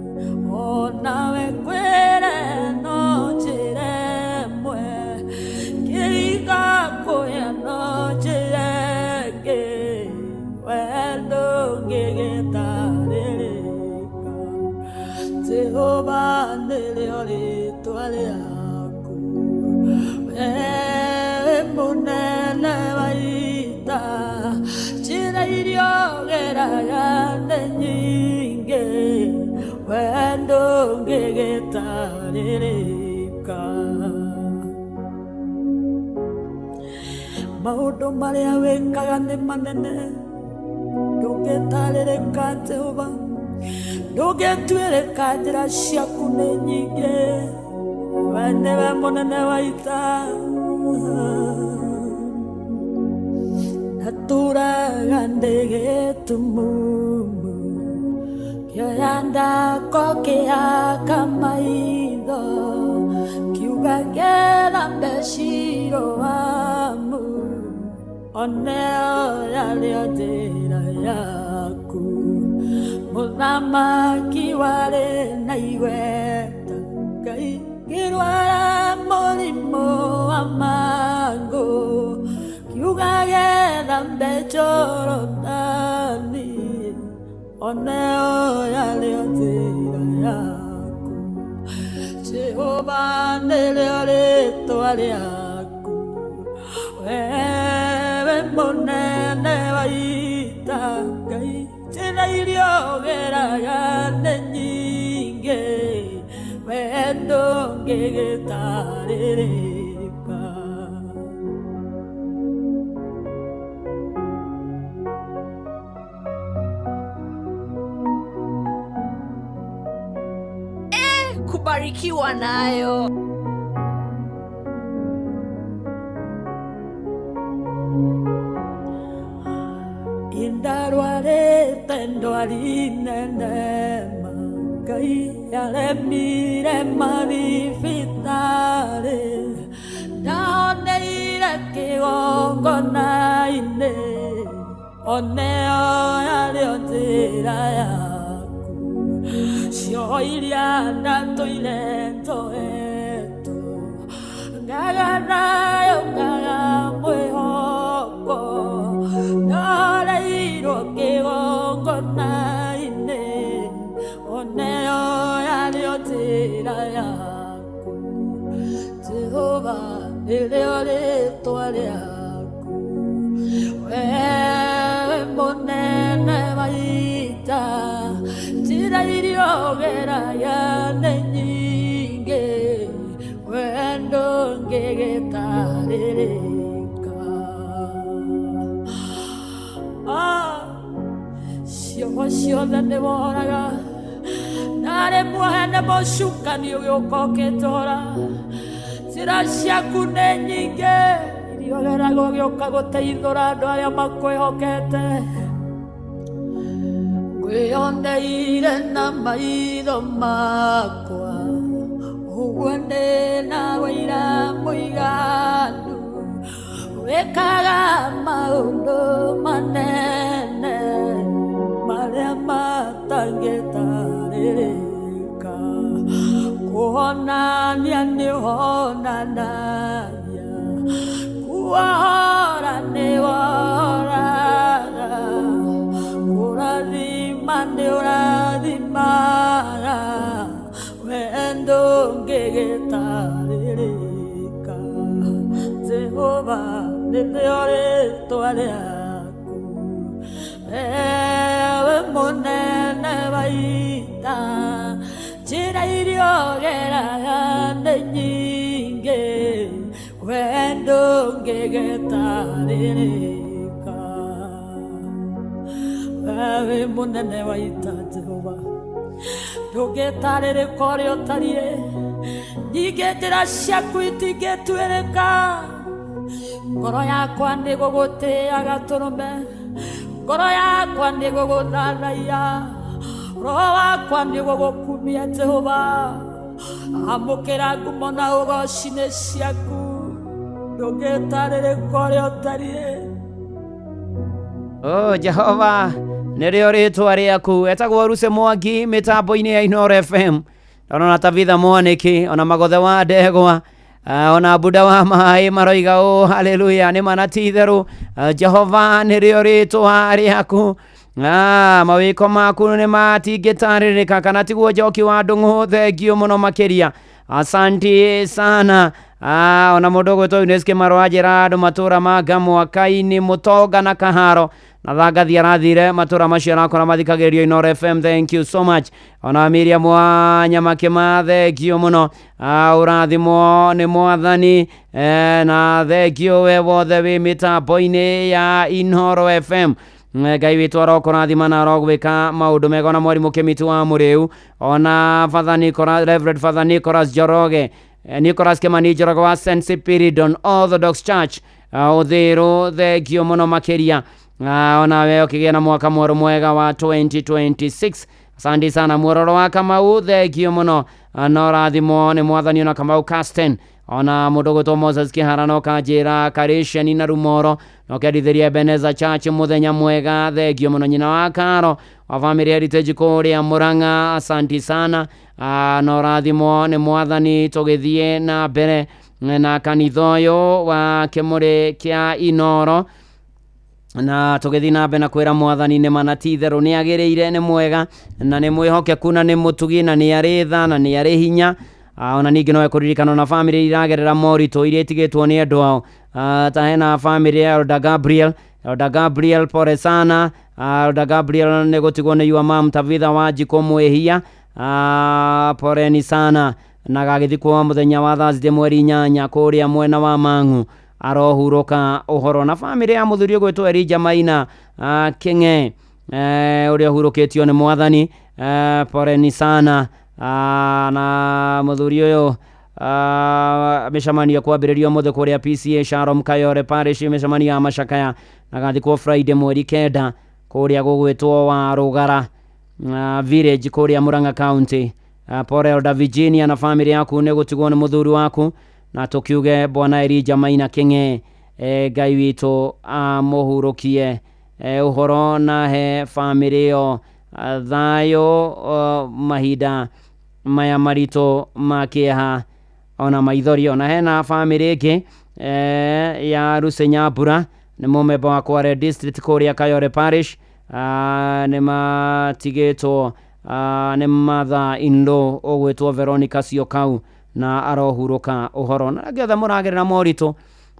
onawe kwĩre no njĩra ĩmwe, kĩhinga kũya no njĩra ĩngĩ, we ndũngĩgĩtarĩrĩka. Jehova nĩrĩo rĩtwa rĩaku, we mũnene wa ita, njĩra iria ũgeraga nĩ nyingĩ, we ndũngĩgĩtarĩrĩka. Maũndũ marĩa wĩkaga nĩ manene, ndũngĩtarĩrĩka Jehova, ndũngĩtuĩrĩka, njĩra ciaku nĩ nyingĩ, we nĩwe mũnene wa ita. Natũraga ndĩ gĩtumumu, kĩoya ndako kĩhaka maitho, kiuga ngĩthambe Shiloamu, oneo yarĩ o njĩra yaku. Mũthamaki warĩ na igweta, Ngai ngĩrwara mũrimũ wa mangũ, kiuga gethambe Jorodani, oneo yarĩ o njĩra yaku. Jehova nĩrĩo rĩtwa rĩaku, wewe mũnene wa ita, Ngai njĩra iria ũgeraga nĩ nyingĩ, we ndũngĩgĩtarĩrĩka. Barikiwa nayo. Indarwarĩte ndwari nene ma Ngai aremire mathibitarĩ ndahoneire kĩgongona-inĩ oneo yarĩo njĩra yaku cioho iria ndatũire njoetwo ngaga nayo ngaga mwĩhoko ndahoreirwo kĩgongona-inĩ oneo yarĩo njĩra yaku Jehova nĩrĩo rĩtwa rĩaku wewe mũnene wa ita njĩra iria ũgeragia nĩ nyingĩ we ndũngĩgĩtarĩrĩka. Cioho ciothe nĩ woraga narĩ muohe nĩ mũcukani ũgĩũka ũkĩnjohora njĩra ciaku nĩ nyingĩ iria ũgeraga ũgĩũka gũteithũra andũ arĩa makwĩhokete ngwĩyoneire na maitho makwa ũguo ndĩ na wĩira mũiganu wĩkaga maũndũ manene marĩa matangĩtarĩrĩka kuonania nĩ ũhonanagia kuohora nĩ wohoraga kũrathima nĩ ũrathimaga we ndũngĩgĩtarĩrĩka Jehova nĩrĩo rĩtwa rĩaku wewe mũnene wa ita njĩra iria ũgeraga nĩ nyingĩ we ndũngĩgĩtarĩrĩka wewe mũnene wa ita Jehova ndũngĩtarĩrĩka ũrĩa ũtariĩ nyingĩ njĩra ciaku itingĩtuĩrĩka ngoro yakwa nĩ gũgũtĩaga tũrũme ngoro yakwa nĩ gũgũthathaiya roho wakwa nĩ gũgũkumia Jehova amũkĩra ngumo na ũgoci nĩ ciaku ndũngĩtarĩrĩka ũrĩa ũtariĩ. Oh, Jehova nĩrĩo rĩtwa rĩaku. Etagwo Ruse Mwangi mĩtambo-inĩ ya Inooro FM. Ndona Tabitha Mwanĩki ona Magothe wa Ndegwa ona Buda wa maĩ maroiga ũ haleluya nĩ mana ti itherũ. Jehova nĩrĩo rĩtwa rĩaku. Mawĩko maku nĩ matingĩtarĩrĩka kana tiguo Njoki wa Ndung'u thengio mũno makĩria asanti sana. Ona mũndũ ũgwĩtwo Eunice Kĩmaro anjĩra andũ matũra ma Ngamwaka-inĩ Mũtonga na Kaharo na Thangathi arathire matũra macio arakora mathikagĩrĩrio Inooro FM thank you so much. Ona Miriam wa Nyamakĩma thengio mũno ũrathimwo nĩ mwathani na thengio we wothe wĩ mĩtambo-inĩ ya Inooro FM. Ngai witũ arokũrathima na arogwĩka maũndũ mega. Ona mwarimũ Kĩmiti wa Mũrĩu ona Father Nicholas, Reverend Father Nicholas Njoroge Nicholas Kimani Njoroge wa St Spiridon Orthodox Church Ũthĩrũ thengio mũno makĩria. Ona we ũkĩgĩa na mwaka mwerũ mwega wa 2026 asante sana. Muororo wa Kamau thengio mũno na ũrathimwo nĩ mwathani. Ona Kamau Casten ona mũndũ ũgwĩtwo Moses Kĩhara no kanjĩra Karĩciani na Rumoro no kĩandithĩria Ebeneza Church mũthenya mwega thengio mũno. Nyina wa Karo wa Family Heritage kũrĩa Murang'a asanti sana na ũrathimwo nĩ mwathani. Tũgĩthiĩ na mbere na kanitha ũyũ wa kĩmũrĩ kĩa Inooro na tũgĩthiĩ na mbere na kwĩra mwathani nĩ mana ti itherũ nĩ agĩrĩire nĩ mwega na nĩ mwĩhokeku na nĩ mũtugi na nĩ arĩ tha na nĩ arĩ hinya. Ona ningĩ no ekũririkana na famĩlĩ iragerera moritũ iria itigĩtwo nĩ andũ ao ta hena famĩlĩ ya Elder Gabriel, Elder Gabriel pole sana. Elder Gabriel nĩ gũtigwo nĩ your mom Tabitha Wanjikũ Mwĩhia poleni sana na gagĩthikwo mũthenya wa Thursday mweri 8 kũrĩa mwena wa Mang'u arohurũka ũhoro. Na famĩlĩ ya mũthuri ũgwĩtwo Elijah Maina Kĩng'e ũrĩa ũhurũkĩtio nĩ mwathani poleni sana. Na mũthuri ũyũ, mĩcemanio kwambĩrĩrio ũmũthĩ kũrĩa PCA Shalom Kayore Parish, mĩcemanio ya macakaya na gathikwo Friday mweri 9 kũrĩa gũgwĩtwo wa Rũgara village kũrĩa Murang'a County. Pole Elder Virginia na family yaku nĩ gũtigwo nĩ mũthuri waku, na tũkiuge bwana Elijah Maina Kĩng'e, Ngai witũ amũhurũkie ũhoro na he family ĩyo thayũ mahinda maya maritũ ma kĩeha ona maithori. Ona hena family ĩngĩ ya Rusenyambura, nĩ mũmemba wa Kware District kũrĩa Kayore Parish, nĩ matigĩtwo nĩ mother in law ũgwĩtwo Veronica Ciokau, na arohurũka ũhoro. Na angĩ othe mũragerera moritũ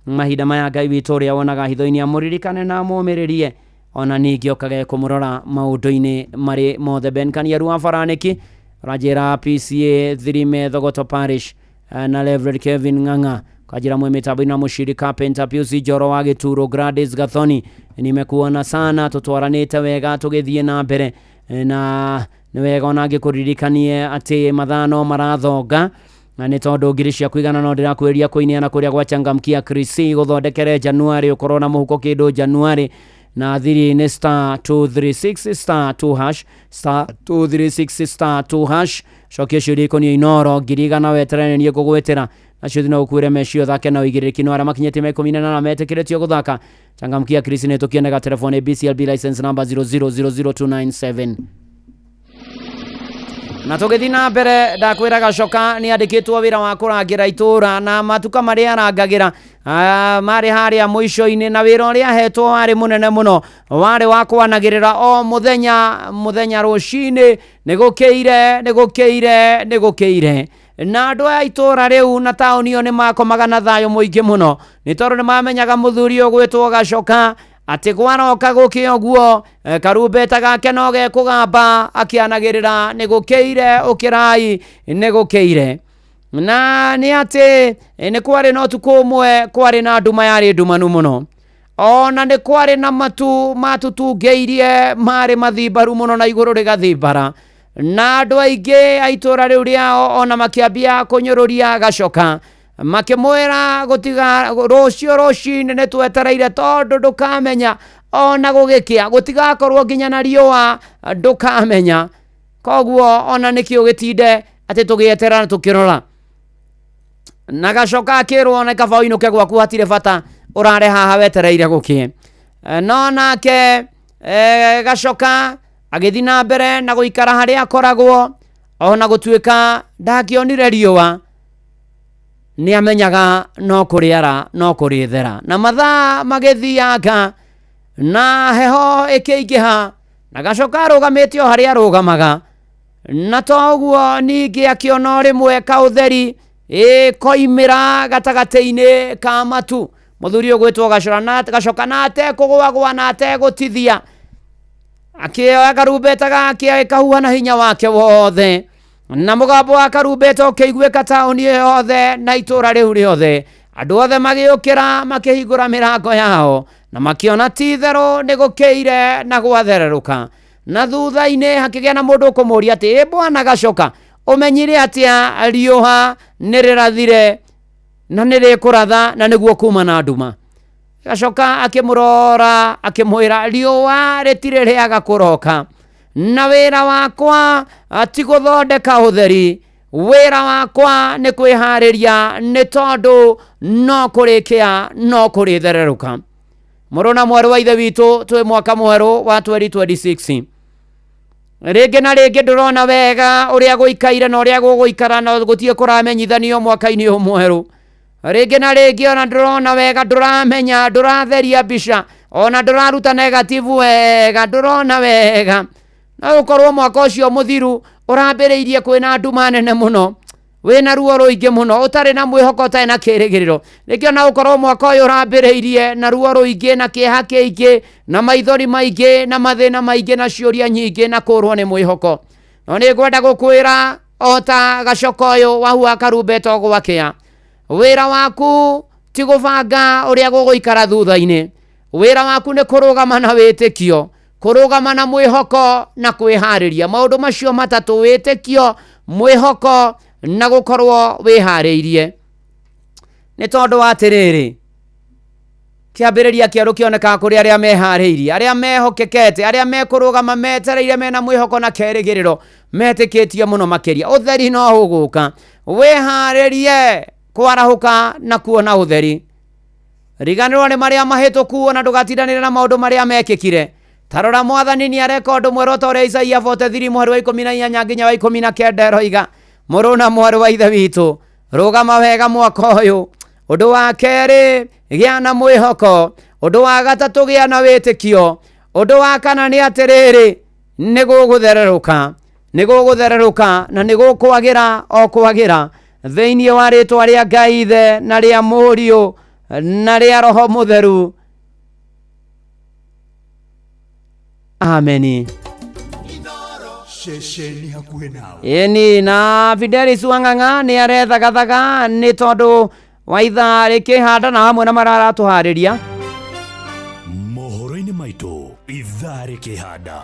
mahinda maya, Ngai witũ ũrĩa wonaga hitho-inĩ amũririkane na amũmĩrĩrie, ona ningĩ okage kũmũrora maũndũ-inĩ marĩ mothe. Ben Kaniaru wa Baranĩki ũranjĩra PCA Thirime Thogoto Parish, na Reverend Kevin Ng'ang'a kanjĩra mwe mĩtambo-inĩ na mũciri Carpenter Pius Njoro wa Gĩturo. Gladys Gathoni, nimekuona sana, tũtwaranĩte wega tũgĩthiĩ na mbere, na nĩ wega ona ngĩkũririkanie atĩ mathaa no marathonga, na nĩ tondũ ngiri ciaku 100 no ndĩrakwĩria kũineana kũrĩa gwa Changamkia Krisi gũthondekere Januari ũkorwo na mũhuko kĩndũ Januari, na thiri nĩ *236 *2 hash, *236 *2 hash. Cokia ciũria ikoniĩ Inoro, 100,000 weterere niĩ ngũgwĩtĩra nacio thina ũkuĩre mecio thake na ũigĩrĩrĩki. No arĩa makinyĩtie mĩaka 18 metĩkĩrĩtio gũthaka Changamkia Krisi. Nĩ tũkionega telefoni BCLB license number 0000297. Na tũgĩthiĩ na mbere, ndakwĩra Gacoka nĩ andĩkĩtwo wĩra wa kũrangĩra itũra, na matuka marĩa arangagĩra marĩ harĩa mũico-inĩ, na wĩra ũrĩa ahetwo warĩ mũnene mũno, warĩ wa kwanagĩrĩra o mũthenya mũthenya rũcinĩ, "Nĩ gũkĩire, nĩ gũkĩire, nĩ gũkĩire." Na andũ aya itũra rĩu na taũni ĩyo nĩ makomaga na thayũ mũingĩ mũno, nĩ tondũ nĩ mamenyaga mũthuri ũyũ gwĩtwo Gacoka atĩ kwaroka gũkĩa ũguo, karumbeta gake no gekũgamba akĩanagĩrĩra, "Nĩ gũkĩire, ũkĩrai, nĩ gũkĩire." Na nĩ atĩ nĩ kwarĩ na ũtukũ ũmwe kwarĩ na nduma yarĩ ndumanu mũno, ona nĩ kwarĩ na matu matutungĩirie marĩ mathimbaru mũno na igũrũ rĩgathimbara, na andũ aingĩ a itũra rĩu rĩao ona makĩambia kũnyũrũria Gacoka, makĩmwĩra gũtiga rũciũ rũcinĩ nĩ twetereire, tondũ ndũkamenya ona gũgĩkĩa gũtigakorwo nginya na riũa, ndũkamenya, koguo ona nĩkĩ ũgĩtinde atĩ tũgĩeterera na tũkĩrora. Na Gacoka akĩrwo na kaba ũinũke gwaku, hatirĩ bata ũrare haha wetereire gũkĩe. No nake Gacoka agĩthiĩ na mbere na gũikara harĩa akoragwo, ona gũtuĩka ndakĩonire riũa, nĩ amenyaga no kũrĩara no kũrĩthera. Na mathaa magĩthianga na heho ĩkĩingĩha, na Gacoka arũgamĩte o harĩa arũgamaga. Na to ũguo, ningĩ akĩona o rĩmwe kaũtheri ĩ koimĩra gatagatĩ-inĩ ka matu. Mũthuri ũgwĩtwo Gacoka na atekũgũagũa na ategũtithia akĩoya karumbeta gake, agĩkahuha na hinya wake wothe, na mũgambo wa karumbeta ũkĩiguĩka taũni ĩyo yothe na itũra rĩu rĩothe. Andũ othe magĩũkĩra, makĩhingũra mĩrango yao na makĩona ti itherũ nĩ gũkĩire na gwathererũka. Na thutha-inĩ hakĩgĩa na mũndũ ũkũmũria atĩ, "Ĩ bwana Gacoka, ũmenyire atĩa riũa nĩ rĩrathire na nĩ rĩkũratha na nĩguo kuma na nduma?" Gacoka akĩmũrora akĩmwĩra, "Riũa rĩtirĩ rĩaga kũroka, na wĩra wakwa ti gũthondeka ũtheri, wĩra wakwa nĩ kwĩharĩria, nĩ tondũ no kũrĩkĩa no kũrĩthererũka." Mũrũ na mwarĩ wa ithe witũ, twĩ mwaka mwerũ wa 2026. Rĩngĩ na rĩngĩ ndũrona wega ũrĩa gũikaire na ũrĩa gũgũikara, na gũtirĩ kũramenyithanio mwaka-inĩ ũyũ mwerũ. Rĩngĩ na rĩngĩ ona ndũrona wega, ndũramenya, ndũratheria mbica, ona ndũraruta negative wega, ndũrona wega. No ũkorwo mwaka ũcio mũthiru ũrambĩrĩirie kwĩna nduma nene mũno, wĩna ruo rũingĩ mũno, ũtarĩ na mwĩhoko, ũtarĩ na kĩrĩgĩrĩro. Rĩngĩ ona ũkorwo mwaka ũyũ ũrambĩrĩirie na ruo rũingĩ na kĩeha kĩingĩ na maithori maingĩ na mathĩna maingĩ na ciũria nyingĩ na kũrwo nĩ mwĩhoko. No nĩ ngwenda gũkwĩra o ta Gacoka ũyũ wahuha karumbeta gwakĩa, wĩra waku ti gũbanga ũrĩa gũgũikara thutha-inĩ, wĩra waku nĩ kũrũgama na wĩtĩkio. Kũrũgama na mwĩhoko na kwĩharĩria. Maũndũ macio matatũ, wĩtĩkio, mwĩhoko na gũkorwo wĩharĩirie. Nĩ tondũ wa atĩrĩrĩ, kĩambĩrĩria kĩerũ kĩonekaga kũrĩ arĩa meharĩirie, arĩa mehokekete, arĩa mekũrũgama metereire mena mwĩhoko na kĩĩrĩgĩrĩro, metĩkĩtie mũno makĩria. Ũtheri no ũgũka. Wĩharĩrie kwarahũka na kuona ũtheri. Riganĩrwo nĩ marĩa mahĩtũku ona ndũgatindanĩre na maũndũ marĩa mekĩkire. Ta rora, Mwathani nĩ areka ũndũ mwerũ ta ũrĩa Isaia 43 mũhari wa 18 nginya wa 19 eroiga. Mũrũ na mwarĩ wa Ithe witũ, rũgama wega mwaka ũyũ. Ũndũ wa kerĩ, gĩa na mwĩhoko. Ũndũ wa gatatũ, gĩa na wĩtĩkio. Ũndũ wa kana nĩ atĩrĩrĩ, nĩ gũgũthererũka, nĩ gũgũthererũka na nĩ gũkwagĩra o kwagĩra thĩinĩ wa rĩtwa rĩa Ngai Ithe na rĩa Mũriũ na rĩa Roho Mũtheru. Ameni. Ceceni hakuhĩ nawe. Ĩni na Fidelis Wang'ang'a nĩ arethagathaga nĩ tondũ wa ithaa rĩkĩhanda na hamwe na marĩa aratũharĩria. Mohoro-inĩ maitũ ithaa rĩkĩhanda.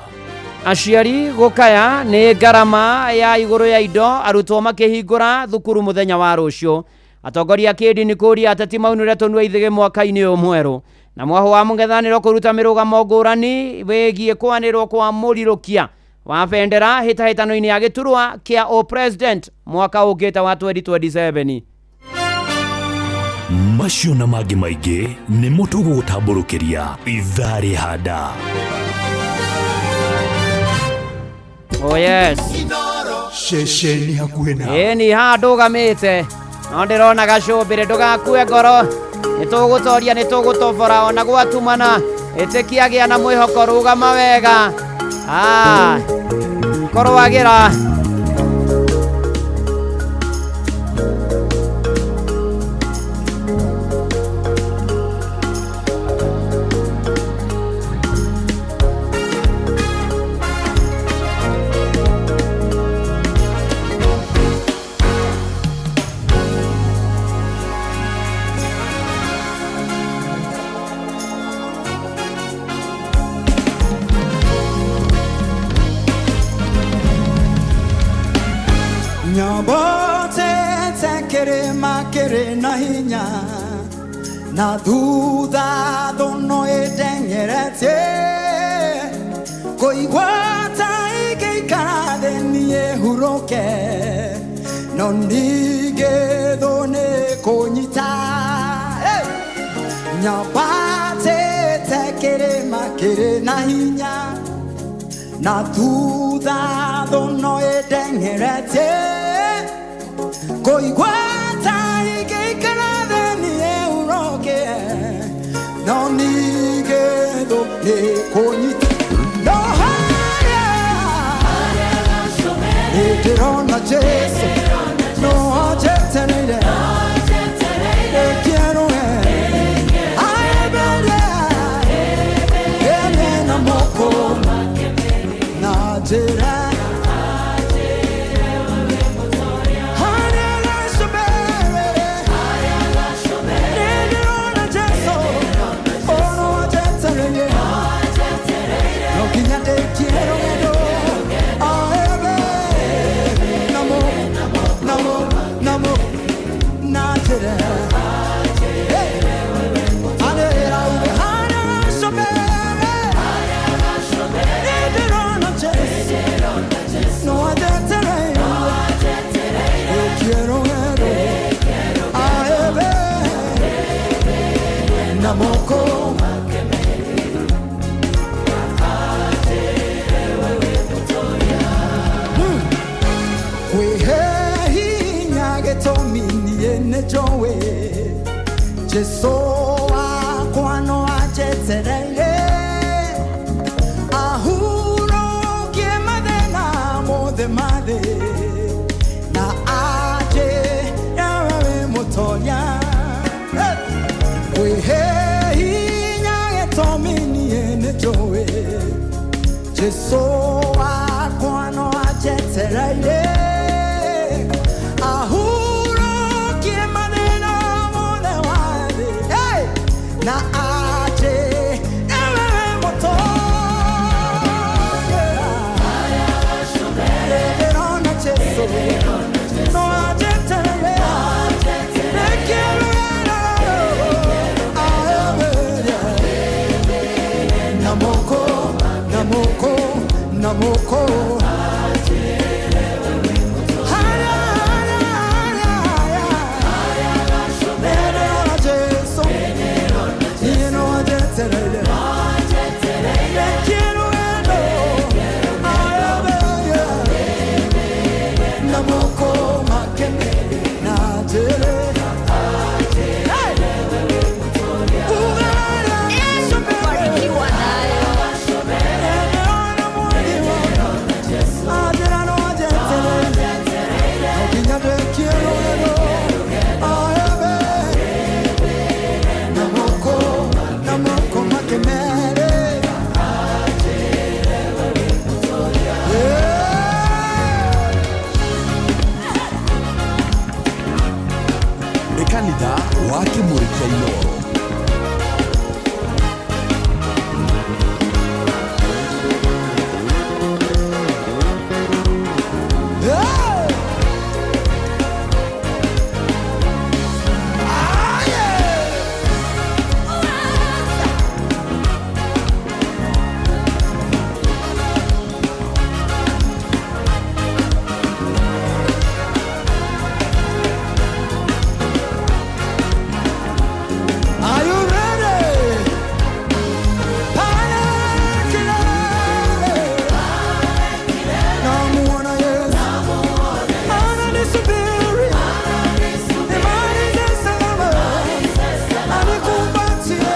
Aciari gũkaya nĩ ngarama ya igũrũ ya indo, arutwo makĩhingũra thukuru mũthenya wa rũciũ. Atongoria a kĩndini kũria ateti maunĩre tũnua ithĩgĩ mwaka-inĩ ũyũ mwerũ. Na mwahũ wa mũng'ethanĩro kũruta mĩrũgamo ngũrani wĩgiĩ kwanĩrwo kwa mũrirũkia wa bendera hĩtahĩtano-inĩ ya gĩturwa kĩa ũpresident mwaka ũkĩte wa 2027. Macio na mangĩ maingĩ nĩmo tũgũgũtambũrũkĩria ithaa rĩhanda. Oh yes. Ceceni hakuhĩ nawe. Ĩni haha ndũgamĩte no ndĩrona gacũmbĩrĩ, ndũgakue ngoro, nĩ tũgũtoria, nĩ tũgũtobora ona gwatumana. Ĩtĩkia, gĩa na mwĩhoko, rũgama wega. Ah, korwagĩra. Nyambate kĩrĩma kĩrĩ na hinya na thutha thũno ĩndengeretie kũigua ta ingĩikara thĩ niĩ hurũke no ningĩ thũ nĩ kũnyita. Hey! Nyambatĩte kĩrĩma kĩrĩ na hinya na thutha thũno ĩndengeretie kũigua ta ingĩikara thĩ niĩ hurũke no ningĩ thũ nĩ kũnyita no harĩa nĩndĩrona Jesũ no anjetereire ĩkĩerũhe aemberie ene na moko na njĩra harĩa gacũmbĩrĩ nĩndĩrona Jesũ ono anjetereire no nginya ndĩkie rũgendo aembe namo namo namo na njĩra. Hey! Arĩra uge harĩa gacũmbĩrĩ nĩndĩrona Jesũ no anjetereire ndĩkie rũgendo aembe na moko. Kwĩhe hinya gĩtũmi niĩ nĩ njũĩ Jesũ wakwa no anjetereire ahurũkie mathĩna mothe ma thĩ na anjĩre we wĩ mũtoria. Hey! Kwĩhe hinya gĩtũmi niĩ nĩ njũĩ Jesũ wakwa no anjetereire ahurũkie mathĩna mothe wa thĩ. Hey! Na anjĩre we wĩ mũtoria. Haya, haya, haya, haya. Nĩndĩrona Jesũ. Niĩ no njetereire. Ndekie rũgendo. Ayabeye. Na moko make na njĩre. Hey! Barikiwa nayo. Nĩ kanitha wa Kĩmũrĩ kĩa Inooro. Are you ready? Pale kilele. Namuona Yesu. Ananisubiri. Nimalize salama. Anikumbatie.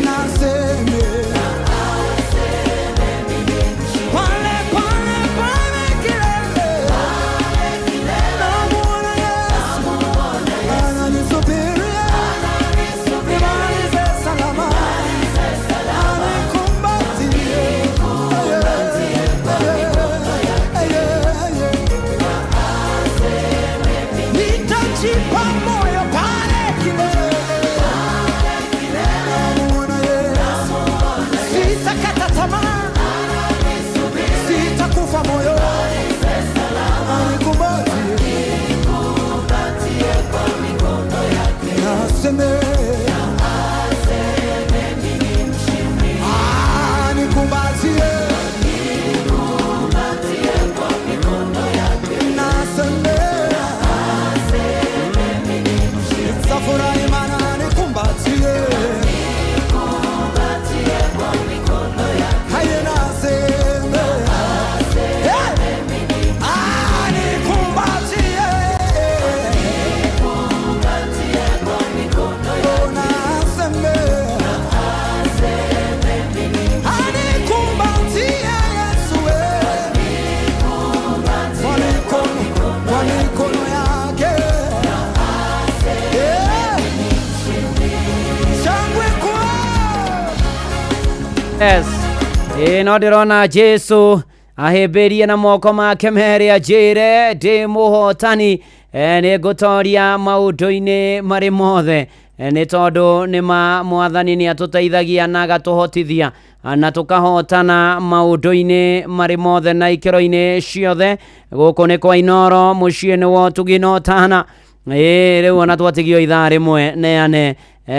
Naseme. Pale, pale, pale kilele. Namuona Yesu. Ananisubiri. Nimalize salama. Anikumbatie. Nitajipa moyo pale kilele. Namuona Yesu. Sitakata tamaa. Sitakufa moyo. Anikumbatie. Naseme. Anikumbatie. Naseme. Nitafurahi maana anikumbatie. Haye naseme. Hey! Anikumbatie. Oh, naseme. Anikumbatie Yesu, eh. Kwa mikono yake. Eh. Shangwe kwao. Yes. Ĩ no ndĩrona Jesu ahĩmbĩrie na moko make merĩ anjĩre ndĩ mũhotani. Nĩ ngũtoria maũndũ-inĩ marĩ mothe. Nĩ tondũ nĩ ma mwathani nĩ atũteithagia na agatũhotithia na tũkahotana maũndũ-inĩ marĩ mothe na ikĩro-inĩ ciothe. Gũkũ nĩ kwa Inooro, mũciĩ nĩ wa ũtugi na ũtana. Ĩ rĩu ona twatigio ithaa rĩmwe neane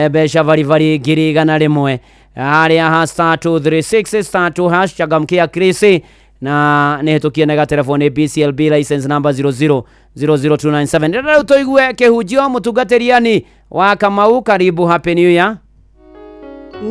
mbeca baribari 100,000 harĩa ha star 236 star 2 hash changamkia Krisi na nä hä tå kie nega telefoni BCLB license number 0000297. Ndĩrenda rĩu tũigue kĩhunjio mũtungatĩriani wa Kamau. Karibu, happy new year.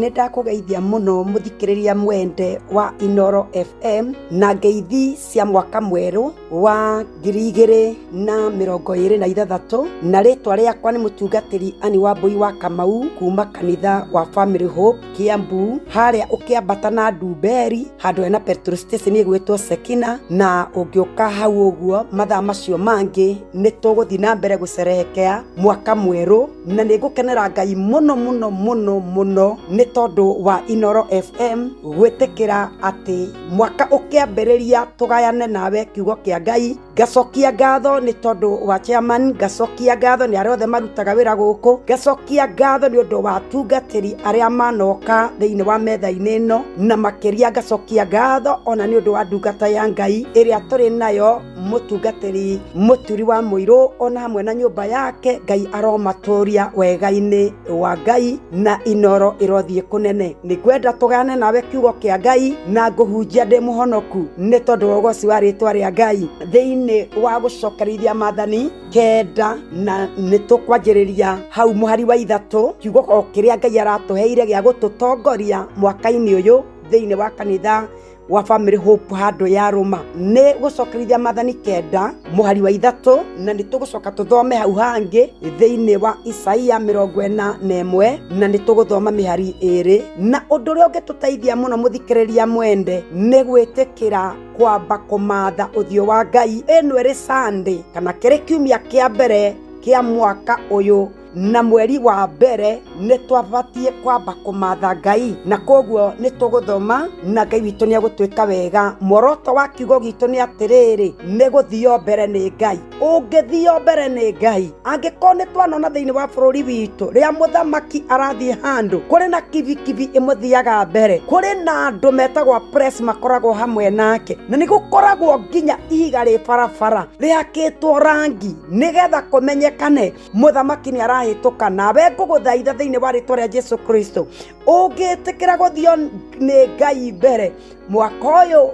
Nä ndakågeithia må no må thikä rä ria mwende wa Inoro FM na ngeithi cia mwaka mwerå wa 2026, na rĩtwa rĩakwa nĩ mũtungatĩri Ani Wambui wa Kamau kuma kanitha wa Family Hope Kiambu, harĩa ũkĩambata na Ndumberi handũ hena petrol station ĩgwĩtwo Sekina, na ũngĩũka hau ũguo mathaa macio mangĩ nĩ tũgũthiĩ na mbere gũcerehekea mwaka mwerũ, na nĩ ngũkenera Ngai mũno mũno mũno mũno nĩ tondũ wa Inoro FM gwĩtĩkĩra atĩ mwaka ũkĩambĩrĩria tũgayane nawe kiugo kĩa Ngai. Ngacokia ngatho nĩ tondũ wa chairman, ngacokia ngatho nĩ arĩa othe marutaga wĩra gũkũ, ngacokia ngatho nĩ ũndũ wa atungatĩri arĩa manoka thĩinĩ wa metha-inĩ ĩno, na makĩria ngacokia ngatho ona nĩ ũndũ wa ndungata ya Ngai ĩrĩa tũrĩ nayo Mũtungatĩri Mũturi wa Mũirũ ona hamwe na nyũmba yake. Ngai aromatũria wega-inĩ wa Ngai na Inoro ĩrothiĩ kũnene. Nĩ ngwenda tũgane nawe kiugo kĩa Ngai na ngũhunjia ndĩ mũhonoku nĩ tondũ wa ũgoci wa rĩtwa rĩa Ngai thĩinĩ wa gũcokerithia maathani 9, na nĩ tũkwanjĩrĩria hau mũhari wa 3, kiugo o kĩrĩa Ngai aratũheire gĩa gũtũtongoria mwaka-inĩ ũyũ thĩinĩ wa kanitha wa Family Hope handũ ya Rũma. Nĩ gũcokerithia maathani 9 mũhari wa 3, na nĩ tũgũcoka tũthome hau hangĩ thĩinĩ wa Isaia 41, na nĩ tũgũthoma mĩhari 2. Na ũndũ ũrĩa ũngĩtũteithia mũno mũthikĩrĩria mwende nĩ gwĩtĩkĩra kwamba kũmatha ũthiũ wa Ngai. Ĩno ĩrĩ Sunday kana kĩrĩ kiumia kĩa mbere kĩa mwaka ũyũ na mweri wa mbere, nĩ twabatiĩ kwamba kũmatha Ngai, na koguo nĩ tũgũthoma na Ngai witũ nĩ egũtwĩka wega. Muoroto wa kiugo gitũ nĩ atĩrĩrĩ, nĩ gũthio mbere nĩ Ngai. Ũngĩthio mbere nĩ Ngai, angĩkorwo nĩ twanona thĩinĩ wa bũrũri witũ rĩa mũthamaki arathiĩ handũ, kũrĩ na kibikibi ĩmũthiaga mbere, kũrĩ na andũ metagwo press makoragwo hamwe nake, na nĩ gũkoragwo nginya ihiga rĩ barabara rĩhakĩtwo rangi nĩgetha kũmenyekane mũthamaki nĩ arahĩtũka. Nawe ngũgũthaitha thĩinĩ wa rĩtwa rĩa Jesu Kristo, ũngĩtĩkĩra gũthio nĩ Ngai mbere mwaka ũyũ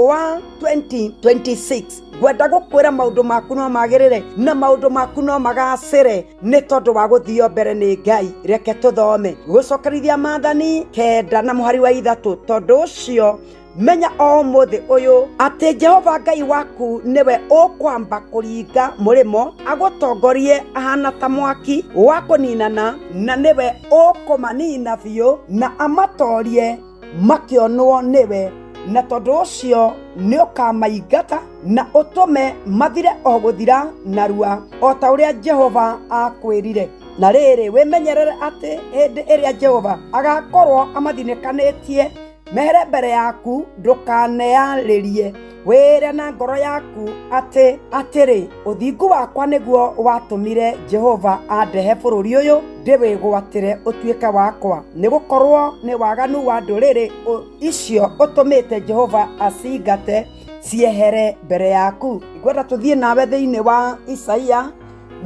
wa 2026, ngwenda gũkwĩra maũndũ maku no magĩrĩre na maũndũ maku no magacĩre nĩ tondũ wa gũthio mbere nĩ Ngai. Reke tũthome gũcokerithia maathani 9 na mũhari wa 3. Tondũ ũcio menya o mũthĩ ũyũ atĩ Jehova Ngai waku nĩwe ũkwamba kũringa mũrĩmo agũtongorie ahana ta mwaki wa kũninana, na nĩwe ũkũmanina biũ na amatorie makĩonwo nĩwe, na tondũ ũcio nĩ ũkamaingata na ũtũme mathire o gũthira narua o ta ũrĩa Jehova akwĩrire. Na rĩrĩ, wĩmenyerere atĩ hĩndĩ ĩrĩa Jehova agakorwo amathinĩkanĩtie mehere mbere yaku, ndũkanearĩrie wĩre na ngoro yaku atĩ atĩrĩ, ũthingu wakwa nĩguo watũmire Jehova andehe bũrũri ũyũ ndĩwĩgwatĩre ũtuĩke wakwa, nĩ gũkorwo nĩ waganu wa ndũrĩrĩ icio ũtũmĩte Jehova acingate ciehere mbere yaku. Ngwenda tũthiĩ nawe thĩinĩ wa Isaia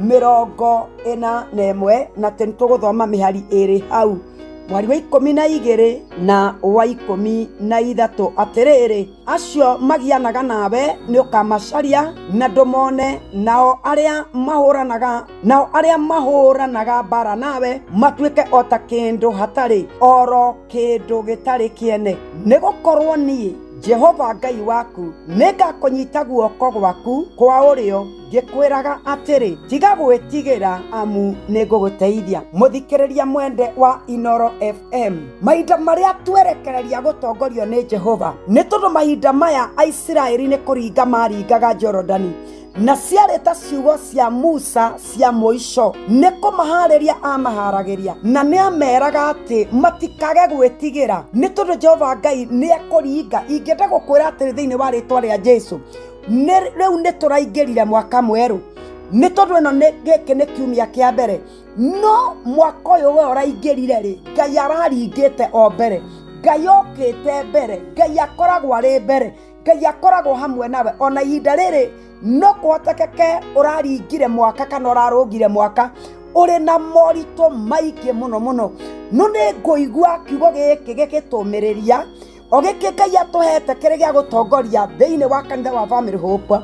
41, na nĩ tũgũthoma mĩhari 2 hau, mweri wa 12 na wa 13. Atĩrĩrĩ, acio magianaga nawe nĩ ũkamacaria na ndũmone, nao arĩa mahũranaga mbara nawe matuĩke o ta kĩndũ hatarĩ, oro kĩndũ gĩtarĩ kĩene. Nĩ gũkorwo niĩ Jehova Ngai waku nĩngakũnyita guoko gwaku kwa ũrĩo ngĩkwĩraga atĩrĩ, tiga gwĩtigĩra, amu nĩngũgũteithia. Mũthikĩrĩria mwende wa Inoro FM, mahinda marĩa twerekereria gũtongorio nĩ Jehova, nĩ tondũ mahinda maya Aisiraeli nĩ kũringa maringaga Jorodani, na ciarĩ ta ciugo cia Musa cia mũico, nĩ kũmaharĩria amaharagĩria, na nĩ ameraga atĩ matikage gwĩtigĩra nĩ tondũ Jehova Ngai nĩ ekũringa. Ingĩenda gũkwĩra atĩrĩ thĩinĩ wa rĩtwa rĩa Jesu, rĩu nĩ tũraingĩrire mwaka mwerũ, nĩ tondũ ĩno gĩkĩ nĩ kiumia kĩa mbere, no mwaka ũyũ we ũraingĩrire rĩ, Ngai araringĩte o mbere, Ngai okĩte mbere, Ngai akoragwo arĩ mbere, Ngai akoragwo hamwe nawe. Ona ihinda rĩrĩ no kũhotekeke ũraringire mwaka kana ũrarũngire mwaka ũrĩ na moritũ maingĩ mũno mũno, no nĩ ngũigua kiugo gĩkĩ gĩgĩtũmĩrĩria o gĩkĩ Ngai atũhete kĩrĩ gĩa gũtongoria thĩinĩ wa kanitha wa Family Hope.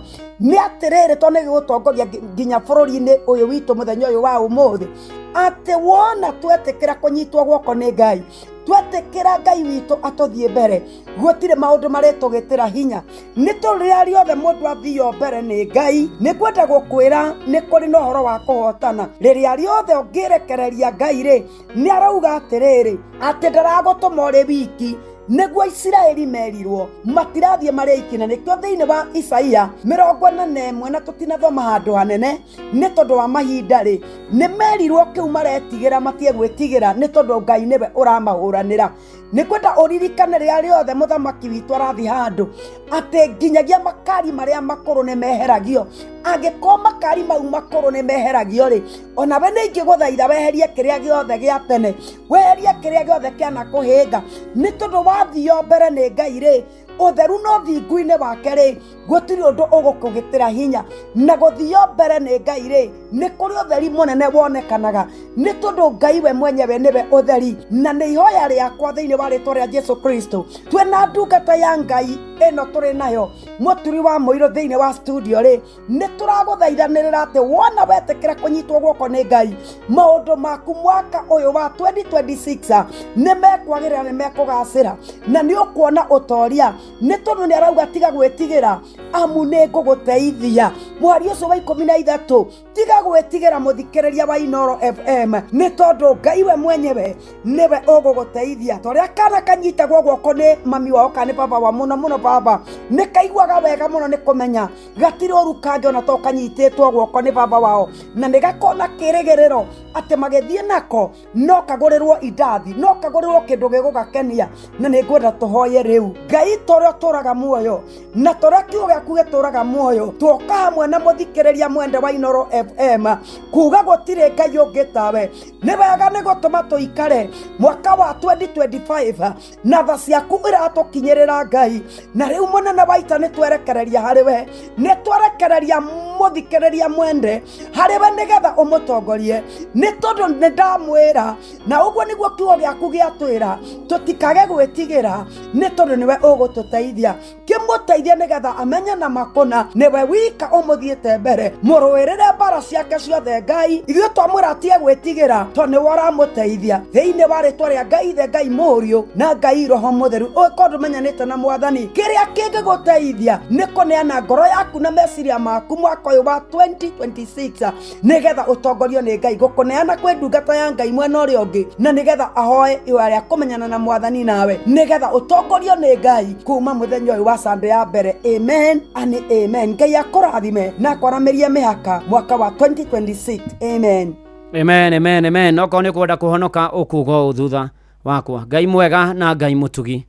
Nĩ atĩrĩrĩ, tondũ nĩ gĩgũtongoria nginya bũrũri-inĩ ũyũ witũ mũthenya ũyũ wa ũmũthĩ, atĩ wona twetĩkĩra kũnyitwo guoko nĩ Ngai, twetĩkĩra Ngai witũ atũthiĩ mbere, gũtirĩ maũndũ marĩtũgĩtĩra hinya. Nĩ tondũ rĩrĩa rĩothe mũndũ athio mbere nĩ Ngai, nĩ ngwenda gũkwĩra nĩ kũrĩ na ũhoro wa kũhotana. Rĩrĩa rĩothe ũngĩrekereria Ngai rĩ, nĩ arauga atĩrĩrĩ, atĩ ndaragũtũma ũrĩ wiki. Nĩguo Isiraeli merirwo matirathiĩ marĩ aiki, na nĩkĩo thĩinĩ wa Isaia 41, na tũtinathoma handũ hanene nĩ tondũ wa mahinda rĩ, nĩ merirwo kĩu maretigĩra matige gwĩtigĩra, nĩ tondũ Ngai nĩwe ũramahũranĩra. Nĩ kwenda ũririkane rĩrĩa rĩothe mũthamaki witũ arathiĩ handũ, atĩ nginyagia makari marĩa makũrũ nĩ meheragio. Angĩkorwo makari mau makũrũ nĩ meheragio rĩ, onawe nĩ ingĩgũthaitha weherie kĩrĩa gĩothe gĩa tene, weherie kĩrĩa gĩothe kĩanakũhĩnga, nĩ tondũ wathio mbere nĩ Ngai rĩ, Ũtheru na ũthingu-inĩ wake rĩ, gũtirĩ ũndũ ũgũkũgĩtĩra hinya. Na gũthio mbere nĩ Ngai rĩ, nĩ kũrĩ ũtheri mũnene wonekanaga, nĩ tondũ Ngai we mwenyewe nĩwe ũtheri. Na nĩ ihoya rĩakwa thĩinĩ wa rĩtwa rĩa Jesu Kristo, twĩna ndungata ya Ngai ĩno tũrĩ nayo mũturi wa mũirũ thĩinĩ wa studio rĩ, nĩ tũragũthaithanĩrĩra atĩ wona wetĩkĩra kũnyitwo guoko nĩ Ngai, maũndũ maku mwaka ũyũ wa 2026 nĩ mekwagĩrĩra, nĩ mekũgacĩra, na nĩ ũkuona ũtoria, nĩ tondũ nĩ arauga tiga gwĩtigĩra, amu nĩ ngũgũteithia. Mũhari ũcio wa 13, tiga gwĩtigĩra mũthikĩrĩria wa Inooro FM, nĩ tondũ Ngai we mwenyewe nĩwe ũgũgũteithia. Torĩa kana kanyitagwo guoko nĩ mami wao kana nĩ baba wa mũno mũno baba, nĩ kaiguaga wega mũno nĩ kũmenya gatirĩ ũru kangĩona to kanyitĩtwo guoko nĩ baba wao, na nĩ gakona kĩrĩgĩrĩro atĩ magĩthiĩ nako no kagũrĩrwo indathi, no kagũrĩrwo kĩndũ gĩgũgakenia. Na nĩ ngwenda tũhoye rĩu Ngai torĩa ũtũraga muoyo na torĩa kiugo gĩaku gĩtũraga muoyo, tuoka hamwe na mũthikĩrĩria mwende wa Inooro FM kuga gũtirĩ Ngai ũngĩ tawe. Nĩ wega nĩ gũtũma tũikare mwaka wa 2025 na tha ciaku iratũkinyĩrĩra Ngai. Na rĩu mũnene wa ita nĩ twerekereria harĩ we, nĩ twerekereria mũthikĩrĩria mwende harĩ we nĩgetha ũmũtongorie, nĩ tondũ nĩ ndamwĩra, na ũguo nĩguo kiugo gĩaku gĩatwĩra tũtikage gwĩtigĩra, nĩ tondũ nĩwe ũgũtũteithia. Kĩmũteithie nĩgetha amenye na makũna nĩwe wika ũmũthiĩte mbere, mũrũĩrĩre mbara ciake ciothe Ngai. Ithuĩ twamwĩra atige gwĩtigĩra tondũ nĩwe ũramũteithia, thĩinĩ wa rĩtwa rĩa Ngai Ithe, Ngai Mũriũ na Ngai Roho Mũtheru. Ũngĩkorwo ndũmenyanĩte na Mwathani, kĩrĩa kĩngĩgũteithia nĩ kũneana ngoro yaku na meciria maku mwaka ũyũ wa 2026 nĩgetha ũtongorio nĩ Ngai. Gũkũneana kwĩ ndungata ya Ngai mwena ũrĩa ũngĩ, na nĩgetha ahoe ihoya rĩa kũmenyana na Mwathani nawe, nĩgetha ũtongorio nĩ Ngai kuma mũthenya ũyũ wa Sunday ya mbere. Amen and amen. Ngai akũrathime na akwaramĩrie mĩhaka mwaka wa 2026. Amen. Amen, amen, amen. Okorwo nĩ kwenda kũhonoka ũkuga ũũ thutha wakwa: Ngai mwega na Ngai mũtugi,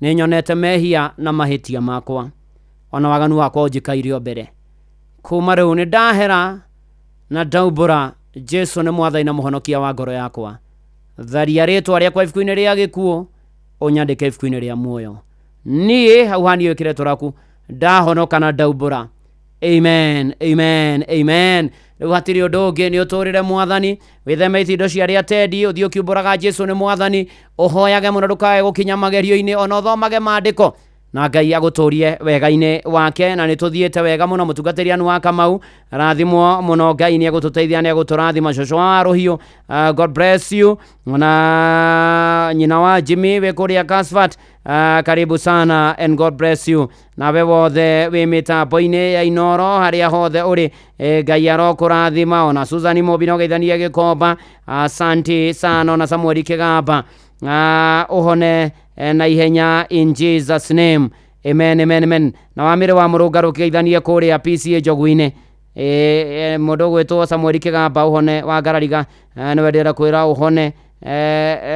nĩ nyonete mehia na mahĩtia makwa, ona waganu wakwa ũnjĩkaire o mbere. Kuma rĩu nĩ ndahera na ndaumbũra Jesu nĩ mwathani na mũhonokia wa ngoro yakwa. Tharia rĩtwa rĩakwa ibuku-inĩ rĩa gĩkuũ, ũnyandĩke ibuku-inĩ rĩa muoyo. Niĩ hau haniĩ wĩkĩre tũraku, ndahonoka na ndaumbũra. Amen, amen, amen. Rĩu hatirĩ ũndũ ũngĩ, nĩ ũtũrĩre Mwathani, wĩtheme itindo cia arĩa tendi, ũthiĩ ũkiumbũraga Jesu nĩ Mwathani, ũhoyage mũno ndũkae gũkinya magerio-inĩ, ona ũthomage maandĩko, na Ngai agũtũrie wega-inĩ wake. Na nĩ tũthiĩte wega mũno. Mũtungatĩri Anu wa Kamau, rathimwo mũno, Ngai nĩ egũtũteithia, nĩ egũtũrathima. Cũcũ wa Rũhiũ, God bless you. Na nyina wa Jimmy wĩ kũrĩa Kasvat, karibu sana and God bless you. Nawe wothe wĩ mĩtambo-inĩ ya Inooro harĩa hothe ũrĩ, Ngai arokũrathima. Ona Susan Mobi no geithanie Gĩkomba, asante sana. Ona Samueli Kĩgamba, ũhone na ihenya in Jesus name. Amen, amen, amen. Na wamĩrĩ wa mũrũngarũ kĩgeithanie kũrĩa PCA Njogu-inĩ, mũndũ ũgwĩtwo Samueli Kĩgamba, ũhone wa Ngarariga, nĩwe ndĩrenda kwĩra ũhone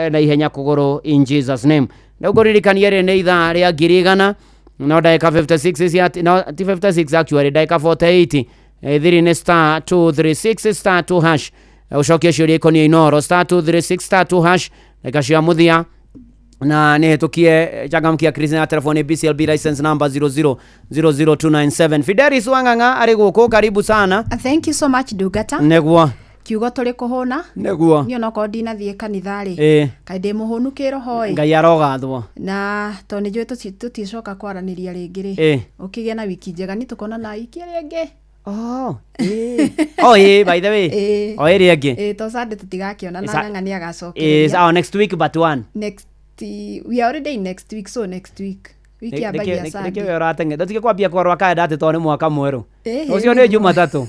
na ihenya kũgũrũ in Jesus name. Rĩu ngũririkanie rĩ, nĩ ithaa rĩa 100,000 no ndagĩka 56 cia, no ti 56 actually, ndagĩka 48. Thiri nĩ star 236 star 2 hash, ũcokie ciũria ikoniĩ Inooro, star 236 star 2 hash, ndagĩka cia mũthia. Na nä hĩtũkie changamkia Chris na telefoni BCLB license number 0000297. Fidelis Wang'ang'a arĩ gũkũ, karibu sana. Thank you so much, ndungata. Nĩguo. Kiugo tũrĩ kũhũna. Nĩguo. Niĩ onokorwo ndinathiĩ kanitha rĩ, kaĩ ndĩ mũhũnu kĩroho ĩ. Ngai arogathwo. Na tondũ nĩ njũĩ tũticoka kwaranĩria rĩngĩ rĩ, ũkĩgĩa na wiki njega, nĩ tũkonana wiki ĩrĩa ĩngĩ. Oh, oh, by the way. O ĩrĩa ĩngĩ. Ĩĩ, to Sunday tũtigakĩona na Ng'ang'a nĩ agacokereria. Sawa, next week but one. Next, we are already in next week, so next week. Wiki yambagia Nĩkĩ Sunday. we ũrateng'era? Ndũtige kwambia kwarora karenda atĩ tondũ nĩ mwaka mwerũ. Ĩhĩ, Ũcio nĩ Jumatatũ.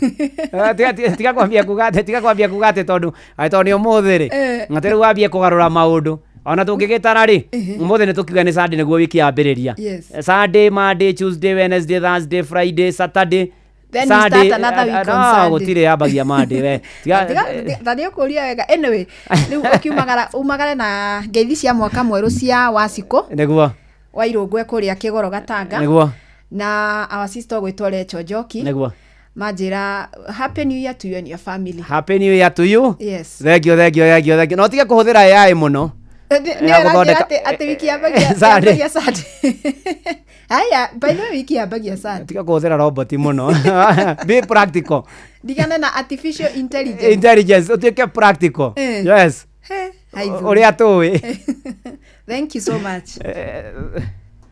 Tiga kwambia kuga atĩ, tiga kwambia kuga atĩ tondũ atĩ tondũ nĩ ũmũthĩ rĩ. Atĩ rĩu wambie kũgarũra maũndũ. Ona tũngĩgĩtara rĩ, ũmũthĩ nĩ tũkiuga nĩ Sunday nĩguo wiki yambĩrĩria. Sunday, Monday, Tuesday, Wednesday, Thursday, Friday, Saturday. Then we start another week on no, Sunday. Gũtirĩ yambagia Monday we. Tiga Ta nĩ ũkũria wega. Anyway, rĩu ũkiumagara umagare na ngeithi cia mwaka mwerũ cia Wacikũ Nĩguo. Wa Irũngwe kũrĩa Kĩgoro Gatanga. Nĩguo. Na our sister ũgwĩtwo Rachel Njoki. Nĩguo. Manjĩra happy new year to you and your family. Happy New Year to you. Yes. Thank you, thank you, thank you, thank you. No tige kũhũthĩra AI mũno. Nĩ Ya ũranjĩra gũthondeka- atĩ wiki yambagia Sunday. yambagia Sunday. Aya, by the way wiki yambagia sana. Tiga kũhũthĩra robot mũno. Be practical. Ndigana na artificial intelligence. Intelligence, ũtuĩke practical. Yes. Ũrĩa tũĩ. Thank you so much.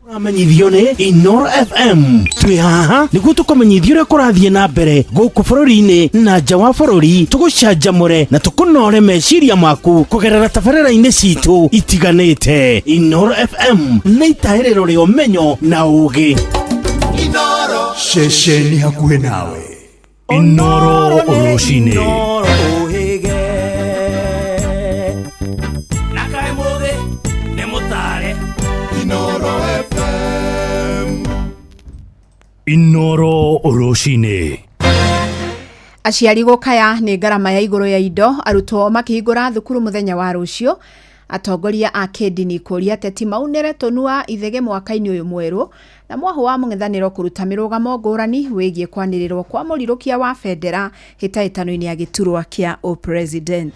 Ũramenyithio nĩ Inoro FM. Twĩ haha nĩguo tũkũmenyithia ũrĩa kũrathiĩ na mbere gũkũ bũrũri-inĩ na nja wa bũrũri, tũgũcanjamũre na tũkũnore meciria maku kũgerera tabarĩra-inĩ citũ itiganĩte. Inoro FM nĩ itahĩrĩro rĩa ũmenyo na ũũgĩ. Ceceni hakuhĩ nawe. Inoro rũcinĩ. Na kaĩ mũthĩ nĩ mũtare. Inoro FM. Inoro rũcinĩ. Aciari gũkaya nĩ ngarama ya igũrũ ya indo, arutwo makĩhingũra thukuru mũthenya wa rũciũ. Atongoria a kĩndini kũria ateti maunĩre tũnua ithege mwaka-inĩ ũyũ mwerũ, na mwahũ wa mũng'ethanĩro kũruta mĩrũgamo ngũrani wĩgiĩ kwanĩrĩrwo kwa mũrirũkia wa bendera hĩtahĩtano-inĩ ya gĩturwa kĩa ũpresident.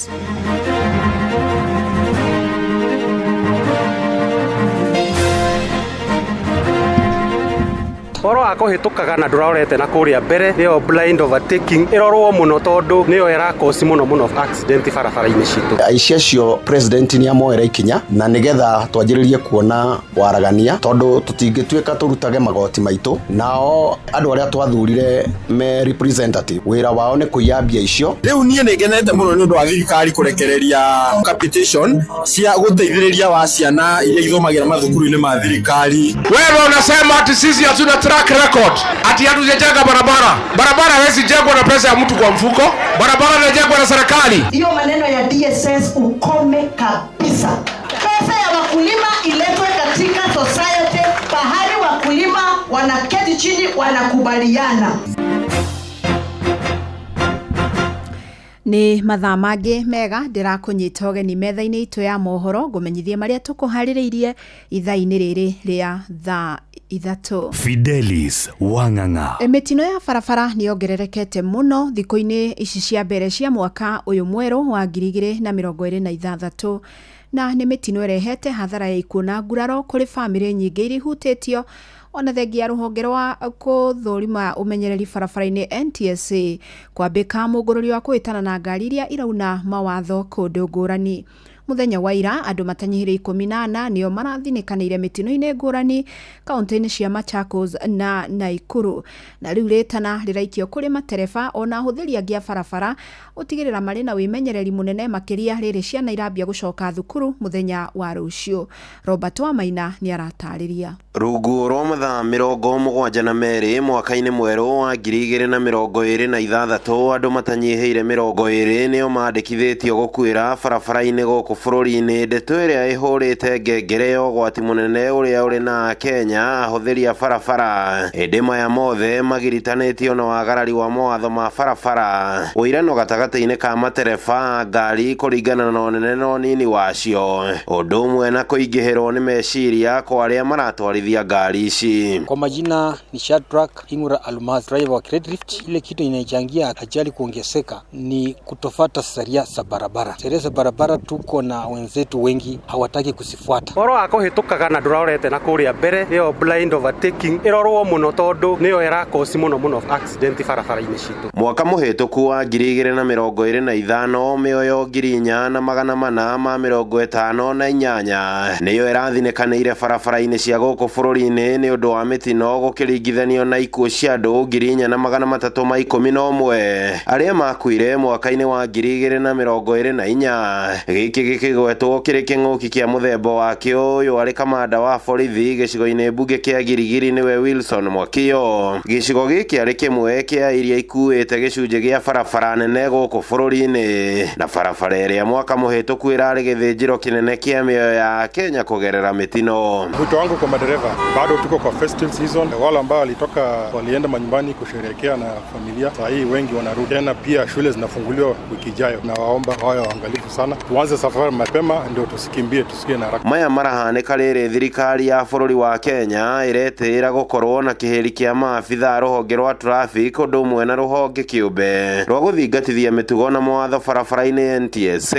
Ũhoro wa kũhĩtũkaga na ndũrorete na kũrĩa mbere nĩyo blind overtaking ĩrorwo mũno tondũ nĩyo ĩrakosi mũno mũno accident barabara-inĩ citũ. Aici acio president nĩ amoera ikinya na nĩgetha twanjĩrĩrie kuona waragania tondũ tũtingĩtuĩka tũrutage magoti maitũ, nao andũ arĩa twathurire me representative wĩra wao nĩ kũiya mbia icio. Rĩu niĩ nĩ ngenete mũno nĩ ũndũ wa thirikari kũrekereria capitation cia gũteithĩrĩria wa ciana iria ithomagĩra mathukuru-inĩ ma thirikari. Wewe unasema ati sisi hatuna track record, ati hatujajenga barabara. Barabara haiwezi jengwa na pesa ya mtu kwa mfuko, barabara inajengwa na serikali. Hiyo maneno ya DSS ukome kabisa. Pesa ya wakulima iletwe katika society, pahali wakulima wanaketi chini wanakubaliana. Nĩ mathaa mangĩ mega ndĩrakũnyita ũgeni metha-inĩ itũ ya mohoro ngũmenyithie marĩa tũkũharĩrĩirie ithaa-inĩ rĩrĩ rĩa thaa 3. Fidelis Wang'ang'a. Mĩtino ya barabara nĩ yongererekete mũno thikũ-inĩ ici cia mbere cia mwaka ũyũ mwerũ wa 2026, na nĩ mĩtino ĩrehete hathara ya ikuũ na nguraro kũrĩ bamĩrĩ nyingĩ iria ihutĩtio. Ona thengia rũhonge rwa kũthũrima ũmenyereri barabara-inĩ NTSA kwambĩka mũngũrũri wa kũhĩtana na ngari iria irauna mawatho kũndũ ngũrani. Mũthenya wa ira andũ matanyihĩire 14 nĩo marathinĩkanĩire mĩtino-inĩ ngũrani kaunti-inĩ cia Machakos na Naikuru. Na rĩu rĩtana rĩraikio kũrĩ matereba ona ahũthĩri angĩ a barabara gũtigĩrĩra marĩ na wĩmenyereri mũnene makĩria rĩrĩ ciana irambia gũcoka thukuru mũthenya wa rũciũ. Robert Wamaina nĩ aratarĩria. Rungu rwa mathaa 72 mwaka-inĩ mwerũ wa 2026 andũ matanyihĩire 20 nĩo mandĩkithĩtio gũkuĩra barabara-inĩ gũkũ bũrũri-inĩ, ndeto ĩrĩa ĩhũrĩte ngengere ya ũgwati mũnene ũrĩa ũrĩ na Kenya ahũthĩri a barabara. Ĩndĩ maya mothe magiritanĩtio na wagarari wa mawatho ma barabara, ũirano gatagatĩ-inĩ ka matereba ngari kũringana na ũnene na ũnini wacio, ũndũ ũmwe na kũingĩhĩrwo nĩ meciria kwa arĩa maratwarithia ngari ici. Kwa majina ni Shadrack Ingura Almaz, driver wa Great Rift. Ile kitu inaichangia ajali kuongezeka ni kutofata sheria za barabara. Sheria za barabara tuko na wenzetu wengi hawataki kusifuata. Ũhoro wa kũhĩtũkaga na ndũrorete na kũrĩa mbere nĩyo blind overtaking ĩrorwo mũno tondũ nĩyo ĩrakosi mũno mũno accident barabara-inĩ citũ. Mwaka mũhĩtũku wa 2025 mĩoyo 4458 nĩyo ĩrathinĩkanĩire barabara-inĩ cia gũkũ bũrũri-inĩ nĩ ũndũ wa mĩtino gũkĩringithanio na ikuũ cia andũ 4311 arĩa makuire mwaka-inĩ wa 2024. Gĩkĩ gĩkĩgwetwo kĩrĩ kĩng'ũki kĩa mũthemba wakĩo ũyũ arĩ kamanda wa borithi gĩcigo-inĩ mbunge kĩa Girigiri nĩwe Wilson Mwakio. Gĩcigo gĩkĩ arĩ kĩmwe kĩa iria ikuĩte gĩcunjĩ gĩa barabara nene gũkũ bũrũri-inĩ, na barabara ĩrĩa mwaka mũhĩtũku ĩrarĩ gĩthĩnjĩro kĩnene kĩa mĩoyo ya Kenya kũgerera mĩtino. Wito wangu kwa madereva, bado tuko kwa festive season. Wale ambao walitoka walienda manyumbani kusherehekea na familia, saa hii wengi wanarudi tena. Pia shule zinafunguliwa wiki ijayo, na waomba wawe waangalifu sana. Tuanze safari barabara mapema ndio tusikimbie, tusikie na haraka. Maya marahanĩka rĩrĩ thirikari ya bũrũri wa Kenya ĩretĩĩra gũkorwo na kĩhĩri kĩa maabitha a rũhonge rwa traffic ũndũ ũmwe na rũhonge kĩũmbe rwa gũthingatithia mĩtugo na mawatho barabara-inĩ NTSA.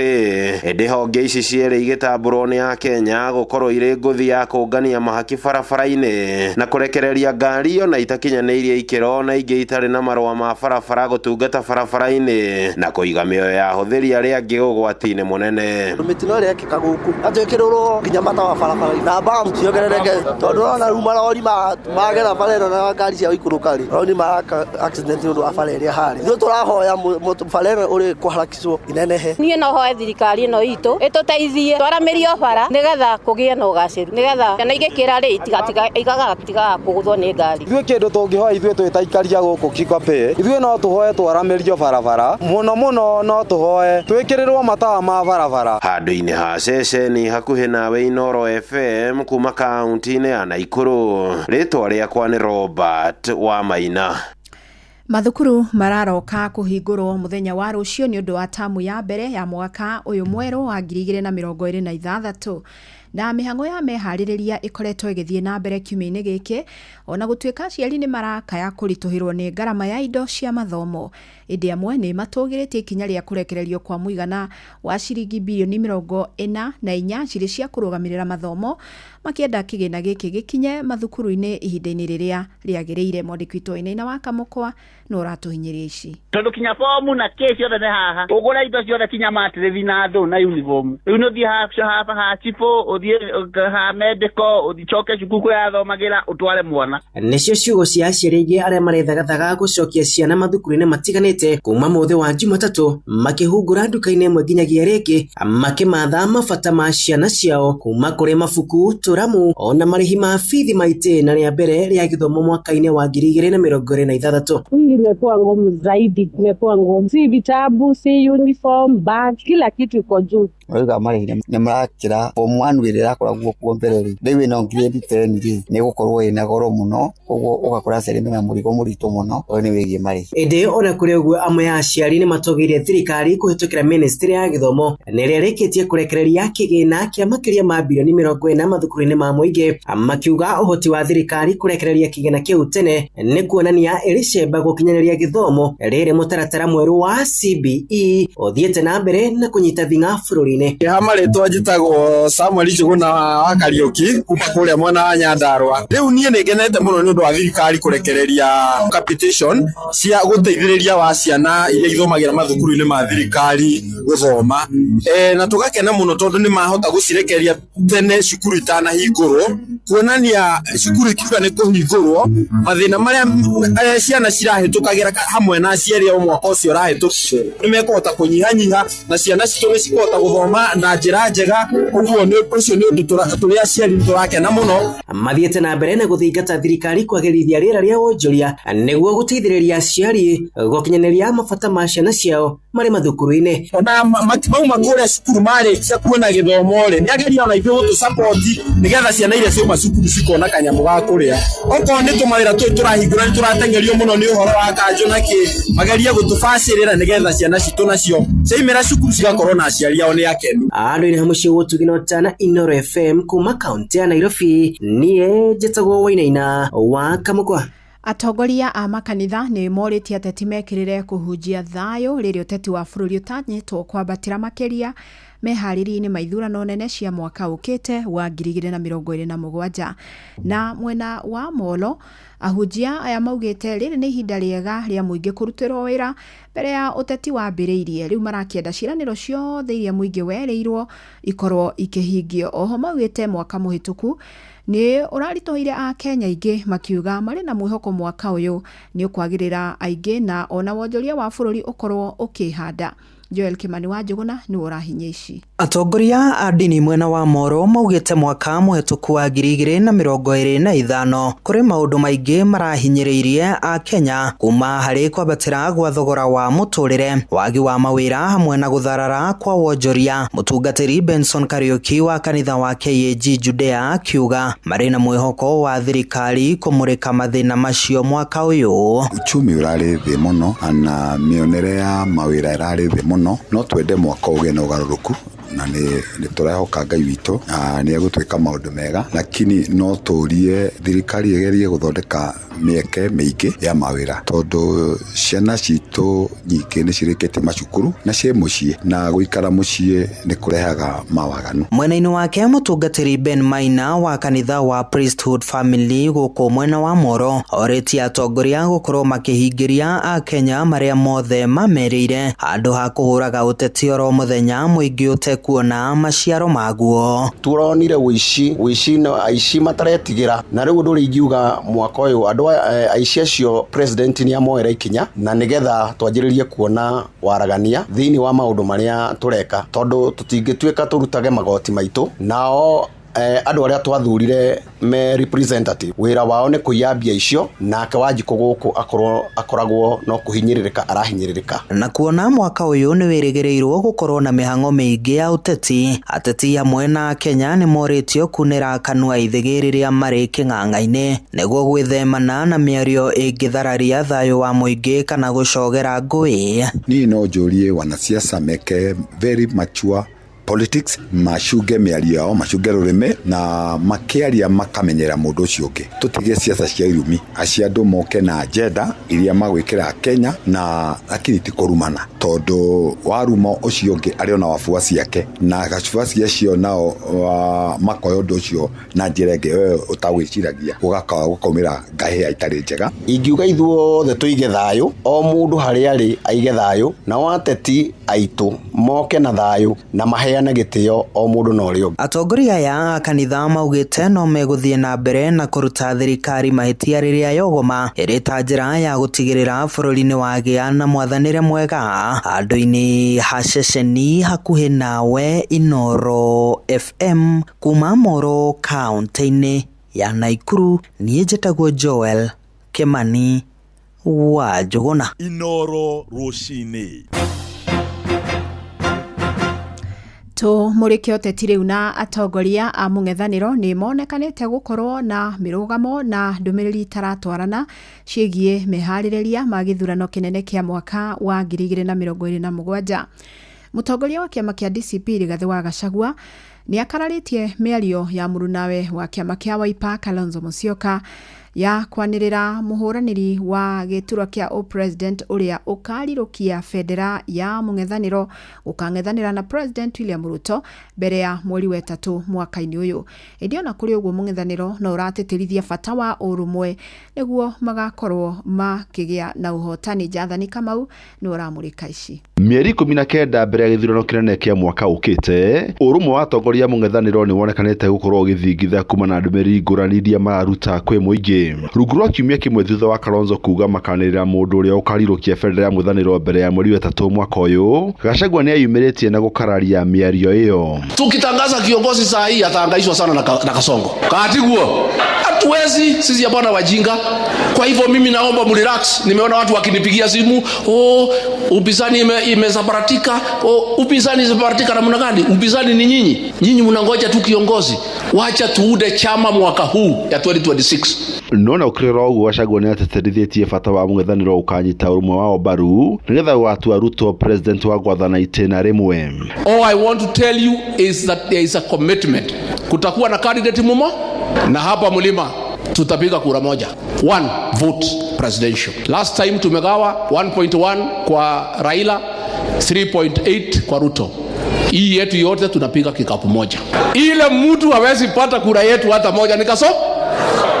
Ĩndĩ honge ici cierĩ igĩtambũrwo nĩ akenya gũkorwo irĩ ngũthi ya kũngania mahaki barabara-inĩ na kũrekereria ngari ona itakinyanĩirie ikĩro na ingĩ itarĩ na marũa ma barabara gũtungata barabara-inĩ na kũiga mĩoyo ya ahũthĩri arĩa angĩ ũgwati-inĩ mũnene. Mĩtino ĩrĩa ĩkĩka gũkũ atwĩkĩrĩrwo nginya matawa barabara na bam ciongerereke tondũ ũrona rĩu marori magera bara ĩno na ngari cia gũikũrũka rĩ marori maraka accident nĩ ũndũ wa bara ĩrĩa harĩ. Ithuĩ tũrahoya bara ĩno ũrĩ kũharakicwo inenehe. Niĩ no hoe thirikari ĩno itũ ĩtũteithie twaramĩrio bara nĩgetha kũgĩe na ũgacĩru nĩgetha ciana igĩkĩra rĩ igatigaga kũgũthwo nĩ ngari. Ithuĩ kĩndũ tũngĩhoya ithuĩ twĩ ta aikaria gũkũ Kikopey, ithuĩ no tũhoe twaramĩrio barabara mũno mũno, no tũhoe twĩkĩrĩrwo matawa ma barabara. Handũ-inĩ ha ceceni hakuhĩ nawe Inooro FM kuma kaunti-inĩ ya Naikuru, rĩtwa rĩakwa nĩ Robert Wamaina. Mathukuru mararoka kũhingũrwo mũthenya wa rũciũ nĩ ũndũ wa tamu ya mbere ya mwaka ũyũ mwerũ wa 2026 na mĩhang'o ya meharĩrĩria ĩkoretwo ĩgĩthiĩ na mbere kiumia-inĩ gĩkĩ ona gũtuĩka aciari nĩ marakaya kũritũhĩrwo nĩ ngarama ya indo cia mathomo. Ĩndĩ amwe nĩ matũgĩrĩtie ikinya rĩa kũrekererio kwa mũigana wa ciringi birioni 44 cirĩ cia kũrũgamĩrĩra mathomo, makĩenda kĩgĩna gĩkĩ gĩkinye mathukuru-inĩ ihinda-inĩ rĩrĩa rĩagĩrĩire. Mwandĩki witũ Wainaina wa Kamũkwa nĩ ũratũhinyĩria ici. Tondũ kinya fomu na kĩ ciothe nĩ haha, ũgũre indo ciothe kinya matĩrĩthi na ndũ na uniform. Rĩu nĩ ũthiĩ ha chibũ, ũthiĩ ha medical, ũcoke cukuru kũrĩa athomagĩra ũtware mwana. Nĩcio ciugo cia aciari aingĩ arĩa marethagathaga gũcokia ciana mathukuru-inĩ matiganĩte kuma mũthĩ wa Jumatatũ, makĩhungura nduka-inĩ ĩmwe nginyagia rĩngĩ, makĩmatha mabata ma ciana ciao kuma kũrĩ mabuku, tũramu ona marĩhi ma bithi ma itĩna rĩa mbere rĩa gĩthomo mwaka-inĩ wa 2026. Hii imekuwa ngumu zaidi, imekuwa ngumu, si vitabu, si uniform, bag, kila kitu iko juu. Marauga marĩhi nĩ marakĩra form 1 ĩrĩa ĩrakoragwo kuo mbere rĩ, rĩu ĩno grade 10 rĩ nĩ ĩgũkorwo ĩna goro mũno, koguo ũgakora aciari mena mũrigo mũritũ mũno ũyũ nĩ wĩgiĩ marĩhi. Ĩndĩ ona kũrĩ ũguo amwe a aciari nĩ matũgĩirie thirikari kũhĩtũkĩra ministry ya gĩthomo na ĩrĩa ĩrĩkĩtie kũrekereria kĩgĩna kĩa makĩria ma birioni 40 mathukuru-inĩ ma mũingĩ, makiuga ũhoti wa thirikari kũrekereria kĩgĩna kĩu tene nĩ kuonania ĩrĩ cemba gũkinyanĩria gĩthomo rĩrĩ mũtaratara mwerũ wa CBE ũthiĩte na mbere na kũnyita thing'a bũrũri-inĩ. Ha marĩtwa njĩtagwo Samuel Njuguna wa Kariũki kuma kũrĩa mwena wa Nyandarua. Rĩu niĩ nĩ ngenete mũno nĩ ũndũ wa thirikari kũrekereria capitation cia gũteithĩrĩria wa ciana iria ithomagĩra mathukuru-inĩ ma thirikari gũthoma, na tũgakena mũno tondũ nĩ mahota gũcirekereria tene cukuru itanahingũrwo, kuonania cukuru ikiuga nĩ kũhingũrwo mathĩna marĩa ciana cirahĩtũkagĩra hamwe na aciari ao mwaka ũcio ũrahĩtũkire nĩ mekũhota kũnyihanyiha na ciana citũ nĩ cikũhota gũthoma na njĩra njega. Ũguo nĩ ũcio nĩ ũndũ tũrĩ aciari tũrakena mũno. Mathiĩte na mbere na gũthingata thirikari kwagĩrithia rĩera rĩa wonjoria nĩguo gũteithĩrĩria aciari gũkinyanĩria mabata ma ciana ciao marĩ mathukuru-inĩ. Ona mauma kũrĩa cukuru marĩkia kuona gĩthomo rĩ, nĩ ageria ona ithuĩ gũtũsapoti nĩgetha ciana iria ciauma cukuru cikona kanyamũ ga kũrĩa. Okorwo nĩ tũmawĩra tũtũ tũrahingũra nĩ tũrateng'erio mũno nĩ ũhoro wa kanjũ na kĩ, magerie gũtũbacĩrĩra nĩgetha ciana citũ nacio ciaumĩra cukuru cigakorwo na aciari ao nĩ akenu. Andũ-inĩ ha mũciĩ Ũtugi na Ũtana, Inooro FM kuma kaunti ya Nairobi, niĩ njĩtagwo Wainaina wa Kamũkwa. Atongoria a makanitha nĩ morĩtie ateti mekĩrĩre kũhunjia thayũ rĩrĩa ũteti wa bũrũri ũtanyĩtwo kwambatĩra makĩria meharĩria-inĩ ma ithurano nene cia mwaka ũkĩte wa 2027. Na mwena wa Molo, ahunjia aya maugĩte rĩrĩ nĩ ihinda rĩega rĩa mũingĩ kũrutĩrwo wĩra mbere ya ũteti wambĩrĩirie. Rĩu marakĩenda ciĩranĩro ciothe iria mũingĩ werĩirwo ikorwo ikĩhingio. Oho maugĩte mwaka mũhĩtũku nĩ ũraritũhĩire akenya aingĩ, makiuga marĩ na mwĩhoko mwaka ũyũ nĩ ũkwagĩrĩra aingĩ na ona wonjoria wa bũrũri ũkorwo ũkĩhanda. Joel Kimani wa Njuguna nĩwe ũrahinyia ici. Atongoria a ndini mwena wa Moro maugĩte mwaka mũhĩtũku wa 2025 kũrĩ maũndũ maingĩ marahinyĩrĩirie akenya kuma harĩ kwambatĩra gwa thogora wa mũtũrĩre, wagi wa mawĩra hamwe na gũtharara kwa wonjoria. Mũtungatĩri Benson Kariuki wa kanitha wa KAG Judea akiuga marĩ na mwĩhoko wa thirikari kũmũrĩka mathĩna macio mwaka ũyũ. Uchumi ũrarĩ thĩ mũno na mĩonere ya mawĩra ĩrarĩ thĩ mũno, no twende mwaka ũgĩe na ũgarũrũku. Na nĩ tũrehoka Ngai witũ na nĩ egũtwĩka maũndũ mega, lakini no tũrie thirikari ĩgerie gũthondeka mĩeke mĩingĩ ya mawĩra, tondũ ciana citũ nyingĩ nĩ cirĩkĩtie macukuru na ciĩ mũciĩ, na gũikara mũciĩ nĩ kũrehaga mawaganu. Mwena-inĩ wake mũtungatĩri Ben Maina wa kanitha wa Priesthood Family gũkũ mwena wa Moro orĩtie atongoria gũkorwo makĩhingĩria akenya marĩa mothe mamerĩire handũ ha kũhũraga ũteti oro mũthenya mũingĩ ũtekuona maciaro maguo. Turonire ũici, ũici na aici mataretigĩra, na rĩu ũndũ ũrĩa ingiuga mwaka ũyũ andũ aici acio president nĩ amoera ikinya, na nĩgetha twanjĩrĩrie kuona waragania thĩinĩ wa maũndũ marĩa tũreka, tondũ tũtingĩtuĩka tũrutage magoti maitũ nao andũ arĩa twathurire me representative wĩra wao nĩ kũiya mbia icio, nake Wanjikũ gũkũ akoragwo no kũhinyĩrĩrĩka arahinyĩrĩrĩka. Na kuona mwaka ũyũ nĩ wĩrĩgĩrĩirwo gũkorwo na mĩhang'o mĩingĩ ya ũteti, ateti hamwe na Kenya nĩ morĩtio kunĩra kanua ithĩgĩ rĩrĩa marĩ kĩng'ang'a-inĩ nĩguo gwĩthemana na mĩario ĩngĩthararia thayũ wa mũingĩ kana gũcogera ngũĩ. Niĩ no njũrie wanasiasa meke very mature politics, macunge mĩario yao, macunge rũrĩmĩ, na makĩaria makamenyera mũndũ ũcio ũngĩ. Tũtige siasa cia irumi, acio andũ moke na agenda iria magwĩkĩra Kenya, na lakini ti kũrumana, tondũ waruma ũcio ũngĩ arĩ ona wafuasi ake, na wafuasi acio nao makoya ũndũ ũcio na njĩra ĩngĩ wewe ũtagwĩciragia, gũkaumĩra ngahĩha itarĩ njega. Ingiuga ithuothe tũige thayũ, o mũndũ harĩa arĩ aige thayũ, nao ateti aitũ moke na thayũ na maheane gĩtĩo o mũndũ na ũrĩa ũngĩ. Atongoria aya a kanitha maugĩte no megũthiĩ na mbere na kũruta thirikari mahĩtia rĩrĩa yogoma ĩrĩ ta njĩra ya gũtigĩrĩra bũrũri nĩ wagĩa na mwathanĩre mwega. Handũ-inĩ ha ceceni hakuhĩ nawe, Inooro FM kuma Moro kaũntĩ-inĩ ya Naikuru, niĩ njĩtagwo Joel Kimani wa Njũgũna. Inooro rũcinĩ. Tũmũrĩke ũteti rĩu na atongoria a mũng'ethanĩro nĩ monekanĩte gũkorwo na mĩrũgamo na ndũmĩrĩri itaratwarana ciĩgiĩ meharĩrĩria ma gĩthurano kĩnene kĩa mwaka wa 2027. Mũtongoria wa kĩama kĩa DCP Rigathĩ wa Gachagua nĩ akararĩtie mĩario ya mũrunawe wa kĩama kĩa Wiper Kalonzo Musyoka ya kwanĩrĩra mũhũranĩri wa gĩturwa kĩa ũpresident ũrĩa ũkarirũkia bendera ya mũng'ethanĩro gũkang'ethanĩra na President William Ruto mbere ya mweri wa ĩtatũ mwaka-inĩ ũyũ. Ĩndĩ ona kũrĩ ũguo mũng'ethanĩro no ũratĩtĩrithia bata wa ũrũmwe nĩguo magakorwo makĩgĩa na ũhotani. Jathani Kamau nĩwe ũramũrĩka ici. Mĩeri 19 mbere ya gĩthurano kĩnene kĩa mwaka ũkĩte, ũrũmwe wa atongoria mũng'ethanĩro nĩ wonekanĩte gũkorwo ũgĩthingitha kuma na ndũmĩrĩri ngũrani iria mararuta kwĩ mũingĩ. Rungu rwa kiumia kĩmwe thutha wa Kalonzo kuga makanĩrĩra mũndũ ũrĩa ũkarirũkia bendera ya mũng'ethanĩro mbere ya mweri wa ĩtatũ mwaka ũyũ, Gachagua nĩ eyumĩrĩtie na gũkararia mĩario ĩyo. Tukitangaza kiongozi saa hii atahangaishwa sana na Kasongo. Katiguo. Hatuwezi sisi hapana wajinga. Kwa hivyo mimi naomba mrelax. Nimeona watu wakinipigia simu, oh, upinzani imesambaratika. Oh, upinzani imesambaratika namna gani? Upinzani ni nyinyi. Nyinyi mnangoja tu kiongozi. Wacha tuude chama mwaka huu ya 2026. Nona ũkĩrora ũguo Gachagua nĩ ateterithĩtie bata wa mũng'ethanĩro ũkanyita ũrũmwe wao mbaru nĩgetha gũgatua Ruto president wa gwathana itĩna rĩmwe. All I want to tell you is that there is a commitment. Kutakuwa na candidate mumo na hapa mlima tutapiga kura moja. One vote presidential. Last time tumegawa 1.1 kwa Raila, 3.8 kwa Ruto. Hii yetu yote tunapiga kikapu moja. Ile mtu hawezi pata kura yetu hata moja ni Kasongo.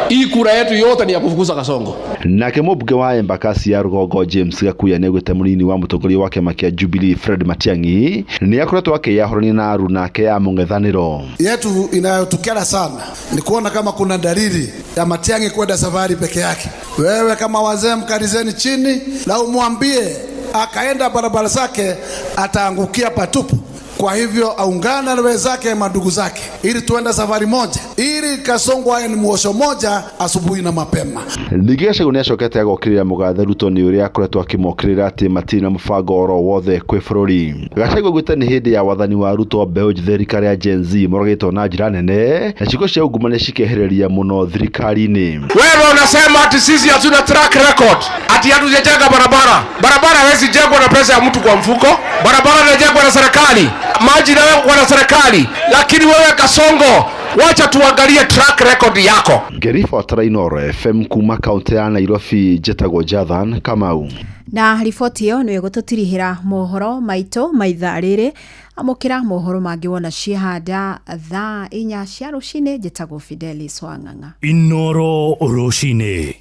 Hii kura yetu yote ni ya kufukuza Kasongo. Nake mũmbunge wa Embakasi ya rũgongo James Gakuya nĩaugĩte mũnini wa mũtongoria wa kĩama kĩa Jubilee Fred Matiang'i nĩ akoretwo akĩyahũrania na aruna ake ya mũng'ethanĩro. Yetu inayotukera sana ni kuona kama kuna dalili ya Matiang'i kwenda safari peke yake. Wewe kama wazee mkalizeni chini na umwambie akaenda barabara zake ataangukia patupu. Kwa hivyo aungana na wenzake madugu zake ili tuende safari moja, ili Kasongo aye ni muosho moja asubuhi na mapema. Ningĩ Gachagua nĩ acokete agokĩrĩra mũgathe Ruto nĩ ũrĩa akoretwo akĩmokĩrĩra atĩ matirĩ na mũbango oro wothe kwĩ bũrũri. Gachagua augĩte nĩ hĩndĩ ya wathani wa Ruto mbeũ njĩthĩ rika rĩa Gen Z moragĩtwo na njĩra nene na ciĩko cia ungumania cikehereria mũno thirikari-inĩ. Wewe unasema ati sisi hatuna track record, ati hatujajenga barabara. Barabara haiwezi jengwa na pesa ya mtu kwa mfuko. Barabara inajengwa na serikali, maji inawekwa na serikali, lakini wewe Kasongo, wacha tuangalie track record yako. Ngĩribotera Inooro FM kuma kaunti ya Nairobi, njĩtagwo Jathan Kamau. Na riboti ĩyo nĩyo ĩgũtũtirihĩra mohoro maitũ ma ithaa rĩrĩ. Amũkĩra mohoro mangĩ wona ciehanda thaa 4 cia rũcinĩ. Njĩtagwo Fidelis Wang'ang'a. Inooro rũcinĩ.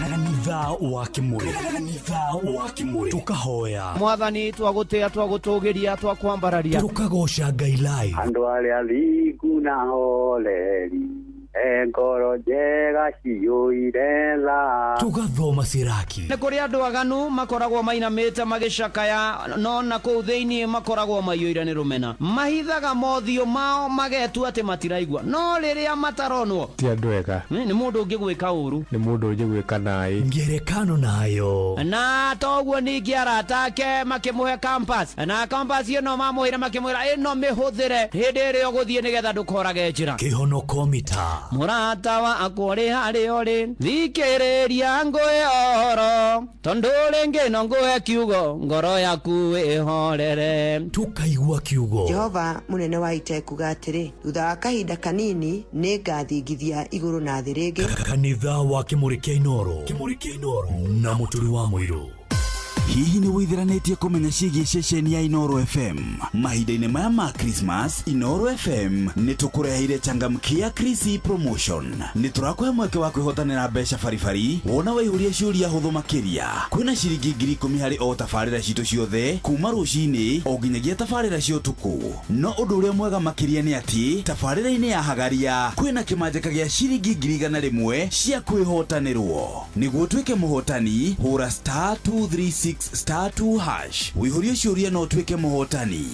Kanitha wa Kimuri, kanitha wa Kimuri, tukahoya Mwathani, twagũtĩa, twagũtũgĩria, twakwambararia, tukagoca Ngai live. Andũ arĩa thingu na horeri, e ngoro njega ciyũire tha. Tugathoma siraki. Nĩ kũrĩ andũ aganu makoragwo mainamĩte magĩcakaya, no na kũu thĩinĩ makoragwo maiyũire nĩ rũmena. Mahithaga mothiũ mao magetua atĩ matiraigua, no rĩrĩa mataronwo ti andũ ega. Nĩ mũndũ ũngĩgwĩka ũru, nĩ mũndũ ũngĩgwĩka naĩ. Ngerekano nayo. Na toguo ningĩ arata ake makĩmũhe compass, na compass ĩno mamũheire makĩmwĩra ĩno mĩhũthĩre hĩndĩ ĩrĩa ũgũthiĩ nĩgetha ndũkorage njĩra. Kĩhonoko mita. Mũrata wakwa ũrĩ harĩa ũrĩ, thikĩrĩria ngũhe ũhoro, tondũ rĩngĩ no ngũhe kiugo, ngoro yaku ĩhorere. Tukaigua kiugo. Jehova mũnene wa ita ekuga atĩrĩ, thutha wa kahinda kanini nĩ ngathingithia igũrũ na thĩ rĩngĩ. Kanitha wa Kimuri kĩa Inooro, Kimuri kĩa Inooro na Mũturi wa Mũirũ. Hihi nĩ wĩtheranĩtie kũmenya ciĩgiĩ ceceni ya Inooro FM? Mahinda-inĩ maya ma Christmas, Inooro FM nĩ tũkũreheire changamkia Krisi promotion. Nĩ tũrakũhe mweke wa kwĩhotanĩra mbeca baribari wona waihũria ciũria hũthũ makĩria. Kwĩna ciringi 10,000 harĩ o tabarĩra citũ ciothe kuma rũcinĩ o nginyagia tabarĩra cia ũtukũ. No ũndũ ũrĩa mwega makĩria nĩ atĩ tabarĩra-inĩ ya Hagaria kwĩna kĩmanjĩka gĩa ciringi 100,000 cia kwĩhotanĩrwo. Nĩguo ũtuĩke mũhotani, hũra star 236 star 2 hash wĩihũrie ciũria na ũtuĩke mũhotani.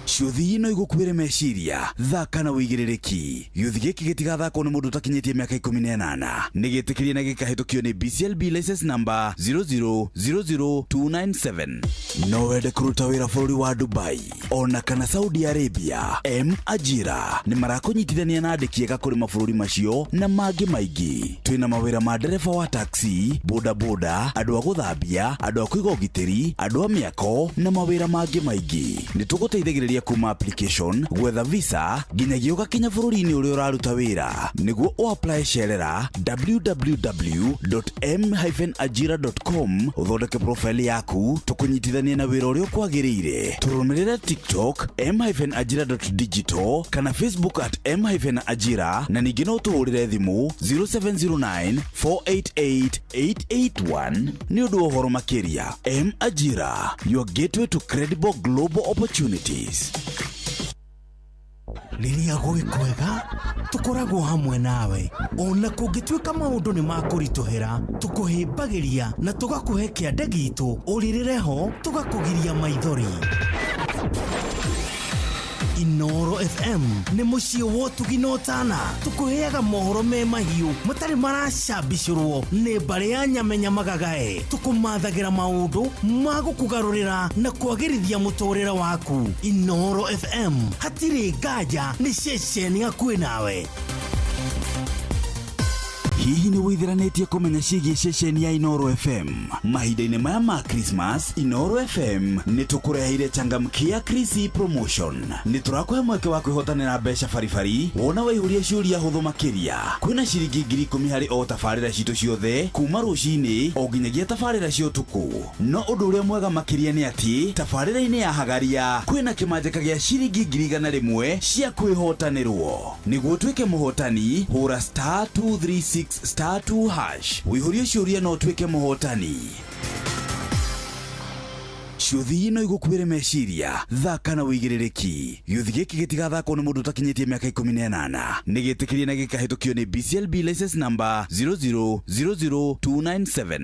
Ciũthi no igũkuĩre meciria, thaka na wĩigĩrĩrĩki. Gĩũthi gĩkĩ gĩtigathakwo nĩ mũndũ ũtakinyĩtie mĩaka 18. Nĩ gĩtĩkĩrie na gĩkahĩtũkio nĩ BCLB license number 0000297. No wende kũruta wĩra bũrũri wa Dubai ona kana Saudi Arabia? M Ajira nĩ marakũnyitithania na andĩki ega kũrĩ mabũrũri macio na mangĩ maingĩ. Twĩna mawĩra ma ndereba wa taxi, bodaboda, andũ a gũthambia, andũ a kũiga ũgitĩri, andũ a mĩako na mawĩra mangĩ maingĩ. Nĩ tũgũteithagĩrĩria kuma application, gwetha visa nginyagia ũgakinya bũrũri-inĩ ũrĩa ũraruta wĩra. Nĩguo ũapply cerera www.m-ajira.com ũthondeke profile yaku, tũkũnyitithanie na wĩra ũrĩa ũkwagĩrĩire. Tũrũmĩrĩre TikTok m-ajira.digital kana Facebook at m-ajira, na ningĩ no ũtũhũrĩre thimũ 0709 488 881 nĩ ũndũ wa ũhoro makĩria. M Ajira, your gateway to credible global opportunities. Rĩrĩa gwĩ kwega tũkoragwo hamwe nawe, ona kũngĩtuĩka maũndũ nĩ makũritũhĩra, tũkũhĩmbagĩria na tũgakũhe kĩande gitũ, ũrĩrĩre ho tũgakũgiria maithori. Inooro FM nĩ mũciĩ wa ũtugi na ũtana, tũkũheaga mohoro me mahiũ matarĩ maracambicũrwo nĩ mbarĩ ya nyamenya magagae, tũkũmathagĩra maũndũ ma gũkũgarũrĩra na kwagĩrithia mũtũrĩre waku. Inooro FM hatirĩ nganja nĩ ceceni hakuhĩ nawe. Hihi nĩ wĩtheranĩtie kũmenya ciĩgiĩ ceceni ya Inooro FM? Mahinda-inĩ maya ma Christmas, Inooro FM nĩ tũkũreheire changamkia Krisi promotion. Nĩ tũrakũhe mweke wa kwĩhotanĩra mbeca baribari wona waihũria ciũria hũthũ makĩria. Kwĩna ciringi 10,000 harĩ o tabarĩra citũ ciothe kuma rũcinĩ o nginyagia tabarĩra cia ũtukũ. No ũndũ ũrĩa mwega makĩria nĩ atĩ tabarĩra-inĩ ya Hagaria kwĩna kĩmanjĩka gĩa ciringi 100,000 cia kwĩhotanĩrwo. Nĩguo ũtuĩke mũhotani, hũra star 236 star 2 hash wĩihũrie ciũria na ũtuĩke mũhotani. Ciũthi no igũkuĩre meciria, thaka na wĩigĩrĩrĩki. Gĩũthi gĩkĩ gĩtigathakwo nĩ mũndũ ũtakinyĩtie mĩaka 18. Nĩ gĩtĩkĩrie na gĩkahĩtũkio nĩ BCLB license number 0000297.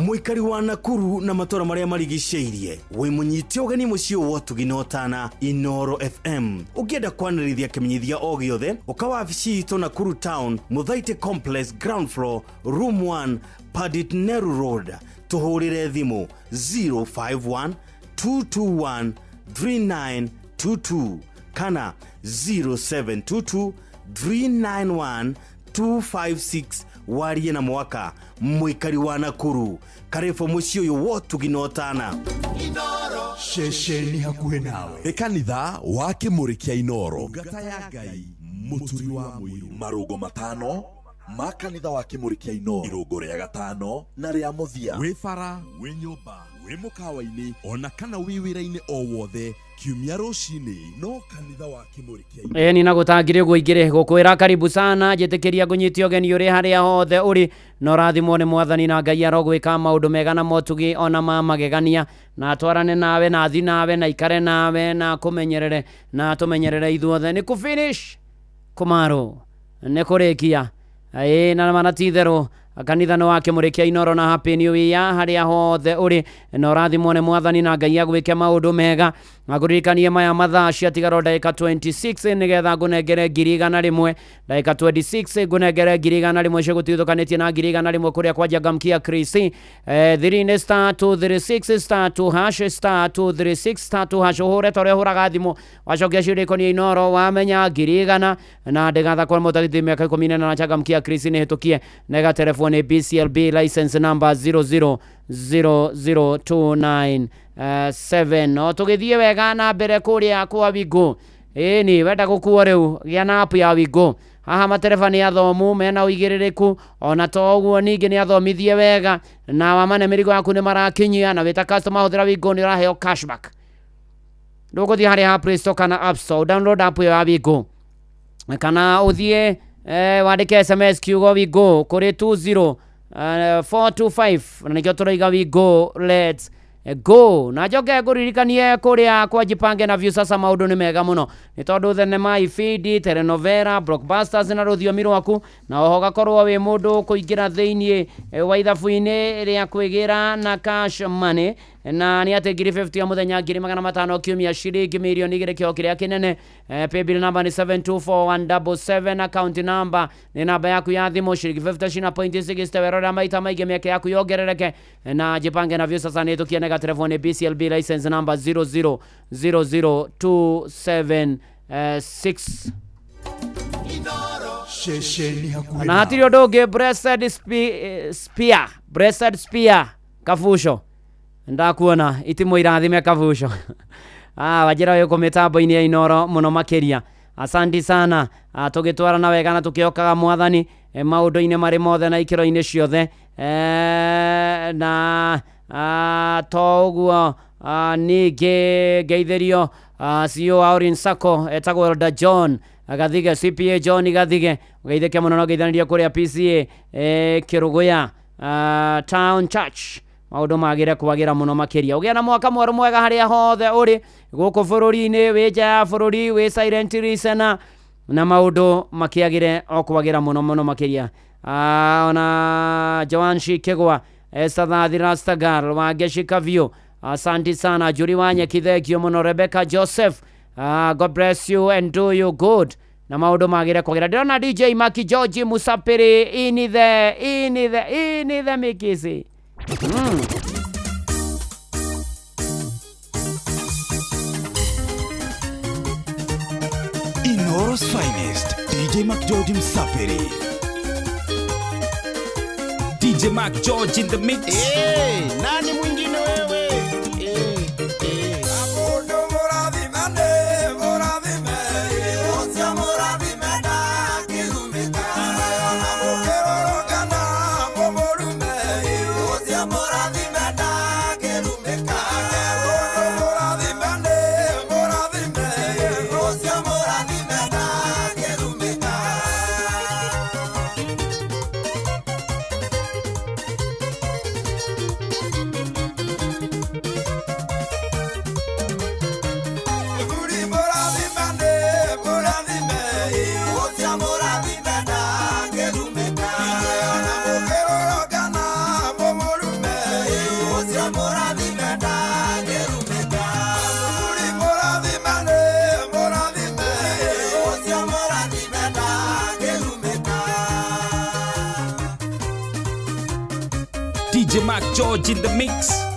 Mũikari wa Nakuru na matũra marĩa marigicĩirie, wĩ mũnyite ũgeni mũciĩ wa ũtugi na ũtana Inooro FM. Ũngĩenda kwanĩrĩria kĩmenyithia o gĩothe, ũka wabici itũ Nakuru Town, Mũthaitĩ Complex, ground floor, room 1, Pandit Nehru Road. Tũhũrĩre thimũ 051 221 3922 kana 0722 391 256. Warie na mwaka mũikari wa Nakuru. Karibu mũciĩ ũyũ wotugina ũtana. Ceceni hakuhĩ nawe. Nĩ kanitha wa Kĩmũrĩ kĩa Inoro, ngata ya Ngai, mũturi wa mũiru. Marũngo matano ma kanitha wa Kĩmũrĩ kĩa Inoro, irũngo rĩa gatano na rĩa mũthia. Wĩ bara, wĩ nyũmba, wĩ mũkawa-inĩ, ona kana wĩ wĩra-inĩ o wothe, kiumia rũcinĩ no kanitha wa Kĩmũrĩ kĩa Inoro. Ĩni na gũtangire ũguo ingĩrĩ gũkwĩra karibu sana, njĩtĩkĩria ngũnyite ũgeni ũrĩ harĩa hothe ũrĩ, na ũrathimwo nĩ mwathani na Ngai arogwĩka maũndũ mega na motugi ona ma magegania, na atwarane nawe na athi nawe na ikare nawe na kũmenyerere na tũmenyerere ithuothe. Nĩ kũ-finish kũmarũ nĩ kũrĩkia. Ĩĩ na mana ti itherũ, kanitha nĩ wa Kĩmũrĩ kĩa Inoro na happy new year harĩa hothe ũrĩ, na ũrathimwo nĩ mwathani na Ngai agwĩke maũndũ mega. Ngũririkanie maya mathaa ciatigara ndagĩka 26 nĩgetha ngũnengere 100,000, ndagĩka 26 ngũnengere 100,000 cigũtigithũkanĩtie na 100,000 kũrĩa kwa Changamkia Krisi. Thiri nĩ star 236 star 2 hash star 236 star 2 hash. Ũhũre ta ũrĩa ũhũraga thimũ wacokia ciũria ikoniĩ Inoro wamenya 100,000 na ndĩgathakwo mũtagĩti mĩaka 14 na Changamkia Krisi nĩ hĩtũkie na ĩgaterebwo nĩ BCLB license number 0000297. No tũgĩthiĩ wega na mbere kũrĩa kwa Wingo. Ĩni wenda gũkuo rĩu gĩa na app ya Wingo. Haha matereba nĩ athomu mena ũigĩrĩrĩku, ona to ũguo ningĩ nĩ athomithie wega, na wamane mĩrigo yaku nĩ marakinyia, na wĩta customer hũthĩra Wingo nĩ ũraheo cashback. Ndũgũthiĩ harĩa ha Play Store kana App Store, download app ĩyo ya Wingo, kana ũthiĩ wandĩke SMS kiugo Wingo kũrĩ 20425, na nĩkĩo tũroiga Wingo let's go. Na njoke ngũririkanie kũrĩa kwa Jipange na Viusasa maũndũ nĩ mega mũno, nĩ tondũ thenema, ibindi, telenovela, blockbusters na rũthiomi rwaku, na oho ũgakorwo wĩ mũndũ kũingĩra thĩiniĩ wa ithabu-inĩ rĩa kwĩgĩra na cash money, na nĩ atĩ 50,000 ya mũthenya, 500,000 kiumia, ciringi 2,000,000 kĩo kĩrĩa kĩnene. Paybill number nĩ 724177, account number nĩ namba yaku ya thimũ, ciringi 50 cina point 60. Werorera maita maingĩ mĩeke yaku yongerereke. Na Jipange na Viusasa nĩ ĩtũkie nega telefoni BCLB license number 0000276. Ceceni hakuhĩ Na hatirĩ ũndũ ũngĩ, Blessed Spear, Blessed Spear Kabuco, ndakuona itimũ irathime Kabuco. Wanjĩra ũyũ mĩtambo-inĩ ya Inoro mũno makĩria. Asanti sana. Tũgĩtwarana wega na tũkĩhokaga mwathani maũndũ-inĩ marĩ mothe na ikĩro-inĩ ciothe. Na to ũguo ningĩ ngeithĩrio CEO Aurin Sacco etagwo Elder John Gathige, CPA John Gathige, ũgeithĩke mũno na ũgeithanĩria kũrĩa PCA Kĩrũgũya Town Church. Maũndũ magĩre kwagĩra mũno makĩria. Ũgĩe na mwaka mwerũ mwega harĩa hothe ũrĩ gũkũ bũrũri-inĩ, wĩ nja ya bũrũri, wĩ silent listener, na maũndũ makĩagĩre o kwagĩra mũno mũno makĩria. Ona Joan Shikegwa, Esther Thathi Rastagar, Wangeshi Kavio, asanti sana. Juri Wanyeki, thengio mũno. Rebecca Joseph, God bless you and do you good, na maũndũ magĩre kwagĩra. Ndĩrona DJ Maki George Musapiri inithe inithe inithe mikisi. Inoro's finest, DJ Mac George Msapiri. DJ Mac George in the mix. Hey, nani mwingine wewe? DJ Mark George in the mix.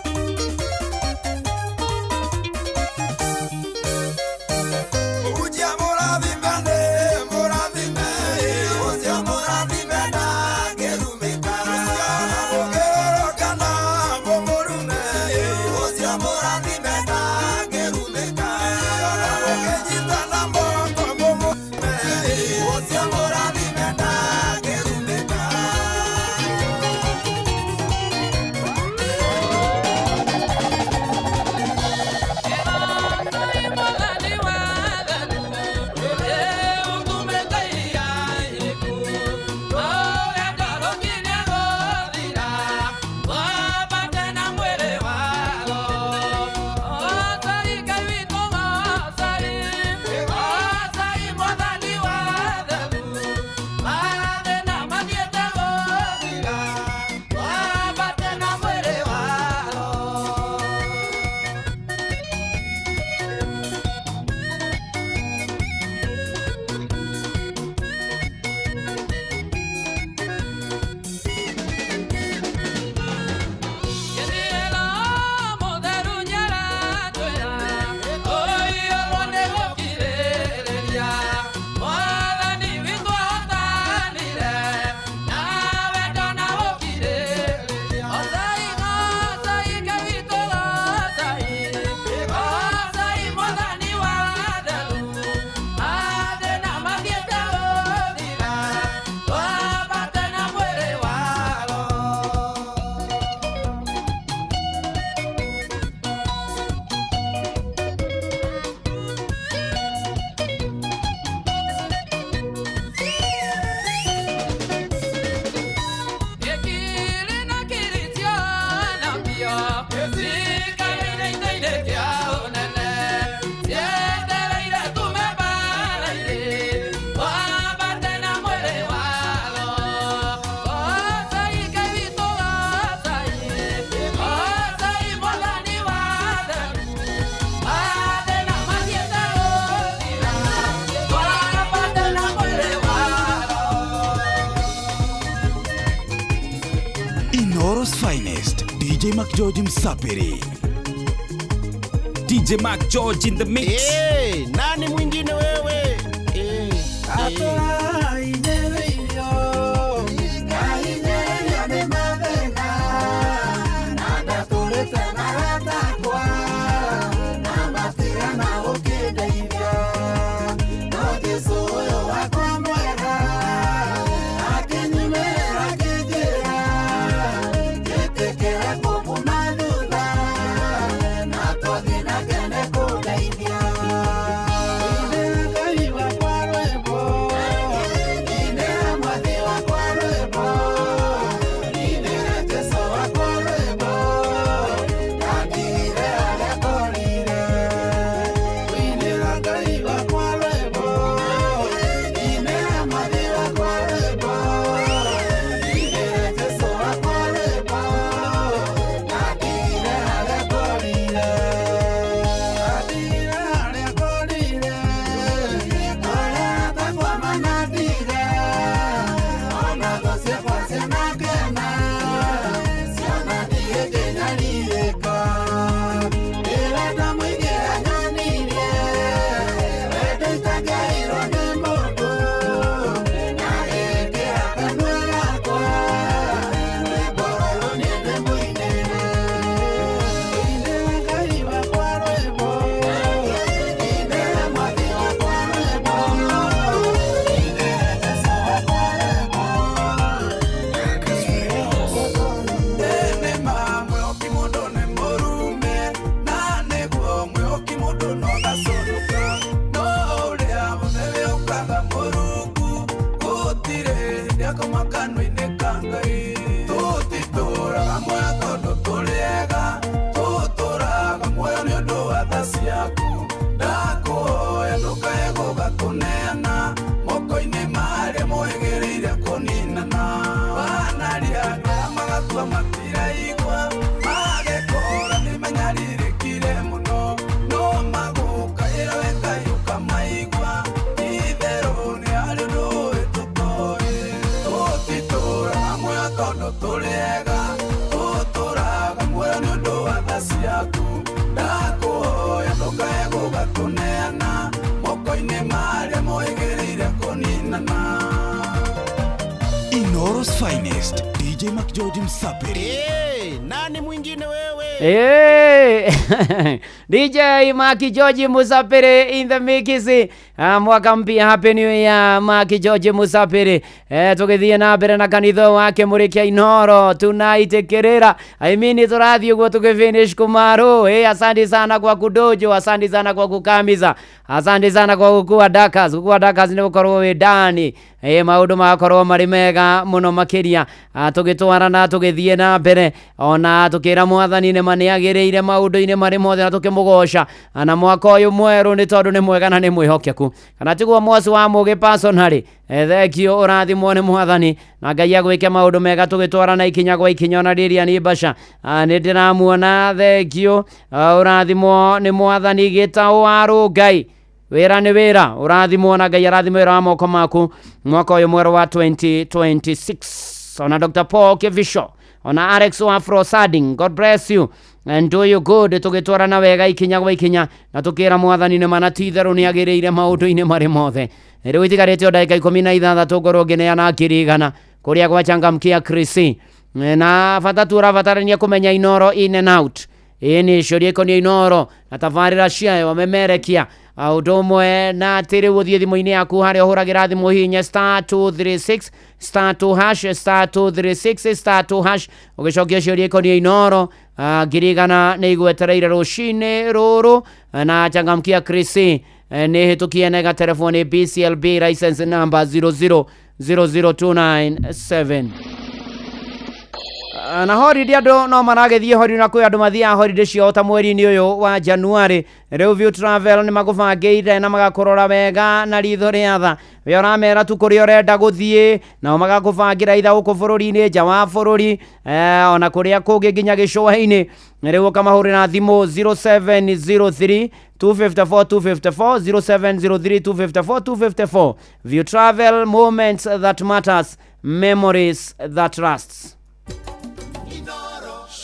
Inoro's finest, DJ Mark George Msapiri. DJ Mark George in the mix. Hey, nani mwingine wewe? Hey, hey. Tũtũraga muoyo tondũ tũrĩ ega. Inooro's finest DJ McGeorge Msapiri. Hey, nani mwingine wewe? Hey! DJ Maki George Musapiri in the mix. Mwaka mpya, happy new year Maki George Musapiri. Tugithie na mbere na kanitha wake Mũrĩkia Inooro tunaitikirira. I mean tũrathiĩ ũguo tũgĩfinish kumaru. Asante sana kwa kudojo, asante sana kwa kukamiza, asante sana kwa gukua dakas. Gukua dakas nĩ gũkorwo wĩ ndani. Maũndũ magakorwo marĩ mega mũno makĩria. Tũgĩtwarana tũgĩthiĩ na mbere ona tũkĩra mwathani nĩ ma nĩagĩrĩire maũndũ-inĩ marĩ mothe na tũkĩmũgoca na mwaka ũyũ mwerũ nĩ tondũ nĩ mwega na nĩ mwĩhokeku, kana tiguo mwaci wa mũgĩ personally. Thank you, ũrathimwo nĩ mwathani na Ngai agwĩke maũndũ mega tũgĩtwarana ikinya gwa ikinya. Ona rĩrĩa nĩ mbaca nĩ ndĩramuona, thank you, ũrathimwo nĩ mwathani gĩtaũ wa rũngai wĩra nĩ wĩra, ũrathimwo na Ngai arathimwo wĩra wa moko maku mwaka ũyũ mwerũ wa 2026. Ona Dr. Paul Kivisho, ona Alex wa Afro Sading, God bless you and do you good. Tũgĩtwarana wega ikinya gwa ikinya na tũkĩra mwathani nĩ mana ti itherũ nĩ agĩrĩire maũndũ-inĩ marĩ mothe. Rĩu itigarĩte o ndagĩka 16 ngorwo ngĩneana 100,000 kũrĩa gwa changamkia Krisi, na bata tu ũrabatarania kũmenya Inooro in and out. Ĩĩ nĩ ciũria ikoniĩ Inooro na tabarĩra ciayo wamemerekia ũndũ ũmwe na atĩ rĩu ũthiĩ thimũ-inĩ yaku harĩa ũhũragĩra thimũ hihinye star 236 star 2 hash, star 236 star 2 hash, ũgĩcokia ciũria ikoniĩ Inooro. 100,000 nĩ igwetereire rũcinĩ rũrũ na changamkia Krisi nĩ hĩtũkie nega telefoni BCLB license number 0000297. Na holiday andũ no maragĩthiĩ holiday, na kwĩ andũ mathiaga holiday ciao ta mweri-inĩ ũyũ wa January. Rĩu View Travel nĩ magũbangĩire na magakũrora wega na ritho rĩa tha. We ũramera tu kũrĩa ũrenda gũthiĩ, nao magakũbangĩra itha gũkũ bũrũri-inĩ, nja wa bũrũri, ona kũrĩa kũngĩ nginya gĩcũa-inĩ. Rĩu ũkamahũrĩra thimũ 0703 254 254, 0703 254 254. View Travel, moments that matters, memories that lasts.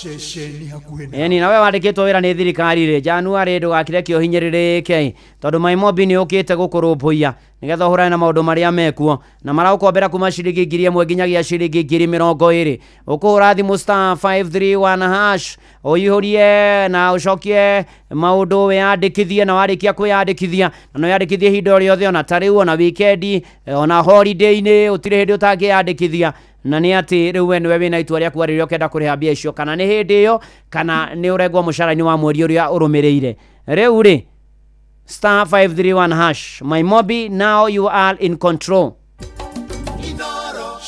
Ceceni hakuhĩ nawe. Ĩni nawe wandĩkĩtwo wĩra nĩ thirikari rĩ, January ndũgakire ũhinyĩrĩrĩke tondũ Maimobi nĩ ũkĩte gũkũrũmbũiya nĩgetha ũhũrane na maũndũ marĩa mekuo na maragũkombera kuma ciringi 1,000 nginyagia ciringi 20,000. Ũkũhũra thimũ star 531 hash ũihũrie na ũcokie maũndũ wĩyandĩkithie, na warĩkia kwĩyandĩkithia na no wĩyandĩkithie ihinda o rĩothe, ona ta rĩu, ona wikendi, ona holiday-inĩ, ũtirĩ hĩndĩ ũtangĩyandĩkithia. Na nĩ atĩ rĩu we nĩwe wĩna itua rĩa kuga rĩrĩa ũkenda kũrĩha mbia icio, kana nĩ hĩndĩ ĩyo kana nĩ ũrengwo mũcara-inĩ wa mweri ũrĩa ũrũmĩrĩire. Rĩu rĩ, star 531 hash, Maimobi, now you are in control.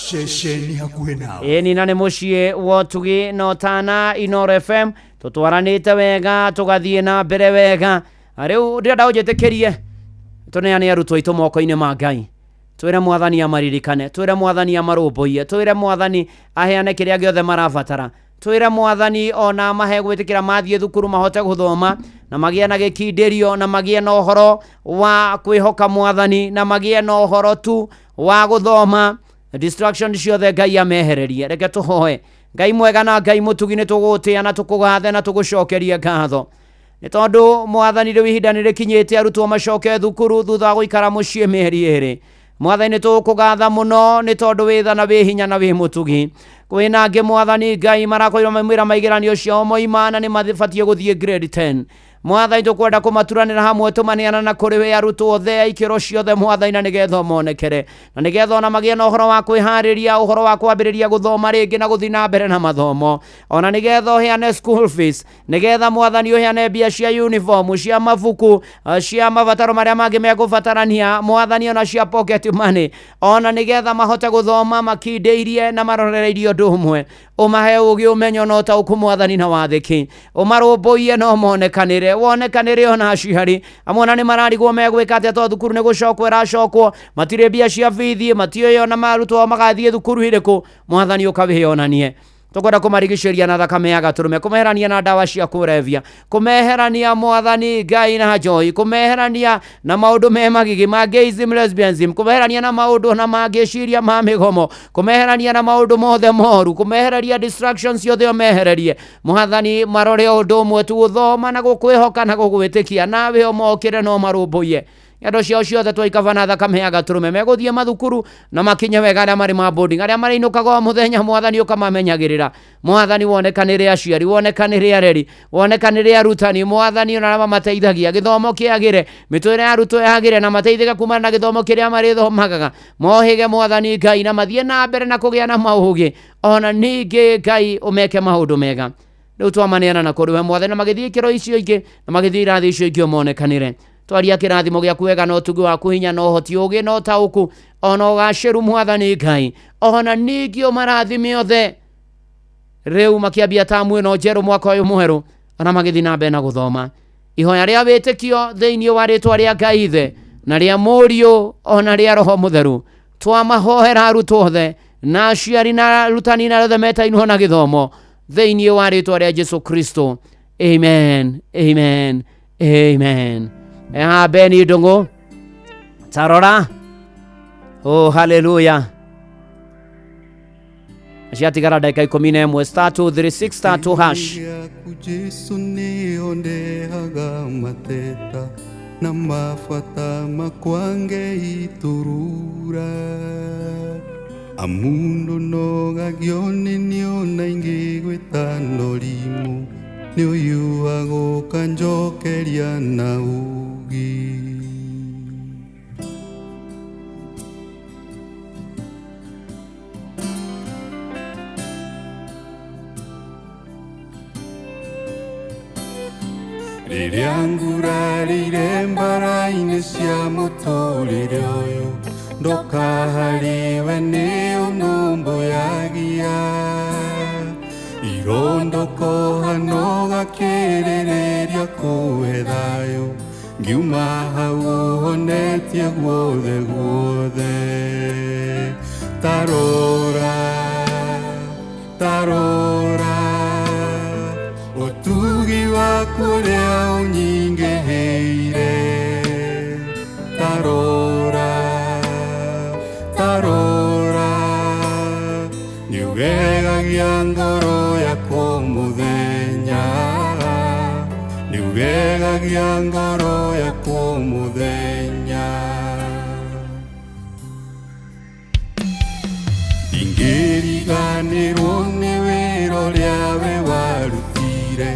Ceceni hakuhĩ nawe. Ĩni na nĩ mũciĩ wa ũtugi na ũtana Inooro FM, tũtwaranĩte wega tũgathiĩ na mbere wega. Rĩu ndĩrenda ũnjĩtĩkĩrie tũneane arutwo aitũ moko-inĩ ma Ngai, twĩre mwathani amaririkane, twĩre mwathani amarũmbũiye, twĩre mwathani aheane kĩrĩa gĩothe marabatara, twĩre mwathani ona mahe gwĩtĩkĩra mathiĩ thukuru mahote gũthoma na magĩe na gĩkindĩrio na magĩe na ũhoro wa kwĩhoka mwathani na magĩe na ũhoro tu wa gũthoma. Distraction ciothe Ngai amehererie. Reke tũhoe. Ngai mwega na Ngai mũtugi, nĩ tũgũgũtĩa na tũkũgathe na tũgũcokerie ngatho nĩ tondũ mwathani rĩu ihinda nĩ rĩkinyĩte arutwo macoke thukuru thutha wa gũikara mũciĩ mĩeri 2. Mwathani nĩ tũgũkũgatha mũno nĩ tondũ wĩ tha na wĩ hinya na wĩ mũtugi. Kwĩna angĩ mwathani Ngai marakorirwo maimwĩra maigeranio ciao moima na nĩ mabatiĩ gũthiĩ grade 10. Mwathani tũkwenda kũmaturanĩra hamwe tũmaneana na kũrĩ we arutwo othe a ikĩro ciothe mwathani, na nĩgetha monekere na nĩgetha ona magĩe na ũhoro wa kwĩharĩria, ũhoro wa kwambĩrĩria gũthoma rĩngĩ na gũthiĩ na mbere na mathomo, ona nĩgetha ũheane school fees, nĩgetha mwathani ũheane mbia cia uniform, cia mabuku, cia mabataro marĩa mangĩ megũbatarania mwathani, ona cia pocket money, ona nĩgetha mahote gũthoma makindĩirie na marorereirie ũndũ ũmwe. Ũmahe ũgĩ, ũmenyo na ũtaũku mwathani na wathĩki, ũmarũmbũiye na ũmonekanĩre, wonekanĩre ona aciari amwe ona nĩ mararigwo megwĩka atĩa tondũ thukuru nĩ gũcokwo ĩracokwo, matirĩ mbia cia bithi, matiũĩ ona marutwo magathiĩ thukuru ĩrĩkũ. Mwathani ũkawĩonanie. Tũkwenda kũmarigicĩria na thakame ya gatũrũme, kũmeherania na ndawa cia kũrebia, kũmeherania mwathani Ngai na njohi, kũmeherania na maũndũ me magigi ma gayism, lesbianism, kũmeherania na maũndũ na mangĩciria ma mĩgomo, kũmeherania na maũndũ mothe moru, kũmehereria distractions ciothe ũmehererie mwathani. Marore o ũndũ ũmwe tu, gũthoma na gũkwĩhoka na gũgwĩtĩkia, nawe ũmokĩre na ũmarũmbũiye. Ng'endo ciao ciothe twaikaba na thakame ya gatũrũme. Megũthiĩ mathukuru na makinye wega arĩa marĩ ma boarding, arĩa marĩinũkaga o mũthenya, Mwathani ũkamamenyagĩrĩra. Mwathani wonekanĩre aciari, wonekanĩre areri, wonekanĩre arutani, Mwathani ona arĩa mamateithagia, gĩthomo kĩagĩre, mĩtũrĩre ya arutwo yagĩre, na mateithĩke kumana na gĩthomo kĩrĩa marĩthomagaga. Mohĩge Mwathani Ngai na mathiĩ na mbere na kũgĩa na maũgĩ, ona ningĩ Ngai ũmeke maũndũ mega. Rĩu twamaneana na kũrĩ we Mwathani, na magĩthiĩ ikĩro icio ingĩ na magĩthiĩ irathi icio ingĩ ũmonekanĩre. Twaria kĩrathimo gĩaku wega na ũtugi waku, hinya na ũhoti, ũgĩ na ũtaũku, ona ũgacĩru Mwathani Ngai, ona ningĩ ũmarathime othe. Rĩu makĩambia tamu ĩno njerũ, mwaka ũyũ mwerũ, ona magĩthiĩ na mbere na gũthoma. Ihoya rĩa wĩtĩkio thĩinĩ wa rĩtwa rĩa Ngai Ithe na rĩa Mũriũ ona rĩa Roho Mũtheru, twamahoera arutwo othe na aciari na arutani na othe metainwo na gĩthomo thĩinĩ wa rĩtwa rĩa Jesu Kristo. Amen, amen, amen. Eha Beni Ndung'u, tarora. Oh, haleluya. Ciatigara ndagĩka 11, *236 *2 hash. Yaku Jesu nĩo ndehaga mateta na mabata makwa ngeiturura amundu nogagio nĩ niona ingĩ gwĩtano rimũ nĩ ũyũ agũka njokeria na ũgĩ. Rĩrĩa ngurarĩire mbara-inĩ cia mũtũrĩre ũyũ ndoka harĩwe nĩ ũnũmbũyagia irondokoha no gakĩrĩrĩria kũhe thayũ ngiuma hau ũhonetie guothe guothe. Tarora, tarora, ũtugi waku ũrĩa ũnyingĩhĩire. Tarora, tarora, nĩũgegagia ngoro yakwa mũthenya, nĩũgegagia ngoro yakwa mũthenya. Ndingĩriganĩrwo nĩ wĩra ũrĩa we warutire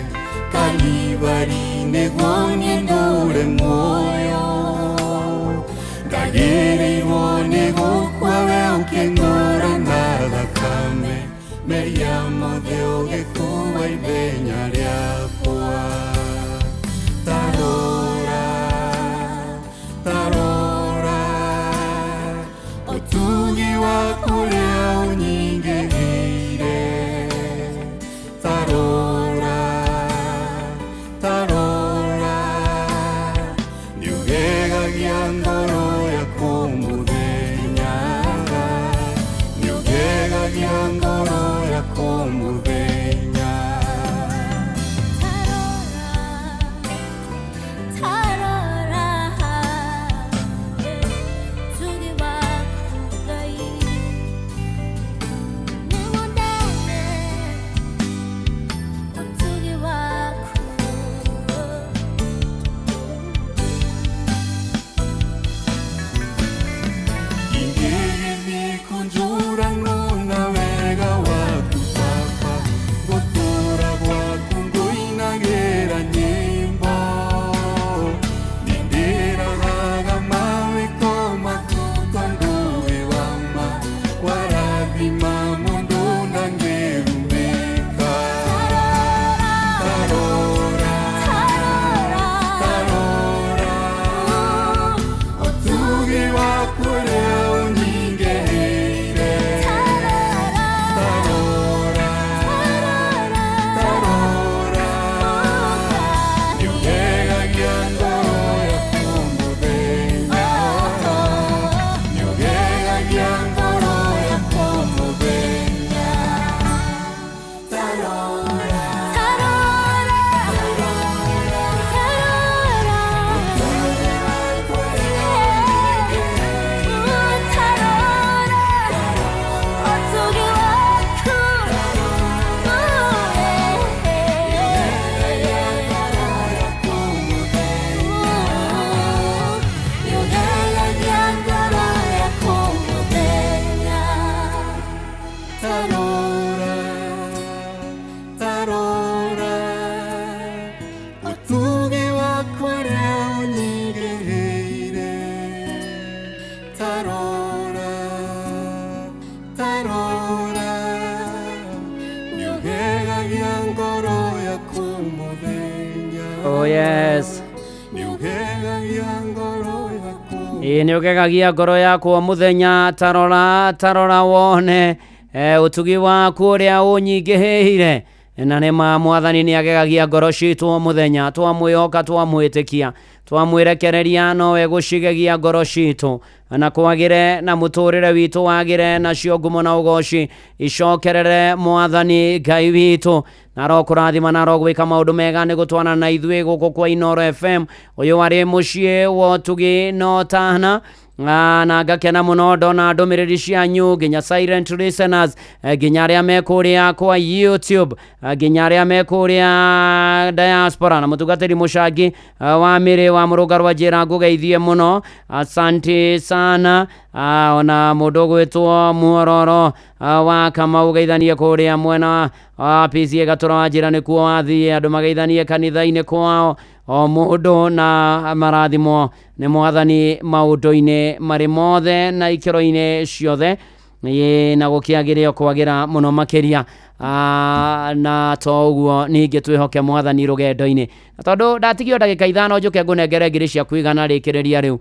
Kalivari nĩguo niĩ ndũre muoyo, ndagĩrĩirwo nĩ gũkua we ũkĩngũra na thakame mehia mothe ũgĩkua ithenya rĩakwa. Tarora, tarora, ũtugi waku ũrĩa ũnyingĩhĩire. Tarora, tarora, nĩũgegagia ngoro yakwa mũthenya, nĩũgegagia ngoro yakwa mũthenya. Tarora, tarora, ũtugi waku ũrĩa ũnyigĩrĩire. Tarora, tarora, nĩũgegagia ngoro yaku mũthenya. Oh yes. Nĩũgegagia ngoro yaku. Ĩĩ nĩũgegagia ngoro yakwa mũthenya, tarora tarora wone ũtugi waku ũrĩa ũnyingĩhĩire. Na nĩ ma mwathani nĩ agegagia ngoro citũ o mũthenya, twamwĩhoka twamwĩtĩkia twamwĩrekereria nowe gũcigegia ngoro citũ, na kwagĩre na mũtũrĩre witũ wagĩre, nacio ngumo na ũgoci icokerere mwathani Ngai witũ. Na arokũrathima na arogwĩka maũndũ mega nĩ gũtwana na ithuĩ gũkũ kwa Inooro FM. Ũyũ warĩ mũciĩ wa ũtugi na ũtana. Na ngakena mũno ndona ndũmĩrĩri cianyu, nginya silent listeners, nginya arĩa me kũrĩa kwa YouTube, nginya arĩa me kũrĩa diaspora, na mũtungatĩri mũcangi wa mĩrĩ wa mũrũngarũ njĩra ngũgeithie mũno, asante sana. Ona mũndũ ũgwĩtwo Muororo wa Kamau geithanie kũrĩa mwena wa PCA Gatũra wa njĩra nĩkuo wathiĩ, andũ mageithanie kanitha-inĩ kwao o mũndũ na marathimo nĩ mwathani maũndũ-inĩ marĩ mothe na ikĩro-inĩ ciothe. Ĩĩ, na gũkĩagĩre o kwagĩra mũno makĩria. Na to ũguo ningĩ twĩhoke mwathani rũgendo-inĩ, na tondũ ndatigio ndagĩka 5 njũke ngũnengere ngiri ciaku igana rĩkĩrĩria rĩu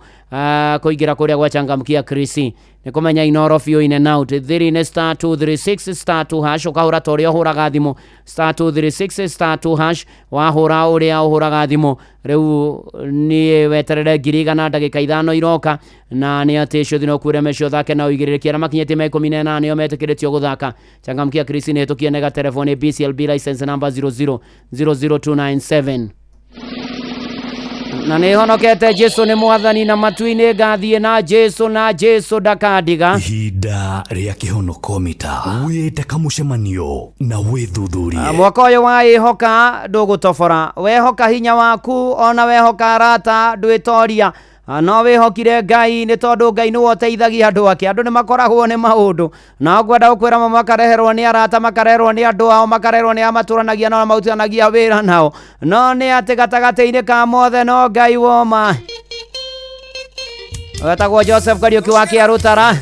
kũingĩra kũrĩa gwa Changamkia Krisi nĩ kũmenya Inooro biũ in and out. Thiri nĩ star 236 star 2 hash, ũkahũra ta ũrĩa ũhũraga thimũ star 236 star 2 hash, wahũra ũrĩa ũhũraga thimũ rĩu niĩ weterere ngiri igana ndagĩka 5 iroka, na nĩ atĩ cio thino kuure mecio thake na ũigĩrĩrĩki arĩa makinyĩtie ma 18 nĩo metĩkĩrĩtio gũthaka. Changamkia Krisi nĩ ĩtũkie nega telefoni BCLB license number 0000297. Na nĩ honokete Jesu nĩ mwathani, na matu-inĩ ngathiĩ na Jesu, na Jesu ndakandiga. Ihinda rĩa kĩhonoko mita wĩte kamũcemanio na wĩthuthurie. Mwaka ũyũ wa ĩhoka ndũgũtobora, wehoka hinya waku ona wehoka arata ndwĩtoria, no wĩhokire Ngai nĩ tondũ Ngai nĩwe ũteithagia andũ ake. Andũ nĩ makoragwo nĩ maũndũ, na ngwenda gũkwĩra mamwe makareherwo nĩ arata, makareherwo nĩ andũ ao, makareherwo nĩ amatũranagia na marutithanagia wĩra nao, no nĩ atĩ gatagatĩ-inĩ ka mothe no Ngai woma. Wetagwo Joseph Kariũki wa Kĩarũtara.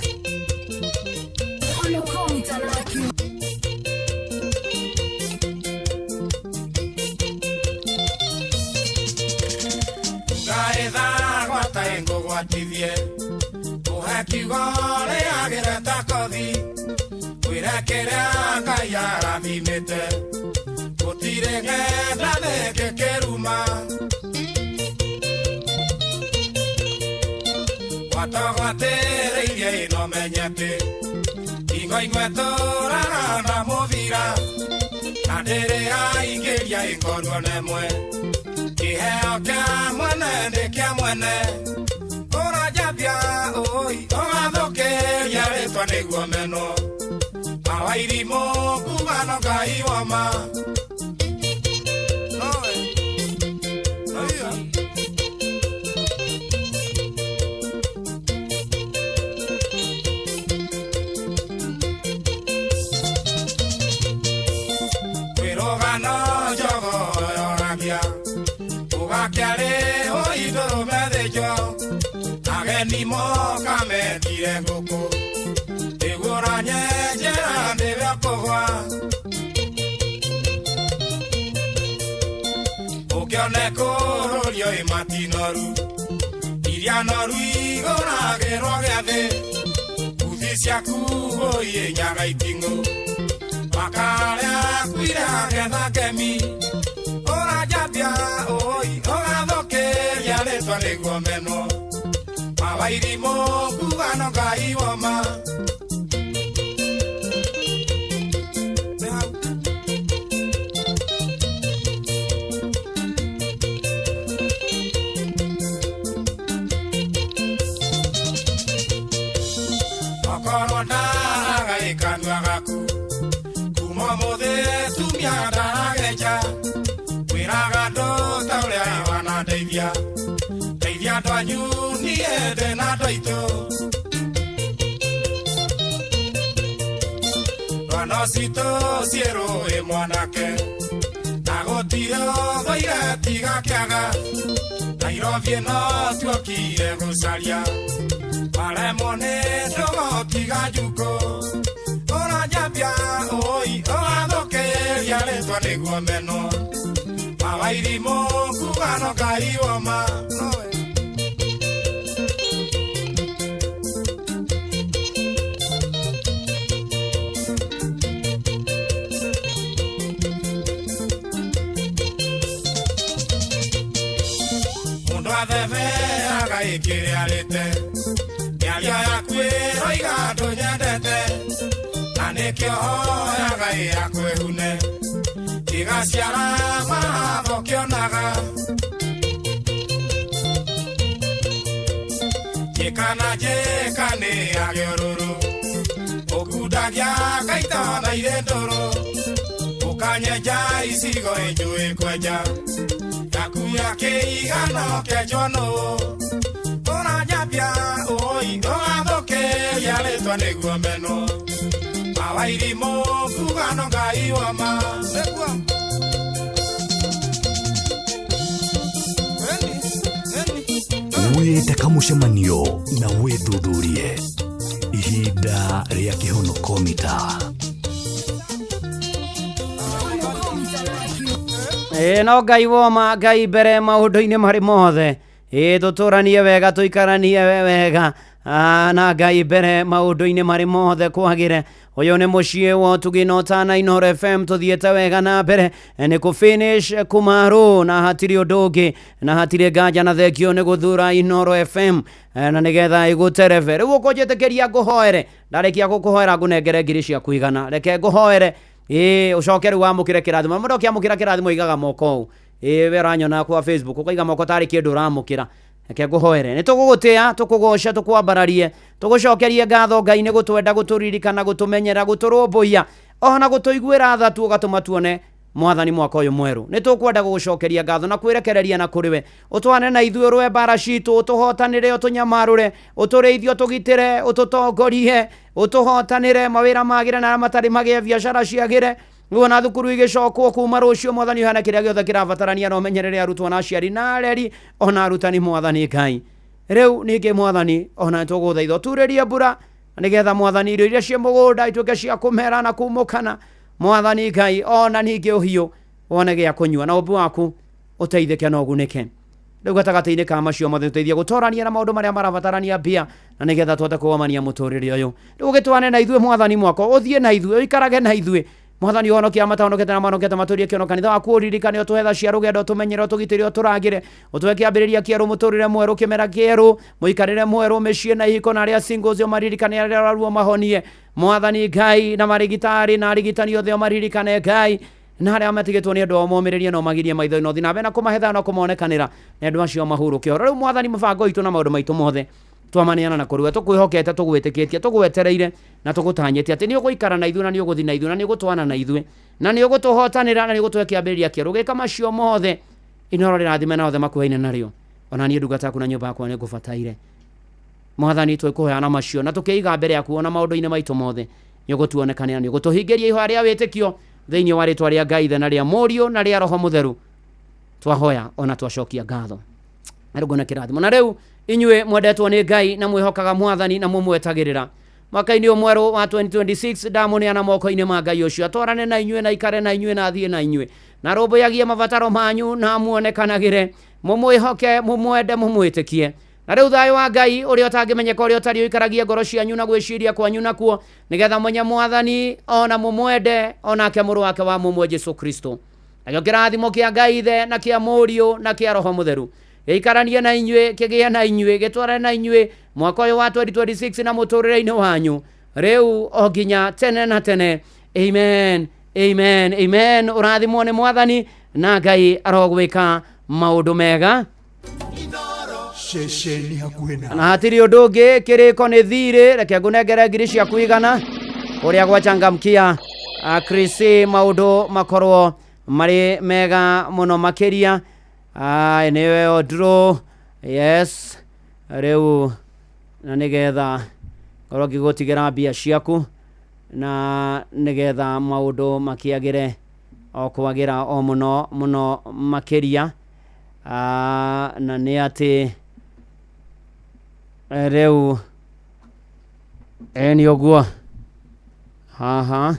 Ndũgano citũ ciĩrũĩ mwanake na gũtirĩ ũthũire tiga kĩaga Nairobi ĩno tuokire gũcaria maremwo nĩ ndũgũ tiga njukũ ũranjambia ũi ũgathũkĩria rĩtwa nĩguo menwo mawairimũ kuga no Ngai woma. Mundu athebeaga ĩkĩrĩarĩte mĩario yaku ĩroiga ndũnyendete na nĩkĩo hoyaga ĩyakwĩhune tigaciara mahatho kĩonaga njĩka na njĩka nĩ yage ũrũrũ ũkundagia ngaita na irĩ ndũrũ ũkanyenja icigo ĩnjũĩ kwenja yaku ya kĩigano kĩenjwo nũ ũranjambia ũi ũgathũkĩria rĩtwa nĩguo menwo mawairimũ kuga no Ngai woma. Wĩte kamũcemanio na wĩthuthurie ihinda rĩa kĩhonokomita. No Ngai woma, Ngai mbere maũndũ-inĩ marĩ mothe. Tũtũranie wega, tũikaranie wega na Ngai mbere maũndũ-inĩ marĩ mothe kwagĩre. Ũyũ nĩ mũciĩ wa ũtugi na ũtana Inooro FM, tũthiĩte wega na mbere nĩ kũ finish kumaru na hatirĩ ũndũ ũngĩ na hatirĩ nganja na thengio nĩ gũthura Inooro FM na nĩgetha ĩgũterebe. Rĩu ũkũnjĩtĩkĩria ngũhoere, ndarĩkia gũkũhoera ngũnengere ngiri ciaku igana, reke ngũhoere ũcoke rĩu wamũkĩre kĩrathimo. Mũndũ ũkĩamũkĩra kĩrathimo igaga moko ũũ, we ũranyona kwa Facebook ũkaiga moko tarĩ kĩndũ ũramũkĩra. Reke ngũhoere. Nĩ tũgũgũtĩa, tũkũgoce, tũkwambararie, tũgũcokerie ngatho Ngai nĩ gũtwenda, gũtũririkana, gũtũmenyera, gũtũrũmbũiya ona gũtũiguĩra tha tu ũgatũma tuone mwathani mwaka ũyũ mwerũ. Nĩ tũkwenda gũgũcokeria ngatho na kwĩrekereria na kũrĩ we, ũtwane na ithuĩ ũrũe mbara citũ, ũtũhotanĩre, ũtũnyamarũre, ũtũrĩithie, ũtũgitĩre, ũtũtongorie, ũtũhotanĩre, mawĩra magĩre na arĩa matarĩ magĩe, biacara ciagĩre, nĩguo na thukuru igĩcokwo kuma rũciũ. Mwathani ũheane kĩrĩa gĩothe kĩrabatarania na ũmenyerere arutwo na aciari na areri ona arutani mwathani Ngai. Rĩu ningĩ mwathani ona nĩtũgũthaitha ũturĩrie mbura nĩgetha mwathani irio iria ciĩ mũgũnda ituĩke cia kũmera na kumũkana mwathani Ngai, ona ningĩ ũhiũ wone gĩa kũnyua na ũmbi waku ũteithĩke na ũgunĩke. Rĩu gatagatĩ-inĩ ka macio mothe ũteithie gũtorania na maũndũ marĩa marabatarania mbia na nĩgetha tũhote kũgomania mũtũrĩre ũyũ. Rĩu ũgĩtwane na ithuĩ mwathani mwaka, ũthiĩ na ithuĩ, ũikarage na ithuĩ mwathani, ũhonokie matahonokete na mahonokete matũrie kĩono kanitha waku ũririkane, ũtũhe tha cia rũgendo, ũtũmenyere, ũtũgitĩre, ũtũrangĩre, ũtũhe kĩambĩrĩria kĩerũ, mũtũrĩre mwerũ, kĩmera kĩerũ, mũikarĩre mwerũ, mĩciĩ na ihiko, na arĩa singles ũmaririkane, arĩa araruo mahonie mwathani Ngai, na marigitari na arigitani othe ũmaririkane Ngai, na arĩa matigĩtwo nĩ andũ ao momĩrĩrie na ũmagirie maitho-inĩ ũthiĩ na mbere na kũmahe thayũ na kũmonekanĩra na andũ acio mahurũke ũhoro. Rĩu mwathani mũbango witũ na maũndũ maitũ mothe twamaneana na kũrĩ we, tũkwĩhokete, tũgwĩtĩkĩtie, tũgwetereire na tũgũtanyĩte atĩ nĩ ũgũikara na ithuĩ na nĩ ũgũthiĩ na ithuĩ na nĩ ũgũtwana na ithuĩ na nĩ ũgũtũhotanĩra na nĩ ũgũtũhe kĩambĩrĩria kĩerũ. Gĩka macio mothe Inooro rĩrathime na othe makuhaine narĩo. Ona niĩ ndungata yaku na nyũmba yakwa nĩ ngũbataire mwathani, twĩkũheana macio na tũkĩiga mbere yaku ona maũndũ-inĩ maitũ mothe nĩ ũgũtuonekanĩra, nĩ ũgũtũhingĩria ihoya rĩa wĩtĩkio thĩinĩ wa rĩtwa rĩa Ngai Ithe na rĩa Mũriũ na rĩa Roho Mũtheru. Twahoya ona twacokia ngatho na rĩu ngona kĩrathimo. Na rĩu inyuĩ mwendetwo nĩ Ngai na mwĩhokaga mwathani na mũmwetagĩrĩra mwaka-inĩ ũyũ mwerũ wa 2026, ndamũneana moko-inĩ ma Ngai ũcio atwarane na inyuĩ na ikare na inyuĩ na athiĩ na inyuĩ na rũmbũyagie mabataro manyu na muonekanagĩre, mũmwĩhoke, mũmwende, mũmwĩtĩkie. Na rĩu thayũ wa Ngai ũrĩa ũtangĩmenyeka, ũrĩa ũtarĩ, ũikaragie ngoro cianyu na gwĩciria kwanyu nakuo, nĩgetha mwenye mwathani ona mũmwende onake mũrũ wake wa mũmwe Jesu Kristo. Nakĩo kĩrathimo kĩa Ngai Ithe na kĩa Mũriũ na kĩa Roho Mũtheru gĩikaranie na inyuĩ, kĩgĩe na inyuĩ, gĩtwarane na inyuĩ mwaka ũyũ wa 2026 na mũtũrĩre-inĩ wanyu rĩu o nginya tene na tene. Amen, amen, amen. Ũrathimwo nĩ mwathani na Ngai arogwĩka maũndũ mega. Ceceni hakuhĩ na Na hatirĩ ũndũ ũngĩ, kĩrĩko nĩ thirĩ. Reke ngũnengere ngiri ciaku igana kũrĩa gwachangamkia Krisi, maũndũ makorwo marĩ mega mũno makĩria. Nĩwe draw, yes. Rĩu na nĩgetha ngorwo ngĩgũtigĩra mbia ciaku. Na nĩgetha maũndũ makĩagĩre o kwagĩra o mũno mũno makĩria. Na nĩ atĩ rĩu nĩ ũguo haha.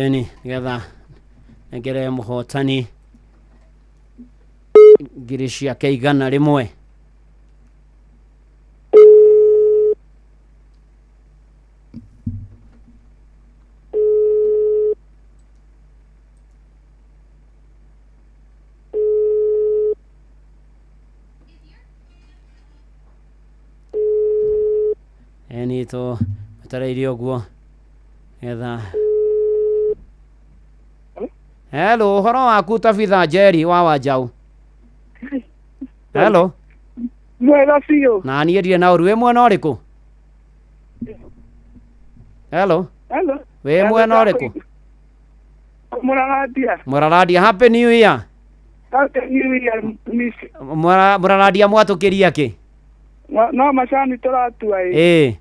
Ĩni nĩgetha nengere mũhotani ngiri ciake 100. Ĩni tũ twetereire ũguo nĩgetha. Hello, ũhoro waku Tabitha Njeri wa Wanjaũ. Hello. Mwega biũ. Na niĩ ndirĩ na ũru. Wĩ mwena ũrĩkũ? Hello. Hello. Wĩ mwena ũrĩkũ? Mũrarandia. Mũrarandia. Happy New Year. Happy New Year, Miss. Mũrarandia mwatũkĩria kĩ? No macani tũratua ĩ. Ĩ.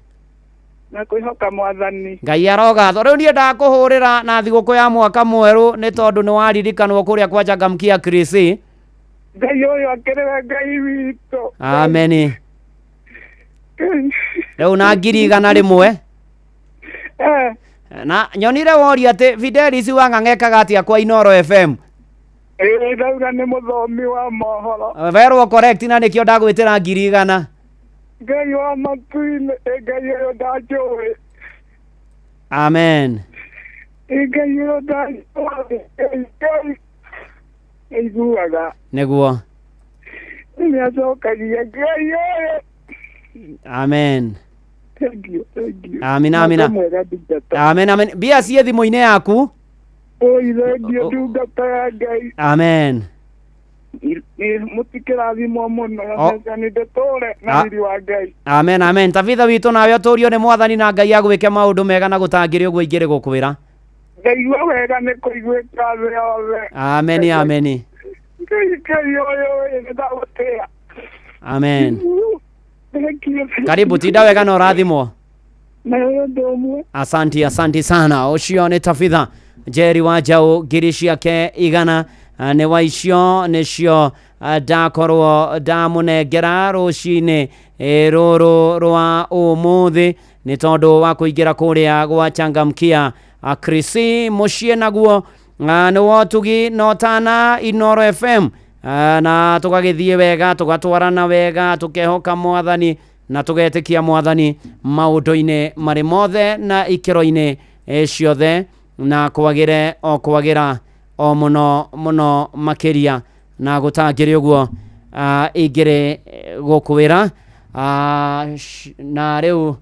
Na kwĩhoka Mwathani. Ngai arogathwo. Rĩu niĩ ndakũhũrĩra na thigũkũ ya mwaka mwerũ nĩ tondũ nĩ waririkanwo kũrĩa kwa Changamkia Krisi. Ngai ũyũ akĩrĩ we Ngai witũ. Ameni. Rĩu na 100,000. Na nyonire woria atĩ Fidelis Wang'ang'a ekaga atĩa kwa Inooro FM. Ĩĩ ndauga nĩ mũthomi wa mohoro. Werwo correct na nĩkĩo ndagwĩtĩra 100,000. Ngai wa matu-inĩ, ĩ Ngai ũyũ ndanjũĩ. Amen. Ĩ Ngai ũyũ ndanjũĩ. Ngai aiguaga. Nĩguo. Nĩ acokagia Ngai ũyũ. Amen. Thank you, thank you. Amina, amina. Mwaka mwega ndungata. Amen, amen. Mbia ciĩ thimũ-inĩ yaku. Oi, thengiũ ndungata ya Ngai. Amen. Mũtikĩrathimwo mũno O- nĩ ndũtũre na riri wa Ngai. Amen, amen. Tabitha witũ nawe ũtũrio nĩ Mwathani na Ngai agwĩke maũndũ mega na gũtangĩrĩ ũguo ingĩrĩ gũkwĩra. Ngaigua wega nĩ kũiguĩka thĩ yothe. Ameni, ameni. Ngai Ngai ũyũ ĩ nĩndagũtĩĩa. Amen. Thank you. Karibu, tinda wega na ũrathimwo. Na ũndũ ũmwe. Asanti, asanti sana. Ũcio nĩ Tabitha Njeri wa Njaũ, ngiri ciake 100 nĩ wa icio nĩcio ndakorwo ndamũnengera rũcinĩ rũrũ rwa ũmũthĩ nĩ tondũ wa kũingĩra kũrĩa gwa Changamkia Krisi mũciĩ naguo nĩ wotugi na ũtana Inooro FM, na tũgagĩthiĩ wega, tũgatwarana wega, tũkehoka Mwathani na tũgetĩkia Mwathani maũndũ-inĩ marĩ mothe na ikĩro-inĩ ciothe, na kwagĩre o kwagĩra o mũno mũno makĩria na gũtangĩrĩ ũguo ingĩrĩ gũkwĩra. Na rĩu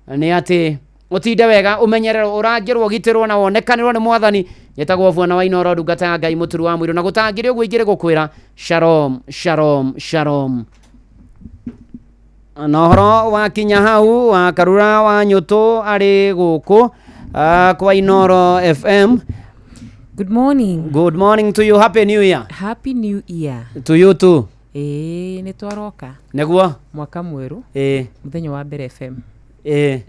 nĩ atĩ ũtinde wega, ũmenyererwo, ũrangĩrwo, ũgitĩrwo na wonekanĩrwo nĩ Mwathani. Njĩtagwo Bwana wa Inooro, ndungata ya Ngai mũturu wa mũirũ, na gũtangĩrĩ ũguo ingĩrĩ gũkwĩra shalom, shalom, shalom. Na ũhoro wakinya hau wa Karura wa Nyũtũ arĩ gũkũ kwa Inooro FM. Good morning. Good morning to you. Happy New Year. Happy New Year. To you too. Ĩĩ nĩ twaroka. Nĩguo. Mwaka mwerũ. Ĩĩ. Mũthenya wa mbere FM. Ĩĩ.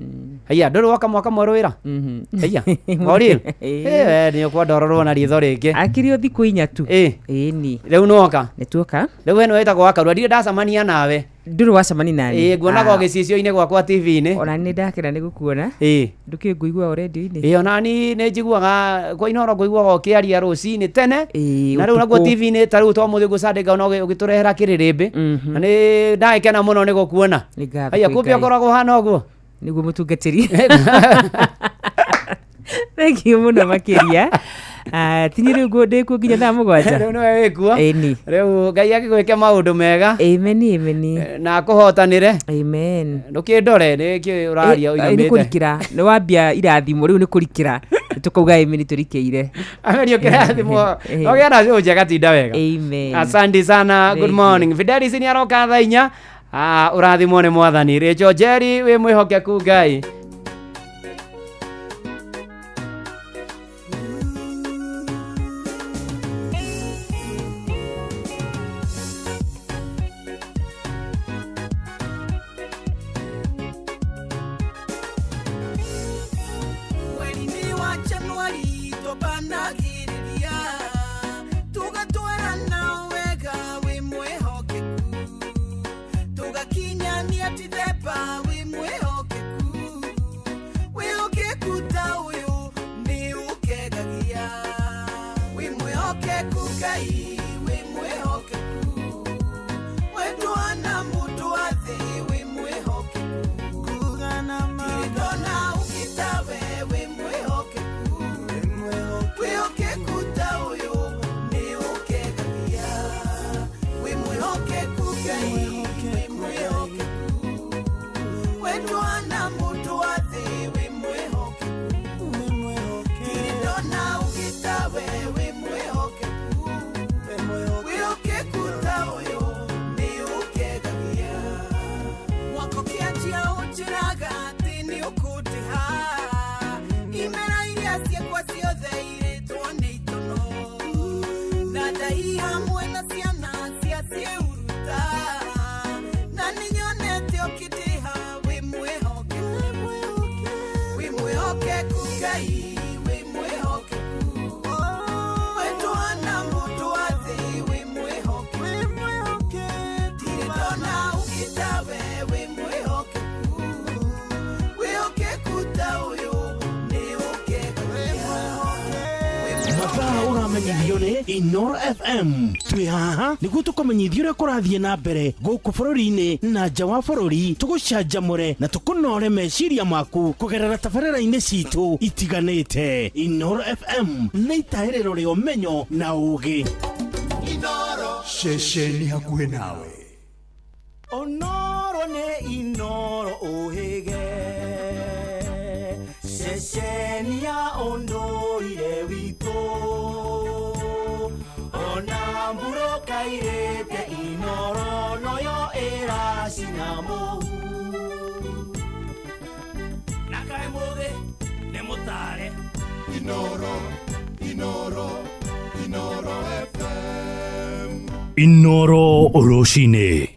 Haiya, ndũrĩ woka mwaka mwerũ wĩra? Haiya. For real? Ĩĩ, nĩ ũkwenda ũrorwo na ritho rĩngĩ. Akĩrĩ o thikũ 4 tu. Ĩĩ. Ĩĩ ni. Rĩu nĩwoka? Nĩ tuoka. Rĩu we nĩwe wĩtagwo wa Karura, ndirĩ ndacemania nawe. Ndũrĩ wacemania nani? Ĩĩ, nguonaga o gĩcicio-inĩ gwakwa TV-inĩ. Ona nĩ ndakena nĩ gũkuona. Ĩĩ. Ndũkĩũĩ ngũigua o radio-inĩ. Ĩĩ, ona ni nĩ njiguaga kwa Inooro ngũiguaga ũkĩaria rũcinĩ tene. Ĩĩ, Na rĩu naguo ũtukũ. TV-inĩ ta rĩu ta ũmũthĩ ũguo Sunday ngaona ũgĩtũrehera kĩrĩrĩmbĩ. Na nĩ ndagĩkena mũno nĩ gũkuona. Nĩ ngatho Haiya, kwĩ kumbe Ngai. ũkoragwo ũhana ũguo. Nĩguo mũtungatĩri. Thank you mũno makĩria. Tinyi rĩu ndĩkuo nginya thaa 7. Rĩu nĩwe wĩkuo. Ĩni. Rĩu Ngai agĩgwĩke maũndũ mega. Amen, amen. Na akũhotanĩre. Amen. Ndũkĩndore nĩkĩ ũraria Nĩ ũinamĩte. kũrikĩra. Nĩ wambia irathimo rĩu nĩ kũrikĩra. Tũkauga amen tũrikĩire. Amen ũkĩrathimwo. Ũgĩe na cũũ njega, tinda wega. Amen. Asante sana. Good Thank you. morning. Fidelis nĩ aroka thaa 4. Ũrathimwo nĩ Mwathani. Rachel Njeri wĩ mwĩhokeku Ngai. ndwari twabanagĩrĩria tũgatwarana wega wĩ mwĩhokeku tũgakinyania tithemba wĩ mwĩhokeku wĩhokeku ta ũyũ nĩ ũkegagia wĩ mwĩhokeku Ngai wĩ mwĩhokeku wetwana mũndũ wa thĩ wĩ mwĩhokeku ndona ũkĩtawe wĩ mwĩhokeku wĩhokeku ta ũyũ nĩ ũkegagia wĩ mwĩhokeku Ngai wĩ mwĩhokeku wetwana mũndũ wa thĩ wĩ mwĩhokeku ndona ũkĩtawe wĩ mwĩhokeku wĩhokeku ta ũyũ nĩ ũkegagia mwako kĩanjia ũnjĩraga atĩ nĩ ũkũndĩha imera iria ciakwa ciothe irĩtwo nĩ itono na ndai hamwe na ciana cia ciĩuruta na nĩnyonete ũkĩndĩha wĩ mwĩhokeku wĩ mwĩhokeku Ngai wĩ mwĩhokeku wetwana mũndũ wa thĩ wĩ mwĩhokeku ndirĩ ndona ũkĩtawe wĩ mwĩhokeku wĩhokeku ta ũyũ nĩ ũkegagia Mathaa ũramenyithio nĩ Inoro FM. Twĩ haha nĩguo tũkũmenyithia ũrĩa kũrathiĩ na mbere gũkũ bũrũri-inĩ na nja wa bũrũri, tũgũcanjamũre na tũkũnore meciria maku kũgerera tabarĩra-inĩ citũ itiganĩte. Inoro FM nĩ itahĩrĩro rĩa ũmenyo na ũũgĩ. Ceceni hakuhĩ nawe. Onoro nĩ Inoro ũhĩge ceceni ya ũndũire witũ ona mburũka irĩte Inoro noyo ĩracina mũhu na kaĩ mũthĩ nĩ mũtare. Inoro, Inoro, Inoro FM. Inoro rũcinĩ.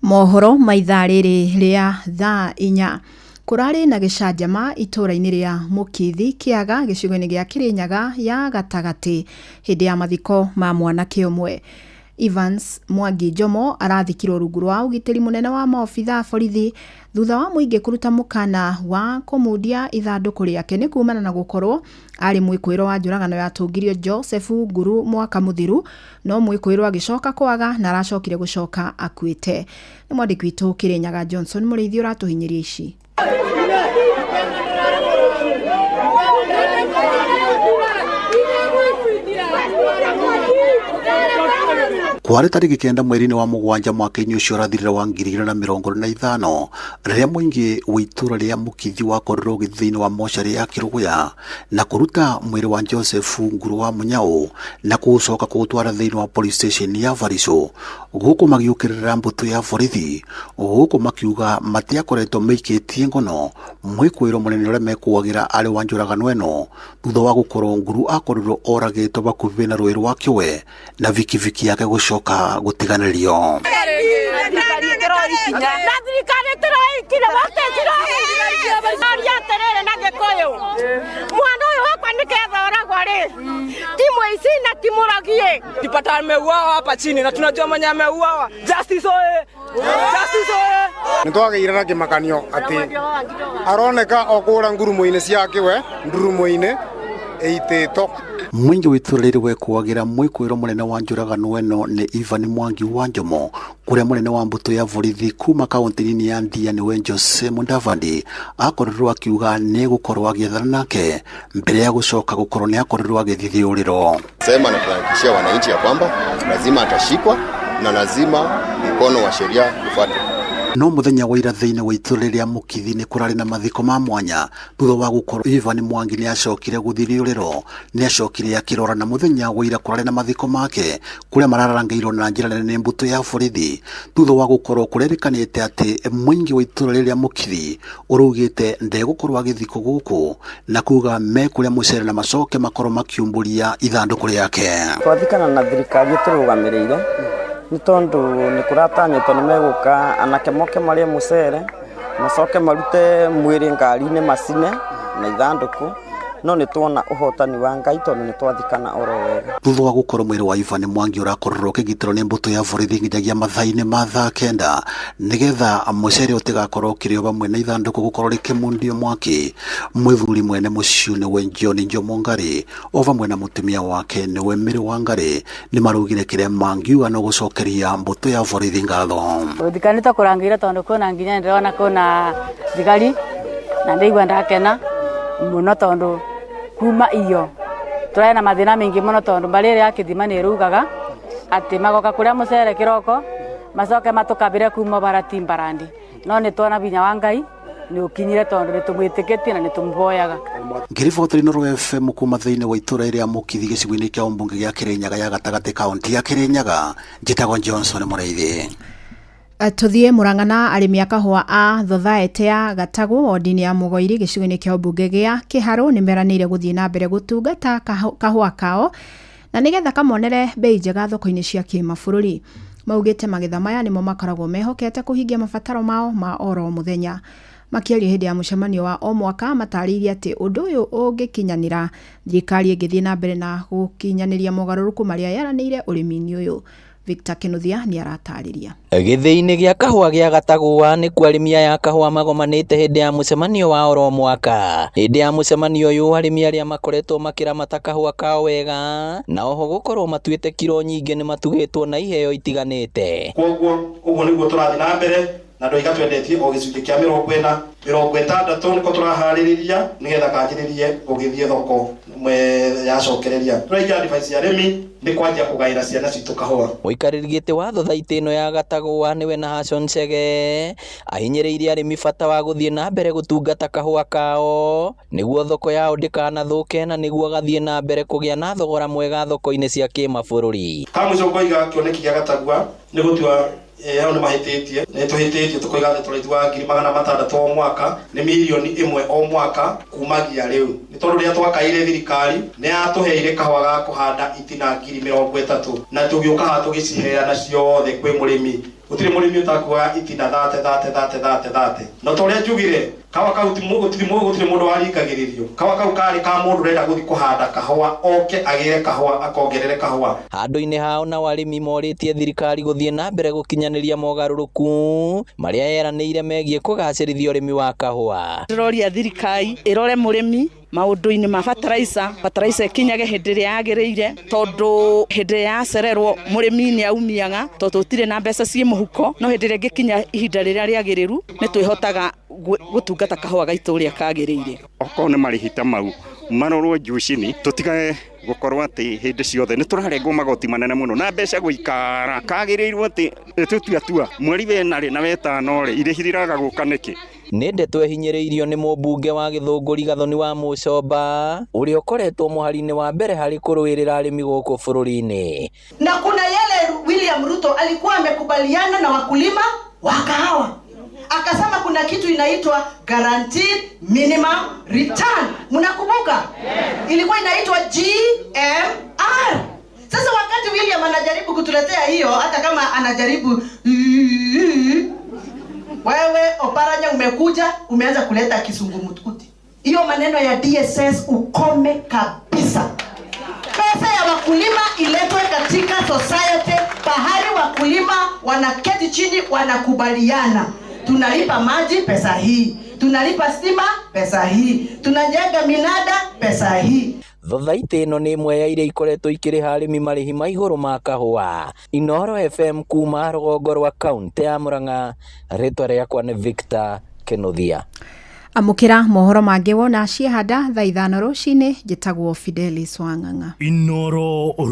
Mohoro ma ithaa rĩrĩ rĩa thaa 4 kũrarĩ na gĩcanjama itũũra-inĩ rĩa Mũkithi Kĩaga gĩcigo-inĩ gĩa Kĩrĩnyaga ya gatagatĩ hĩndĩ ya mathiko ma mwanake ũmwe. Evans Mwangi Njomo arathikirwo rungu rwa ũgitĩri mũnene wa maobitha a borithi thutha wa mũingĩ kũruta mũkana wa kũmundia ithandũkũ rĩake nĩ kumana na gũkorwo arĩ mwĩkũĩrwo wa njũragano yatũngirio Joseph Nguru mwaka mũthiru no mwĩkũĩrwo agĩcoka kwaga na aracokire gũcoka akuĩte. Nĩ mwandĩki witũ Kĩrĩnyaga Johnson Mũrĩithi ũratũhinyĩria ici. Kwarĩ tarĩki 9 mweri-inĩ wa 7 mwaka-inĩ ũcio ũrathirire wa 2025 rĩrĩa mũingĩ wa itũũra rĩa Mũkithi wakorirwo ũgĩthiĩ thĩinĩ wa mocarĩ ya Kĩrũgũya na kũruta mwĩrĩ wa Joseph Nguru wa Mũnyao na kũũcoka kũũtwara thĩinĩ wa police station ya Barisũ gũkũ magĩũkĩrĩra mbũtũ ya borithi gũkũ makiuga matiakoretwo meikĩtie ngono mwĩkũĩrwo mũnene ũrĩa mekũagĩra arĩ wa njũragano ĩno thutha wa gũkorwo Nguru akorirwo oragĩtwo hakuhĩ na rũĩ rwa Kĩwe na bikibiki yake gũcoka gũtiganĩrio. Na thirikari tũroikire wote atĩrĩrĩ na Gĩkũyũ mwana ũyũ wakwa nĩketha oragwo rĩ ti mũici na ti mũrogi. Tipata ameuawa hapa chini na tunajua mwenye ameuawa. Justice oye! Justice oye! Nĩtwagĩire na kĩmakanio atĩ aroneka o kũra ngurumo-inĩ cia Kĩwe ndurumo-inĩ ĩitĩtwo. Mũingĩ wa itũũra rĩrĩ wekũagĩra mwĩkũĩrwo mũnene wa njũragano ĩno nĩ Ivan Mwangi wa Njomo kũrĩa mũnene wa mbũtũ ya borithi kuma kaũntĩ nini ya Ndia nĩwe Jose Mudavadi akorirwo akiuga nĩ gũkorwo agĩethana nake mbere ya gũcoka gũkorwo nĩ akorirwo agĩthithiũrĩrwo. Sema na tunahakikishia wananchi ya kwamba lazima atashikwa na lazima mkono wa sheria ufuatwe. No muthenya wa ira thĩinĩ wa itũũra rĩa Mũkithi nĩ kũrarĩ na mathiko ma mwanya thutha wa gũkorwo Ivan Mwangi nĩ acokire gũthiriũrĩrwo nĩ acokire akĩrora na muthenya wa ira kũrarĩ na mathiko make kũrĩa mararangĩirwo na njĩra nene nĩ mbũtũ ya borithi thutha wa gũkorwo kũrerĩkanĩte atĩ mũingĩ wa itũũra rĩrĩa Mũkithi ũraugĩte ndegũkorwo agĩthikwo gũkũ na kuga mekũrĩa mũcere na macoke makorwo makiumbũria ithandũkũ rĩake. Twathikana na thirikari ĩtũrũgamĩrĩire nĩ tondũ nĩ kũratanyĩtwo nĩ megũka anake moke marĩe mũcere macoke marute mwĩrĩ ngari-inĩ macine na ithandũkũ no nĩ tuona ũhotani wa Ngai tondũ nĩ twathikana oro wega. Thutha wa gũkorwo mwĩrĩ wa Ivan Mwangi ũrakorirwo ũkĩgitĩrwo nĩ mbũtũ ya borithi nginyagia mathaa-inĩ ma thaa 9 nĩgetha mũcere ũtigakorwo ũkĩrĩo vamwe na ithandũkũ gũkorwo rĩkĩmundio mwaki. Mũthuri mwene mũciĩ nĩwe John Njomo Ngari o vamwe na mũtumia wake nĩwe Mary Wangari nĩmarugire kĩrĩa mangiuga no gũcokeria mbũtũ ya borithi ngatho. Gũthikanĩte kũrangĩire tondũ kwĩna nginya ndĩrona kwĩna thigari na ndaigua ndakena mũno tondũ kuma iyo tũrarĩ na mathĩna maingĩ mũno tondũ mbarĩ ĩrĩa ya kĩthima nĩ ĩrugaga atĩ magoka kũrĩa mũcere kĩroko macoke matũkabĩre kuma bara Timberland, no nĩ tuona binya wa Ngai nĩ ũkinyire tondũ nĩ tũmwĩtĩkĩtie na nĩ tũmũhoyaga. Ngĩribotera Inooro FM kuma thĩinĩ wa itũra rĩa Mũkithi gĩcigo-inĩ kĩa ũmbunge gĩa Kĩrĩnyaga ya gatagatĩ kaunti ya Kĩrĩnyaga, njĩtagwo Johnson Mũrĩithi. Tuthiĩ Murang'a na arĩmi a kahũa a thothaete ya Gatagũ wodi-inĩ ya Mũgoiri gĩcigo-inĩ kĩa ũmbunge gĩa Kĩharũ nĩ meranĩire gũthiĩ na mbere gũtungata kahũa kao na nĩgetha kamonere bei njega thoko-inĩ cia kĩmabũrũri. Maugĩte magetha maya nĩmo makoragwo mehokete kũhingia mabataro mao ma oro mũthenya. Makĩaria hĩndĩ ya mũcemanio wa o mwaka matarĩirie atĩ ũndũ ũyũ ũngĩkinyanĩra thirikari ĩngĩthiĩ na mbere na gũkinyanĩria mogarũrũku marĩa yeranĩire ũrĩmi-inĩ ũyũ. Victor Kinuthia nĩ aratarĩria. Gĩthĩi-inĩ gĩa kahũa gĩa Gatagũa nĩkuo arĩmi aya a kahũa magomanĩte hĩndĩ ya mũcemanio wa oro mwaka. Hĩndĩ ya mũcemanio ũyũ arĩmi arĩa makoretwo makĩramata kahũa kao wega na oho gũkorwo matuĩte kiro nyingĩ nĩ matugĩtwo na iheo itiganĩte. Koguo ũguo nĩguo tũrathiĩ na mbere na ndoiga twendetie o gĩcunjĩ kĩa 40 60 nĩko tũraharĩrĩria nĩgetha kanjĩrĩrie gũgĩthiĩ thoko yacokereria. Tũraikia advice ya arĩmi nĩ kwanjia kũgaĩra ciana citũ kahũa. Mũikarĩri gĩtĩ wa thothaitĩ ĩno ya Gatagũa nĩwe Nahashon Chege ahinyĩrĩirie arĩmi bata wa gũthiĩ na mbere gũtungata kahũa kao nĩguo thoko yao ndĩkanathũke na nĩguo gathiĩ na mbere kũgĩa na thogora mwega thoko-inĩ cia kĩmabũrũri. Ka mũico ngoiga kĩoneki gĩa Gatagũa nĩ gũtua hau nĩ mahĩtĩtie nĩ tũhĩtĩtie tũkoiga atĩ tũraituaga 600,000 o mwaka nĩ 1 million o mwaka kumagia rĩu nĩ tondũ rĩrĩa twakaire thirikari nĩ yatũheire kahũa ga kũhanda itina 30,000 na tũgĩũka haha tũgĩciheana ciothe kwĩ mũrĩmi. Gũtirĩ mũrĩmi ũtakuaga itina 30 30 30 30 30 no ta ũrĩa njugire kahũa kau gũtirĩ mũndũ waringagĩrĩrio. Kahũa kau karĩ ka mũndũ ũrenda gũthiĩ kũhanda kahũa oke agĩre kahũa akongerere kahũa. Handũ-inĩ hao nao arĩmi morĩtie thirikari gũthiĩ na mbere gũkinyanĩria mogarũrũku marĩa yeranĩire megiĩ kũgacĩrithia ũrĩmi wa kahũa. Ndĩroria thirikari ĩrore mũrĩmi maũndũ-inĩ ma fertilizer, fertilizer ĩkinyage hĩndĩ ĩrĩa yagĩrĩire tondũ hĩndĩ ĩrĩa yacererwo mũrĩmi nĩ aumiaga tondũ tũtirĩ na mbeca ciĩ mũhuko, no hĩndĩ ĩrĩa ĩngĩkinya ihinda rĩrĩa rĩagĩrĩru nĩ twĩhotaga gũtungata kahũa gaitũ ũrĩa kagĩrĩire. Okorwo nĩ marĩhi ta mau marorwo juu chini, tũtigage gũkorwo atĩ hĩndĩ ciothe nĩ tũrarengwo magoti manene mũno na mbeca gũikara. Kagĩrĩirwo atĩ tũtua mweri wena rĩ na wetano rĩ irĩhi rĩraga gũka nĩkĩ. Nĩ ndeto ĩhinyĩrĩirio nĩ mũmbunge wa Gĩthũngũri Gathoni wa Mũcomba ũrĩa ũkoretwo mũhari-inĩ wa mbere harĩ kũrũĩrĩra arĩmi gũkũ bũrũri-inĩ. Na kuna yale William Ruto alikuwa amekubaliana na wakulima wa kahawa, akasema kuna kitu inaitwa guaranteed minimum return. Mnakumbuka? Ilikuwa inaitwa GMR. Sasa wakati William anajaribu kutuletea hiyo, hata kama anajaribu, wewe Oparanya umekuja umeanza kuleta kisungumkuti. Hiyo maneno ya DSS ukome kabisa. Pesa ya wakulima iletwe katika society, pahali wakulima wanaketi chini wanakubaliana. Tunalipa maji pesa hii, tunalipa stima pesa hii, tunajenga minada pesa hii. Thothaitĩ ĩno nĩ ĩmwe ya iria ikoretwo ikĩrĩha arĩmi marĩhi ma igũrũ ma kahũa. Inooro FM kuma rũgongo rwa kaunti ya Murang'a, rĩtwa rĩakwa nĩ Victor Kinuthia. Amũkĩra mohoro mangĩ wona ciehanda thaa 5 rũcinĩ. Njĩtagwo Fidelis Wang'ang'a. Inooro.